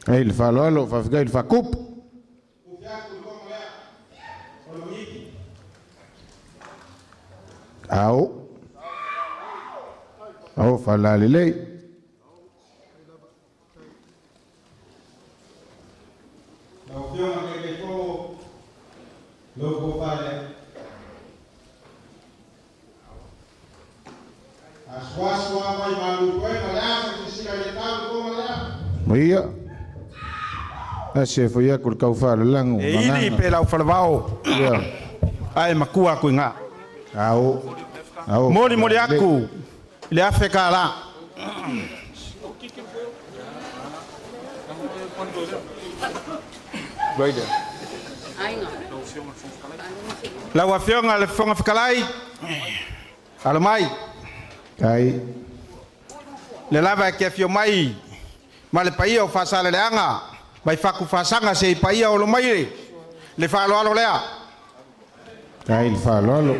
Ai le faaaloalo, faafetai le faakupu. Ao. Ao faalalelei. Ia. Ase foi aku le kaufaalalago. E ili pe lau falavao. Ia. Ae makua aku i gā. Ao. Ao. Moli moli aku i le afe kālā. Lau Afioga le Fofoga Fetalai, alo mai. Tai. Le lava e ke afio mai ma le paia o Faasaleleaga mai faku faasaga sei paia o lo mai le faaaloalo lea. Tai le faaaloalo.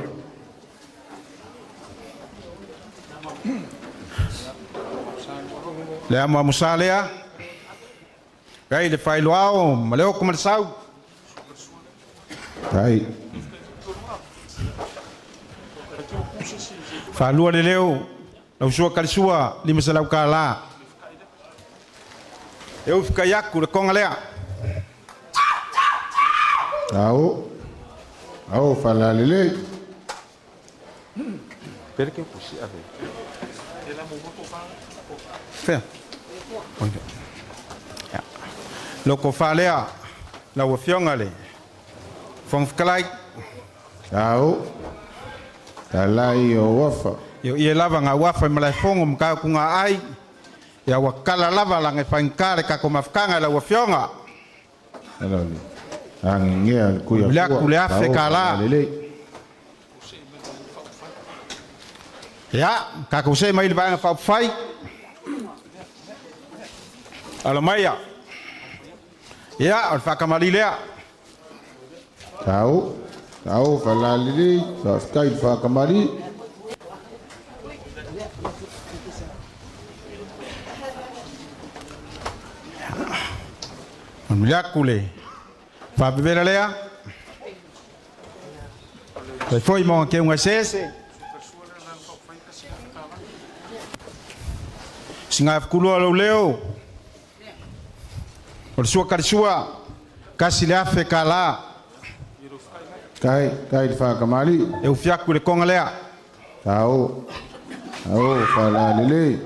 Le amo amusa lea. Gai le failoao ma le oko ma le sau. Tai. Faalua le leo, lau sua kalisua, 500 kālā. E ufi aku le konga lea. Ao. Ao faalalelei. Pere ke pusi ave. Fea. Ya. Loko faalea, lau afioga le Fofoga Fetalai. Ao. Talai o wafa. Io ia lava ngā wafa i malae fongo ma kau ku ngā ai. Ia ua kala lava langa e whaingka le kako mafukanga i lau afioga. Alo le. Angengea le kuia Le aku le afe Ao ka la. faalalelei. Ia, kako se mai le vaega faaupufai. Alo mai ia. Ia, o le faakamali lea. Tau. Tau faalalelei. Faafetai le faakamali. Mamuli aku le faapevela lea. Tai foi mo ke unga sese. Singa fukulua lau leo. O le sua kalisua. Kasi le afe kālā. Tai, tai le whakamali. E ufiaku le konga lea. Tao. Tao, whalalele.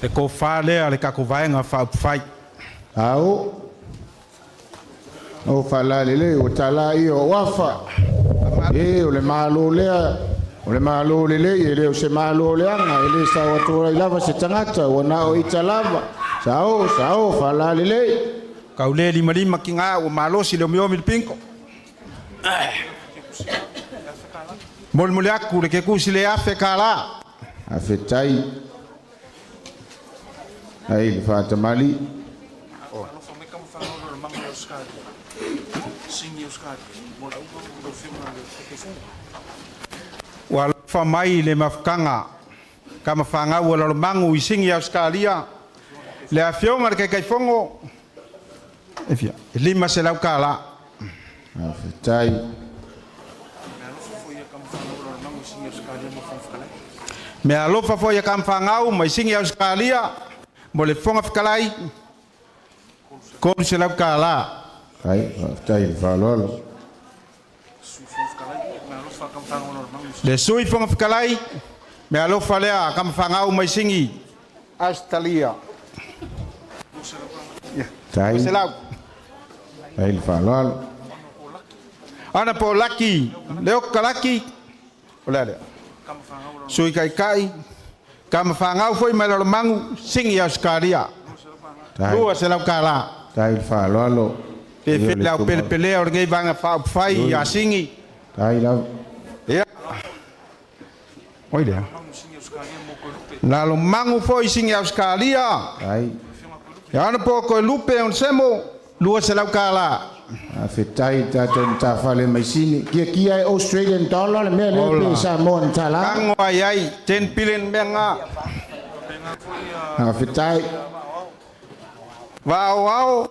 Le kōwhā lea le kako vaenga whaupwhai. Tao. O whalalele, o tala i o wafa. E, o le malo lea. O le malo lele, e le o se malo leanga, e le sa watora i lava se tangata, o na o ita lava. Sao, sao, whalalele. Kau le lima lima ki ngā o malosi le omiomi le pinko. Mole mole aku le ke kusi le afe ka la. Afe tai. Ai le whatamali. Ua alofa mai le mafukanga ka mafagau o lalomagu i sigi Ausetalia le afioga le Taitaifono e fia e 500 kālā. Faafetai. Mea alofa foi a kamafagau mai sigi Ausetalia mo le Fofoga Fetalai 300 kālā. Ai, faafetai le faaaloalo. Le Sui Fofoga Fetalai, mea alofa lea a kamafagau mai sigi Ausetalia. Tai. 200. Ai le faaaloalo. Ana po laki, leo kalaki, o lea lea. Sui kai kai, kamafagau foi mai Lalomanu, sigi Ausetalia. Tai. 200 kālā. Tai le faaaloalo. Pe fe lau pele pele o lenei vaega faaupufai ia sigi. Tai lava. Ia. Oi lea. Lalomagu foi sigi Ausetalia. Tai. Ia ana po koe lupe on semo, 200 kālā. Faafetai tatou matafale mai sini. Kia kia e Australian dollar le mea lea pe Samoan tala. Kago ai ai, 10 billion mea ngā. Faafetai. Vao ao,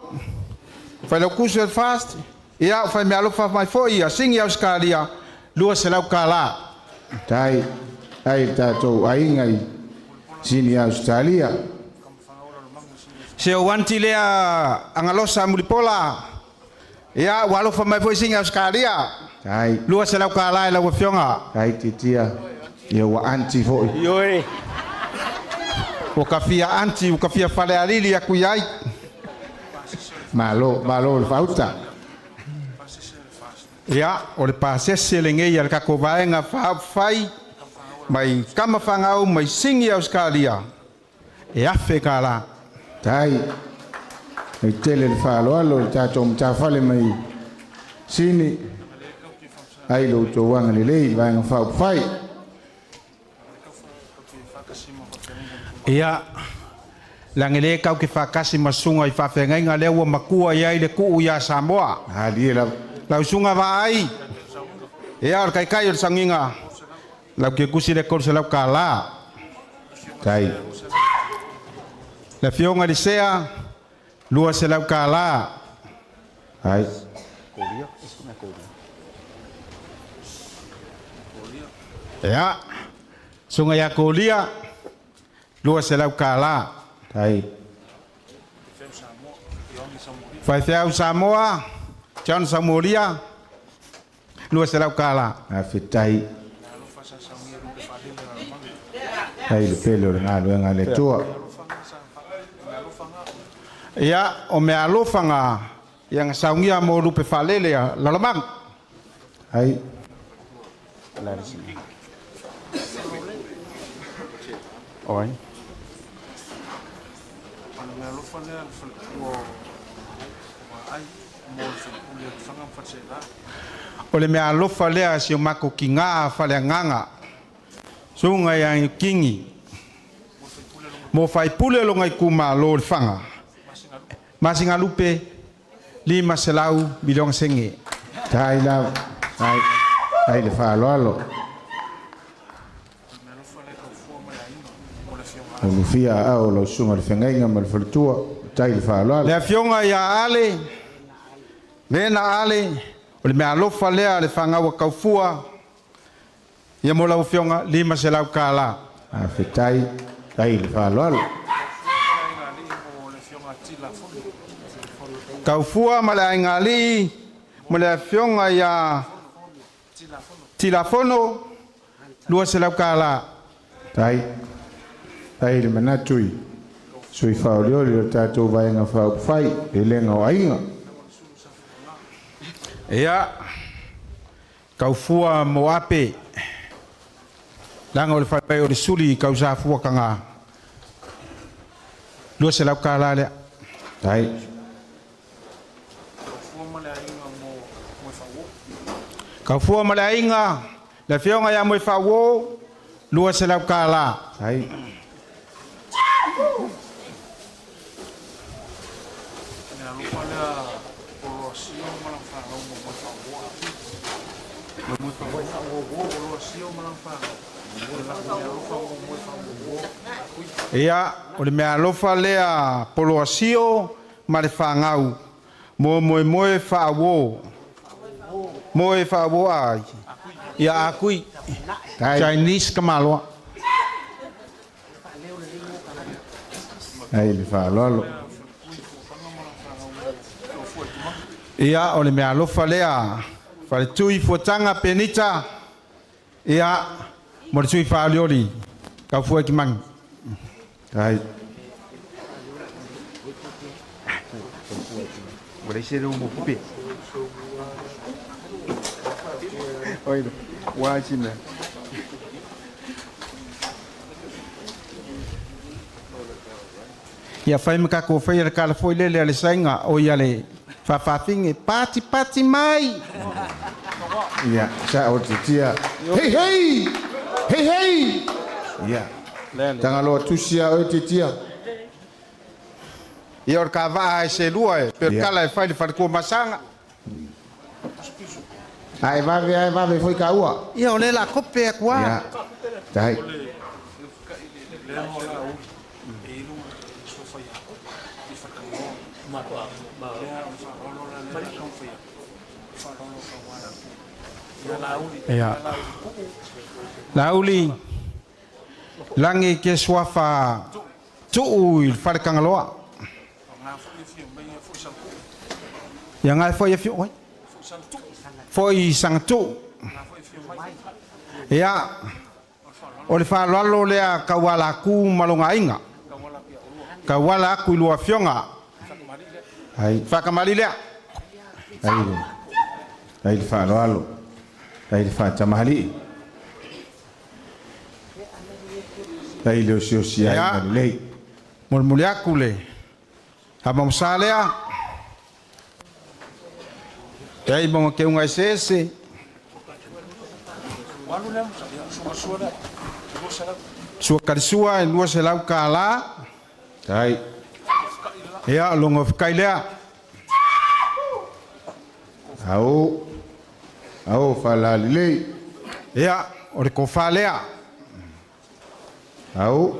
whai lau kusu el fast, ia whai mea alofa mai foi ia sigi Ausetalia, 200 kālā. Tai. Ai tatou aiga i sini Australia. Se o anti lea angalosa mulipola, ia ua alofa mai foi sigi Ausetalia. Tai. 200 kālā e lau afioga. Tai titia. Ia ua anti foi. Ioe. Ua kafia anti, ua kafia fale alili aku iai. Malo, malo le fauta. Ia, o le pasese lenei a le kako vaega faaupufai mai kamafagau mai sigi Ausetalia e 1,000 kālā. Tai. E tele le faaaloalo le tatou matafale mai sini. Ai lo outou agalelei vaega faaupufai. Ia, lage lē kau ke faatasi ma susuga i faafeagaiga lea ua makua i ai le ku'u iā Samoa. Alie lava. Lau susuga vaai, ia o le kaikai o le sagiga, lau kekusi le 300 kālā. Tai. Le afioga i le Sea, 200 kālā. Ai. Ia, susuga ia Kolia, 200 kālā. Tai. Faifeau Samoa, John Samolia, 200 kālā. Faafetai. Ai le pele o le galuega a le Atua. Ia, o mea alofaga ia na saugia mo lupe faalele a Lalomanu. Ai. Oi. O le mea alofa lea si o mako ki ngā faleagaga. Suga ia kingi. Mo faipule longa i kumalo le whanga. Masinga lupe, 500 miliona senge. Tai lava. Tai. Tai le faaaloalo. O lufia ao lau susuga le feagaiga ma le faletua. Tai le faaaloalo. Le afioga ia Ale, lena Ale, o le mea alofa lea le whangaua kaufua, ia mo lau afioga 500 kālā. Faafetai, tai le faaaloalo. Taufua ma le aigalii ma le afioga ia Tilafono, 200 tala. Tai, tai le manatu i sui faaolioli o le tatou Vaega Faaupufai, Pelega o Aiga. Ia, taufua mo ape, laga o le fale o le suli kausafua kaga. 200 tala lea. Tai. Taufua ma le aiga, le afioga ia Moefaauo, 200 tala. Tai. Ia, o le mea alofa lea poloasio ma le fagau, mo moe moe faauo. Moe faauo ai. Ia akui. Chinese ka maloa. Ai le faaaloalo. Ia, o le mea alofa lea, faletui fuataga Penita, ia, mo le sui faalioli, kaufua ki magi. Tai. Ua leai se leo mo pupe. Oi, ua si mea. Ia fai ma kako fai le kala foi lele a le sainga o ia le faafaafige pati pati mai. Ia, sa o titia. Hei hei! Hei hei! Ia. Tagaloa tusi a oe titia. Ia o le kavaa e se lua e pe kala e fai le falekua masaga. Ae vave ae vave foi ka ua. Ia o le la kope aku a. Ia. Tai. Ia. Lauli lagi ke suafa tuu i le falekagaloa. Ia gae foi afio oi. Foi sagatuu. Ia o le faaaloalo lea kaualaku ma loga aiga. Kauala aku i lua afioga. Ai. Faakamali lea. Tai le. Tai le faaaloalo. Tai le faatamalii. Tai le osiosi ai Ia. ma lelei. Molimoli aku le hamausa lea. E ai moga keuga eseese. Sua kalisua e 200 kalā. Tai. Ia, logo fekai lea. Au. Au faalalelei. Ia, o le kofā lea. Au.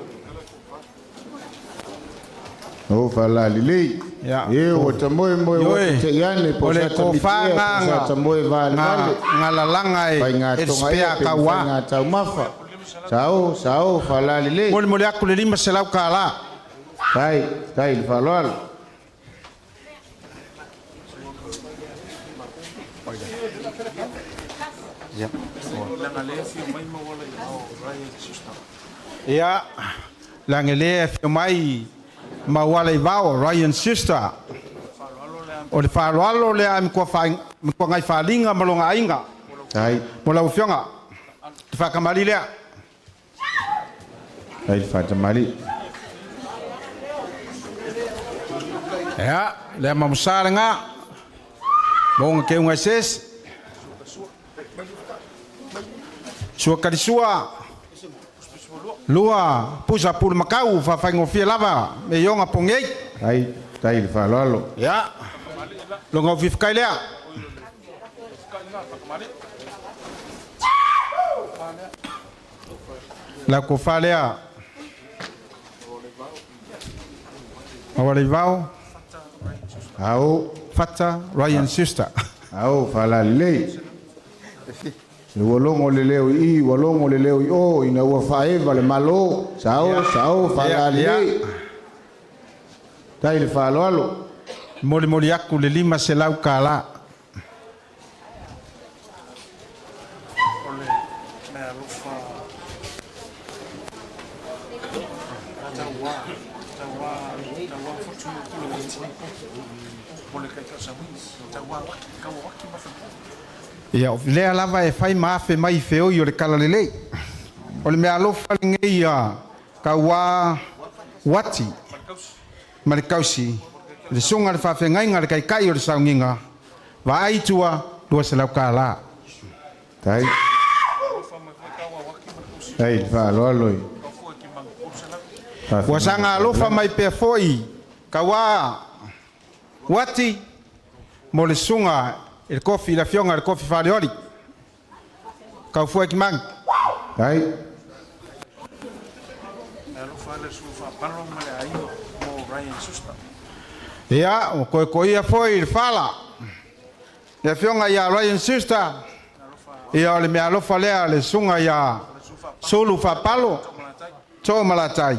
Au faalalelei. Ia. E ua ta moe moe ua Ioe. te iane po O le sa ta kofā mitia po sa nga ta moe vale vale. nga lalaga e Faiga e tonga spea ia pe kauā. faiga taumafa. Sao, sao faalalelei. Molimoli aku le 500 kalā. Tai, tai le faaaloalo. Ia, lage lē afio mai mauala i vao Ryan Sister. O le faaaloalo lea e makuagai faaliga ma loga aiga. Tai. Mo lau afioga. Te faakamali lea. Tai le faatamali. Ia, lea mamosa lagā. Moga keuga eseese. Sua kalisua. Lua pusa pulu makau faafaigofie lava me ioga pogei. Tai, tai le faaaloalo. Ia. Loga ufifekai lea. La kofa lea. Mauala i vao. Au. Fata Ryan Sister. Au faalalelei. Ua logo le leo i i, ua logo le leo i o, ina ua faaeva le Malo, sao, sao, faalalelei. Tai le faaaloalo. Molimoli aku le 500 kālā. Ia, o lea lava e fai ma afe mai i feoi o le talalelei. O le meaalofa lenei a Kauā Uati ma le tausi, le susuga i le faafeagaiga a le Taitai o le Sauniga, vaai i tua, 200 kālā. Tai. Tai le faaaloalo i Ua saga alofa mai pea foi Kauā Uati mo le susuga i le Kofi, le Afioga i le Kofi Faleoli, Kaufua Kimani. Tai. Ia, ua koekoia foi le fala, le Afioga ia Ryan Schuster, ia o le meaalofa lea a le susuga ia Sulu Faapalo Toomalatai,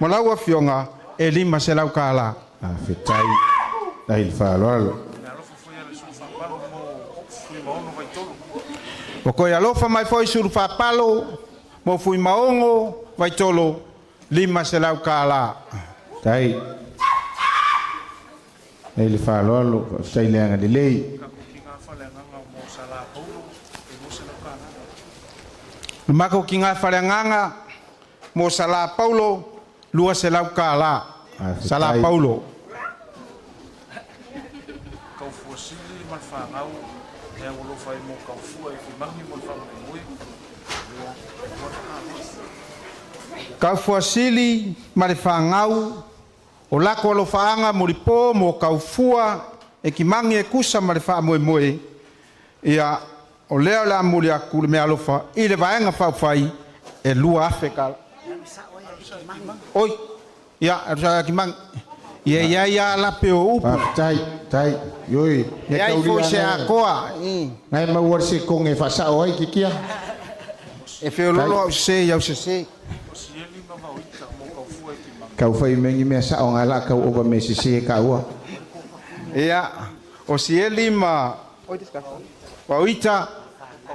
mo lau Afioga e 500 kālā. Faafetai. Tai le faaaloalo. Ua toe alofa mai foi Sulu Faapalo mo Fuimaono Vaitolo, 500 kālā. Tai. Tai le faaaloalo, faafetai le agalelei. Le matou tiga faleagaga mo Salā Paulo, 200 kālā. Salā Faafetai. Paulo. Kaufuasili ma le fagau o lako alofaaga molipō mo Kaufua e kimagi e tusa ma le faamoemoe, ia o lea o le a momoli atu le meaalofa i le Vaega Faaupufai e 2,000 kālā. Oi, ia, e kimagi. Ia i ai lava lape o upu. Faafetai, tai. Ioi, E ai foi se atoa. Ngai maua le sekoge e faasao ai kikia. E feololo au sese i au sese. Kau fai mengi mea sao ngai la kau ova me sese ka ua. Ia, o Sieli ma Pauita,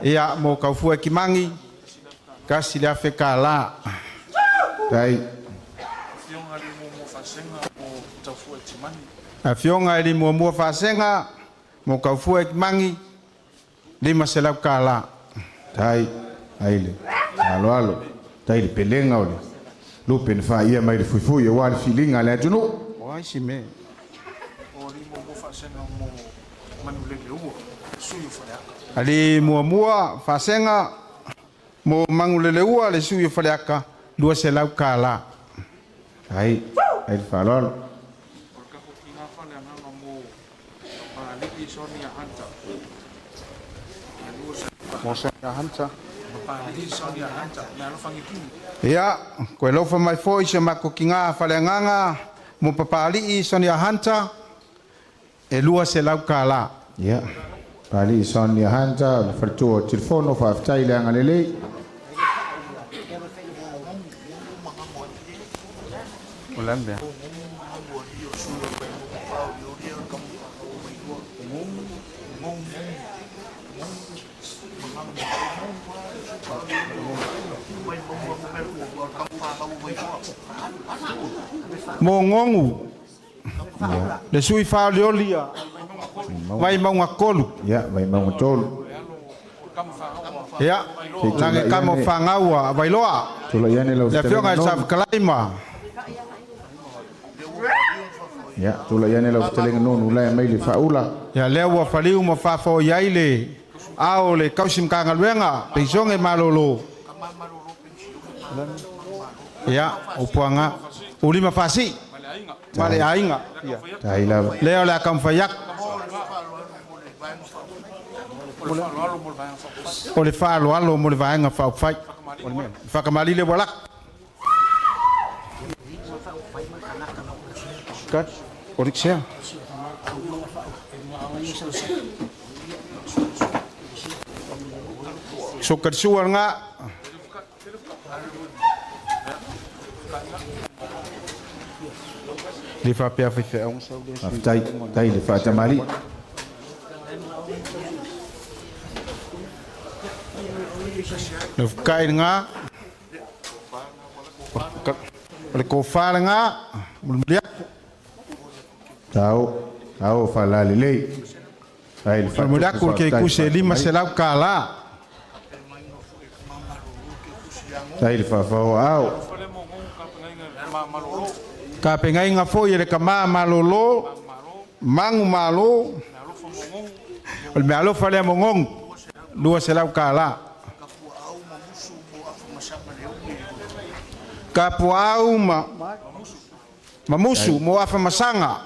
ia, mo Kaufua Kimangi, 1,000 kālā. Tai. Afioga i le Muamua Faasega mo Kaufua Kimangi, 500 kālā. Tai. Ai le aloalo. Tai le pelega o le lupe na faia mai le fuifui aua le filiga a le atunuu. O ai si mea. Ali Muamua Faasega mo Manuleleua le sui o Faleata, 200 kālā. Tai. Ai le faaaloalo. Mo Sonia Hunter. Ia, koe lofa mai foi se mako ki ngā whaleagaga mo Papali'i Sonia Hunter, e 200 kālā. Ia. Pali Sonia Hunter, le faletua o telefono, faafetai le agalelei. O le a mea. Mo Gogu, le sui faaolioli a Vaimauga 3. Ia, Vaimauga 3. Ia, Se i lage tulai kama o ane. fagau a Vailoa. Tulai ane lau Le afioga i fetalaiga Nonu. Safakalai ma. Ia, tulai ane lau fetalaiga Nonu lae mai le faaula. Ia, lea ua faliu ma faafooi ai le ao o le tausi Matagaluega, Penisione Malōlō. Ia, o puaga, ulima faasii ma le aiga. Tai lava. Lea o le a taumafai atu. O le faaaloalo mo le Vaega Faaupufai. Faakamali le ua laka. O le sea. Soka le sua lagā. Le faapea faifeauga sau lea. Faafetai, tai le faatamali'i. Le fuka'i lagā. O le kofā lagā. Mulimuli aku. Tao, tao faalalelei. Ai le Mulimuli aku le kekusi e 500 kālā. Tai le faafaoaao. Tapegaiga foi e le kamā malōlō, magu mālō, o le meaalofa lea mogogu, 200 kālā. Kapuaau ma mamusu mo afamasaga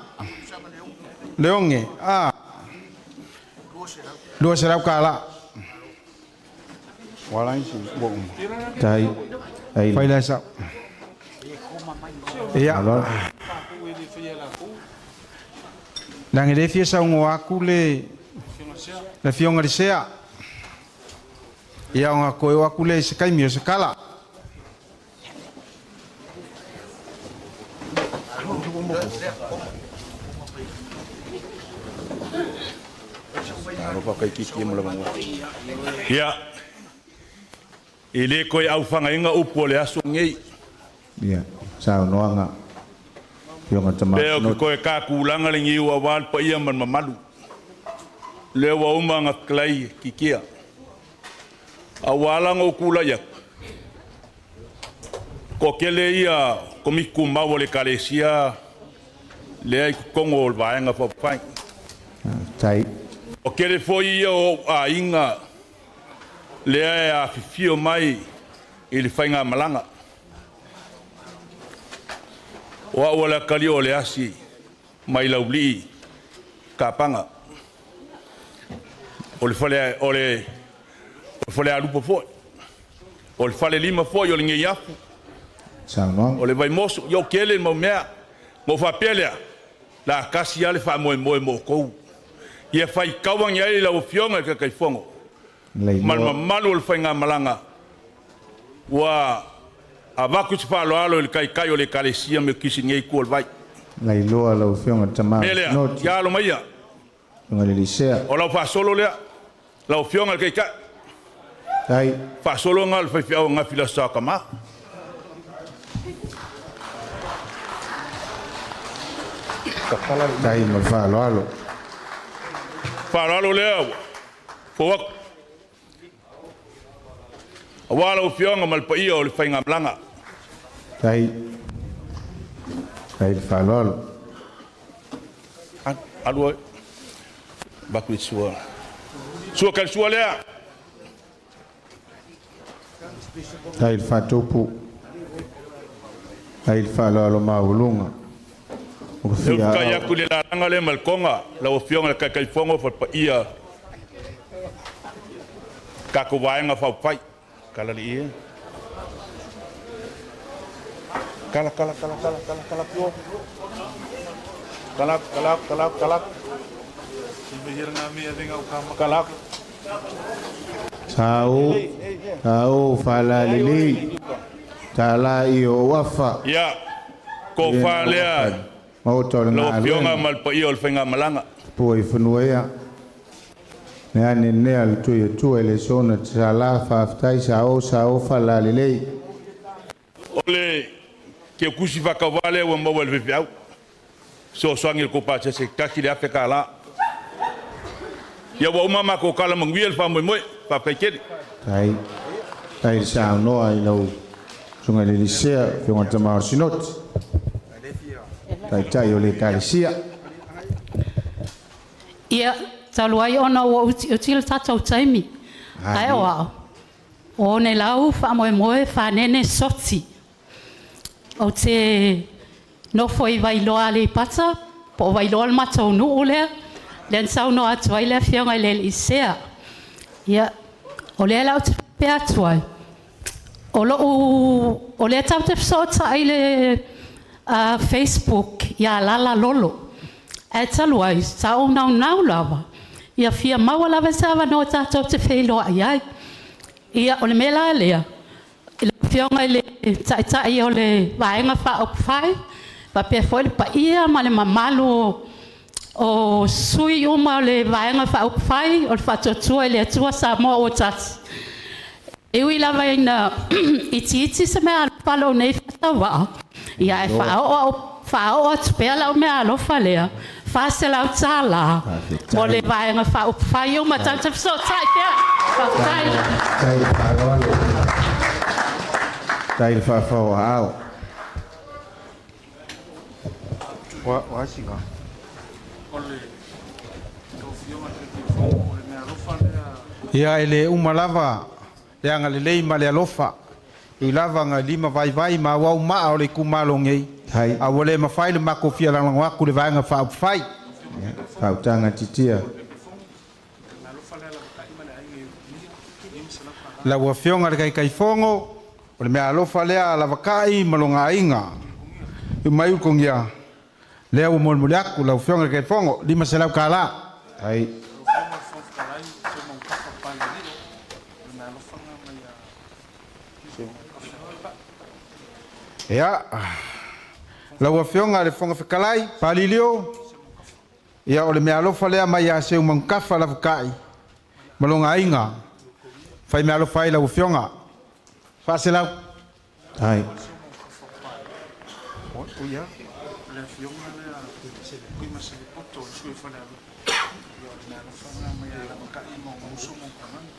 leoge a 200 kālā. Ua isi ua uma. Tai, ai. Fai lea sa'o. Ia. Leaga e lē fia saugoa aku le le afioga le sea. Ia ona koe o aku lea i se kaimi o se kala. Ia, e lē toe aufagaina upu o le aso nei. Ia, saunoaga. Afioga tama. Pe o ke koe kakulaga le giu auā le paia ma le mamalu. Lea ua uma aga fetalai kikia. Auā laga ou kula'i atu. Toatele ia komiti tumau o le ekalesia lea i totogo o le vaega faaupufai. Tai. O tele foi ia o o'u aiga lea e afifio mai i le faigamalaga. O a'u o le atalii o le asi mai Laulii Kapaga. O le fale o le Falealupo foi. O le falelima foi o lenei afu. Saunoaga. O le Vaimoso, ia o tele le mau mea. Ma ou faapea lea, o le a tasi lava le faamoemoe mo outou. Ia faitau ane ai lau Afioga i le Taitaifono ma le Lailoa. mamalu o le faigamalaga ua avatu se faaaloalo i le Taitai o le Ekalesia Metotisi i lenei itu o le vai. Lailoa lau Afioga tama. O le mea lea, Sinoti. ia alo maia, Afioga le Lisea. o lau faasolo lea, lau Afioga i le Taitai, Tai. faasologa o le faifeau ananafi i le Aso Sa o Tama. Tai ma le faaaloalo. Faaaloalo lea ua fou atu, aua lau Afioga ma le paia o le faigamalaga. Tai. Tai le faaaloalo. Alu ai, avatu i le sua. Sua kalisua lea. Tai le faatupu. Tai le faaaloalo maualuga. Ua E fia ututai atu i le lalaga lea ma le toga, lau Afioga i le Taitaifono ma le paia tatou Vaega Faaupufai. Kala le ie. Kala, kala, kala, kala, kala, kala, pio. Kala, kala, kala, kala. Kala. Sao, sao faalalelei. Talai o afa. Ia, tofa lea, Maota o le lau Afioga galuega. ma le paia o le faigamalaga. Pua i fanua ia. Le ane nea le tui atua i le sona tala faafetai sao sao faalalelei. O le keukusi faatauvā lea ua maua e le faifeau. Fesoasoani i le tou pasese e 1,000 kālā. Ia ua uma a matou tala manuia le faamoemoe. Faafetai tele. Tai, tai le saunoa i lau susuga i le Lisea, Afioga i le Tama o le Sinoti. Taitai o le Ekalesia. Ia, talu ai ona ua utiuti le tatou taimi. Ae o ao, o ne lau faamoemoe fanene soti. Ou te nofo i Vailoa Aleipata, po o Vailoa le matou nuu lea, lea na saunoa atu ai le afioga i le alii Sea. Ia, o lea la ou te faapea atu ai, o lou, o lea tatou te fesootai i le Facebook ia Lala Lolo. Ae talu ai, sa ou naunau lava, ia fia maua lava se avanoa tatou te feiloai ai. Ia, o le mea la lea, i le Afioga i le Taitai o le Vaega Faaupufai, faapea foi le paia ma le mamalu o sui uma o le Vaega Faaupufai o le Faatuatua i le Atua Samoa ua Tasi, e ui lava ina itiiti se meaalofa a lou nei faatauvaa, ia ae faaoo atu pea lau meaalofa lea, $400 mo le Vaega Faaupufai uma. Tatou te fesootai pea. Faafetai. Tai le faaaloalo. Tai le faafaoaao. Ua asiga. Ia e le uma lava le agalelei ma le alofa i lava nga lima vaivai ma auau maa o le itumalo nei. A ua le mafai le matou fia lagolago atu le Vaega Faaupufai. Fautaga titia. Lau Afioga i le Taitaifono, o le meaalofa lea a Lavakai ma lona aiga i mai Ulutogia lea ua molimoli atu lau Afioga i le Taitaifono, $500. Ai. Ia, lau Afioga i le Fofoga Fetalai, Palilio, ia o le meaalofa lea mai ia Seumanutafa Lavakai ma lona aiga fai meaalofa ai lau Afioga, 400. Ai.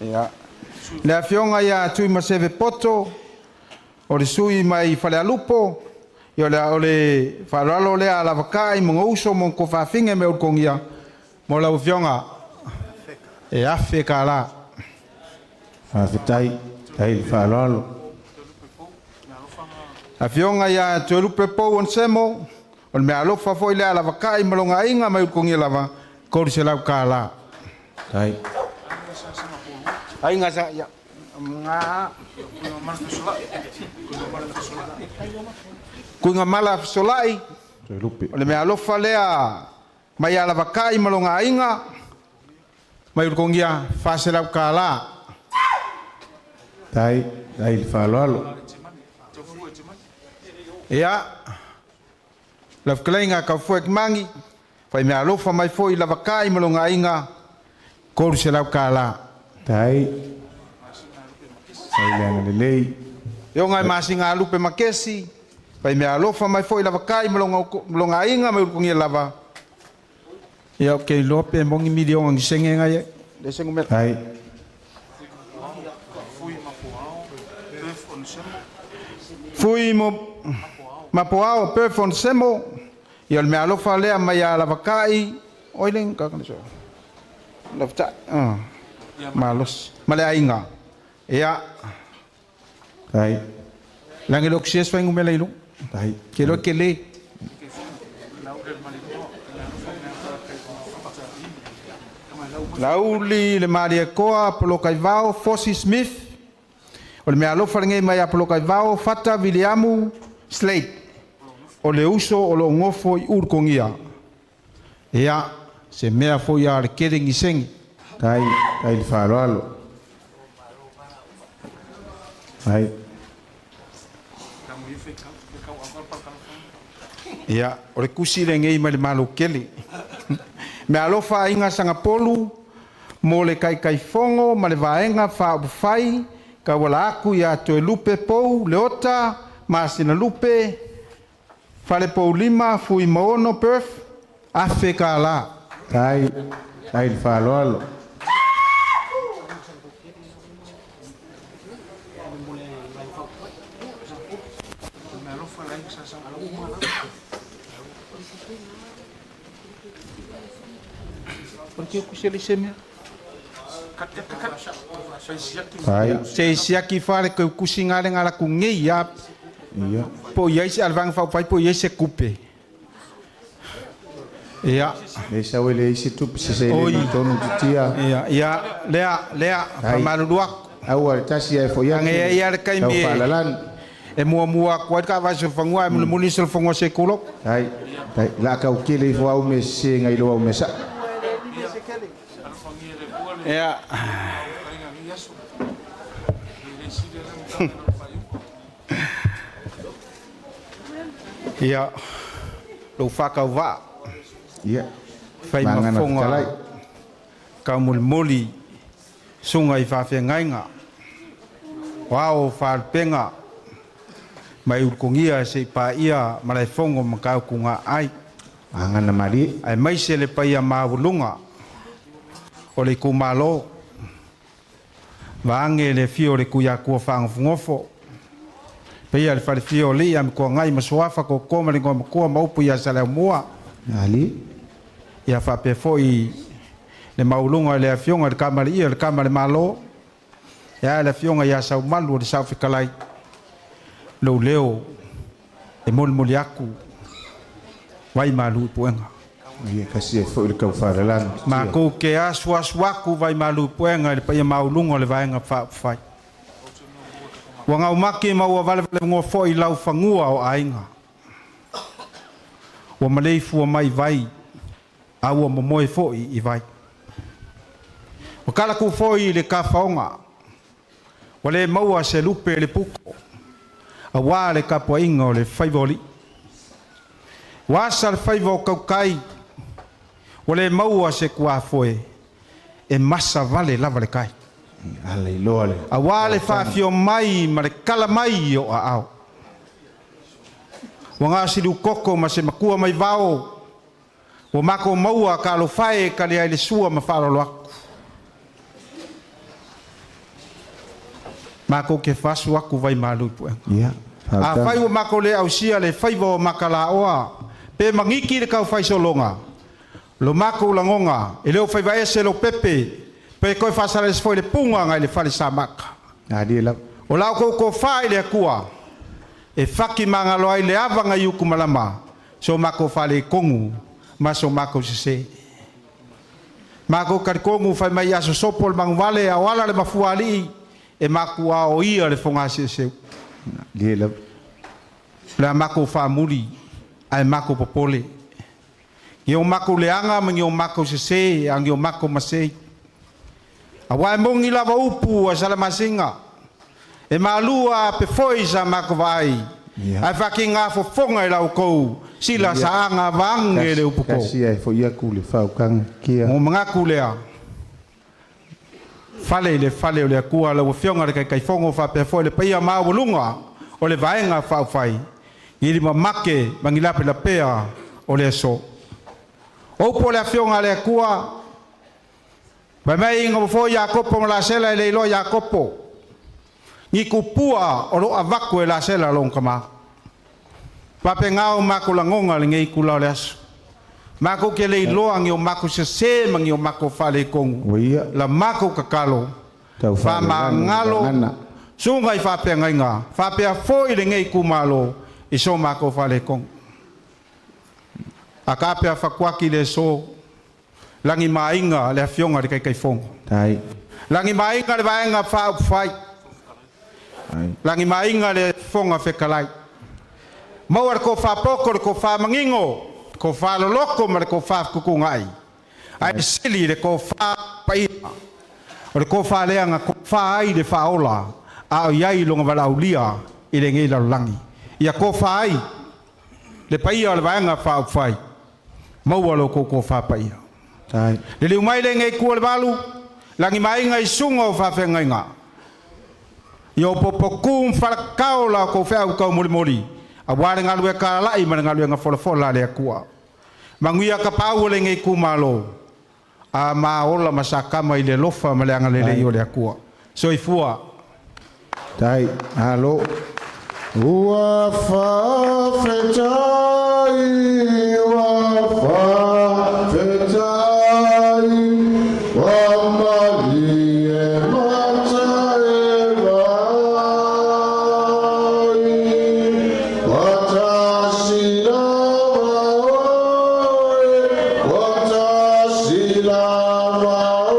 Ia, le Afioga ia Tuimaseve Poto o le sui mai Falealupo, ia o le faaaloalo lea a Lavakai ma uso ma tofaafine me Ulutogia mo lau Afioga e $1,000. Faafetai. Tai le faaaloalo. Afioga ia Toelupe Pou Onesemo, o le meaalofa foi lea a Lavakai ma lona aiga mai Ulutogia lava, $300. Tai. Aiga sa ia nga Kuiga mala fesolai. Toelupe. O le meaalofa lea mai ia Lavakai ma lona aiga mai Ulutogia, $400. Tai. Tai le faaaloalo. Ia, lau fetalaiga Kaufoe Kimangi, fai meaalofa mai foi Lavakai ma lona aiga, $300. Tai. Tai le agalelei. Ioga e masina alupe makesi, fai meaalofa mai foi Lavakai ma lona aiga mai Ulutogia lava. Ia, o ke iloa pe moni miliona ni senge ngai e. Le sengu mea. Tai. Fui mo Mapoao Perth on Semo, ia o le meaalofa lea mai a Lavakai, oi le kakana so. Lafta. Ah. Malos. Ma le aiga. Ia. Tai. Lange lo ksies fai ngumela ilu. Tai. Ke lo ke le. Lauli le Maria Koa, Polokaivao, Fosi Smith, o le meaalofa lenei mai a Polokaivao, Fata Viliamu Slate, o le uso o lo gofo i Ulutogia. Ia, se mea foi a le kele gisengi. Tai. Tai le faaaloalo. Tai. Ia, o le kusi lenei mai le malo kele. Meaalofa aiga Sangapolu mo le Taitaifono ma le Vaega Faaupufai tauala atu ia Toelupe Pou Leota Masina Lupe Falepoulima Fui Maono Perth, $1,000. Tai. Tai le faaaloalo. O le kusi le se mea. Tai. Se siaki fale ke kusi ngale ngala ku ngei ya. Ia. Po iai se alvanga faaupufai po iai se kupe. Ia. Le sau e le isi tupe se se Oi. le tonu titia. Ia, ia, lea, lea, Tai. famalulu aku. Aua le tasi ai foi atu. Age ia le Tau kaimi faalalani. e muamua atu ai ka vaesofagoa e mulimuli solofoga se kulo. Tai. Tai. La kau kele ifo au me se ngai lo au me sa. Ia. Ia, lou faatauvaa. Ia. Fai Magana mafoga fetalai. Taumolimoli suga i faafeagaiga o ao faalupega mai ulutogia se'i paia malaefono ma tautugaai. Agana malie. Aemaise le paia maualuga o le itumalo vaage le afio o le Tuiatua fagofogofo paia le falefia o alii amituagai ma suafa totoa ma le igoamatua ma upu ia Saleaumua. Ali. Ia faapea fo'i le maualuga i le afioga i le Kamaliia o le Kama le Malo, ia le afioga ia Saumalu o le Saofetalai. Lou leo e molimoli atu vai malu i puega. Ia kasi e fo'i le taufalalaga. Matou ke asuasu atu vai malu i puega i le paia maualuga o le Vaega Faaupufai. Ua gaumaki ma ua valevalegoa fo'i laufanua o aiga. Ua maleifua mai vai, a ua momoe fo'i i vai. Ua talaatu foi i le tafaoga. Ua le maua se lupe i le puto, auā le tapuaiga o le faiva o alii. Ua asa le faiva o tautai, ua le maua se tuafoe, e masa vale lava le tai. Ala iloa le. Auā le faafio mai ma le tala mai o aao. Ua gasiliukoko ma se makua mai vao, ua matou maua talofa e tali ai le sua ma faaaloalo atu. Matou te faasu atu vai malu i puega. Ia. Afai ua matou le ausia le faiva o makalaoa, pe magiki le taufaisologa, lo makou lagoga, e le o faiva ese lo pepe, pe toe faasala ese foi le puga agai le fale samaka. Ali lava. O la outou tofā i le Atua, e faki magalo ai le ava i utumalama, so makou faaletonu ma so makou sesē. Makou talitonu fai mai aso sopo le manuvale, ao ala le mafuaalii, e makuā o ia le fogaseeseu. Ali lava. O le a makou faamuli, ae makou popole. I o makou leaga ma ni o makou sesē, a ni o makou masei. Auā e moni lava upu a Salamasina, e malua pe foi sa makou vaai, ae faakigā fofoga i la outou sila saaga vaage le upu po. Kasi e fo'i aku le faautaga kia. Mo manatu lea. Fale i le fale o le Atua lau afioga le Taitaifono faapea foi le paia maualuga o le Vaega Faaupufai i limamake ma ni lapelapea o le aso. O upu o le afioga a le Atua, fai mai ina ua foi Iakopo ma Lasela e le iloa Iakopo, ni tupua o loo avatu e Lasela lona tamā. Faapena o matou lagoga lenei itulā o le aso. Matou te le iloa ni o matou sesē ma ni o matou faaletonu. Ua ia. La matou tatalo, Taufalelagi faamagalo gagana. suga i faafeagaiga faapea foi lenei itumalo i so matou faaletonu. Akā pe afakuaki le aso, lagimāiga le afioga i le Taitaifono. Tai. Lagimāiga le Vaega Faaupufai. Ai. Lagimāiga le Fofoga Fetalai. Maua le tofā poto, le tofā manino, le tofā loloto ma le tofā fetutuuna'i. Ae sili le tofā paia. O le tofā lea na tofā ai le Faaola a o i ai lona valaaulia i lenei lalolagi. Ia tofā ai le paia o le Vaega Faaupufai. Maua lo outou tofā paia. Tai. Liliu mai lenei itu o le valu, lagimāiga i susuga o faafeagaiga. Ia opopokū ma falakao la outou feau taumolimoli, auā le galuega talala'i ma le galuega folafola a le Atua. Manuia tapaau o lenei itumalo, a ma ola ma sakama i le alofa ma le agalelei o le Atua. Soifua. Tai. Alo. Ua faafetai, ua faafetai, ua malie mata e vai, Watasi lava oe, watasi lava o,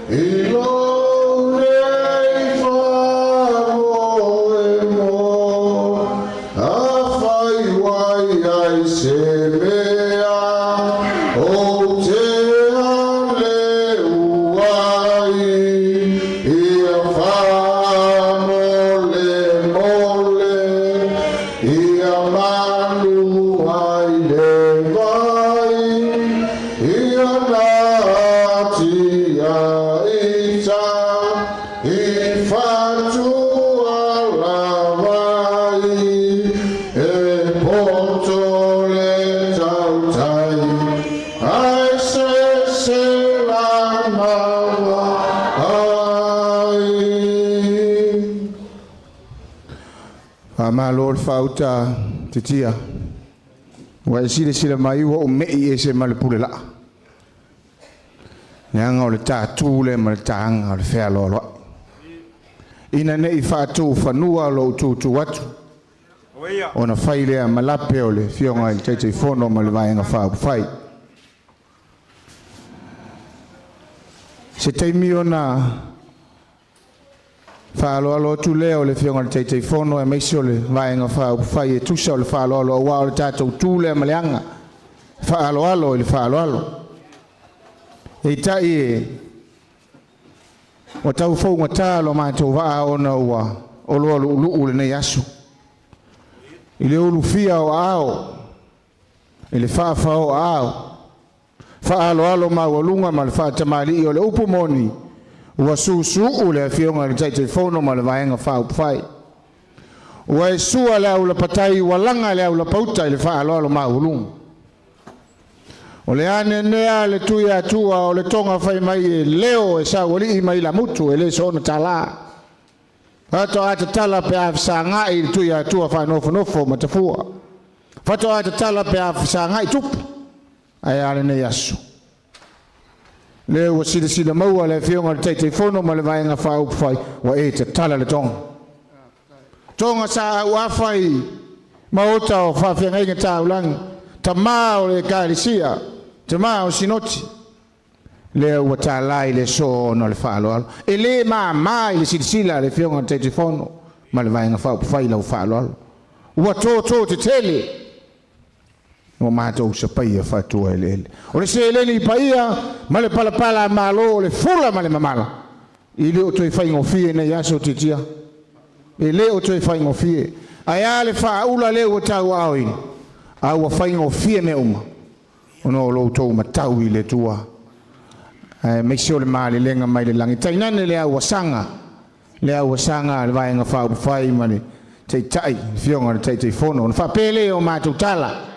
i lou nei faamoemoe, afai ua i ai se mea ou te haleu ai, ia Faamalo le faauta titia. Ua e silasila mai ua ou me'i ese ma le pule laa. Leaga o le tatū lea ma le tāga o le fealoaloai. Ina ne'i faatūfanua lou tūtū atu, ona fai lea ma lape o le Afioga i le Taitaifono ma le Vaega Faaupufai. Se taimi ona faaaloalo atu lea o le Afioga i le Taitaifono aemaise o le Vaega Faaupufai e tusa o le faaaloalo aua o le tatou tu lea ma le aga faaaloalo i le faaaloalo. Peitai e ua tau fougata lo matou vaa ona ua oloa lu'ulu'u lenei aso i le ulufia o aao i le faafao'o faaaloalo maualuga ma le faatamalii o le upu moni ua susu'u le Afioga i le Taitaifono ma le Vaega Faaupufai. Ua e sua le aulapatai ua laga le aulapauta i le faaaloalo maualuga. O le a nenea le tui atua o le toga fai mai e leo e saualii mai lamutu e le soona tālā. Faatoa tatala pe a fesagai le tui atua faanofonofo ma tafua. Faatoa tatala pe a fesagai tupu. Ae a lenei aso. Lea ua silasila maua le Afioga i le Taitaifono ma le Vaega Faaupufai ua e tatala le toga. Toga sa auafa i maota o faafeagaiga taulagi, tamā o le Ekalesia, tamā o Sinoti, lea ua tālā i le aso ona o le faaaloalo. E le māmā i le silasila a le Afioga i le Taitaifono ma le Vaega Faaupufai lau faaaloalo. Ua tōtō tetele ua matou sapaia faatuaeleele. O le seleni paia ma le palapala a Malo o le fula ma le mamala, e le o toe faigofie nei aso titia. E le o toe faigofie. Ae a le faaula lea ua tauaaoina, a ua faigofie mea uma ona o lo outou matau i le Atua. Aemaise o le malelega mai le lagi. Tainane le auasaga, le auasaga a le Vaega Faaupufai ma le Taitai, le Afioga i le Taitaifono. Ona faapea lea o matou tala,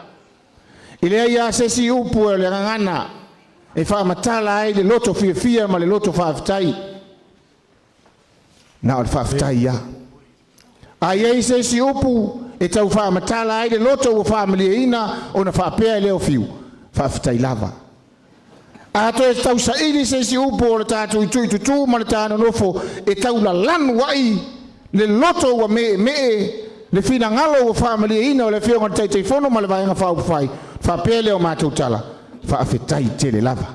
e leai lava se isi upu o le gagana e faamatala ai le loto fiafia ma le loto faafetai. Na o le faafetai lava. A i ai se isi upu e tau faamatala ai le loto ua faamalieina ona faapea e lea o fiu, faafetai lava. A toe tausaili se isi upu o le tatou ituitutu ma le ta nonofo e taulalanu ai le loto ua meemee, le finagalo ua faamalieina o le Afioga i le Taitaifono ma le Vaega Faaupufai, faapea lea o matou tala, faafetai tele lava.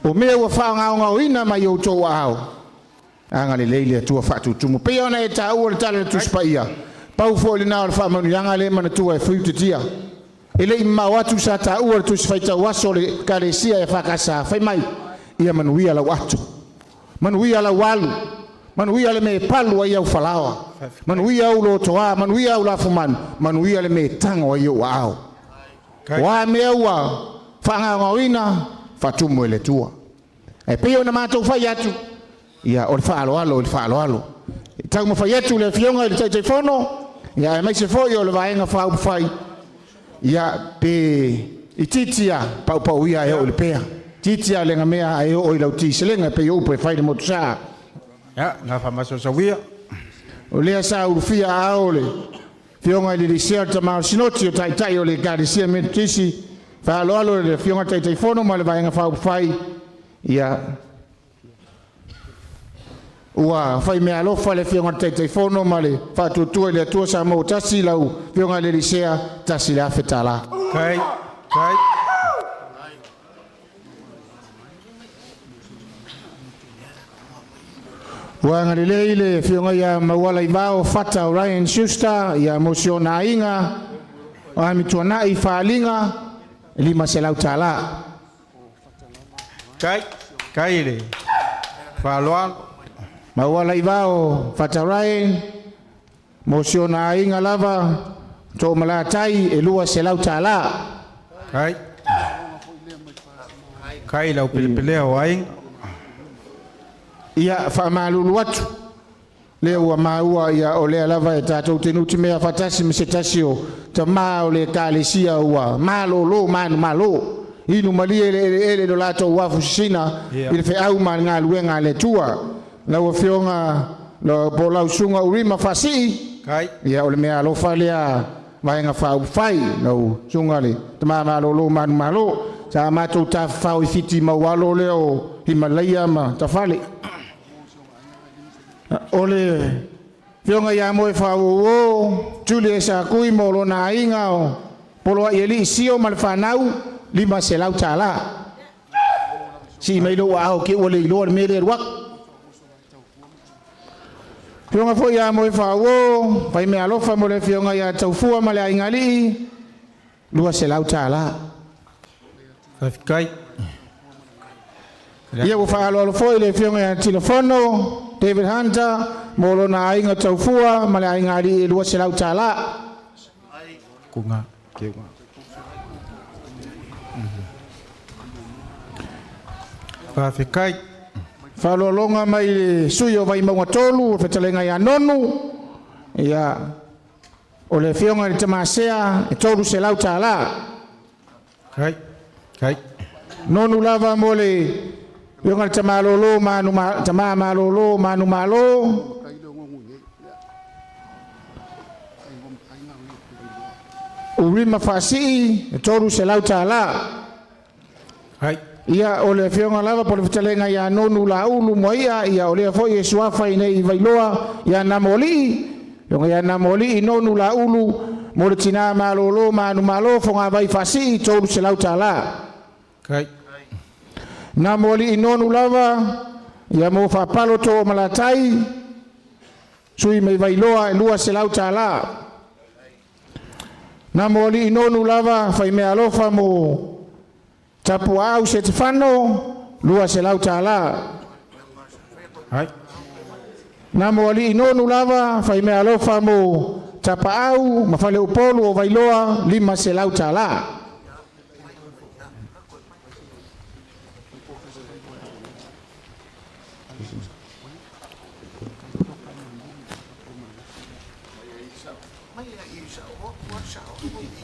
O mea ua faagaogaoina mai i outou aao, agalelei le Atua faatutumu. Pei ona e taua le tala i le Tusi Paia, pau foi lena o le faamanuiaga lea e manatua e fiu titia. E le i mamao atu sa taua le Tusi Faitau Aso o le Ekalesia EFKS, fai mai, ia manuia lau ato, manuia lau alu, manuia le mea e palu ai au falaoa, manuia au lotoa, manuia au lafumanu, manuia le mea e tago ai ou aao. O a mea ua faagaogaoina, faatumu e le Atua. Ae pei ona matou fai atu, ia o le faaaloalo i le faaaloalo. E taumafai atu le Afioga i le Taitaifono, ia aemaise foi o le Vaega Faaupufai, ia pe itiiti lava, paupau ia e oo i le pea. Itiiti lava le gamea ae oo i lau tiselega pei o upu e fai i le motusa. Ia, na faamasoasoaia. O lea sa ulufia aao o le Afioga i le Lisea o le Tama o le Sinoti o Taitai o le Ekalesia Metotisi, faaaloalo i le Afioga i le Taitaifono ma le Vaega Faaupufai, ia ua fai meaalofa le Afioga i le Taitaifono ma le Faatuatua i le Atua Samoa ua Tasi, lau Afioga i le Lisea, $1,000. Kai, kai. Ua agalelei le Afioga ia Mauala Ivao Fata Ryan Schuster ia mo si ona aiga o Amituanai Faaliga $500. Kai, kai le faaaloalo. Mauala Ivao Fata Ryan mo si ona aiga lava Toomalatai e $200. Kai. Kai lau pelepelea o aiga. Ia faamalulu atu lea ua maua ia o lea lava e tatou te nutimea faatasi ma se tasi o tamā o le Ekalesia ua malōlō manumalo inu malie le eleele i lo latou afu sisina i le feau ma le galuega a le Atua. Lau Afioga po o lau Susuga Urima Faasii. Ia o le mea alofa lea Vaega Faaupufai lau Susuga le Tama Malolo Manumalo, sa matou tafafao i Fiti maualo lea o Himalaia ma Tafale. O le Afioga ia Moefaauouo Julius Akui mo lona aiga o Poloai Alii Sio ma le fanau, $500. Sii mai lou aao ke ua le iloa le mea lea e alu atu. Afioga foi ia Moefaauo, Faimeaalofa mo le Afioga ia Taufua ma le Aigalii, $200. Faafetai. Ia ua faaaloalo foi le Afioga ia Tilafono David Hunter mo lona aiga Taufua ma le Aigalii e $200. Kunga keuga. Faafetai. Faaaloaloga mai le sui o Vaimauga 3, le fetalaiga ia Nonu, ia o le Afioga i le Tamasea e $300. Kai. Kai. Nonu lava mo le Afioga i le Tamalolo Manu, Tama Malolo Manumalo, Urima Faasii e $300. Hai. Ia o le afioga lava po o le fetalaiga ia Nonu Laulu Moaia, ia o lea foi e suafa i nei i Vailoa ia Namoalii, afioga ia Namoalii Nonu Laulu mo le tina malolo Manumalo Fogavai Faasii $300. Kai. Namoalii Nonu lava ia mo Faapalo to o Malatai, sui mai Vailoa e $200. Namoalii Nonu lava Faimeaalofa mo Tapuaau Setefano, $200. Hai. Namoalii Nonu lava Faimeaalofa mo Tapaau ma Faleupolu o Vailoa, $500.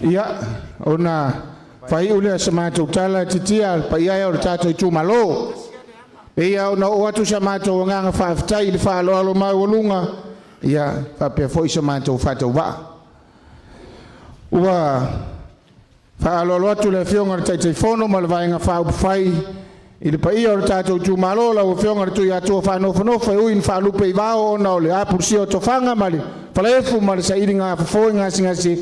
Ia, ona faaiu lea o se matou tala titia le paia e o le tatou itumalo. E ia ona oo atu sa matou agaga faafetai i le faaaloalo maualuga, ia faapea foi sa matou faatauvaa. Ua faaaloalo atu le Afioga i le Taitaifono ma le Vaega Faaupufai i le paia o le tatou itumalo, lau Afioga i le Tuiatua Faanofonofo e ui ina faalupe i vao ona o le apulusia o tofaga ma le falaefu ma le sailiga fofo i gasegase,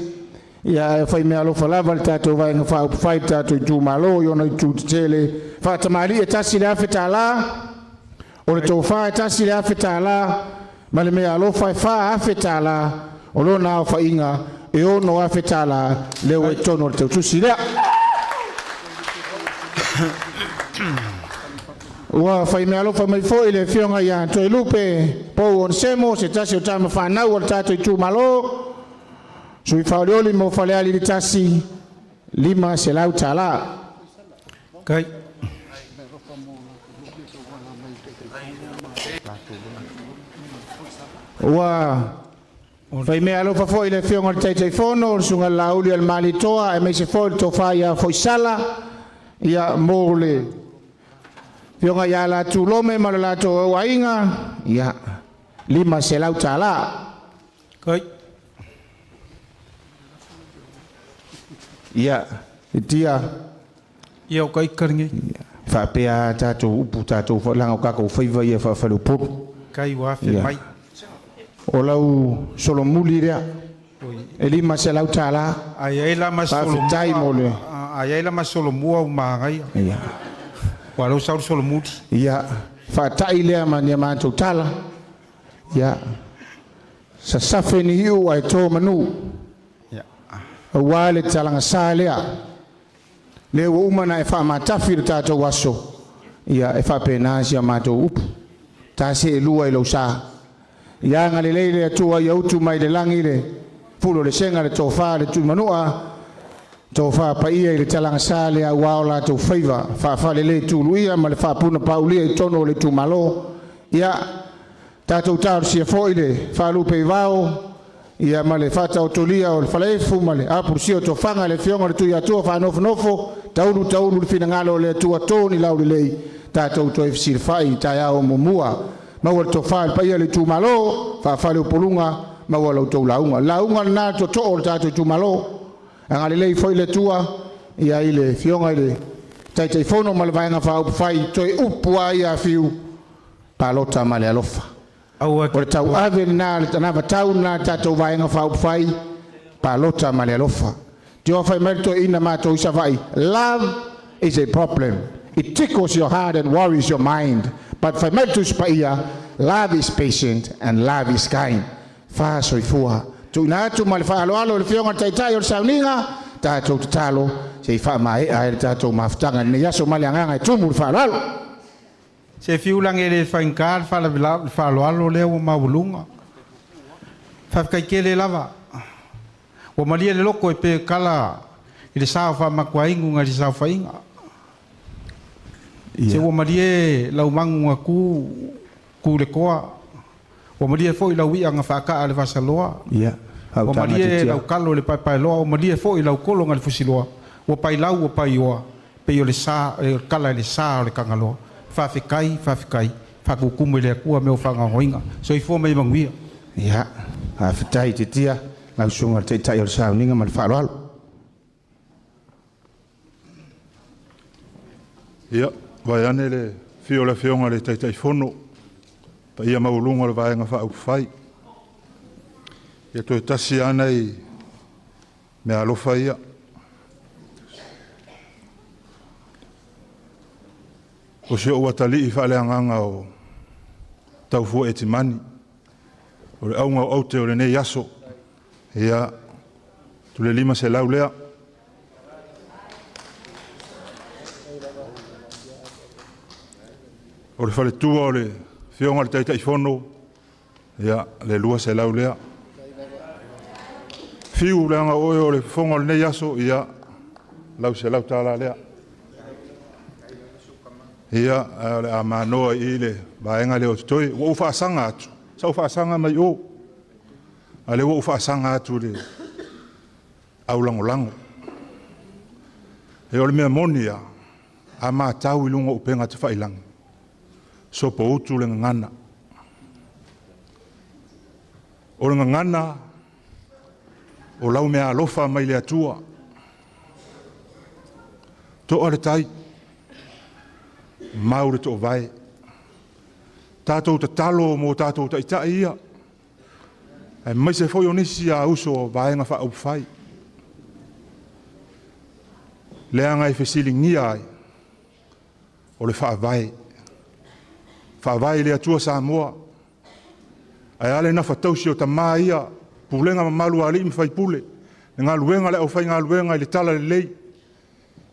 ia ae faimeaalofa lava le tatou Vaega Faaupufai i le tatou itumalo i ona itu tetele. Faatamalii e $1,000, o le tofa e $1,000, ma le meaalofa e $4,000, o lona aofaiga e $6,000 lea ua i totonu o le tautusi lea. Ua faimeaalofa mai foi le Afioga ia Toelupe Pou Onesemo, se tasi o tama fanau o le tatou itumalo, sui faaolioli mo Falealili 1, $500. Kai. Ua faimeaalofa foi le Afioga i le Taitaifono, le Susuga Lauli o le Malitoa, aemaise foi le tofa ia Foisala, ia mo le Afioga ia Latu Lome ma le latou auaiga, ia $500. Kai. Ia, itia. Ia o kai karingi. Faapea tatou upu tatou laga o kakou faiva ia faafaleupolu. Kai ua afe mai. O lau solomuli lea e $500. Ai ai la ma Faafetai mo le Ai ai la ma solomua u magai. Ia. Wa lo saul solomuli. Ia faatai lea ma nia matou tala. Ia sasafe ni iu ai tō manu. Ia. Aua le talagasa lea. Le ua uma na e faamatafi le tatou aso. Ia e faapena si a matou upu. Ta se e lua i lau sa. Ia agalelei le Atua ia utu mai le lagi le fulo le sega le tofa le tuimanua. Tofa paia i le talagasa lea aua o latou faiva. Faafalelei tuluia ma le faapuna paulia i totonu o le itumalo. Ia tatou talosia foi le faalupe i vao, ia ma le faataotolia o le falaefu ma le apulusia o tofaga le Afioga i le Tuiatua Faanofonofo, taulu taulu le finagalo o le Atua to ni laulelei, tatou toe fesilafai i taeao muamua. Maua le tofa i le paia o le itumalo, faafaleupoluga Maua la outou lauga. Lauga lena tootoo o le tatou itumalo. Agalelei foi le Atua ia i le afioga i le Taitaifono ma le Vaega Faaupufai, toe upu lava ia Fiu, palota ma le alofa. O le tauave lena, le anavatau lena a le tatou Vaega Faaupufai, palota ma le alofa. Tio fai mai le toeaina matou i Savaii, "Love is a problem. It tickles your heart and worries your mind." But fai mai le Tusi Paia, "Love is patient and love is kind." Fa soifua. Tuuina atu ma le faaaloalo i le afioga i le Taitai o le sauniga, tatou tatalo se i faamaea ai le tatou mafutaga i lenei aso ma le agaga e tumu le faaaloalo. Se fiu lagi e le faigata le faalavelave le faaaloalo lea ua maualuga. Faafetai tele lava. Ua malie le loko e pe kala i le sa o faamatuainu nai le saofaiga. Se ua malie lau magu na tu tu le toa. Ua malie foi lau i'a na faataa le fasaloa. Ua malie lau talo i le paepaeloa. Ua malie foi lau tolo nai le fusiloa. Ua pailau ua paioa pei o le sa o le kala i le sa o le Tagaloa. Faafetai, faafetai. Faakutumu e le Atua mea o faagaogoina. Soifua ma ia manuia. Ia, faafetai Tiatia, lau susuga i le Taitai o le sauniga ma le faaaloalo. Ia, vaeane le afio o le Afioga i le Taitaifono, paia maualuga o le Vaega Faaupufai. Ia toe tasi lava nai meaalofa ia. O si ou atalii faaleagaga o Taufua Etimani, o le auga o aute o lenei aso, ia, tu le 500 lea. O le faletua o le afioga i le Taitaifono, ia, le 200 lea. Fiu leaga o oe o le fofoga o lenei aso, ia, lau $100 lea. Ia, ae o le a manoa i le vaega lea o totoe. Ua ou faasaga atu, sa ou faasaga mai o, a o lea ua ou faasaga atu i le aulagolago. E o le mea moni lava, a matau i luga o upega tafailagi, sopoutu le gagana. O le gagana o lau meaalofa mai le Atua. To'a le tai, mau le toovae. Tatou tatalo mo tatou taitai ia, aemaise foi o nisi a uso o Vaega Faaupufai. Leaga e fesiligia ai o le faavae. Faavae i le Atua Samoa. Ae a le nafatausi o tama ia, pulega mamalu a alii ma faipule, le galuega a le aufaigaluega i le talalelei.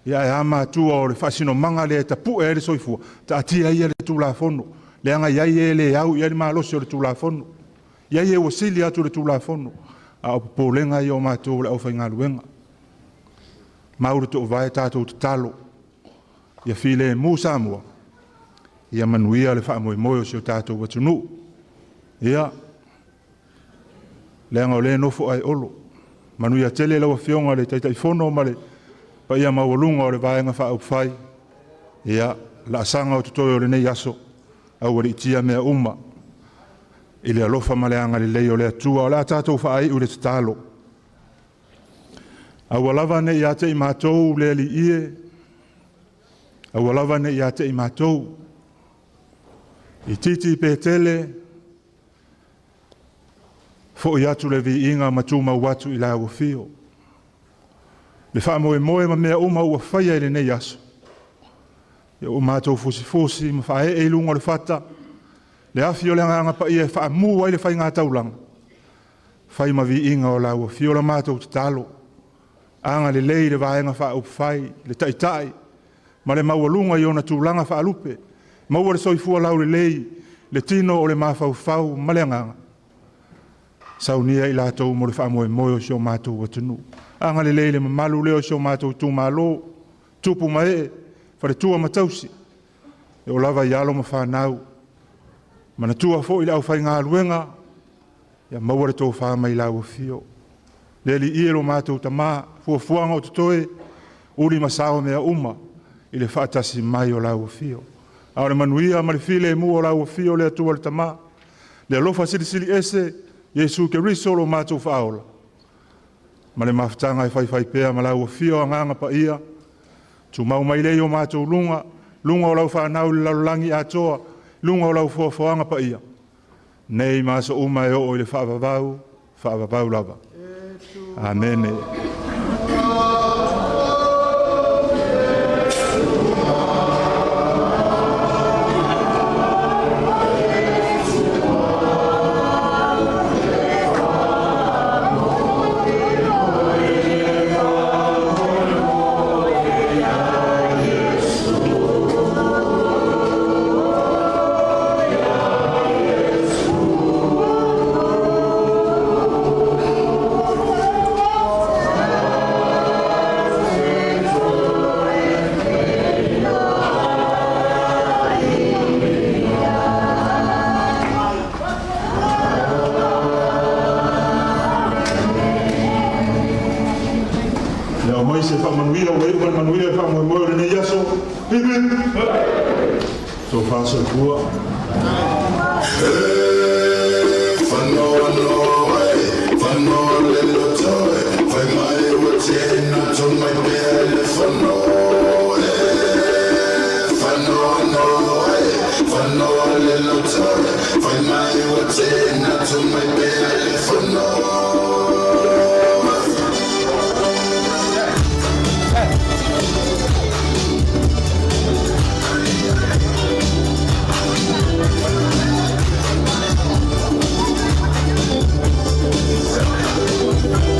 Ia ae a matua o le faasinomaga lea e tapue ai le soifua, taatia ia le Tulafono, leaga e i ai e le au i ai le malosi o le Tulafono. E i ai e ua sili atu le Tulafono, a o popolega ia o matou o le aufaigaluega. Mau le toovae, tatou tatalo, ia filemu Samoa, ia manuia le faamoemoe o si o tatou atunuu. Ia, leaga o lea e nofo ae olo. Manuia tele lau Afioga i le Taitaifono ma le paia maualuga o le Vaega Faaupufai. Ia, laasaga o totoe o lenei aso, aualiitia mea uma i le alofa ma le agalelei o le Atua. O le a tatou faaiu i le tatalo. Aua lava ne i ia te i matou le Alii e, aua lava ne i ia te i matou, itiiti pe tele, foi atu le viiga ma tumau atu i lau afio. Le faamoemoe ma mea uma ua faia i lenei aso, ia ua matou fusifusi ma faaee i luga o le fata, le afi o le Agaga Paia e faamu ai le faigataulaga, fai ma viiga o lau afio. La matou tatalo, agalelei i le Vaega Faaupufai, le Taitai ma le maualuga i ona tulaga faalupe, maua le soifua laulelei, le tino o le mafaufau ma le agaga, saunia i latou mo le faamoemoe o si o matou atunuu. Agalelei le mamalu lea o si o matou itumalo, tupu ma ee, faletua ma tausi, e oo lava i alo ma fanau. Manatua foi le aufaigaluega, ia maua le tofa mai lau afio. Le Alii e lo matou Tamā, fuafuaga o totoe, uli ma sao mea uma i le faatasi mai o lau afio. A o le manuia ma le filemu o lau afio le Atua le Tamā, le alofa silisili ese Iesu Keriso lo matou faaola, ma le mafutaga e faifaipea ma lau afio o Agaga Paia, tumau mai lea i o matou luga, luga o lau fanau i le lalolagi atoa, luga o lau foafoaga paia, nei ma aso uma e oo i le faavavau, faavavau lava. Amene. Ia aumai se faamanuia ua iu ma le manuia i faamoemoe o lenei aso. Hip hip! Tofa soifua.